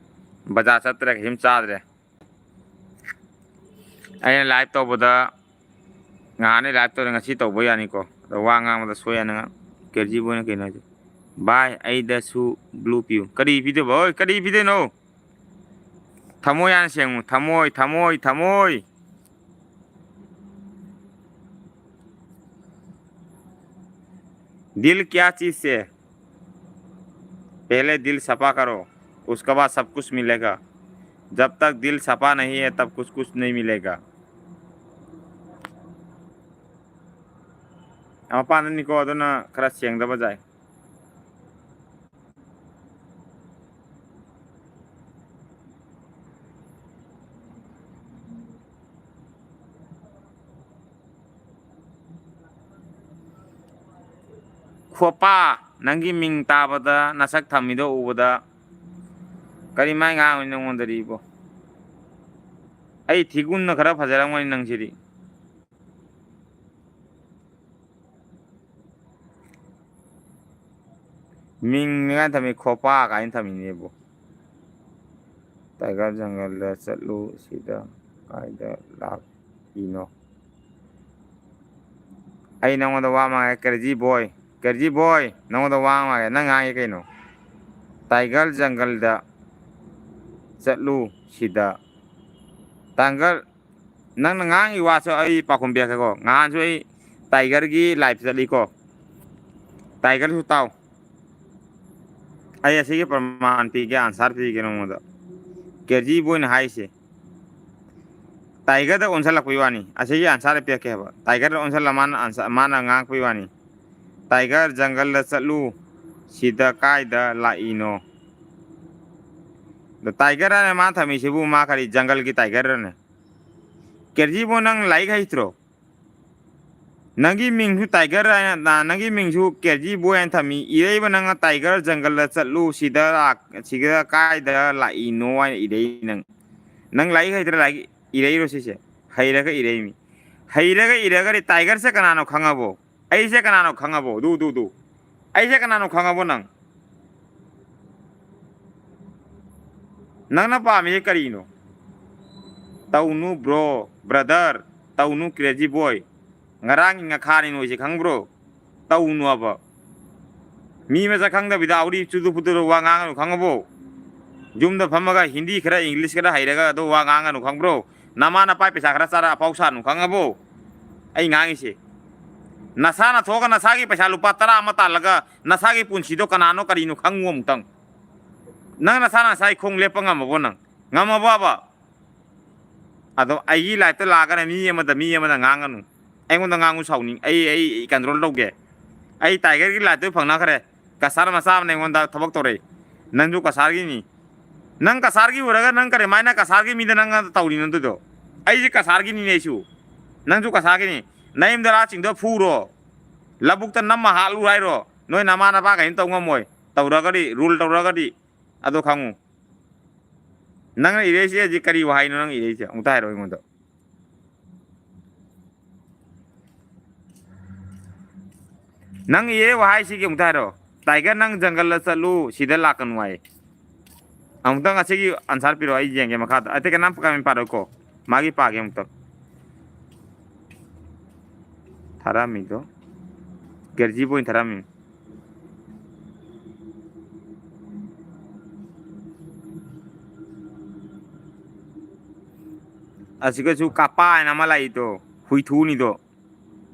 ꯕꯖꯥꯔ ꯆꯠꯇ꯭ꯔꯦ, ꯀꯩꯁꯨꯝ ꯆꯥꯗ꯭ꯔꯦ꯫ ꯑꯩꯅ ꯂꯥꯏꯚ ꯇꯧꯕꯗ, ꯉꯍꯥꯟꯅꯤ ꯂꯥꯏꯚ ꯇꯧꯔꯦ, ꯉꯁꯤ ꯇꯧꯕ ꯌꯥꯅꯤꯀꯣ꯫ ꯑꯗꯣ ꯋꯥ ꯉꯥꯡꯕꯗ ꯁꯣꯏ ꯌꯥꯅꯉꯥꯏ꯫ ꯀꯦꯖꯤꯕꯨ ꯑꯣꯏꯅ ꯀꯩꯅꯣ ꯍꯥꯏꯁꯦ? ꯚꯥꯏ, ꯑꯩꯗꯁꯨ ꯕ꯭ꯂꯨ ꯄꯤꯌꯨ꯫ ꯀꯔꯤ ꯄꯤꯗꯣꯏꯕ? ꯍꯣꯏ, ꯀꯔꯤ ꯄꯤꯗꯣꯏꯅꯣ? ꯊꯃꯣꯏ ꯍꯥꯟꯅ ꯁꯦꯡꯉꯨ꯫ ꯊꯃꯣꯏ, ꯊꯃꯣꯏ, ꯊꯃꯣꯏ꯫ दिल क्या चीज है? पहले दिल सफा करो, उसके बाद सब कुछ मिलेगा। जब तक दिल सफा नहीं है, तब कुछ कुछ नहीं मिलेगा। ꯃꯄꯥꯟꯗꯅꯤꯀꯣ, ꯑꯗꯨꯅ ꯈꯔ ꯁꯦꯡꯗꯕ ꯌꯥꯏ꯫ ꯈꯣꯄꯥ, ꯅꯪꯒꯤ ꯃꯤꯡ ꯇꯥꯕꯗ, ꯅꯁꯛ ꯊꯝꯃꯤꯗꯣ ꯎꯕꯗ, ꯀꯔꯤ ꯃꯥꯏ ꯉꯥꯡꯉꯤ ꯅꯉꯣꯟꯗꯗꯤ ꯏꯕꯣ? ꯑꯩ ꯊꯤꯒꯨꯟꯅ ꯈꯔ ꯐꯖꯔꯝꯒꯅꯤ ꯅꯪꯁꯤꯗꯤ꯫ ꯃꯤꯡꯅꯤ ꯀꯥꯏꯅ ꯊꯝꯃꯤ, ꯈꯣꯄꯥ ꯀꯥꯏꯅ ꯊꯝꯃꯤꯅꯦꯕꯨ꯫ ꯇꯥꯏꯒꯔ ꯖꯪꯒꯜꯗ ꯆꯠꯂꯨ, ꯁꯤꯗ ꯀꯥꯏꯗ ꯂꯥꯛꯏꯅꯣ? ꯑꯩ ꯅꯉꯣꯟꯗ ꯋꯥ ꯃꯥꯡꯉꯦ, ꯀ꯭ꯔꯦꯖꯤ ꯕꯣꯏ, ꯀ꯭ꯔꯦꯖꯤ ꯕꯣꯏ, ꯅꯉꯣꯟꯗ ꯋꯥ ꯃꯥꯡꯉꯦ, ꯅꯪ ꯉꯥꯡꯉꯤ ꯀꯩꯅꯣ? ꯇꯥꯏꯒꯔ ꯖꯪꯒꯜꯗ ꯆꯠꯂꯨ, ꯁꯤꯗ꯫ ꯇꯥꯏꯒꯔ, ꯅꯪꯅ ꯉꯥꯡꯉꯤ ꯋꯥꯁꯨ ꯑꯩ ꯄꯥꯎꯈꯨꯝ ꯄꯤꯔꯛꯀꯦꯀꯣ꯫ ꯉꯍꯥꯟꯁꯨ ꯑꯩ ꯇꯥꯏꯒꯔꯒꯤ ꯂꯥꯏꯐ ꯆꯠꯂꯤꯀꯣ꯫ ꯇꯥꯏꯒꯔꯁꯨ ꯇꯥꯎ꯫ ꯑꯩ ꯑꯁꯤꯒꯤ ꯄ꯭ꯔꯃꯥꯟ ꯄꯤꯒꯦ, ꯑꯟꯁꯥꯔ ꯄꯤꯒꯦ ꯅꯉꯣꯟꯗ꯫ ꯀꯦꯖꯤ ꯕꯣꯏꯅ ꯍꯥꯏꯁꯦ, ꯇꯥꯏꯒꯔꯗ ꯑꯣꯟꯁꯤꯜꯂꯛꯄꯩ ꯋꯥꯅꯤ꯫ ꯑꯁꯤꯒꯤ ꯑꯟꯁꯥꯔ ꯄꯤꯔꯛꯀꯦ ꯍꯥꯏꯕ꯫ ꯇꯥꯏꯒꯔꯗ ꯑꯣꯟꯁꯤꯜꯂ ꯃꯥꯅ ꯑꯟꯁ-, ꯃꯥꯅ ꯉꯥꯡꯉꯛꯄꯩ ꯋꯥꯅꯤ꯫ ꯇꯥꯏꯒꯔ ꯖꯪꯒꯜꯗ ꯆꯠꯂꯨ꯫ ꯁꯤꯗ ꯀꯥꯏꯗ ꯂꯥꯛꯏꯅꯣ? ꯑꯗꯣ ꯇꯥꯏꯒꯔ ꯍꯥꯏꯅ ꯃꯥ ꯊꯝꯃꯤꯁꯤꯕꯨ ꯃꯥ ꯀꯔꯤ ꯖꯪꯒꯜꯒꯤ ꯇꯥꯏꯒꯔꯔꯅꯦ? ꯀꯦꯖꯤꯕꯨ ꯅꯪ ꯂꯥꯏꯔꯤꯛ ꯍꯩꯇ꯭ꯔꯣ? ꯅꯪꯒꯤ ꯃꯤꯡꯁꯨ ꯇꯥꯏꯒꯔ ꯍꯥꯏꯅ, ꯅ-, ꯅꯪꯒꯤ ꯃꯤꯡꯁꯨ ꯀꯦꯖꯤ ꯕꯣꯏ ꯍꯥꯏꯅ ꯊꯝꯃꯤ꯫ ꯏꯔꯩꯕ ꯅꯪꯅ ꯇꯥꯏꯒꯔ ꯖꯪꯒꯜꯗ ꯆꯠꯂꯨ, ꯁꯤꯗ ꯂꯥꯛ-, ꯁꯤꯗ ꯀꯥꯏꯗ ꯂꯥꯛꯏꯅꯣ ꯍꯥꯏꯅ ꯏꯔꯩ ꯅꯪ꯫ ꯅꯪ ꯂꯥꯏꯔꯤꯛ ꯍꯩꯇ꯭ꯔꯥ ꯂꯥꯏꯔꯤꯛ ꯏꯔꯩꯔꯣ ꯁꯤꯁꯦ? ꯍꯩꯔꯒ ꯏꯔꯩꯃꯤ꯫ ꯍꯩꯔꯒ ꯏꯔꯒꯗꯤ ꯇꯥꯏꯒꯔꯁꯦ ꯀꯅꯥꯅꯣ ꯈꯪꯉꯕꯣ? ꯑꯩꯁꯦ ꯀꯅꯥꯅꯣ ꯈꯪꯉꯕꯣ? ꯗꯨ, ꯗꯨ, ꯗꯨ꯫ ꯑꯩꯁꯦ ꯀꯅꯥꯅꯣ ꯈꯪꯉꯕꯣ ꯅꯪ? ꯅꯪꯅ ꯄꯥꯝꯃꯤꯁꯦ ꯀꯔꯤꯅꯣ? ꯇꯧꯅꯨ bro, brother, ꯇꯧꯅꯨ crazy boy꯫ ꯉꯔꯥꯡꯒꯤ ꯉꯈꯥꯅꯤ ꯅꯣꯏꯁꯦ ꯈꯪꯕ꯭ꯔꯣ? ꯇꯧꯅꯨ ꯍꯥꯏꯕ꯫ ꯃꯤ ꯃꯁꯛ ꯈꯪꯗꯕꯤꯗ ꯑꯧꯔꯤ ꯆꯨꯗꯨ ꯐꯨꯗꯨꯗ ꯋꯥ ꯉꯥꯡꯒꯅꯨ ꯈꯪꯉꯕꯣ? ꯌꯨꯝꯗ ꯐꯝꯃꯒ ꯍꯤꯟꯗꯤ ꯈꯔ ꯏꯪꯂꯤꯁ ꯈꯔ ꯍꯩꯔꯒ ꯑꯗꯨ ꯋꯥ ꯉꯥꯡꯒꯅꯨ ꯈꯪꯕ꯭ꯔꯣ? ꯅꯃꯥ ꯅꯄꯥ ꯄꯩꯁꯥ ꯈꯔ ꯆꯥꯔ ꯑꯐꯥꯎ ꯁꯥꯅꯨ ꯈꯪꯉꯕꯣ? ꯑꯩ ꯉꯥꯡꯉꯤꯁꯦ꯫ ꯅꯁꯥꯅ ꯊꯣꯛꯑꯒ ꯅꯁꯥꯒꯤ ꯄꯩꯁꯥ ꯂꯨꯄꯥ ꯇꯔꯥ ꯑꯃ ꯇꯥꯜꯂꯒ ꯅꯁꯥꯒꯤ ꯄꯨꯟꯁꯤꯗꯣ ꯀꯅꯥꯅꯣ ꯀꯔꯤꯅꯣ ꯈꯪꯉꯨ ꯑꯃꯨꯛꯇꯪ꯫ ꯅꯪ ꯅꯁꯥꯅ ꯅꯁꯥꯒꯤ ꯈꯣꯡ ꯂꯦꯞꯄ ꯉꯝꯃꯕꯣ ꯅꯪ? ꯉꯝꯃꯕꯕ? ꯑꯗꯣ ꯑꯩꯒꯤ live ꯇ ꯂꯥꯛꯑꯒꯅ ꯃꯤ ꯑꯃꯗ, ꯃꯤ ꯑꯃꯗ ꯉꯥꯡꯒꯅꯨ꯫ ꯑꯩꯉꯣꯟꯗ ꯉꯥꯡꯉꯨ ꯁꯥꯎꯅꯤꯡ-, ꯑꯩ, ꯑꯩ control ꯇꯧꯒꯦ꯫ ꯑꯩ Tiger ꯒꯤ live ꯇ ꯐꯪꯅꯈ꯭ꯔꯦ꯫ ꯀꯁꯥꯔ ꯃꯆꯥ ꯑꯃꯅ ꯑꯩꯉꯣꯟꯗ ꯊꯕꯛ ꯇꯧꯔꯛꯏ꯫ ꯅꯪꯁꯨ ꯀꯁꯥꯔꯒꯤꯅꯤ꯫ ꯅꯪ ꯀꯁꯥꯔꯒꯤ ꯑꯣꯏꯔꯒ ꯅꯪ ꯀꯔꯤꯃꯥꯏꯅ ꯀꯁꯥꯔꯒꯤ ꯃꯤꯗ ꯅꯪ ꯇꯧꯔꯤꯅꯣ ꯑꯗꯨꯗꯣ? ꯑꯩꯁꯦ ꯀꯁꯥꯔꯒꯤꯅꯤꯅꯦ ꯑꯩꯁꯨ꯫ ꯅꯪꯁꯨ ꯀꯁꯥꯔꯒꯤꯅꯤ꯫ ꯅꯌꯨꯝꯗ ꯂꯥꯛꯁꯤꯡꯗꯣ ꯐꯨꯔꯣ꯫ ꯂꯧꯕꯨꯛꯇ ꯅꯝꯃ ꯍꯥꯠꯂꯨ ꯍꯥꯏꯔꯣ? ꯅꯣꯏ ꯅꯃꯥ ꯅꯄꯥ ꯀꯔꯤꯝ ꯇꯧ ꯉꯝꯃꯣꯏ꯫ ꯇꯧꯔꯒꯗꯤ, rule ꯇꯧꯔꯒꯗꯤ꯫ ꯑꯗꯣ ꯈꯪꯉꯨ꯫ ꯅꯪꯅ ꯏꯔꯩꯁꯦ ꯍꯧꯖꯤꯛ ꯀꯔꯤ ꯋꯥꯍꯩꯅꯣ ꯅꯪ ꯏꯔꯩꯁꯦ? ꯑꯃꯨꯛꯇ ꯍꯥꯏꯔꯛꯑꯣ ꯑꯩꯉꯣꯟꯗ꯫ ꯅꯪ ꯏꯔꯦ ꯋꯥꯍꯩꯁꯤꯒꯤ ꯑꯃꯨꯛꯇ ꯍꯥꯏꯔꯛꯑꯣ꯫ Tiger, ꯅꯪ ꯖꯪꯒꯜꯗ ꯆꯠꯂꯨ, ꯁꯤꯗ ꯂꯥꯛꯀꯅꯨ ꯍꯥꯏ꯫ ꯑꯃꯨꯛꯇꯪ ꯑꯁꯤꯒꯤ answer ꯄꯤꯔꯛꯑꯣ, ꯑꯩ ꯌꯦꯡꯒꯦ ꯃꯈꯥꯗ꯫ ꯑꯇꯩ ꯀꯅꯥꯝ comment ꯄꯥꯔꯣꯏꯀꯣ꯫ ꯃꯥꯒꯤ ꯄꯥꯒꯦ ꯑꯃꯨꯛꯇꯪ꯫ ꯊꯥꯔꯛꯑꯝꯃꯤꯗꯣ꯫ ꯒꯦꯔꯖꯤꯕꯨ ꯑꯣꯏꯅ ꯊꯥꯔꯛꯑꯝꯃꯤ꯫ ꯑꯁꯤꯒꯁꯨ ꯀꯥꯄꯥ ꯍꯥꯏꯅ ꯑꯃ ꯂꯥꯛꯏꯗꯣ, ꯍꯨꯏꯊꯨꯅꯤꯗꯣ꯫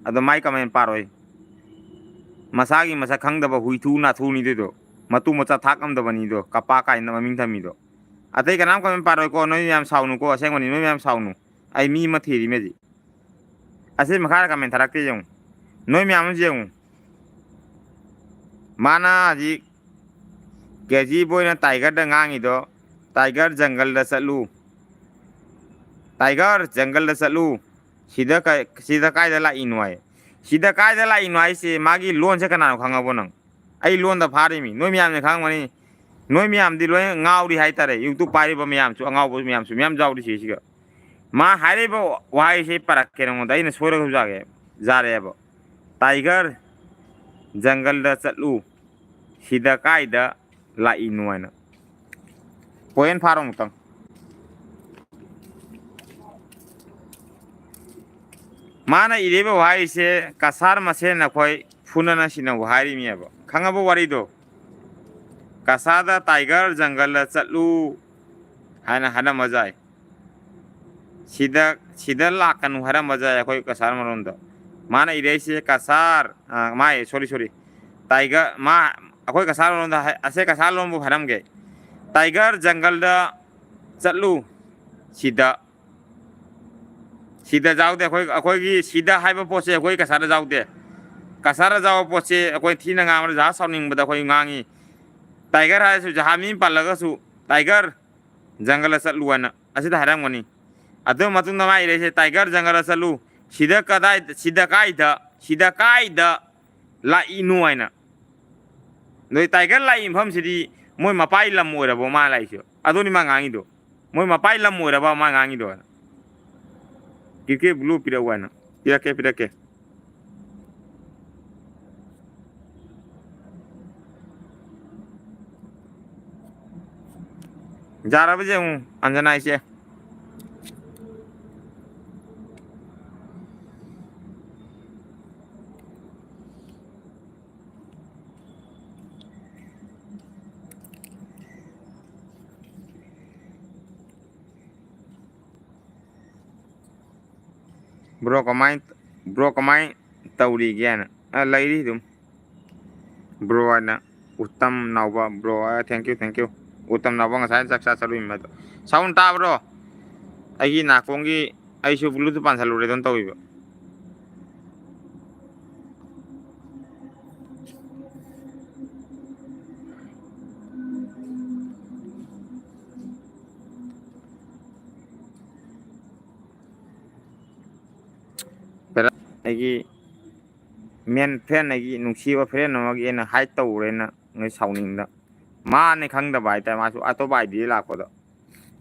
ꯑꯗꯣ ꯃꯥꯏ comment ꯄꯥꯔꯣꯏ꯫ ꯃꯁꯥꯒꯤ ꯃꯁꯛ ꯈꯪꯗꯕ ꯍꯨꯏꯊꯨ ꯅꯥꯊꯨꯅꯤꯗꯣ꯫ ꯃꯇꯨ ꯃꯆꯥ ꯊꯥꯛ ꯉꯝꯗꯕꯅꯤꯗꯣ, ꯀꯥꯄꯥ ꯀꯥꯏꯅ ꯃꯃꯤꯡ ꯊꯝꯃꯤꯗꯣ꯫ ꯑꯇꯩ ꯀꯅꯥꯝ comment ꯄꯥꯔꯣꯏꯀꯣ, ꯅꯣꯏ ꯃꯌꯥꯝ ꯁꯥꯎꯅꯨꯀꯣ, ꯑꯁꯦꯡꯕꯅꯤ, ꯅꯣꯏ ꯃꯌꯥꯝ ꯁꯥꯎꯅꯨ꯫ ꯑꯩ ꯃꯤ ꯑꯃ ꯊꯤꯔꯤ ꯃꯦꯖꯤ꯫ ꯑꯁꯤ ꯃꯈꯥꯗ comment ꯊꯥꯔꯛꯇꯦ ꯌꯦꯡꯉꯨ꯫ ꯅꯣꯏ ꯃꯌꯥꯝ ꯑꯃꯁꯨ ꯌꯦꯡꯉꯨ꯫ ꯃꯥꯅ ꯍꯧꯖꯤꯛ ꯀꯦꯖꯤ ꯕꯣꯏꯅ Tiger ꯗ ꯉꯥꯡꯉꯤꯗꯣ, "Tiger, ꯖꯪꯒꯜꯗ ꯆꯠꯂꯨ꯫ Tiger, ꯖꯪꯒꯜꯗ ꯆꯠꯂꯨ꯫ ꯁꯤꯗ ꯀ-, ꯁꯤꯗ ꯀꯥꯏꯗ ꯂꯥꯛꯏꯅꯣ?" ꯍꯥꯏ꯫ ꯁꯤꯗ ꯀꯥꯏꯗ ꯂꯥꯛꯏꯅꯣ ꯍꯥꯏꯁꯦ, ꯃꯥꯒꯤ ꯂꯣꯟꯁꯦ ꯀꯅꯥꯅꯣ ꯈꯪꯉꯕꯣ ꯅꯪ? ꯑꯩ ꯂꯣꯟꯗ ꯐꯥꯔꯤꯃꯤ꯫ ꯅꯣꯏ ꯃꯌꯥꯝꯅ ꯈꯪꯉꯝꯒꯅꯤ꯫ ꯅꯣꯏ ꯃꯌꯥꯝꯗꯤ ꯂꯣꯏ ꯉꯥꯎꯔꯤ ꯍꯥꯏꯇꯥꯔꯦ꯫ YouTube ꯄꯥꯏꯔꯤꯕ ꯃꯌꯥꯝꯁꯨ, ꯑꯉꯥꯎꯕ ꯃꯌꯥꯝꯁꯨ ꯃꯌꯥꯝ ꯌꯥꯎꯔꯤ ꯁꯤꯁꯤꯒ꯫ ꯃꯥ ꯍꯥꯏꯔꯤꯕ ꯋꯥꯍꯩꯁꯦ ꯄꯥꯔꯛꯀꯦ ꯅꯉꯣꯟꯗ꯫ ꯑꯩꯅ ꯁꯣꯏꯔꯒꯁꯨ ꯌꯥꯒꯦ-, ꯌꯥꯔꯦꯕ꯫ "Tiger, ꯖꯪꯒꯜꯗ ꯆꯠꯂꯨ꯫ ꯁꯤꯗ ꯀꯥꯏꯗ ꯂꯥꯛꯏꯅꯣ?" ꯍꯥꯏꯅ꯫ Point ꯐꯥꯔꯣ ꯑꯃꯨꯛꯇꯪ꯫ ꯃꯥꯅ ꯏꯔꯤꯕ ꯋꯥꯍꯩꯁꯦ ꯀꯁꯥꯔ ꯃꯁꯦꯟ ꯑꯩꯈꯣꯏ ꯐꯨꯅꯅ ꯁꯤꯟꯅꯧ ꯍꯥꯏꯔꯤꯅꯦꯕ꯫ ꯈꯪꯉꯕ ꯋꯥꯔꯤꯗꯣ? ꯀꯁꯥꯗ "Tiger, ꯖꯪꯒꯜꯗ ꯆꯠꯂꯨ" ꯍꯥꯏꯅ ꯍꯥꯏꯔꯝꯕ ꯌꯥꯏ꯫ ꯁꯤꯗ, ꯁꯤꯗ ꯂꯥꯛꯀꯅꯨ ꯍꯥꯏꯔꯝꯕ ꯌꯥꯏ ꯑꯩꯈꯣꯏ ꯀꯁꯥꯔ ꯃꯔꯣꯟꯗ꯫ ꯃꯥꯅ ꯏꯔꯛꯏꯁꯦ ꯀꯁꯥꯔ, ꯑ, ꯃꯥꯏ, sorry, sorry. ꯇꯥꯏꯒꯔ, ꯃꯥ, ꯑꯩꯈꯣꯏ ꯀꯁꯥꯔ ꯂꯣꯟꯗ ꯍꯥꯏ-, ꯑꯁꯦ ꯀꯁꯥꯔ ꯂꯣꯟꯕꯨ ꯍꯥꯏꯔꯝꯒꯦ꯫ ꯇꯥꯏꯒꯔ ꯖꯪꯒꯜꯗ ꯆꯠꯂꯨ꯫ ꯁꯤꯗ, ꯁꯤꯗ ꯌꯥꯎꯗꯦ꯫ ꯑꯩꯈꯣꯏ, ꯑꯩꯈꯣꯏꯒꯤ ꯁꯤꯗ ꯍꯥꯏꯕ ꯄꯣꯠꯁꯦ ꯑꯩꯈꯣꯏ ꯀꯁꯥꯔꯗ ꯌꯥꯎꯗꯦ꯫ ꯀꯁꯥꯔꯗ ꯌꯥꯎꯕ ꯄꯣꯠꯁꯦ ꯑꯩꯈꯣꯏ ꯊꯤꯅ ꯉꯥꯡꯕꯗ ꯖꯍꯥꯖ ꯁꯥꯎꯅꯤꯡꯕꯗ ꯑꯩꯈꯣꯏ ꯉꯥꯡꯉꯤ꯫ ꯇꯥꯏꯒꯔ ꯍꯥꯏꯔꯁꯨ ꯖꯍꯥꯖ ꯃꯤ ꯄꯜꯂꯒꯁꯨ ꯇꯥꯏꯒꯔ ꯖꯪꯒꯜꯗ ꯆꯠꯂꯨ ꯍꯥꯏꯅ ꯑꯁꯤꯗ ꯍꯥꯏꯔꯝꯒꯅꯤ꯫ ꯑꯗꯨ ꯃꯇꯨꯡꯗ ꯃꯥ ꯏꯔꯛꯏꯁꯦ, "ꯇꯥꯏꯒꯔ ꯖꯪꯒꯜꯗ ꯆꯠꯂꯨ, ꯁꯤꯗ ꯀꯗꯥꯏ, ꯁꯤꯗ ꯀꯥꯏꯗ, ꯁꯤꯗ ꯀꯥꯏꯗ ꯂꯥꯛꯏꯅꯣ?" ꯍꯥꯏꯅ꯫ ꯅꯣꯏ ꯇꯥꯏꯒꯔ ꯂꯥꯛꯏ ꯃꯐꯝꯁꯤꯗꯤ ꯃꯣꯏ ꯃꯄꯥꯏ ꯂꯝ ꯑꯣꯏꯔꯕꯣ ꯃꯥ ꯂꯥꯛꯏꯁꯦ? ꯑꯗꯨꯅꯤ ꯃꯥ ꯉꯥꯡꯉꯤꯗꯣ꯫ ꯃꯣꯏ ꯃꯄꯥꯏ ꯂꯝ ꯑꯣꯏꯔꯕ ꯃꯥ ꯉꯥꯡꯉꯤꯗꯣ? ꯀ꯭ꯔꯤꯀꯦꯠ ꯕ꯭ꯂꯨ ꯄꯤꯔꯛꯎ ꯍꯥꯏꯅ꯫ ꯄꯤꯔꯛꯀꯦ, ꯄꯤꯔꯛꯀꯦ꯫ ꯌꯥꯔꯕ ꯌꯦꯡꯉꯨ, ꯑꯟꯖꯅꯥ ꯏꯆꯦ꯫ Bro, ꯀꯃꯥꯏ, bro, ꯀꯃꯥꯏ ꯇꯧꯔꯤꯒꯦꯅ? ꯑ, ꯂꯩꯔꯤ ꯑꯗꯨꯝ꯫ Bro ꯍꯥꯏꯅ ꯎꯠꯇꯝ ꯅꯥꯎꯕ, bro, ꯑ, thank you, thank you꯫ Uttam ꯅꯥꯎꯕ ꯉꯁꯥꯏ ꯆꯥꯛ ꯆꯥ ꯆꯠꯂꯨꯏ ꯃꯥꯗꯣ꯫ Sound ꯇꯥꯕ꯭ꯔꯣ? ꯑꯩꯒꯤ ꯅꯥꯀꯣꯡꯒꯤ, ꯑꯩꯁꯨ Bluetooth ꯄꯥꯟꯁꯜꯂꯨꯔꯦ ꯑꯗꯨꯝ ꯇꯧꯔꯤꯕ꯫ ꯕꯦꯔꯥ, ꯑꯩꯒꯤ main friend, ꯑꯩꯒꯤ ꯅꯨꯡꯁꯤꯕ friend ꯑꯃꯒꯤ ꯑꯩꯅ hide ꯇꯧꯔꯦꯅ ꯅꯣꯏ ꯁꯥꯎꯅꯤꯡꯗ꯫ ꯃꯥꯅꯦ ꯈꯪꯗꯕ ꯍꯥꯏꯇꯥꯔꯦ, ꯃꯥꯁꯨ ꯑꯇꯣꯞꯄ ID ꯂꯥꯛꯄꯗꯣ꯫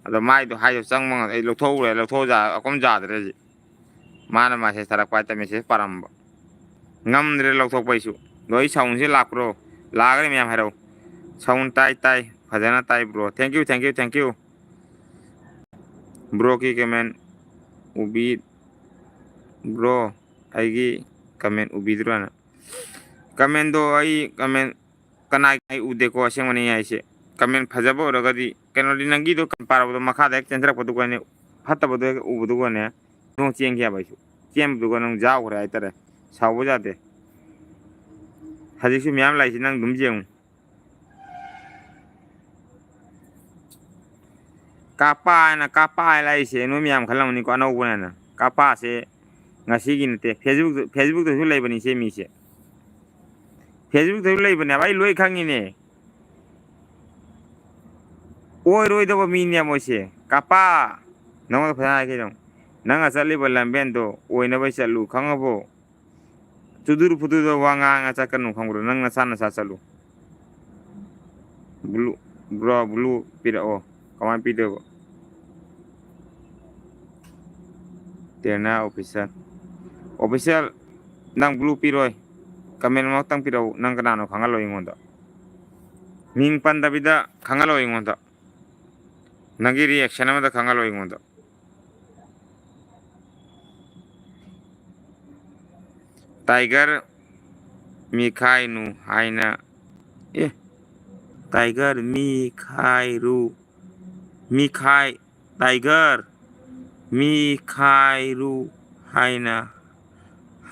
ꯑꯗꯣ ꯃꯥꯏꯗꯣ ꯍꯥꯏꯗꯣ ꯆꯪꯕ ꯉꯝ-, ꯑꯩ ꯂꯧꯊꯣꯛꯎꯔꯦ, ꯂꯧꯊꯣꯛꯑ ꯌꯥ-, ꯑꯀꯨꯝ ꯌꯥꯗ꯭ꯔꯦ ꯍꯧꯖꯤꯛ꯫ ꯃꯥꯅ message ꯊꯥꯔꯛꯄ ꯍꯥꯏꯇꯥꯔꯦ, message ꯄꯥꯔꯝꯕ꯫ ꯉꯝꯗ꯭ꯔꯦ ꯂꯧꯊꯣꯛꯄ ꯑꯩꯁꯨ꯫ ꯑꯗꯣ ꯑꯩ soundꯁꯦ ꯂꯥꯛꯄ꯭ꯔꯣ? ꯂꯥꯛꯑꯒꯗꯤ ꯃꯌꯥꯝ ꯍꯥꯏꯔꯛꯎ꯫ Sound ꯇꯥꯏ, ꯇꯥꯏ꯫ ꯐꯖꯅ ꯇꯥꯏ bro꯫ Thank you, thank you, thank you꯫ Broꯒꯤ comment ꯎꯕꯤ-, bro, ꯑꯩꯒꯤ comment ꯎꯕꯤꯗ꯭ꯔꯣꯅ? Commentꯗꯣ ꯑꯩ comment ꯀꯅꯥꯒꯤ ꯑꯩ ꯎꯗꯦꯀꯣ, ꯑꯁꯦꯡꯕꯅꯤ ꯍꯥꯏꯁꯦ꯫ Comment ꯐꯖꯕ ꯑꯣꯏꯔꯒꯗꯤ, ꯀꯩꯅꯣꯗꯤ ꯅꯪꯒꯤꯗꯣ ꯄꯥꯔꯛꯄꯗꯣ ꯃꯈꯥꯗ ꯍꯦꯛ ꯆꯦꯟꯊꯔꯛꯄꯗꯨꯒꯅꯦ, ꯐꯠꯇꯕꯗꯣ ꯍꯦꯛ ꯎꯕꯗꯨꯒꯅꯦ, ꯅꯣꯡ ꯆꯦꯟꯒꯦ ꯍꯥꯏꯕ ꯑꯩꯁꯨ꯫ ꯁꯤꯛꯇꯦꯝꯗꯨꯒ ꯅꯪ ꯌꯥꯎꯈ꯭ꯔꯦ ꯍꯥꯏꯇꯥꯔꯦ꯫ ꯁꯥꯎꯕ ꯌꯥꯗꯦ꯫ ꯍꯧꯖꯤꯛꯁꯨ ꯃꯌꯥꯝ ꯂꯥꯛꯏꯁꯤ ꯅꯪ ꯑꯗꯨꯝ ꯌꯦꯡꯉꯨ꯫ ꯀꯥꯄꯥ ꯍꯥꯏꯅ, ꯀꯥꯄꯥ ꯍꯥꯏ ꯂꯥꯛꯏꯁꯦ ꯅꯣꯏ ꯃꯌꯥꯝ ꯈꯜꯂꯝꯒꯅꯤꯀꯣ, ꯑꯅꯧꯕꯅꯦꯅ꯫ ꯀꯥꯄꯥꯁꯦ ꯉꯁꯤꯒꯤ ꯅꯠꯇꯦ, Facebook, Facebook-ꯇꯁꯨ ꯂꯩꯕꯅꯤ ꯁꯤ ꯃꯤꯁꯦ꯫ Facebook-ꯇꯁꯨ ꯂꯩꯕꯅꯦꯕ, ꯑꯩ ꯂꯣꯏ ꯈꯪꯉꯤꯅꯦ꯫ ꯑꯣꯏꯔꯣꯏꯗꯕ ꯃꯤꯅꯦ ꯃꯣꯏꯁꯦ꯫ ꯀꯥꯄꯥ, ꯅꯉꯣꯟꯗ ꯐꯖꯅ ꯍꯥꯏꯒꯦ ꯌꯦꯡꯉꯨ꯫ ꯅꯪꯅ ꯆꯠꯂꯤꯕ ꯂꯝꯕꯦꯟꯗꯣ ꯑꯣꯏꯅꯕ ꯆꯠꯂꯨ, ꯈꯪꯉꯕꯣ? ꯆꯨꯗꯨꯔ ꯐꯨꯗꯨꯔꯗ ꯋꯥ ꯉꯥꯡꯉ ꯆꯠꯀꯅꯨ, ꯈꯪꯕ꯭ꯔꯣ? ꯅꯪ ꯅꯁꯥ ꯅꯁꯥ ꯆꯠꯂꯨ꯫ Blue, bro, blue ꯄꯤꯔꯛꯑꯣ꯫ ꯀꯃꯥꯏꯅ ꯄꯤꯗꯣꯏꯕ? ꯇꯦꯅꯥ official, official, ꯅꯪ blue ꯄꯤꯔꯣꯏ꯫ Comment ꯑꯃꯈꯛꯇꯪ ꯄꯤꯔꯛꯎ, ꯅꯪ ꯀꯅꯥꯅꯣ ꯈꯪꯍꯜꯂꯣ ꯑꯩꯉꯣꯟꯗ꯫ ꯃꯤꯡ ꯄꯟꯗꯕꯤꯗ ꯈꯪꯍꯜꯂꯣ ꯑꯩꯉꯣꯟꯗ꯫ ꯅꯪꯒꯤ reaction ꯑꯃꯗ ꯈꯪꯍꯜꯂꯣ ꯑꯩꯉꯣꯟꯗ꯫ Tiger ꯃꯤꯈꯥꯏꯅꯨ ꯍꯥꯏꯅ, ꯑꯦ, Tiger ꯃꯤꯈꯥꯏꯔꯨ, ꯃꯤꯈꯥꯏ, Tiger ꯃꯤꯈꯥꯏꯔꯨ ꯍꯥꯏꯅ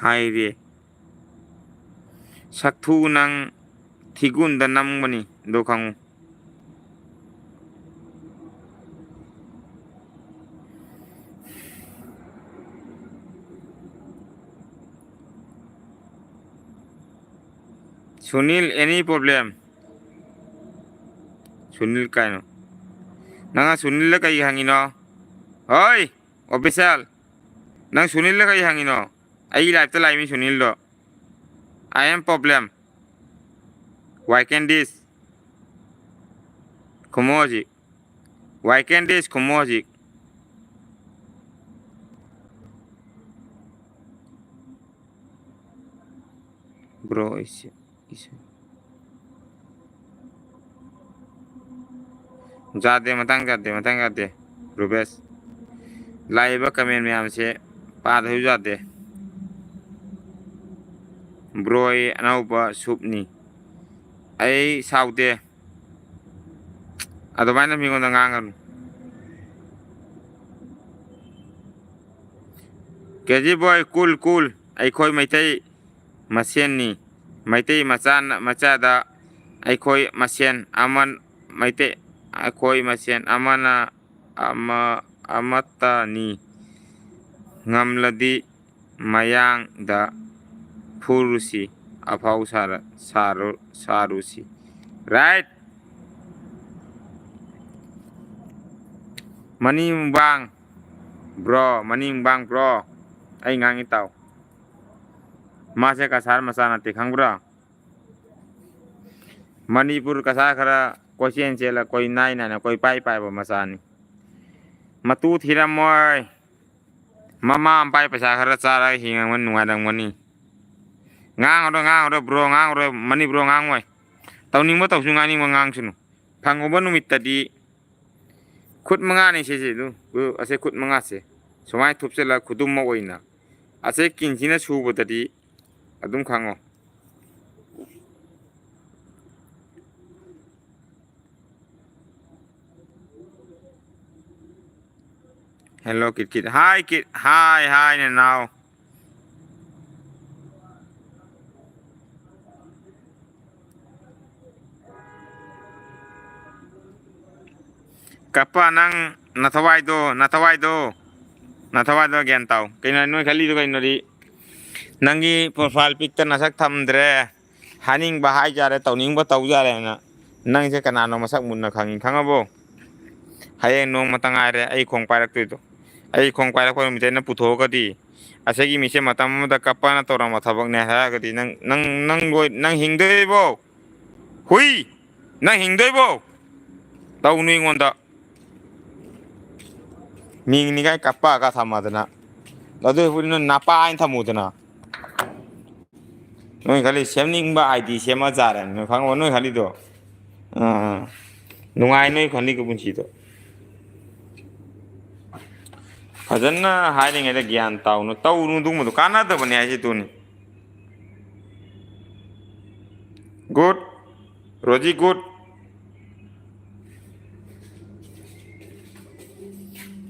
ꯍꯥꯏꯔꯦ꯫ ꯁꯛꯊꯨ ꯅꯪ ꯊꯤꯒꯨꯟꯗ ꯅꯝꯒꯅꯤ ꯑꯗꯣ ꯈꯪꯉꯨ꯫ Sunil, any problem? ꯁꯨꯅꯤꯜ ꯀꯥꯏꯅꯣ? ꯅꯪꯅ ꯁꯨꯅꯤꯜꯗ ꯀꯩ ꯍꯪꯉꯤꯅꯣ? ꯍꯣꯏ, official, ꯅꯪ ꯁꯨꯅꯤꯜꯗ ꯀꯩ ꯍꯪꯉꯤꯅꯣ? ꯑꯩꯒꯤ live-ꯇ ꯂꯥꯛꯏ ꯃꯤ ꯁꯨꯅꯤꯜꯗꯣ꯫ I am problem. Why can't this? ꯈꯨꯝꯃꯣ ꯍꯧꯖꯤꯛ꯫ Why can't this? ꯈꯨꯝꯃꯣ ꯍꯧꯖꯤꯛ꯫ Bro, ꯏꯁ-, ꯏꯁ-, ꯌꯥꯗꯦ, ꯃꯇꯥꯡ ꯌꯥꯗꯦ, ꯃꯇꯥꯡ ꯌꯥꯗꯦ꯫ ꯔꯨꯕꯦꯁ, ꯂꯥꯛꯏꯕ comment ꯃꯌꯥꯝꯁꯦ ꯄꯥꯗꯕꯁꯨ ꯌꯥꯗꯦ꯫ Bro, ꯑꯩ ꯑꯅꯧꯕ ꯁꯨꯞꯅꯤ꯫ ꯑꯩ ꯁꯥꯎꯗꯦ꯫ ꯑꯗꯨꯃꯥꯏꯅ ꯃꯤꯉꯣꯟꯗ ꯉꯥꯡꯒꯅꯨ꯫ ꯀꯦ ꯖꯤ ꯕꯣꯏ, ꯀꯨꯜ, ꯀꯨꯜ꯫ ꯑꯩꯈꯣꯏ ꯃꯩꯇꯩ ꯃꯁꯦꯟꯅꯤ꯫ ꯃꯩꯇꯩ ꯃꯆꯥꯅ, ꯃꯆꯥꯗ ꯑꯩꯈꯣꯏ ꯃꯁꯦꯟ ꯑꯃ, ꯃꯩꯇꯩ, ꯑꯩꯈꯣꯏ ꯃꯁꯦꯟ ꯑꯃꯅ ꯑꯃ, ꯑꯃꯠꯇꯅꯤ꯫ ꯉꯝꯂꯗꯤ ꯃꯌꯥꯡꯗ ꯐꯨꯔꯨꯁꯤ, ꯑꯐꯥꯎ ꯁꯥꯔ-, ꯁꯥꯔꯨ-, ꯁꯥꯔꯨꯁꯤ꯫ Right? ꯃꯅꯤꯡꯕꯥꯡ bro, ꯃꯅꯤꯡꯕꯥꯡ bro, ꯑꯩ ꯉꯥꯡꯉꯤ ꯇꯥꯎ꯫ ꯃꯥꯁꯦ ꯀꯁꯥꯔ ꯃꯆꯥ ꯅꯠꯇꯦ, ꯈꯪꯕ꯭ꯔꯥ? ꯃꯅꯤꯄꯨꯔ ꯀꯁꯥꯔ ꯈꯔ ꯀꯣꯏꯆꯦꯟ ꯆꯦꯜꯂ, ꯀꯣꯏ ꯅꯥꯏ ꯅꯥꯏꯅ, ꯀꯣꯏ ꯄꯥꯏ ꯄꯥꯏꯕ ꯃꯆꯥꯅꯤ꯫ ꯃꯇꯨ ꯊꯤꯔꯝꯃꯣꯏ꯫ ꯃꯃꯥ ꯃꯄꯥꯒꯤ ꯄꯩꯁꯥ ꯈꯔ ꯆꯥꯔꯒ ꯍꯤꯡꯉꯝꯒꯅꯤ, ꯅꯨꯡꯉꯥꯏꯔꯝꯒꯅꯤ꯫ ꯉꯥꯡꯉꯔꯣꯏ, ꯉꯥꯡꯉꯔꯣꯏ bro, ꯉꯥꯡꯉꯔꯣꯏ, ꯃꯅꯤ bro ꯉꯥꯡꯉꯣꯏ꯫ ꯇꯧꯅꯤꯡꯕ ꯇꯧꯁꯨ, ꯉꯥꯡꯅꯤꯡꯕ ꯉꯥꯡꯁꯅꯨ꯫ ꯐꯪꯉꯨꯕ ꯅꯨꯃꯤꯠꯇꯗꯤ ꯈꯨꯠ ꯃꯉꯥꯅꯤ ꯁꯤꯁꯦ, ꯑꯗꯨ, ꯑꯁꯦ ꯈꯨꯠ ꯃꯉꯥꯁꯦ ꯁꯨꯃꯥꯏꯅ ꯊꯨꯞꯆꯜꯂꯒ ꯈꯨꯗꯨꯝ ꯑꯃ ꯑꯣꯏꯅ ꯑꯁꯦ ꯀꯤꯟꯁꯤꯅ ꯁꯨꯕꯗꯗꯤ ꯑꯗꯨꯝ ꯈꯪꯉꯣ꯫ Hello, kit kit. Hi, kit. Hi, hi, ꯅꯅꯥꯎ꯫ ꯀꯞꯄ, ꯅꯪ ꯅꯊꯋꯥꯏꯗꯣ, ꯅꯊꯋꯥꯏꯗꯣ, ꯅꯊꯋꯥꯏꯗꯣ ꯒ꯭ꯌꯥꯟ ꯇꯥꯎ꯫ ꯀꯩꯅꯣ ꯅꯣꯏ ꯈꯜꯂꯤꯗꯣ ꯀꯩꯅꯣꯗꯤ? ꯅꯪꯒꯤ profile picꯇ ꯅꯁꯛ ꯊꯝꯗ꯭ꯔꯦ꯫ ꯍꯥꯏꯅꯤꯡꯕ ꯍꯥꯏꯖꯔꯦ, ꯇꯧꯅꯤꯡꯕ ꯇꯧꯖꯔꯦꯅ꯫ ꯅꯪꯁꯦ ꯀꯅꯥꯅꯣ ꯃꯁꯛ ꯃꯨꯟꯅ ꯈꯪꯉꯤ, ꯈꯪꯉꯕꯣ? ꯍꯌꯦꯡ ꯅꯣꯡꯃꯇ ꯉꯥꯏꯔꯦ ꯑꯩ ꯈꯣꯡ ꯄꯥꯏꯔꯛꯇꯣꯏꯗꯣ꯫ ꯑꯩ ꯈꯣꯡ ꯄꯥꯏꯔꯛꯄ ꯅꯨꯃꯤꯠꯇ ꯑꯩꯅ ꯄꯨꯊꯣꯛꯑꯒꯗꯤ, ꯑꯁꯤꯒꯤ ꯃꯤꯁꯦ ꯃꯇꯝ ꯑꯃꯗ ꯀꯞꯄꯅ ꯇꯧꯔꯝꯕ ꯊꯕꯛꯅꯦ ꯍꯥꯏꯔꯒꯗꯤ, ꯅꯪ, ꯅꯪ, ꯅꯪ ꯂꯣꯏ-, ꯅꯪ ꯍꯤꯡꯗꯣꯏꯕꯣ? ꯍꯨꯏ! ꯅꯪ ꯍꯤꯡꯗꯣꯏꯕꯣ? ꯇꯧꯅꯨ ꯑꯩꯉꯣꯟꯗ꯫ ꯃꯤꯡꯅꯤꯒꯥꯏ ꯀꯞꯄꯛꯑꯒ ꯊꯝꯃꯗꯅ꯫ ꯑꯗꯨ ꯑꯣꯏꯔꯕꯨꯗꯤ ꯅꯣꯏ ꯅꯄꯥ ꯍꯥꯏꯅ ꯊꯝꯃꯨꯗꯅ꯫ ꯅꯣꯏ ꯈꯜꯂꯤ ꯁꯦꯝꯅꯤꯡꯕ ID ꯁꯦꯝꯃ ꯆꯥꯔꯦ꯫ ꯅꯣꯏ ꯈꯪꯉꯕ ꯅꯣꯏ ꯈꯜꯂꯤꯗꯣ? ꯑꯥ, ꯅꯨꯡꯉꯥꯏ ꯅꯣꯏ ꯈꯜꯂꯤꯒ ꯄꯨꯟꯁꯤꯗꯣ꯫ ꯐꯖꯅ ꯍꯥꯏꯔꯤꯉꯩꯗ ꯒ꯭ꯌꯥꯟ ꯇꯥꯎꯅ ꯇꯧꯅꯨ ꯑꯗꯨꯒꯨꯝꯕꯗꯣ, ꯀꯥꯟꯅꯗꯕꯅꯦ ꯍꯥꯏꯁꯦ ꯑꯗꯨꯅꯤ꯫ Good꯫ Rosie, good꯫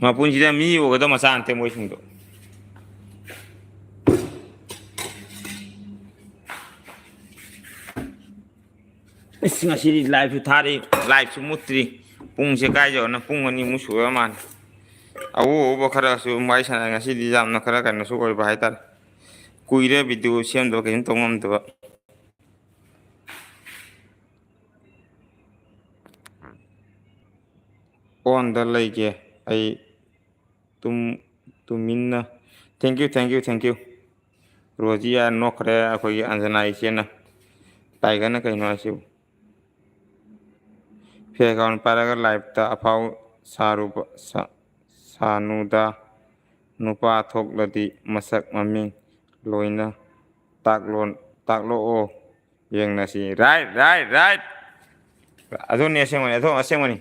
ꯃꯄꯨꯟꯁꯤꯗ ꯃꯤ ꯑꯣꯏꯒꯗꯕ ꯃꯆꯥ ꯅꯠꯇꯦ ꯃꯣꯏꯁꯤꯡꯗꯣ꯫ ꯑꯁ, ꯉꯁꯤꯗꯤ liveꯁꯨ ꯊꯥꯔꯤ, liveꯁꯨ ꯃꯨꯠꯇ꯭ꯔꯤ꯫ ꯄꯨꯡꯁꯦ ꯀꯥꯏ ꯌꯧꯔꯅ ꯄꯨꯡ ꯑꯅꯤꯃꯨꯛ ꯁꯨꯔ ꯃꯥꯜꯂꯦ꯫ ꯑꯎ ꯑꯎꯕ ꯈꯔꯁꯨ ꯋꯥꯔꯤ ꯁꯥꯟꯅꯔꯦ꯫ ꯉꯁꯤꯗꯤ ꯌꯥꯝꯅ ꯈꯔ ꯀꯩꯅꯣꯁꯨ ꯑꯣꯏꯕ ꯍꯥꯏꯇꯥꯔꯦ꯫ ꯀꯨꯏꯔꯦ video ꯁꯦꯝꯗꯕ, ꯀꯩꯁꯨꯝ ꯇꯧ ꯉꯝꯗꯕ꯫ On ꯗ ꯂꯩꯒꯦ ꯑꯩ꯫ ꯇꯨꯝ-, ꯇꯨꯃꯤꯟꯅ꯫ Thank you, thank you, thank you꯫ ꯔꯣꯖꯤꯌꯥ ꯅꯣꯛꯈ꯭ꯔꯦ ꯑꯩꯈꯣꯏꯒꯤ ꯑꯟꯖꯅꯥ ꯏꯆꯦꯅ꯫ ꯇꯥꯏꯒꯔꯅ ꯀꯩꯅꯣ ꯍꯥꯏꯁꯤꯕꯨ? Fake account ꯄꯥꯏꯔꯒ liveꯇ ꯑꯐꯥꯎ ꯁꯥꯔꯨꯕ, ꯁꯥ-, ꯁꯥꯅꯨꯗ꯫ ꯅꯨꯄꯥ ꯊꯣꯛꯂꯗꯤ ꯃꯁꯛ ꯃꯃꯤꯡ ꯂꯣꯏꯅ ꯇꯥꯛꯂꯣꯟ-, ꯇꯥꯛꯂꯛꯑꯣ꯫ ꯌꯦꯡꯅꯁꯤ꯫ Right, right, right꯫ ꯑꯗꯨꯅꯤ ꯑꯁꯦꯡꯕꯅꯤ, ꯑꯗꯨ ꯑꯁꯦꯡꯕꯅꯤ꯫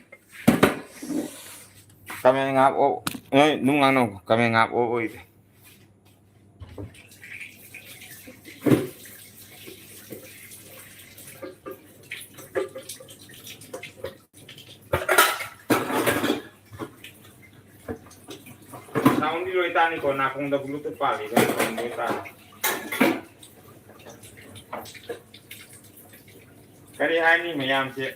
Comment ꯉꯥꯏꯍꯥꯛ off, ꯅꯣꯏ ꯑꯗꯨꯝ ꯉꯥꯡꯅꯧ꯫ Comment ꯉꯥꯏꯍꯥꯛ off ꯑꯣꯏꯗꯦ꯫ Soundꯗꯤ ꯂꯣꯏ ꯇꯥꯅꯤꯀꯣ, ꯅꯥꯀꯣꯡꯗ Bluetooth ꯄꯥꯜꯂꯤꯗꯣ sound ꯂꯣꯏ ꯇꯥꯅꯤ꯫ ꯀꯔꯤ ꯍꯥꯏꯅꯤ, ꯃꯌꯥꯝꯁꯦ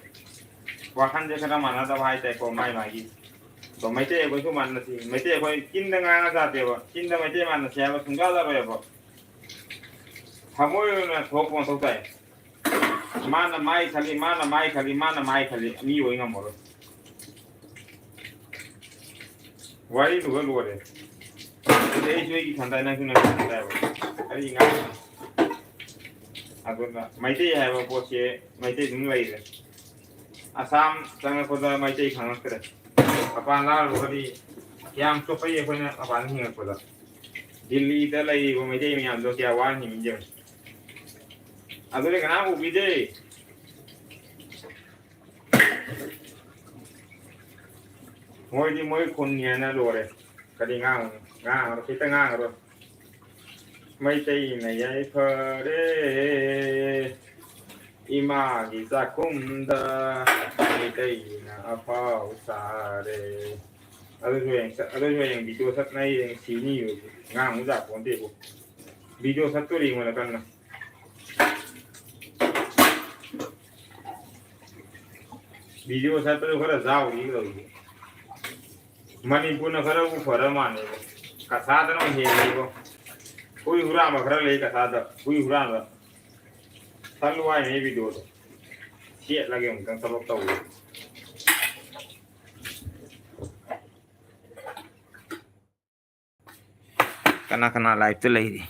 ꯋꯥꯈꯜꯁꯦ ꯈꯔ ꯃꯥꯟꯅꯗꯕ ꯍꯥꯏꯇꯥꯔꯦꯀꯣ, ꯃꯥꯏ ꯃꯥꯒꯤ꯫ ꯑꯗꯣ ꯃꯩꯇꯩ ꯑꯩꯈꯣꯏꯁꯨ ꯃꯥꯟꯅꯁꯤ꯫ ꯃꯩꯇꯩ ꯑꯩꯈꯣꯏ ꯆꯤꯟꯗ ꯉꯥꯡꯅ ꯆꯥꯗꯦꯕ, ꯆꯤꯟꯗ ꯃꯩꯇꯩ ꯃꯥꯟꯅꯁꯤ ꯍꯥꯏꯕ ꯁꯨꯡꯌꯥ ꯌꯥꯔꯣꯏꯕ꯫ ꯊꯃꯣꯏ ꯑꯣꯏꯅ ꯊꯣꯛꯄ ꯃꯊꯧ ꯇꯥꯏ꯫ ꯃꯥꯅ ꯃꯥꯏ ꯈꯜꯂꯤ, ꯃꯥꯅ ꯃꯥꯏ ꯈꯜꯂꯤ, ꯃꯥꯅ ꯃꯥꯏ ꯈꯜꯂꯤ, ꯃꯤ ꯑꯣꯏ ꯉꯝꯃꯔꯣꯏ꯫ ꯋꯥꯔꯤꯗꯨꯒ ꯂꯣꯏꯔꯦ꯫ ꯑꯗꯨꯗꯤ ꯑꯩꯁꯨ ꯑꯩꯒꯤ ꯈꯟ ꯇꯥꯏ, ꯅꯪꯁꯨ ꯅꯪꯒꯤ ꯈꯟ ꯇꯥꯏꯕ꯫ ꯑꯩ ꯉꯥꯡ-, ꯑꯗꯨꯅ ꯃꯩꯇꯩ ꯍꯥꯏꯕ ꯄꯣꯠꯁꯦ ꯃꯩꯇꯩ ꯑꯗꯨꯝ ꯂꯩꯔꯦ꯫ ꯑꯁꯥꯝ ꯆꯪꯉꯛꯄꯗ ꯃꯩꯇꯩ ꯈꯪꯉꯛꯇ꯭ꯔꯦ꯫ ꯃꯄꯥꯟ ꯂꯥꯛꯂꯨꯔꯒꯗꯤ ꯌꯥꯝ ꯆꯣꯞꯄꯛꯏ ꯑꯩꯈꯣꯏꯅ ꯃꯄꯥꯟꯗ ꯍꯤꯡꯉꯛꯄꯗ꯫ ꯗꯤꯜꯂꯤꯗ ꯂꯩꯔꯤꯕ ꯃꯩꯇꯩ ꯃꯌꯥꯝꯗꯣ ꯀꯌꯥ ꯋꯥꯅ ꯍꯤꯡꯉꯤ ꯌꯦꯡꯉꯨ꯫ ꯑꯗꯨꯗꯤ ꯀꯅꯥꯝ ꯎꯕꯤꯗꯦ꯫ ꯃꯣꯏꯗꯤ ꯃꯣꯏ ꯈꯨꯟꯅꯤ ꯍꯥꯏꯅ ꯂꯣꯏꯔꯦ꯫ ꯀꯔꯤ ꯉꯥꯡꯉꯨꯅꯤ? ꯉꯥꯡꯉꯔꯣꯏ, ꯈꯤꯇ ꯉꯥꯡꯉꯔꯣꯏ꯫ ꯃꯩꯇꯩꯅ ꯌꯥꯏꯐꯔꯦ, ꯏꯃꯥꯒꯤ ꯆꯥꯛꯈꯨꯝꯗ ꯃꯩꯇꯩꯅ ꯑꯐꯥꯎ ꯁꯥꯔꯦ꯫ ꯑꯗꯨꯁꯨ ꯍꯌꯦꯡ ꯁꯛ-, ꯑꯗꯨꯁꯨ ꯍꯌꯦꯡ video ꯁꯛꯅ ꯍꯌꯦꯡ ꯁꯤꯅꯤ꯫ ꯉꯥꯡꯕ ꯌꯥꯄꯣꯟꯇꯦꯕꯨ꯫ Video ꯁꯛꯇꯣꯔꯤ ꯑꯩꯉꯣꯟꯗ ꯀꯟꯅ꯫ ꯚꯤꯗꯤꯑꯣ ꯁꯠꯄꯗꯣ ꯈꯔ ꯌꯥꯎꯔꯤ ꯇꯧꯔꯤꯁꯦ꯫ ꯃꯅꯤꯄꯨꯔꯅ ꯈꯔꯕꯨ ꯐꯔ ꯃꯥꯜꯂꯦꯕ꯫ ꯀꯁꯥꯗꯅ ꯑꯃꯨꯛ ꯍꯦꯜꯂꯦꯕ꯫ ꯍꯨꯏ ꯍꯨꯔꯥꯟꯕ ꯈꯔ ꯂꯩ ꯀꯁꯥꯗ꯫ ꯍꯨꯏ ꯍꯨꯔꯥꯟꯕ꯫ ꯁꯠꯂꯨ ꯍꯥꯏꯅꯦ ꯑꯩ ꯚꯤꯗꯤꯑꯣꯗꯣ꯫ ꯁꯦꯠꯂꯒꯦ ꯑꯃꯨꯛꯇꯪ ꯊꯕꯛ ꯇꯧꯒꯦ꯫ ꯀꯅꯥ ꯀꯅꯥ ꯂꯥꯏꯞꯇ ꯂꯩꯔꯤ?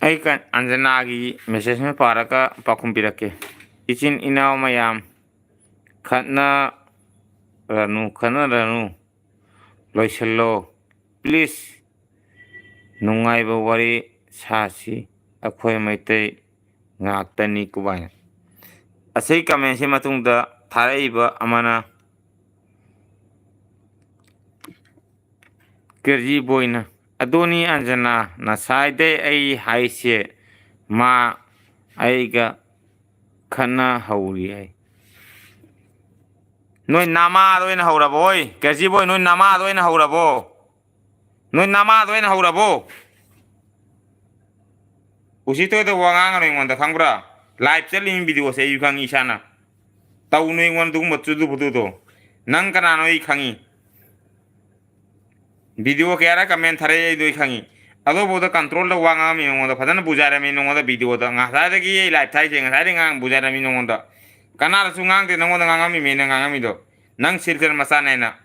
ꯑꯩ ꯀ-, ꯑꯟꯖꯅꯥꯒꯤ ꯃꯦꯁꯦꯖ ꯑꯃ ꯄꯥꯔꯒ ꯄꯥꯎꯈꯨꯝ ꯄꯤꯔꯛꯀꯦ꯫ ꯏꯆꯤꯟ ꯏꯅꯥꯎ ꯃꯌꯥꯝ, ꯈꯠꯅꯔꯅꯨ, ꯈꯠꯅꯔꯅꯨ, ꯂꯣꯏꯁꯤꯜꯂꯣ꯫ Please, ꯅꯨꯡꯉꯥꯏꯕ ꯋꯥꯔꯤ ꯁꯥꯁꯤ, ꯑꯩꯈꯣꯏ ꯃꯩꯇꯩ ꯉꯥꯛꯇꯅꯤ ꯀꯨꯕꯥꯏꯅ꯫ ꯑꯁꯤ ꯀꯃꯦꯟꯁꯤ ꯃꯇꯨꯡꯗ ꯊꯥꯔꯛꯏꯕ ꯑꯃꯅ ꯀꯦꯖꯤ ꯕꯣꯏꯅ, "ꯑꯗꯨꯅꯤ ꯑꯟꯖꯅꯥ, ꯉꯁꯥꯏꯗꯩ ꯑꯩ ꯍꯥꯏꯁꯦ, ꯃꯥ ꯑꯩꯒ ꯈꯠꯅ ꯍꯧꯔꯤ" ꯍꯥꯏ꯫ ꯅꯣꯏ ꯅꯃꯥꯗ ꯑꯣꯏꯅ ꯍꯧꯔꯕꯣ? ꯍꯣꯏ, ꯀꯦꯖꯤ ꯕꯣꯏ, ꯅꯣꯏ ꯅꯃꯥꯗ ꯑꯣꯏꯅ ꯍꯧꯔꯕꯣ? ꯅꯣꯏ ꯅꯃꯥꯗ ꯑꯣꯏꯅ ꯍꯧꯔꯕꯣ? ꯎꯁꯤꯠꯇꯣꯏꯗ ꯋꯥ ꯉꯥꯡꯒꯅꯨ ꯑꯩꯉꯣꯟꯗ, ꯈꯪꯕ꯭ꯔꯥ? ꯂꯥꯏꯞ ꯆꯠꯂꯤꯃꯤ ꯚꯤꯗꯤꯑꯣꯁꯦ ꯑꯩꯁꯨ ꯈꯪꯉꯤ ꯏꯁꯥꯅ꯫ ꯇꯧꯅꯨ ꯑꯩꯉꯣꯟꯗ ꯑꯗꯨꯒꯨꯝꯕ ꯆꯨꯗꯨ ꯐꯨꯗꯨꯗꯣ꯫ ꯅꯪ ꯀꯅꯥꯅꯣ ꯑꯩ ꯈꯪꯉꯤ꯫ ꯚꯤꯗꯤꯑꯣ ꯀꯌꯥꯔ ꯀꯃꯦꯟ ꯊꯥꯔꯛꯑꯦ ꯑꯩꯗꯣ ꯑꯩ ꯈꯪꯉꯤ꯫ ꯑꯗꯨꯐꯥꯎꯗ ꯀꯟꯇ꯭ꯔꯣꯜꯗ ꯋꯥ ꯉꯥꯡꯉꯝꯃꯤ ꯅꯉꯣꯟꯗ, ꯐꯖꯅ ꯕꯨꯖꯥꯔꯝꯃꯤ ꯅꯉꯣꯟꯗ ꯚꯤꯗꯤꯑꯣꯗ꯫ ꯉꯁꯥꯏꯗꯒꯤ ꯑꯩ ꯂꯥꯏꯞ ꯊꯥꯏꯁꯦ, ꯉꯁꯥꯏꯗꯒꯤ ꯉꯥꯡ ꯕꯨꯖꯥꯔꯝꯃꯤ ꯅꯉꯣꯟꯗ꯫ ꯀꯅꯥꯗꯁꯨ ꯉꯥꯡꯗꯦ, ꯅꯉꯣꯟꯗ ꯉꯥꯡꯉꯝꯃꯤꯃꯤ ꯅꯪ ꯉꯥꯡꯉꯝꯃꯤꯗꯣ꯫ ꯅꯪ ꯁꯤꯜꯆꯔ ꯃꯆꯥꯅꯦꯅ꯫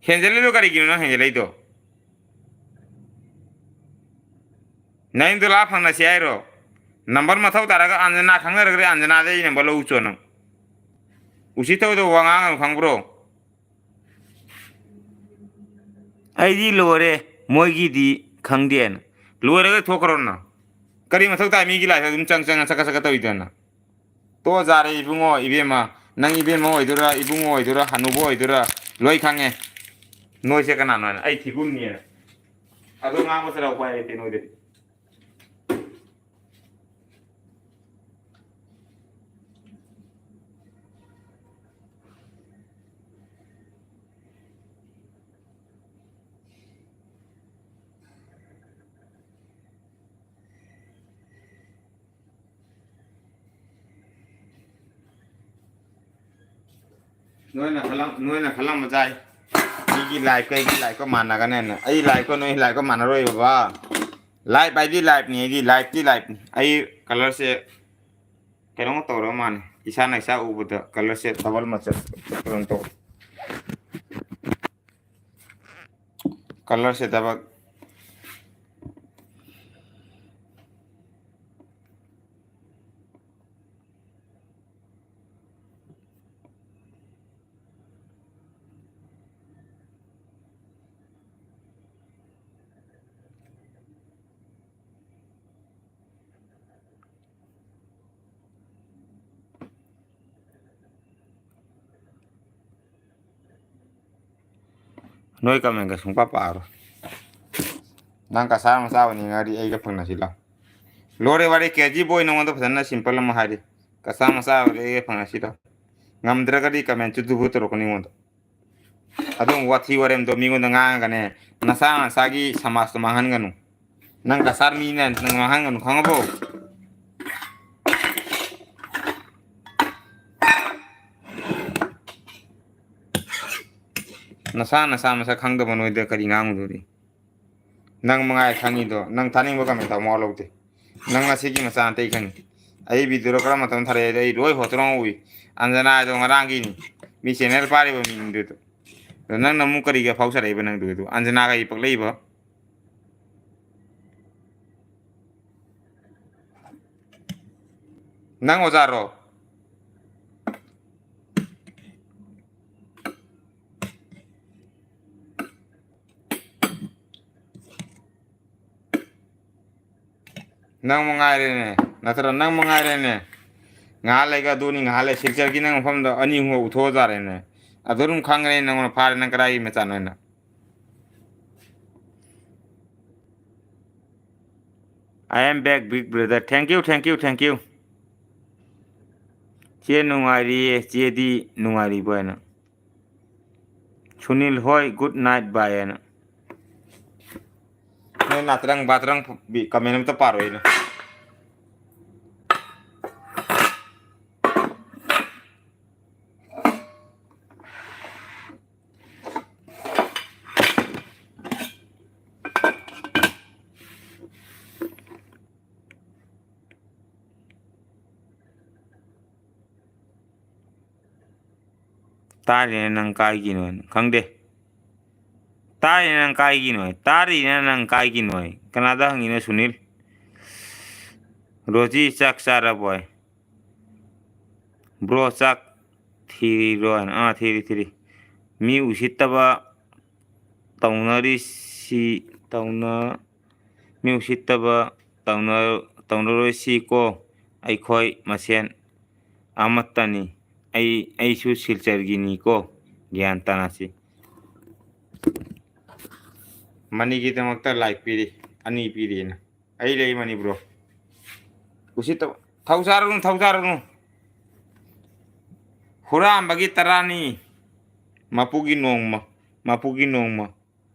ꯍꯦꯟꯖꯜꯂꯤꯗꯣ ꯀꯔꯤꯒꯤꯅꯣ ꯅꯪ ꯍꯦꯟꯖꯜꯂꯛꯏꯗꯣ? ꯅꯌꯨꯝꯗ ꯂꯥꯛꯑ ꯐꯪꯅꯁꯤ ꯍꯥꯏꯔꯣ? ꯅꯝꯕꯔ ꯃꯊꯧ ꯇꯥꯔꯒ ꯑꯟꯖꯅꯥ ꯈꯪꯅꯔꯒꯗꯤ ꯑꯟꯖꯅꯥꯗ ꯑꯩ ꯅꯝꯕꯔ ꯂꯧ ꯆꯣ ꯅꯪ꯫ ꯎꯁꯤꯠꯇꯕꯗꯣ ꯋꯥ ꯉꯥꯡꯒꯅꯨ ꯈꯪꯕ꯭ꯔꯣ? ꯑꯩꯗꯤ ꯂꯣꯏꯔꯦ, ꯃꯣꯏꯒꯤꯗꯤ ꯈꯪꯗꯦꯅ꯫ ꯂꯣꯏꯔꯒ ꯊꯣꯛꯈ꯭ꯔꯣ ꯅꯪ꯫ ꯀꯔꯤ ꯃꯊꯧ ꯇꯥꯏ ꯃꯤꯒꯤ ꯂꯥꯏꯐꯇ ꯑꯗꯨꯝ ꯆꯪ ꯆꯪꯉ ꯆꯀꯠ ꯆꯀꯠ ꯇꯧꯔꯤꯗꯣ ꯅꯪ? ꯇꯣ ꯌꯥꯔꯦ ꯏꯕꯨꯡꯉꯣ, ꯏꯕꯦꯝꯃ꯫ ꯅꯪ ꯏꯕꯦꯝꯃ ꯑꯣꯏꯗꯣꯏꯔꯥ, ꯏꯕꯨꯡꯉꯣ ꯑꯣꯏꯗꯣꯏꯔꯥ, ꯍꯅꯨꯕ ꯑꯣꯏꯗꯣꯏꯔꯥ, ꯂꯣꯏ ꯈꯪꯉꯦ꯫ ꯅꯣꯏꯁꯦ ꯀꯅꯥꯅꯣ ꯍꯥꯏꯅ ꯑꯩ ꯊꯤꯒꯨꯝꯅꯤꯅ꯫ ꯑꯗꯣ ꯉꯥꯡꯕꯁꯤꯗ ꯎꯄꯥꯏ ꯂꯩꯇꯦ ꯅꯣꯏꯗꯗꯤ꯫ ꯅꯣꯏꯅ ꯈꯜꯂꯝ-, ꯅꯣꯏꯅ ꯈꯜꯂꯝꯕ ꯌꯥꯏ, ꯑꯩꯒꯤ ꯂꯥꯏꯐꯀ ꯑꯩꯒꯤ ꯂꯥꯏꯐꯀ ꯃꯥꯟꯅꯒꯅꯦꯅ꯫ ꯑꯩ ꯂꯥꯏꯐꯀ ꯅꯣꯏ ꯂꯥꯏꯐꯀ ꯃꯥꯟꯅꯔꯣꯏ ꯕꯕꯥ꯫ ꯂꯥꯏꯐ ꯍꯥꯏꯗꯤ ꯂꯥꯏꯐꯅꯤ, ꯑꯩꯗꯤ ꯂꯥꯏꯐꯇꯤ ꯂꯥꯏꯐꯅꯤ꯫ ꯑꯩ ꯀꯂꯔꯁꯦ ꯀꯩꯅꯣꯝ ꯇꯧꯔ ꯃꯥꯜꯂꯦ, ꯏꯁꯥꯅ ꯏꯁꯥ ꯎꯕꯗ ꯀꯂꯔꯁꯦ ꯗꯕꯜ ꯃꯆꯠ ꯀꯩꯅꯣꯝ ꯇꯧꯔꯦ꯫ ꯀꯂꯔꯁꯦ ꯗꯕꯜ꯫ ꯅꯣꯏ ꯀꯃꯦꯟꯒ ꯁꯨꯡꯄꯥ ꯄꯥꯔꯣꯏ꯫ ꯅꯪ ꯀꯁꯥꯔ ꯃꯆꯥ ꯑꯣꯏꯅꯤꯡꯉꯗꯤ ꯑꯩꯒ ꯐꯪꯅꯁꯤ ꯂꯥꯎ꯫ ꯂꯣꯏꯔꯦ ꯋꯥꯔꯤ, ꯀꯦ ꯖꯤ ꯕꯣꯏ ꯅꯉꯣꯟꯗ ꯐꯖꯅ ꯁꯤꯝꯄꯜ ꯑꯃ ꯍꯥꯏꯔꯤ꯫ ꯀꯁꯥꯔ ꯃꯆꯥ ꯑꯣꯏꯔꯗꯤ ꯑꯩꯒ ꯐꯪꯅꯁꯤ ꯂꯥꯎ꯫ ꯉꯝꯗ꯭ꯔꯒꯗꯤ ꯀꯃꯦꯟ ꯆꯨꯗꯨꯕꯨ ꯇꯧꯔꯛꯀꯅꯤ ꯑꯩꯉꯣꯟꯗ꯫ ꯑꯗꯨꯝ ꯋꯥꯊꯤ ꯋꯥꯔꯦꯝꯗꯣ ꯃꯤꯉꯣꯟꯗ ꯉꯥꯡꯉꯒꯅꯦ, ꯅꯁꯥ ꯅꯁꯥꯒꯤ ꯁꯃꯥꯖꯇꯣ ꯃꯥꯡꯍꯟꯒꯅꯨ꯫ ꯅꯪ ꯀꯁꯥꯔ ꯃꯤꯅꯦ ꯅꯪ ꯃꯥꯡꯍꯟꯒꯅꯨ, ꯈꯪꯉꯕꯣ? ꯅꯁꯥ ꯅꯁꯥ ꯃꯁꯛ ꯈꯪꯗꯕ ꯅꯣꯏꯗ ꯀꯔꯤ ꯉꯥꯡꯉꯨꯗꯣꯔꯤ? ꯅꯪ ꯃꯉꯥꯏ ꯈꯪꯉꯤꯗꯣ, ꯅꯪ ꯊꯥꯅꯤꯡꯕ ꯀꯃꯦꯟ ꯊꯥꯎ, ꯃꯋꯥ ꯂꯧꯗꯦ꯫ ꯅꯪ ꯉꯁꯤꯒꯤ ꯃꯆꯥ ꯅꯠꯇꯦ ꯑꯩ ꯈꯪꯉꯤ꯫ ꯑꯩ ꯚꯤꯗꯤꯑꯣꯗꯣ ꯀꯔꯝꯕ ꯃꯇꯝꯗ ꯊꯥꯔꯛꯑꯦ ꯑꯩ ꯂꯣꯏ ꯍꯣꯠꯇ꯭ꯔꯣ ꯎꯏ꯫ ꯑꯟꯖꯅꯥꯗꯣ ꯉꯔꯥꯡꯒꯤꯅꯤ꯫ ꯃꯤ ꯆꯦꯅꯦꯜ ꯄꯥꯔꯤꯕ ꯃꯤꯗꯨꯗꯣ꯫ ꯑꯗꯣ ꯅꯪꯅ ꯑꯃꯨꯛ ꯀꯔꯤꯒꯤ ꯑꯐꯥꯎ ꯁꯥꯔꯛꯏꯕ ꯅꯪꯗꯨ? ꯑꯗꯨ ꯑꯟꯖꯅꯥꯒ ꯑꯩ ꯄꯛꯂꯛꯏꯕ? ꯅꯪ ꯑꯣꯖꯥꯔꯣ? ꯅꯪ ꯃꯉꯥꯏꯔꯦꯅꯦ, ꯅꯠꯇ꯭ꯔ? ꯅꯪ ꯃꯉꯥꯏꯔꯦꯅꯦ꯫ ꯉꯥꯏꯍꯥꯛ ꯂꯩꯒ ꯑꯗꯨꯅꯤ, ꯉꯥꯏꯍꯥꯛ ꯂꯩ ꯁꯤꯜꯆꯔꯒꯤ ꯅꯪ ꯃꯐꯝꯗ ꯑꯅꯤ ꯑꯍꯨꯝ ꯎꯊꯣꯛꯑꯖꯥꯔꯦꯅꯦ꯫ ꯑꯗꯨ ꯑꯗꯨꯝ ꯈꯪꯒꯅꯤ ꯅꯪꯉꯣꯟꯗ ꯐꯥꯔꯦ, ꯅꯪ ꯀꯗꯥꯏꯒꯤ ꯃꯆꯥꯅꯣ ꯍꯥꯏꯅ꯫ I am back, big brother. Thank you, thank you, thank you. ꯆꯦ ꯅꯨꯡꯉꯥꯏꯔꯤꯌꯦ, ꯆꯦꯗꯤ ꯅꯨꯡꯉꯥꯏꯔꯤꯕꯣ ꯍꯥꯏꯅ꯫ ꯁꯨꯅꯤꯜ ꯍꯣꯏ, good night, bye ꯍꯥꯏꯅ꯫ ꯅꯣꯏ ꯅꯥꯇ꯭ꯔꯪ ꯕꯥꯇ꯭ꯔꯪ ꯕꯤ-, comment ꯑꯝꯇ ꯄꯥꯔꯣꯏꯅꯦ꯫ ꯇꯥꯔꯤꯅ ꯅꯪ ꯀꯥꯏꯒꯤꯅꯣ? ꯈꯪꯗꯦ꯫ ꯇꯥꯔꯤꯅ ꯅꯪ ꯀꯥꯏꯒꯤꯅꯣ? ꯇꯥꯔꯤꯅ ꯅꯪ ꯀꯥꯏꯒꯤꯅꯣ? ꯀꯅꯥꯗ ꯍꯪꯉꯤꯅꯣ, ꯁꯨꯅꯤꯜ? ꯔꯣꯖꯤ, ꯆꯥꯛ ꯆꯥꯔꯕꯣꯏ? ꯕ꯭ꯔꯣ, ꯆꯥꯛ ꯊꯤꯔꯤꯔꯣ ꯍꯥꯏꯅ꯫ ꯑꯥ, ꯊꯤꯔꯤ, ꯊꯤꯔꯤ꯫ ꯃꯤ ꯎꯁꯤꯠꯇꯕ ꯇꯧꯅꯔꯤꯁꯤ, ꯇꯧꯅ-, ꯃꯤ ꯎꯁꯤꯠꯇꯕ ꯇꯧꯅ-, ꯇꯧꯅꯔꯣꯏꯁꯤꯀꯣ, ꯑꯩꯈꯣꯏ ꯃꯁꯦꯟ ꯑꯃꯠꯇꯅꯤ꯫ ꯑꯩ, ꯑꯩꯁꯨ ꯁꯤꯜꯆꯔꯒꯤꯅꯤꯀꯣ, ꯒ꯭ꯌꯥꯟ ꯇꯥꯅꯁꯤ꯫ ꯃꯅꯤꯒꯤꯗꯃꯛꯇ ꯂꯥꯏꯛ ꯄꯤꯔꯤ, ꯑꯅꯤ ꯄꯤꯔꯤꯅ꯫ ꯑꯩ ꯂꯩ ꯃꯅꯤꯄꯨꯔꯣ꯫ ꯎꯁꯤꯠꯇꯕ꯫ ꯊꯧ ꯆꯥꯔꯨꯅꯨ, ꯊꯧ ꯆꯥꯔꯨꯅꯨ꯫ ꯍꯨꯔꯥꯟꯕꯒꯤ ꯇꯔꯥꯅꯤ꯫ ꯃꯄꯨꯒꯤ ꯅꯣꯡꯃ꯫ ꯃꯄꯨꯒꯤ ꯅꯣꯡꯃ꯫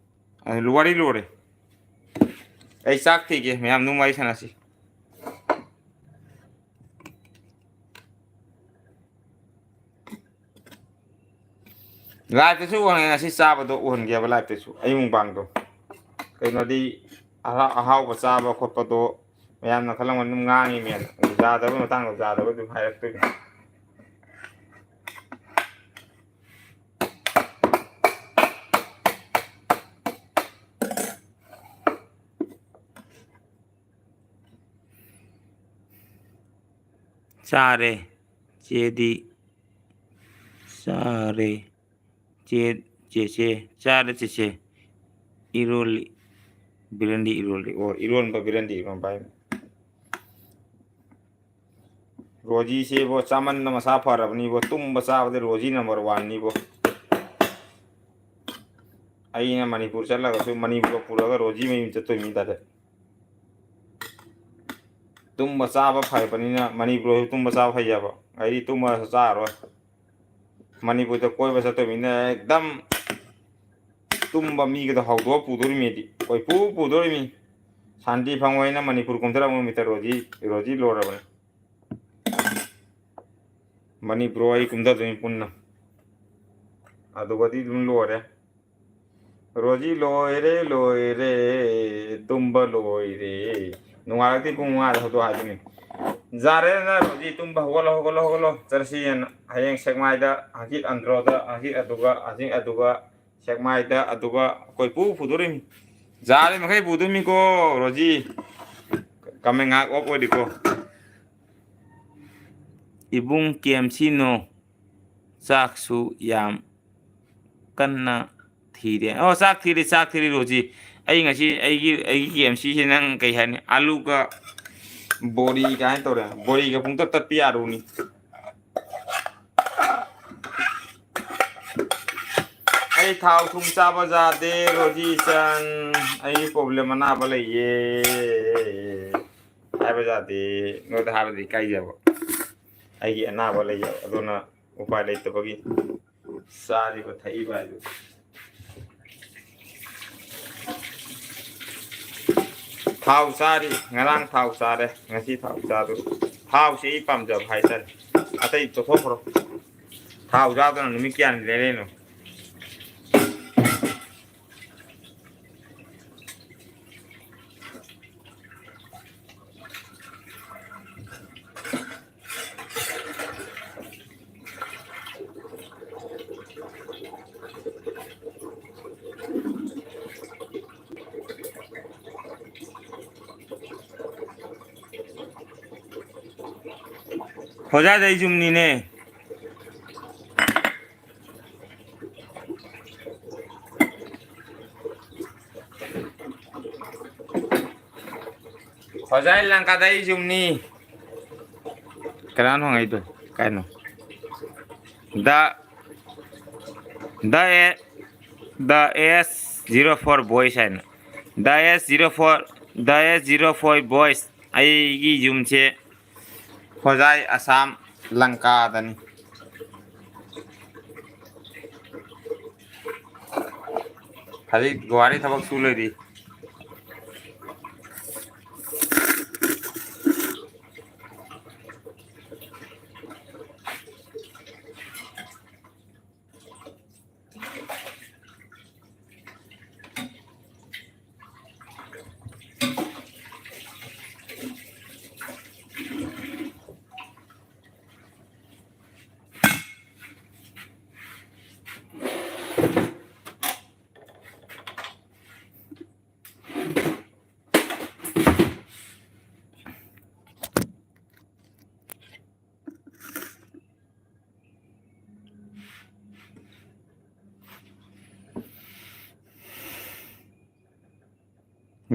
ꯑ, ꯋꯥꯔꯤ ꯂꯣꯏꯔꯦ꯫ ꯑꯩ ꯆꯥꯛ ꯊꯤꯒꯦ, ꯃꯌꯥꯝ ꯑꯗꯨꯝ ꯋꯥꯔꯤ ꯁꯥꯟꯅꯁꯤ꯫ ꯂꯥꯏꯞꯇꯁꯨ ꯎꯍꯟꯒꯦ, ꯉꯁꯤ ꯆꯥꯕꯗꯣ ꯎꯍꯟꯒꯦꯕ ꯂꯥꯏꯞꯇꯁꯨ, ꯑꯩ ꯃꯨꯛꯕꯥꯡꯗꯣ꯫ ꯀꯩꯅꯣꯗꯤ ꯑꯍꯥ-, ꯑꯍꯥꯎꯕ ꯆꯥꯕ ꯈꯣꯠꯄꯗꯣ ꯃꯌꯥꯝꯅ ꯈꯜꯂꯝꯒꯅꯤ, ꯑꯗꯨꯝ ꯉꯥꯡꯉꯤ ꯃꯌꯥꯝ꯫ ꯌꯥꯗꯕ ꯃꯇꯥꯡꯗ ꯌꯥꯗꯕ ꯑꯗꯨꯝ ꯍꯥꯏꯔꯛꯇꯣꯏꯅꯤ꯫ ꯆꯥꯔꯦ꯫ ꯆꯦꯗꯤ ꯆꯥꯔꯦ꯫ ꯆꯦ, ꯆꯦꯆꯦ꯫ ꯆꯥꯔꯦ ꯆꯦꯆꯦ꯫ ꯏꯔꯣꯜꯂꯤ꯫ ꯕꯤꯔꯟꯗꯤ ꯏꯔꯣꯜꯂꯤ꯫ ꯑꯣ, ꯏꯔꯣꯟꯕ ꯕꯤꯔꯟꯗꯤ ꯏꯔꯣꯟꯕ ꯍꯥꯏꯕ꯫ ꯔꯣꯖꯤꯁꯦꯕꯣ ꯆꯥꯃꯟꯗ ꯃꯁꯥ ꯐꯔꯕꯅꯤꯕꯣ꯫ ꯇꯨꯝꯕ ꯆꯥꯕꯗ ꯔꯣꯖꯤ number one ꯅꯤꯕꯣ꯫ ꯑꯩꯅ ꯃꯅꯤꯄꯨꯔ ꯆꯠꯂꯒꯁꯨ ꯃꯅꯤꯄꯨꯔ ꯄꯨꯔꯒ ꯔꯣꯖꯤ ꯃꯌꯨꯝ ꯆꯠꯇꯣꯏ ꯃꯤ ꯇꯥꯔꯦ꯫ ꯇꯨꯝꯕ ꯆꯥꯕ ꯐꯔꯕꯅꯤꯅ ꯃꯅꯤꯄꯨꯔꯁꯨ ꯇꯨꯝꯕ ꯆꯥꯕ ꯐꯩꯌꯦꯕ꯫ ꯑꯩꯗꯤ ꯇꯨꯝꯕ ꯆꯥꯔꯔꯣꯏ꯫ ꯃꯅꯤꯄꯨꯔꯗ ꯀꯣꯏꯕ ꯆꯠꯇꯣꯏ ꯃꯤꯅ ꯑꯦꯛꯗꯝ ꯇꯨꯝꯕ ꯃꯤꯒꯗꯣ ꯍꯧꯗꯣꯛꯑ ꯄꯨꯗꯣꯔꯤꯃꯤꯗꯤ꯫ ꯀꯣꯏꯄꯨ ꯄꯨꯗꯣꯔꯤꯃꯤ꯫ ꯁꯥꯟꯇꯤ ꯐꯪꯉꯣꯏꯅ ꯃꯅꯤꯄꯨꯔ ꯀꯨꯝꯊꯔꯛꯄ ꯅꯨꯃꯤꯠꯇ ꯔꯣꯖꯤ, ꯔꯣꯖꯤ ꯂꯣꯏꯔꯕꯅꯤ꯫ ꯃꯅꯤꯄꯨꯔ ꯑꯩ ꯀꯨꯝꯊꯗꯣꯏꯅꯤ ꯄꯨꯟꯅ꯫ ꯑꯗꯨꯒꯗꯤ ꯑꯗꯨꯝ ꯂꯣꯏꯔꯦ꯫ ꯔꯣꯖꯤ ꯂꯣꯏꯔꯦ, ꯂꯣꯏꯔꯦ, ꯇꯨꯝꯕ ꯂꯣꯏꯔꯦ꯫ ꯅꯣꯡꯉꯥꯜꯂꯛꯇꯦ ꯄꯨꯡ ꯃꯉꯥꯗ ꯍꯧꯗꯣꯛ ꯍꯥꯏꯗꯨꯅꯤ꯫ ꯌꯥꯔꯦ ꯅꯪ ꯔꯣꯖꯤ ꯇꯨꯝꯕ ꯍꯧꯒꯠꯂꯣ, ꯍꯧꯒꯠꯂꯣ, ꯍꯧꯒꯠꯂꯣ꯫ ꯆꯠꯂꯁꯤ ꯍꯌꯦꯡ ꯁꯦꯛꯃꯥꯏꯗ ꯍꯪꯆꯤꯠ ꯑꯟꯗ꯭ꯔꯣꯗ, ꯍꯪꯆꯤꯠ ꯑꯗꯨꯒ, ꯍꯪꯆꯤꯠ ꯑꯗꯨꯒ ꯁꯦꯛꯃꯥꯏꯗ ꯑꯗꯨꯒ ꯑꯩꯈꯣꯏ ꯄꯨ ꯄꯨꯗꯣꯔꯤꯃꯤ꯫ ꯌꯥꯔꯤ ꯃꯈꯩ ꯄꯨꯗꯣꯏꯃꯤꯀꯣ ꯔꯣꯖꯤ꯫ ꯀꯃꯦꯟ ꯉꯥꯏꯍꯥꯛ ꯑꯣꯐ ꯑꯣꯏꯔꯤꯀꯣ꯫ ꯏꯕꯨꯡ ꯀꯦ ꯑꯦꯝ ꯁꯤ ꯅꯣ꯫ ꯆꯥꯛꯁꯨ ꯌꯥꯝ ꯀꯟꯅ ꯊꯤꯔꯦ꯫ ꯑꯣ, ꯆꯥꯛ ꯊꯤꯔꯦ, ꯆꯥꯛ ꯊꯤꯔꯦ ꯔꯣꯖꯤ꯫ ꯑꯩ ꯉꯁꯤ ꯑꯩꯒꯤ, ꯑꯩꯒꯤ ꯀꯦ ꯑꯦꯝ ꯁꯤꯁꯦ ꯅꯪ ꯀꯩ ꯍꯥꯏꯅꯤ? ꯑꯥꯂꯨꯒ ꯕꯣꯔꯤ ꯀꯥꯏꯅ ꯇꯧꯔꯦ꯫ ꯕꯣꯔꯤꯒ ꯄꯨꯡꯇꯠ ꯇꯠꯄꯤ ꯑꯥꯂꯨꯅꯤ꯫ ꯑꯩ ꯊꯥꯎ ꯊꯨꯝ ꯆꯥꯕ ꯌꯥꯗꯦ ꯔꯣꯖꯤ ꯏꯆꯟ꯫ ꯑꯩꯒꯤ problem ꯑꯅꯥꯕ ꯂꯩꯌꯦ꯫ ꯍꯥꯏꯕ ꯌꯥꯗꯦ꯫ ꯅꯣꯏꯗ ꯍꯥꯏꯕꯗꯤ ꯏꯀꯥꯏꯖꯕ꯫ ꯑꯩꯒꯤ ꯑꯅꯥꯕ ꯂꯩꯌꯦ꯫ ꯑꯗꯨꯅ ꯎꯄꯥꯏ ꯂꯩꯇꯕꯒꯤ ꯆꯥꯔꯤꯕ ꯊꯛꯏꯕ ꯍꯥꯏꯗꯨ꯫ ꯊꯥꯎ ꯆꯥꯔꯤ꯫ ꯉꯔꯥꯡ ꯊꯥꯎ ꯆꯥꯔꯦ꯫ ꯉꯁꯤ ꯊꯥꯎ ꯆꯥꯗꯣꯏ꯫ ꯊꯥꯎꯁꯤ ꯑꯩ ꯄꯥꯝꯖꯕ ꯍꯥꯏꯇꯥꯔꯦ꯫ ꯑꯇꯩ ꯇꯣꯛꯊꯣꯛꯈ꯭ꯔꯣ꯫ ꯊꯥꯎ ꯆꯥꯗꯅ ꯅꯨꯃꯤꯠ ꯀꯌꯥꯅꯤ ꯂꯩꯔꯤꯅꯣ? ꯍꯣꯖꯥꯏꯗꯩ ꯌꯨꯝꯅꯤꯅꯦ꯫ ꯍꯣꯖꯥꯏ ꯂꯪꯀꯥꯗꯩ ꯌꯨꯝꯅꯤ꯫ ꯀꯅꯥꯅꯣ ꯍꯪꯉꯛꯏꯗꯣ? ꯀꯥꯏꯅꯣ? The, the, the S zero four boys ꯍꯥꯏꯅ꯫ The S zero four, the S zero four boys꯫ ꯑꯩꯒꯤ ꯌꯨꯝꯁꯦ ꯍꯣꯖꯥꯏ, ꯑꯁꯥꯝ, ꯂꯪꯀꯥꯗꯅꯤ꯫ ꯍꯧꯖꯤꯛ ꯒꯨꯍꯥꯇꯤ ꯊꯕꯛ ꯁꯨ ꯂꯩꯔꯤ꯫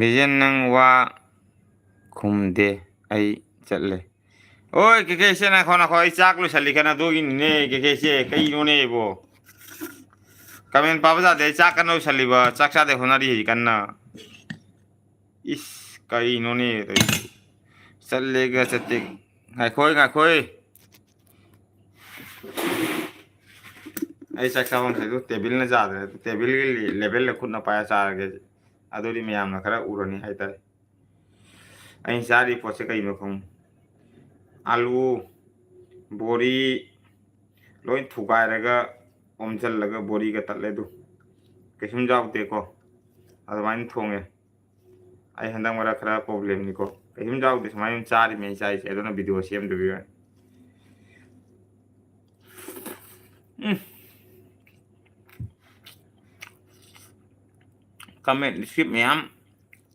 ꯚꯤꯖꯟ, ꯅꯪ ꯋꯥ ꯈꯨꯝꯗꯦ, ꯑꯩ ꯆꯠꯂꯦ꯫ ꯑꯣꯏ, ꯀꯦ ꯀꯦ ꯁꯦ, ꯉꯥꯏꯈꯣ, ꯉꯥꯏꯈꯣ, ꯑꯩ ꯆꯥꯛ ꯂꯣꯏꯁꯜꯂꯤ ꯀꯟꯅ, ꯑꯗꯨꯒꯤꯅꯤꯅꯦ, ꯀꯦ ꯀꯦ ꯁꯦ, ꯀꯩꯅꯣꯅꯦ ꯑꯩꯕꯣ? ꯀꯃꯦꯟ ꯄꯥꯕ ꯌꯥꯗꯦ, ꯑꯩ ꯆꯥꯛ ꯀꯟꯅ ꯂꯣꯏꯁꯜꯂꯤꯕ, ꯆꯥꯛ ꯆꯥꯗꯦ ꯍꯣꯠꯅꯔꯤ ꯍꯧꯖꯤꯛ ꯀꯟꯅ꯫ ꯏꯁ, ꯀꯩꯅꯣꯅꯦ ꯇꯧꯔꯤꯁꯤ? ꯆꯠꯂꯦꯒ ꯆꯠꯇꯦ꯫ ꯉꯥꯏꯈꯣꯏ, ꯉꯥꯏꯈꯣꯏ꯫ ꯑꯩ ꯆꯥꯛ ꯆꯥꯐꯝ ꯁꯥꯏꯗꯣ ꯇꯦꯕꯜꯅ ꯆꯥꯗ꯭ꯔꯦ꯫ ꯇꯦꯕꯜꯒꯤ ꯂꯦ-, ꯂꯦꯕꯦꯜꯗ ꯈꯨꯠꯅ ꯄꯥꯏꯔ ꯆꯥꯔꯒꯦ꯫ ꯑꯗꯨꯗꯤ ꯃꯌꯥꯝꯅ ꯈꯔ ꯎꯔꯅꯤ ꯍꯥꯏꯇꯥꯔꯦ꯫ ꯑꯩꯅ ꯆꯥꯔꯤ ꯄꯣꯠꯁꯦ ꯀꯩꯅꯣ ꯈꯪꯉꯨ? ꯑꯥꯂꯨ, ꯕꯣꯔꯤ, ꯂꯣꯏ ꯊꯨꯒꯥꯏꯔꯒ ꯑꯣꯝꯁꯤꯜꯂꯒ ꯕꯣꯔꯤꯒ ꯇꯠꯂꯦ ꯑꯗꯨ꯫ ꯀꯩꯁꯨꯝ ꯌꯥꯎꯗꯦꯀꯣ꯫ ꯑꯗꯨꯃꯥꯏꯅ ꯊꯣꯡꯉꯦ꯫ ꯑꯩ ꯍꯟꯗꯛ ꯃꯔꯛ ꯈꯔ ꯄ꯭ꯔꯣꯕ꯭ꯂꯦꯝꯅꯤꯀꯣ꯫ ꯀꯩꯁꯨꯝ ꯌꯥꯎꯗꯦ ꯁꯨꯃꯥꯏꯅ ꯑꯗꯨꯝ ꯆꯥꯔꯤꯃꯦ ꯑꯩ ꯆꯥꯔꯤꯁꯦ꯫ ꯑꯗꯨꯅ ꯚꯤꯗꯤꯑꯣ ꯁꯦꯝꯗꯕꯤ ꯋꯥꯅꯤ꯫ ꯎꯝ꯫ ꯀꯃꯦꯟ ꯁ꯭ꯀꯤꯞ ꯃꯌꯥꯝ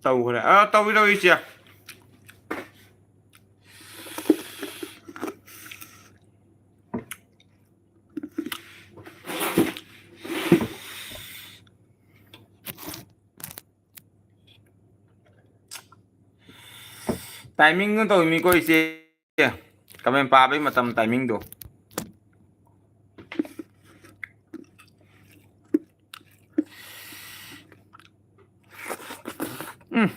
ꯇꯧꯈ꯭ꯔꯦ꯫ ꯑ, ꯇꯧꯏ, ꯇꯧꯏ, ꯏꯆꯦ꯫ ꯇꯥꯏꯃꯤꯡꯗꯣ ꯇꯧꯔꯤꯃꯤꯀꯣ ꯏꯆꯦ꯫ ꯀꯃꯦꯟ ꯄꯥꯕꯩ ꯃꯇꯝ ꯇꯥꯏꯃꯤꯡꯗꯣ꯫ ꯎꯝ꯫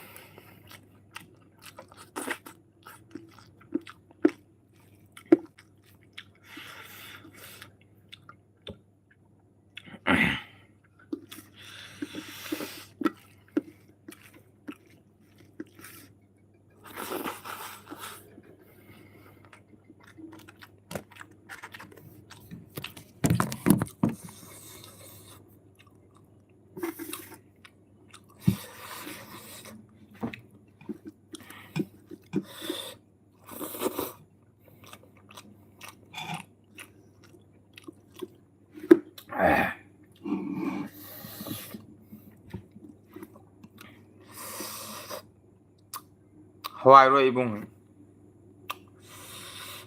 ꯍꯋꯥꯏꯔꯣ ꯏꯕꯨꯡ?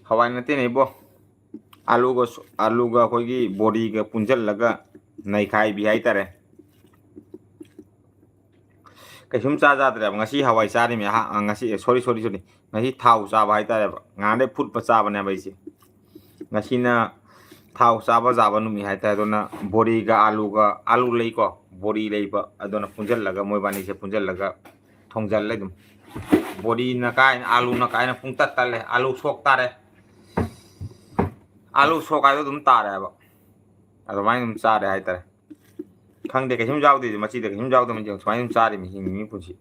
ꯍꯋꯥꯏ ꯅꯠꯇꯦꯅꯦ ꯏꯕꯣ꯫ ꯑꯥꯂꯨꯒ ꯁ-, ꯑꯥꯂꯨꯒ ꯑꯩꯈꯣꯏꯒꯤ ꯕꯣꯔꯤꯒ ꯄꯨꯟꯁꯤꯜꯂꯒ ꯅꯩꯈꯥꯏꯕꯤ ꯍꯥꯏꯇꯥꯔꯦ꯫ ꯀꯩꯁꯨꯝ ꯆꯥ ꯆꯥꯗ꯭ꯔꯦꯕ꯫ ꯉꯁꯤ ꯍꯋꯥꯏ ꯆꯥꯔꯤꯃꯤ꯫ ꯑꯍꯥ-, ꯉꯁꯤ, sorry, sorry, sorry꯫ ꯉꯁꯤ ꯊꯥꯎ ꯆꯥꯕ ꯍꯥꯏꯇꯥꯔꯦꯕ꯫ ꯉꯍꯥꯟꯗꯩ ꯐꯨꯠꯄ ꯆꯥꯕꯅꯦꯕ ꯑꯩꯁꯦ꯫ ꯉꯁꯤꯅ ꯊꯥꯎ ꯆꯥꯕ ꯌꯥꯕ ꯅꯨꯃꯤꯠ ꯍꯥꯏꯇꯥꯔꯦ꯫ ꯑꯗꯨꯅ ꯕꯣꯔꯤꯒ ꯑꯥꯂꯨꯒ, ꯑꯥꯂꯨ ꯂꯩꯀꯣ, ꯕꯣꯔꯤ ꯂꯩꯕ, ꯑꯗꯨꯅ ꯄꯨꯟꯁꯤꯜꯂꯒ ꯃꯣꯏꯕꯥꯅꯤꯁꯦ ꯄꯨꯟꯁꯤꯜꯂꯒ ꯊꯣꯡꯖꯜꯂꯦ ꯑꯗꯨꯝ꯫ ꯕꯣꯔꯤꯅ ꯀꯥꯏꯅ, ꯑꯥꯂꯨꯅ ꯀꯥꯏꯅ ꯄꯨꯡꯇꯠ ꯇꯠꯂꯦ꯫ ꯑꯥꯂꯨ ꯁꯣꯛ ꯇꯥꯔꯦ꯫ ꯑꯥꯂꯨ ꯁꯣꯛ ꯍꯥꯏꯗꯣ ꯑꯗꯨꯝ ꯇꯥꯔꯦꯕ꯫ ꯑꯗꯨꯃꯥꯏꯅ ꯑꯗꯨꯝ ꯆꯥꯔꯦ ꯍꯥꯏꯇꯥꯔꯦ꯫ ꯈꯪꯗꯦ, ꯀꯩꯁꯨꯝ ꯌꯥꯎꯗꯦ꯫ ꯃꯆꯤꯗ ꯀꯩꯁꯨꯝ ꯌꯥꯎꯗꯕ ꯃꯆꯤ ꯁꯨꯃꯥꯏꯅ ꯑꯗꯨꯝ ꯆꯥꯔꯤꯃꯤ, ꯍꯤꯡꯉꯤꯃꯤ ꯄꯨꯟꯁꯤ꯫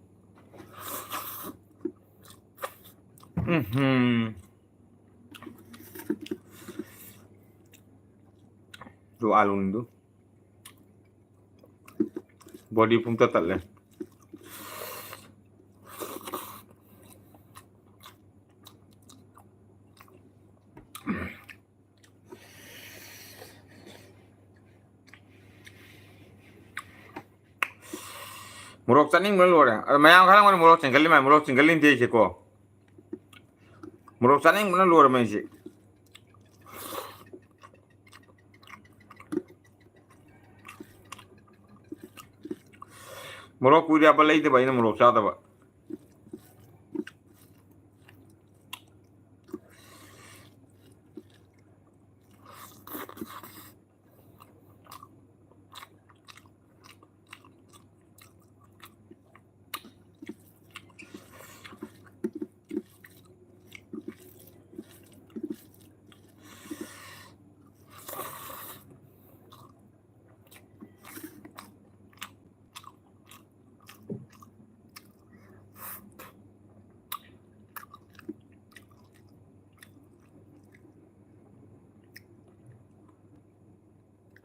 ꯎꯝꯍꯨꯝ꯫ ꯑꯗꯨ ꯑꯥꯂꯨꯅꯤꯗꯨ꯫ ꯕꯣꯗꯤ ꯄꯨꯡꯇꯠ ꯇꯠꯂꯦ꯫ ꯃꯣꯔꯣꯛ ꯆꯥꯅꯤꯡꯕꯅ ꯂꯣꯏꯔꯦ꯫ ꯑꯗꯣ ꯃꯌꯥꯝ ꯈꯜꯂꯝꯒꯅꯤ ꯃꯣꯔꯣꯛ ꯆꯤꯡꯒꯜꯂꯤ ꯃꯥꯏ, ꯃꯣꯔꯣꯛ ꯆꯤꯡꯒꯜꯂꯤꯟꯗꯦ ꯑꯩꯁꯦꯀꯣ꯫ ꯃꯣꯔꯣꯛ ꯆꯥꯅꯤꯡꯕꯅ ꯂꯣꯏꯔꯝꯃꯦ ꯑꯩꯁꯦ꯫ ꯃꯣꯔꯣꯛ ꯀꯨꯏꯔꯦꯕ ꯂꯩꯗꯕ ꯑꯩꯅ ꯃꯣꯔꯣꯛ ꯆꯥꯗꯕ꯫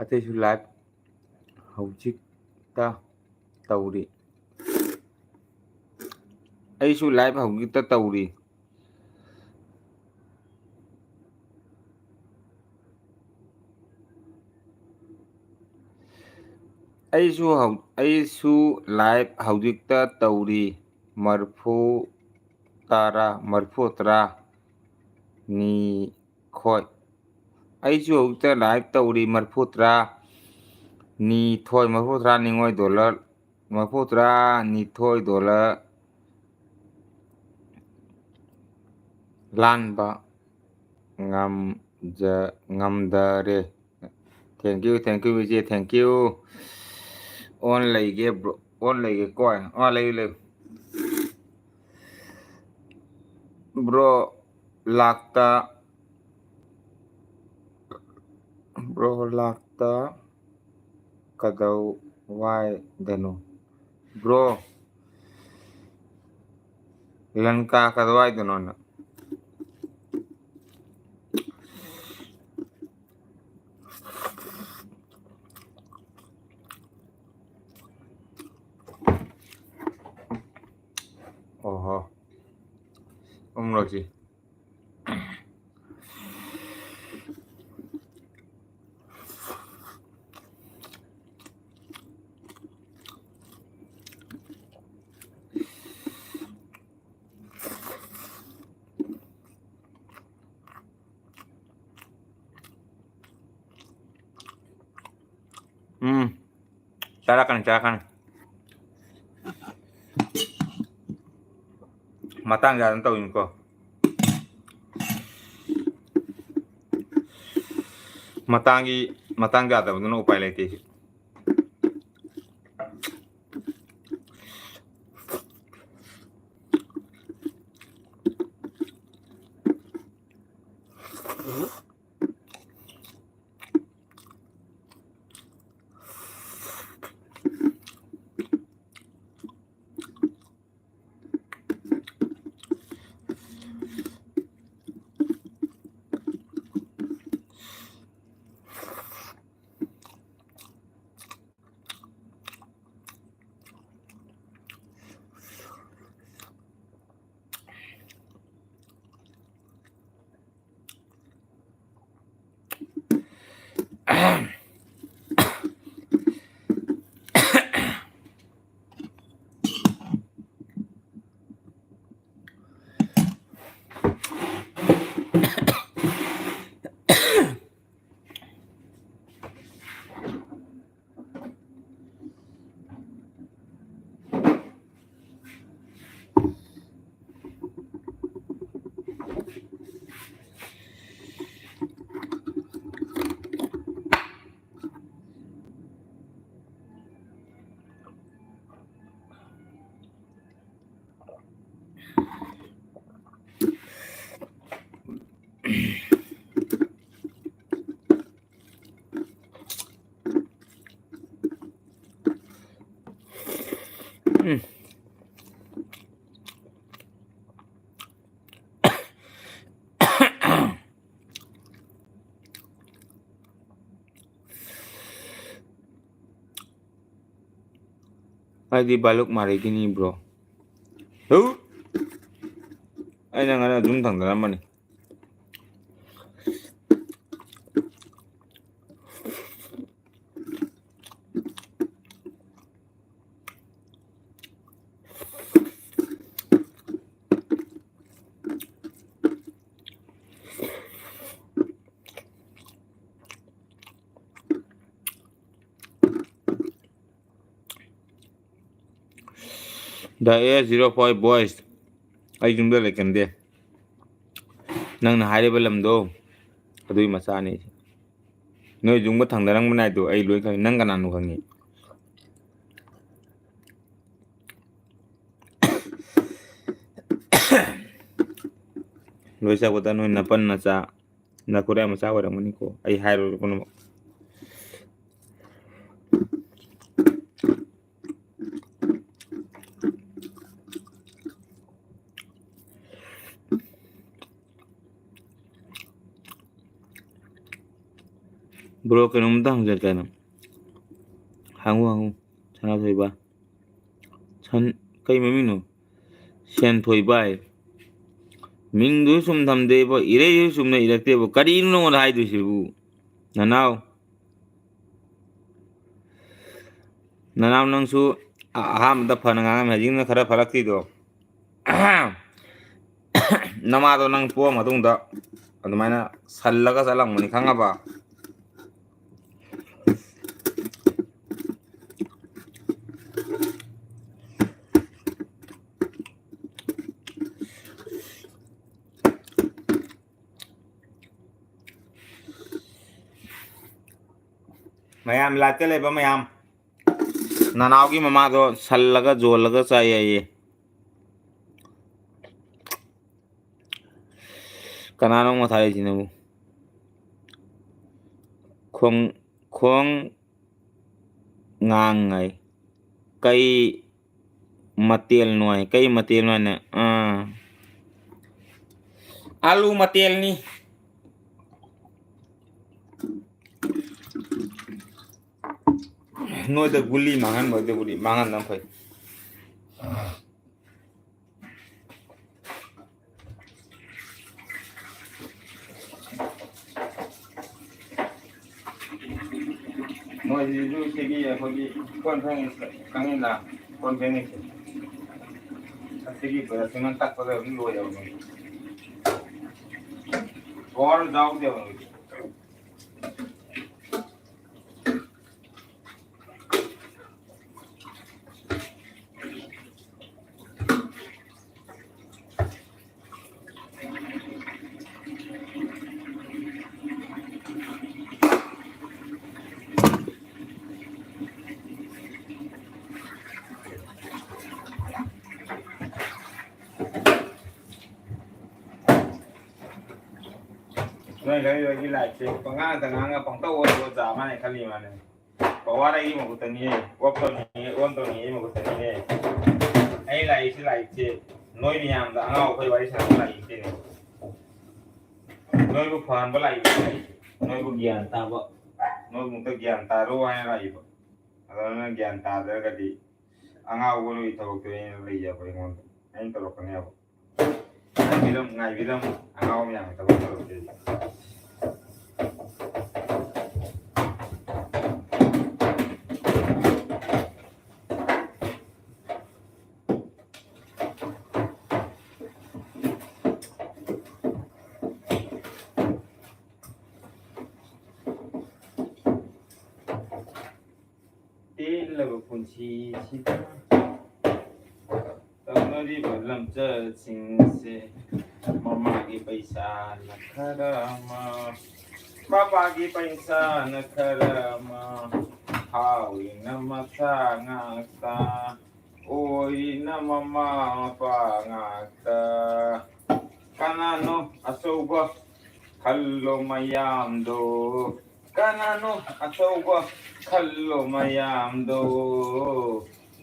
ꯑꯇꯩꯁꯨ live ꯍꯧꯖꯤꯛꯇ ꯇꯧꯔꯤ꯫ ꯑꯩꯁꯨ live ꯍꯧꯖꯤꯛꯇ ꯇꯧꯔꯤ꯫ ꯑꯩꯁꯨ ꯍꯧ-, ꯑꯩꯁꯨ live ꯍꯧꯖꯤꯛꯇ ꯇꯧꯔꯤ꯫ ꯃꯔꯐꯨ ꯇꯔꯥ, ꯃꯔꯐꯨ ꯇꯔꯥ ꯅꯤꯊꯣꯏ꯫ ꯑꯩꯁꯨ ꯍꯧꯖꯤꯛꯇ live ꯇꯧꯔꯤ, ꯃꯔꯐꯨ ꯇꯔꯥ ꯅꯤꯊꯣꯏ, ꯃꯔꯐꯨ ꯇꯔꯥ ꯅꯤꯊꯣꯏ dollar, ꯃꯔꯐꯨ ꯇꯔꯥ ꯅꯤꯊꯣꯏ dollar ꯂꯥꯟꯕ ꯉꯝꯖ-, ꯉꯝꯗꯔꯦ꯫ Thank you, thank you, ꯏꯆꯦ, thank you꯫ On ꯂꯩꯒꯦ, bro, on ꯂꯩꯒꯦ, ꯀꯣ꯫ ꯑꯥ, ꯂꯩꯌꯨ, ꯂꯩꯌꯨ꯫ Bro ꯂꯥꯛꯇ, bro ꯂꯥꯛꯇ ꯀꯗꯧꯋꯥꯏꯗꯅꯣ? Bro, ꯂꯪꯀꯥ ꯀꯗꯧꯋꯥꯏꯗꯅꯣ ꯅꯪ? ꯑꯣꯍꯣ꯫ ꯑꯃꯨꯔꯛꯁꯤ꯫ ꯎꯝ꯫ ꯆꯥꯔꯛꯀꯅꯤ, ꯆꯥꯔꯛꯀꯅꯤ꯫ ꯃꯇꯥꯡ ꯆꯥꯗꯅ ꯇꯧꯔꯤꯅꯤꯀꯣ꯫ ꯃꯇꯥꯡꯒꯤ, ꯃꯇꯥꯡ ꯌꯥꯗꯕꯗꯨꯅ ꯎꯄꯥꯏ ꯂꯩꯇꯦ꯫ ꯎꯝ꯫ ꯑꯩꯗꯤ ꯚꯥꯂꯨꯛ ꯃꯥꯔꯤꯒꯤꯅꯤ, bro꯫ ꯍꯨ! ꯑꯩꯅ ꯉꯔꯥꯡ ꯑꯗꯨꯝ ꯊꯥꯡꯗꯔꯝꯕꯅꯤ꯫ The A zero five boys, ꯑꯩ ꯌꯨꯝꯗ ꯂꯩꯒꯟꯗꯦ꯫ ꯅꯪꯅ ꯍꯥꯏꯔꯤꯕ ꯂꯝꯗꯣ, ꯑꯗꯨꯒꯤ ꯃꯆꯥꯅꯤ ꯑꯩꯁꯦ꯫ ꯅꯣꯏ ꯌꯨꯝꯒ ꯊꯪꯅꯔꯝꯕ ꯅꯥꯏꯗꯣ ꯑꯩ ꯂꯣꯏ ꯈꯪꯉꯤ꯫ ꯅꯪ ꯀꯅꯥꯅꯣ ꯈꯪꯉꯤ꯫ ꯂꯣꯏ ꯆꯥꯎꯈꯠꯇ ꯅꯣꯏ ꯅꯄꯟ ꯅꯆꯥ ꯅꯈꯨꯔꯥꯏ ꯃꯆꯥ ꯑꯣꯏꯔꯝꯒꯅꯤꯀꯣ, ꯑꯩ ꯍꯥꯏꯔꯨꯔꯦ ꯄꯨꯝꯅꯃꯛ꯫ Bro, ꯀꯩꯅꯣꯝꯇ ꯍꯪꯖꯔꯛꯀꯦ ꯀꯩꯅꯣ? ꯍꯪꯉꯨ, ꯍꯪꯉꯨ, ꯁꯅꯥꯊꯣꯏꯕ꯫ ꯁꯟ-, ꯀꯩ ꯃꯃꯤꯡꯅꯣ? ꯁꯦꯟꯊꯣꯏꯕ ꯍꯥꯏ꯫ ꯃꯤꯡꯗꯨꯁꯨ ꯆꯨꯝ ꯊꯝꯗꯦꯕ, ꯏꯔꯩꯁꯨ ꯆꯨꯝꯅ ꯏꯔꯛꯇꯦꯕ꯫ ꯀꯔꯤꯅꯣ ꯅꯉꯣꯟꯗ ꯍꯥꯏꯗꯣꯏꯁꯤꯕꯨ? ꯅꯅꯥꯎ꯫ ꯅꯅꯥꯎ ꯅꯪꯁꯨ ꯑ-, ꯑꯍꯥꯟꯕꯗ ꯐꯅ ꯉꯥꯡꯉꯝꯃꯤ, ꯍꯧꯖꯤꯛꯅ ꯈꯔ ꯐꯔꯛꯇ꯭ꯔꯤꯗꯣ꯫ ꯅꯃꯥꯗꯣ ꯅꯪ ꯄꯣꯛꯑ ꯃꯇꯨꯡꯗ ꯑꯗꯨꯃꯥꯏꯅ ꯁꯜꯂꯒ ꯆꯠꯂꯝꯒꯅꯤ, ꯈꯪꯉꯕ? ꯃꯌꯥꯝ, ꯂꯥꯏꯞꯇ ꯂꯩꯕ ꯃꯌꯥꯝ, ꯅꯅꯥꯎꯒꯤ ꯃꯃꯥꯗꯣ ꯁꯜꯂꯒ ꯌꯣꯜꯂꯒ ꯆꯥꯏ ꯍꯥꯏꯌꯦ꯫ ꯀꯅꯥꯅꯣ ꯃꯊꯥ ꯂꯩꯁꯤꯅꯕꯨ? ꯈꯣꯡ, ꯈꯣꯡ ꯉꯥꯡꯉꯩ꯫ ꯀꯩ, ꯃꯇꯦꯜ ꯅꯣꯏ꯫ ꯀꯩ ꯃꯇꯦꯜ ꯅꯣꯏꯅꯦ? ꯑꯥ꯫ ꯑꯥꯂꯨ ꯃꯇꯦꯜꯅꯤ꯫ ꯅꯣꯏꯗ ꯒꯨꯂꯤ ꯃꯥꯡꯍꯟꯕꯗꯨꯕꯨꯗꯤ ꯃꯥꯡꯍꯟꯗꯕ ꯐꯩ꯫ ꯃꯣꯏꯁꯤꯁꯨ ꯁꯤꯒꯤ ꯑꯩꯈꯣꯏꯒꯤ ꯀꯣꯟ ꯐꯦꯡꯉꯤ, ꯈꯪꯉꯤꯅ? ꯀꯣꯟ ꯐꯦꯡꯉꯤꯁꯦ꯫ ꯑꯁꯤꯒꯤ ꯕ꯭ꯔꯁꯁꯤꯅ ꯇꯛꯄꯗ ꯑꯗꯨꯝ ꯂꯣꯏꯔꯕꯅꯦ꯫ ꯄꯋꯥꯔ ꯌꯥꯎꯗꯦꯕ ꯃꯣꯏꯗꯤ꯫ ꯅꯣꯏ ꯂꯩꯔꯤꯕꯒꯤ ꯂꯥꯏꯔꯤꯛꯁꯦ ꯄꯉꯥꯡꯗ ꯉꯥꯡꯉ ꯄꯪꯇꯧ ꯑꯣꯟꯕ ꯑꯣꯖꯥ ꯃꯥꯅ ꯈꯜꯂꯤ ꯃꯥꯅꯦ꯫ ꯄꯋꯥꯔ ꯑꯩꯒꯤ ꯃꯈꯨꯠꯇꯅꯤꯍꯦ, ꯑꯣꯐ ꯇꯧꯅꯤꯡꯉꯦ, ꯑꯣꯟ ꯇꯧꯅꯤꯡꯉꯦ ꯑꯩ ꯃꯈꯨꯠꯇꯅꯤꯍꯦ꯫ ꯑꯩ ꯂꯥꯛꯏꯁꯤ ꯂꯥꯏꯔꯤꯛꯁꯦ ꯅꯣꯏ ꯃꯌꯥꯝꯗ ꯑꯉꯥꯎ ꯑꯩꯈꯣꯏ ꯋꯥꯔꯤ ꯁꯥꯟꯅꯕ ꯂꯥꯛꯏꯁꯤꯅꯦ꯫ ꯅꯣꯏꯕꯨ ꯐꯍꯟꯕ ꯂꯥꯛꯏꯕ ꯂꯥꯏꯔꯤꯛꯁꯦ꯫ ꯅꯣꯏꯕꯨ ꯒ꯭ꯌꯥꯟ ꯇꯥꯕ, ꯅꯣꯏꯕꯨ ꯑꯝꯇ ꯒ꯭ꯌꯥꯟ ꯇꯥꯔꯣ ꯍꯥꯏꯅ ꯂꯥꯛꯏꯕ꯫ ꯑꯗꯣ ꯅꯪ ꯒ꯭ꯌꯥꯟ ꯇꯥꯗ꯭ꯔꯒꯗꯤ ꯑꯉꯥꯎꯕ ꯅꯣꯏ ꯊꯕꯛꯇꯣ ꯑꯩꯅ ꯂꯩꯖꯕ ꯑꯩꯉꯣꯟꯗ꯫ ꯑꯩꯅ ꯇꯧꯔꯛꯀꯅꯦꯕ꯫ ꯉꯥꯏꯕꯤꯔꯝ, ꯉꯥꯏꯕꯤꯔꯝ, ꯑꯉꯥꯎ ꯃꯌꯥꯝꯒꯤ ꯊꯕꯛ ꯇꯧꯔꯛꯀꯦ꯫ ꯇꯦꯜꯂꯕ ꯄꯨꯟꯁꯤꯁꯤꯗ ꯇꯧꯅꯔꯤꯕ ꯂꯝꯆꯠꯁꯤꯡꯁꯦ, ꯃꯃꯥꯒꯤ ꯄꯩꯁꯥꯅ ꯈꯔ ꯑꯃ, ꯃꯄꯥꯒꯤ ꯄꯩꯁꯥꯅ ꯈꯔ ꯑꯃ, ꯍꯥꯎꯔꯤꯅ ꯃꯆꯥ ꯉꯥꯛꯇ, ꯑꯣꯏꯔꯤꯅ ꯃꯃꯥ ꯃꯄꯥ ꯉꯥꯛꯇ꯫ ꯀꯅꯥꯅꯣ ꯑꯆꯧꯕ? ꯈꯜꯂꯣ ꯃꯌꯥꯝꯗꯣ꯫ ꯀꯅꯥꯅꯣ ꯑꯆꯧꯕ? ꯈꯜꯂꯣ ꯃꯌꯥꯝꯗꯣ꯫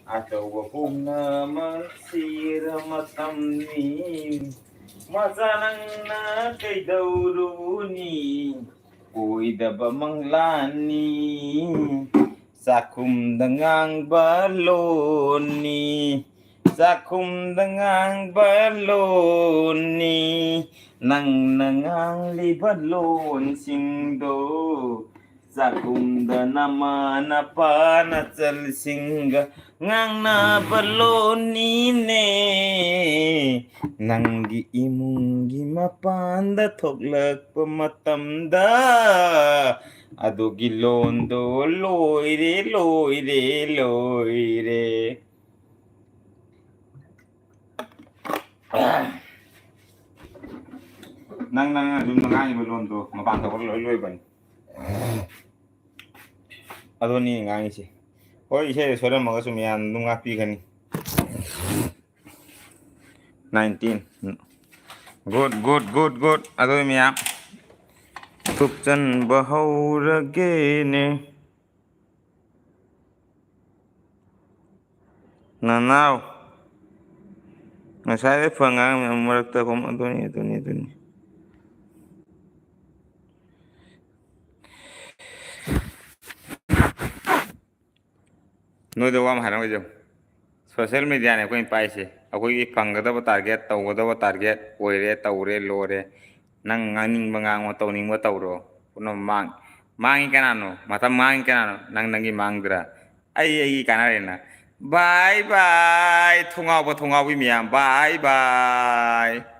ꯑꯆꯧꯕ ꯄꯨꯝꯅꯃꯛ ꯁꯤꯔ ꯃꯇꯝꯅꯤ꯫ ꯃꯆꯥ ꯅꯪꯅ ꯀꯩꯗꯧꯔꯨꯅꯤ? ꯑꯣꯏꯗꯕ ꯃꯪꯂꯥꯟꯅꯤ꯫ ꯆꯥꯛꯈꯨꯝꯗ ꯉꯥꯡꯕ ꯂꯣꯟꯅꯤ꯫ ꯆꯥꯛꯈꯨꯝꯗ ꯉꯥꯡꯕ ꯂꯣꯟꯅꯤ꯫ ꯅꯪꯅ ꯉꯥꯡꯂꯤꯕ ꯂꯣꯟꯁꯤꯡꯗꯣ ꯆꯥꯛꯈꯨꯝꯗ ꯅꯃꯥ ꯅꯄꯥ ꯅꯆꯜꯁꯤꯡꯒ ꯉꯥꯡꯅꯕ ꯂꯣꯟꯅꯤꯅꯦ꯫ ꯅꯪꯒꯤ ꯏꯃꯨꯡꯒꯤ ꯃꯄꯥꯟꯗ ꯊꯣꯛꯂꯛꯄ ꯃꯇꯝꯗ ꯑꯗꯨꯒꯤ ꯂꯣꯟꯗꯣ ꯂꯣꯏꯔꯦ, ꯂꯣꯏꯔꯦ, ꯂꯣꯏꯔꯦ꯫ ꯅꯪ, ꯅꯪ ꯑꯗꯨꯝ ꯉꯥꯡꯉꯤꯕ ꯂꯣꯟꯗꯣ ꯃꯄꯥꯟ ꯊꯣꯛꯄ ꯂꯣꯏ ꯂꯣꯏꯕꯅꯤ꯫ ꯑꯗꯨꯅꯤ ꯉꯥꯡꯉꯤꯁꯦ꯫ ꯍꯣꯏ, ꯏꯁꯩꯗ ꯁꯣꯏꯔꯝꯃꯒꯁꯨ ꯃꯌꯥꯝ ꯑꯗꯨꯝ ꯉꯥꯛꯄꯤꯒꯅꯤ꯫ Nineteen꯫ Good, good, good, good꯫ ꯑꯗꯨ ꯃꯌꯥꯝ ꯊꯨꯞꯆꯟꯕ ꯍꯧꯔꯒꯦꯅꯦ꯫ ꯅꯅꯥꯎ꯫ ꯉꯁꯥꯏꯗꯩ ꯐꯣꯟ ꯉꯥꯡꯉꯝꯃꯤ, ꯑꯃꯨꯛ ꯃꯔꯛꯇ ꯑꯃꯨꯛ ꯑꯗꯨꯅꯤ, ꯑꯗꯨꯅꯤ, ꯑꯗꯨꯅꯤ꯫ ꯅꯣꯏꯗ ꯋꯥ ꯑꯃ ꯍꯥꯏꯔꯝꯒꯦ꯫ Social mediaꯅꯦ ꯑꯩꯈꯣꯏꯅ ꯄꯥꯏꯁꯦ꯫ ꯑꯩꯈꯣꯏꯒꯤ ꯐꯪꯒꯗꯕ target, ꯇꯧꯒꯗꯕ target ꯑꯣꯏꯔꯦ, ꯇꯧꯔꯦ, ꯂꯣꯏꯔꯦ꯫ ꯅꯪ ꯉꯥꯡꯅꯤꯡꯕ ꯉꯥꯡꯉꯣ, ꯇꯧꯅꯤꯡꯕ ꯇꯧꯔꯣ꯫ ꯄꯨꯝꯅꯃꯛ ꯃꯥꯡ-, ꯃꯥꯡꯉꯤ ꯀꯅꯥꯅꯣ? ꯃꯇꯝ ꯃꯥꯡꯉꯤ ꯀꯅꯥꯅꯣ? ꯅꯪ ꯅꯪꯒꯤ ꯃꯥꯡꯗ꯭ꯔꯥ? ꯑꯩ ꯑꯩꯒꯤ ꯀꯥꯟꯅꯔꯦꯅ꯫ Bye bye꯫ ꯊꯨꯡꯉꯥꯎꯕ ꯊꯨꯡꯉꯥꯎꯕꯤ ꯃꯌꯥꯝ, bye bye꯫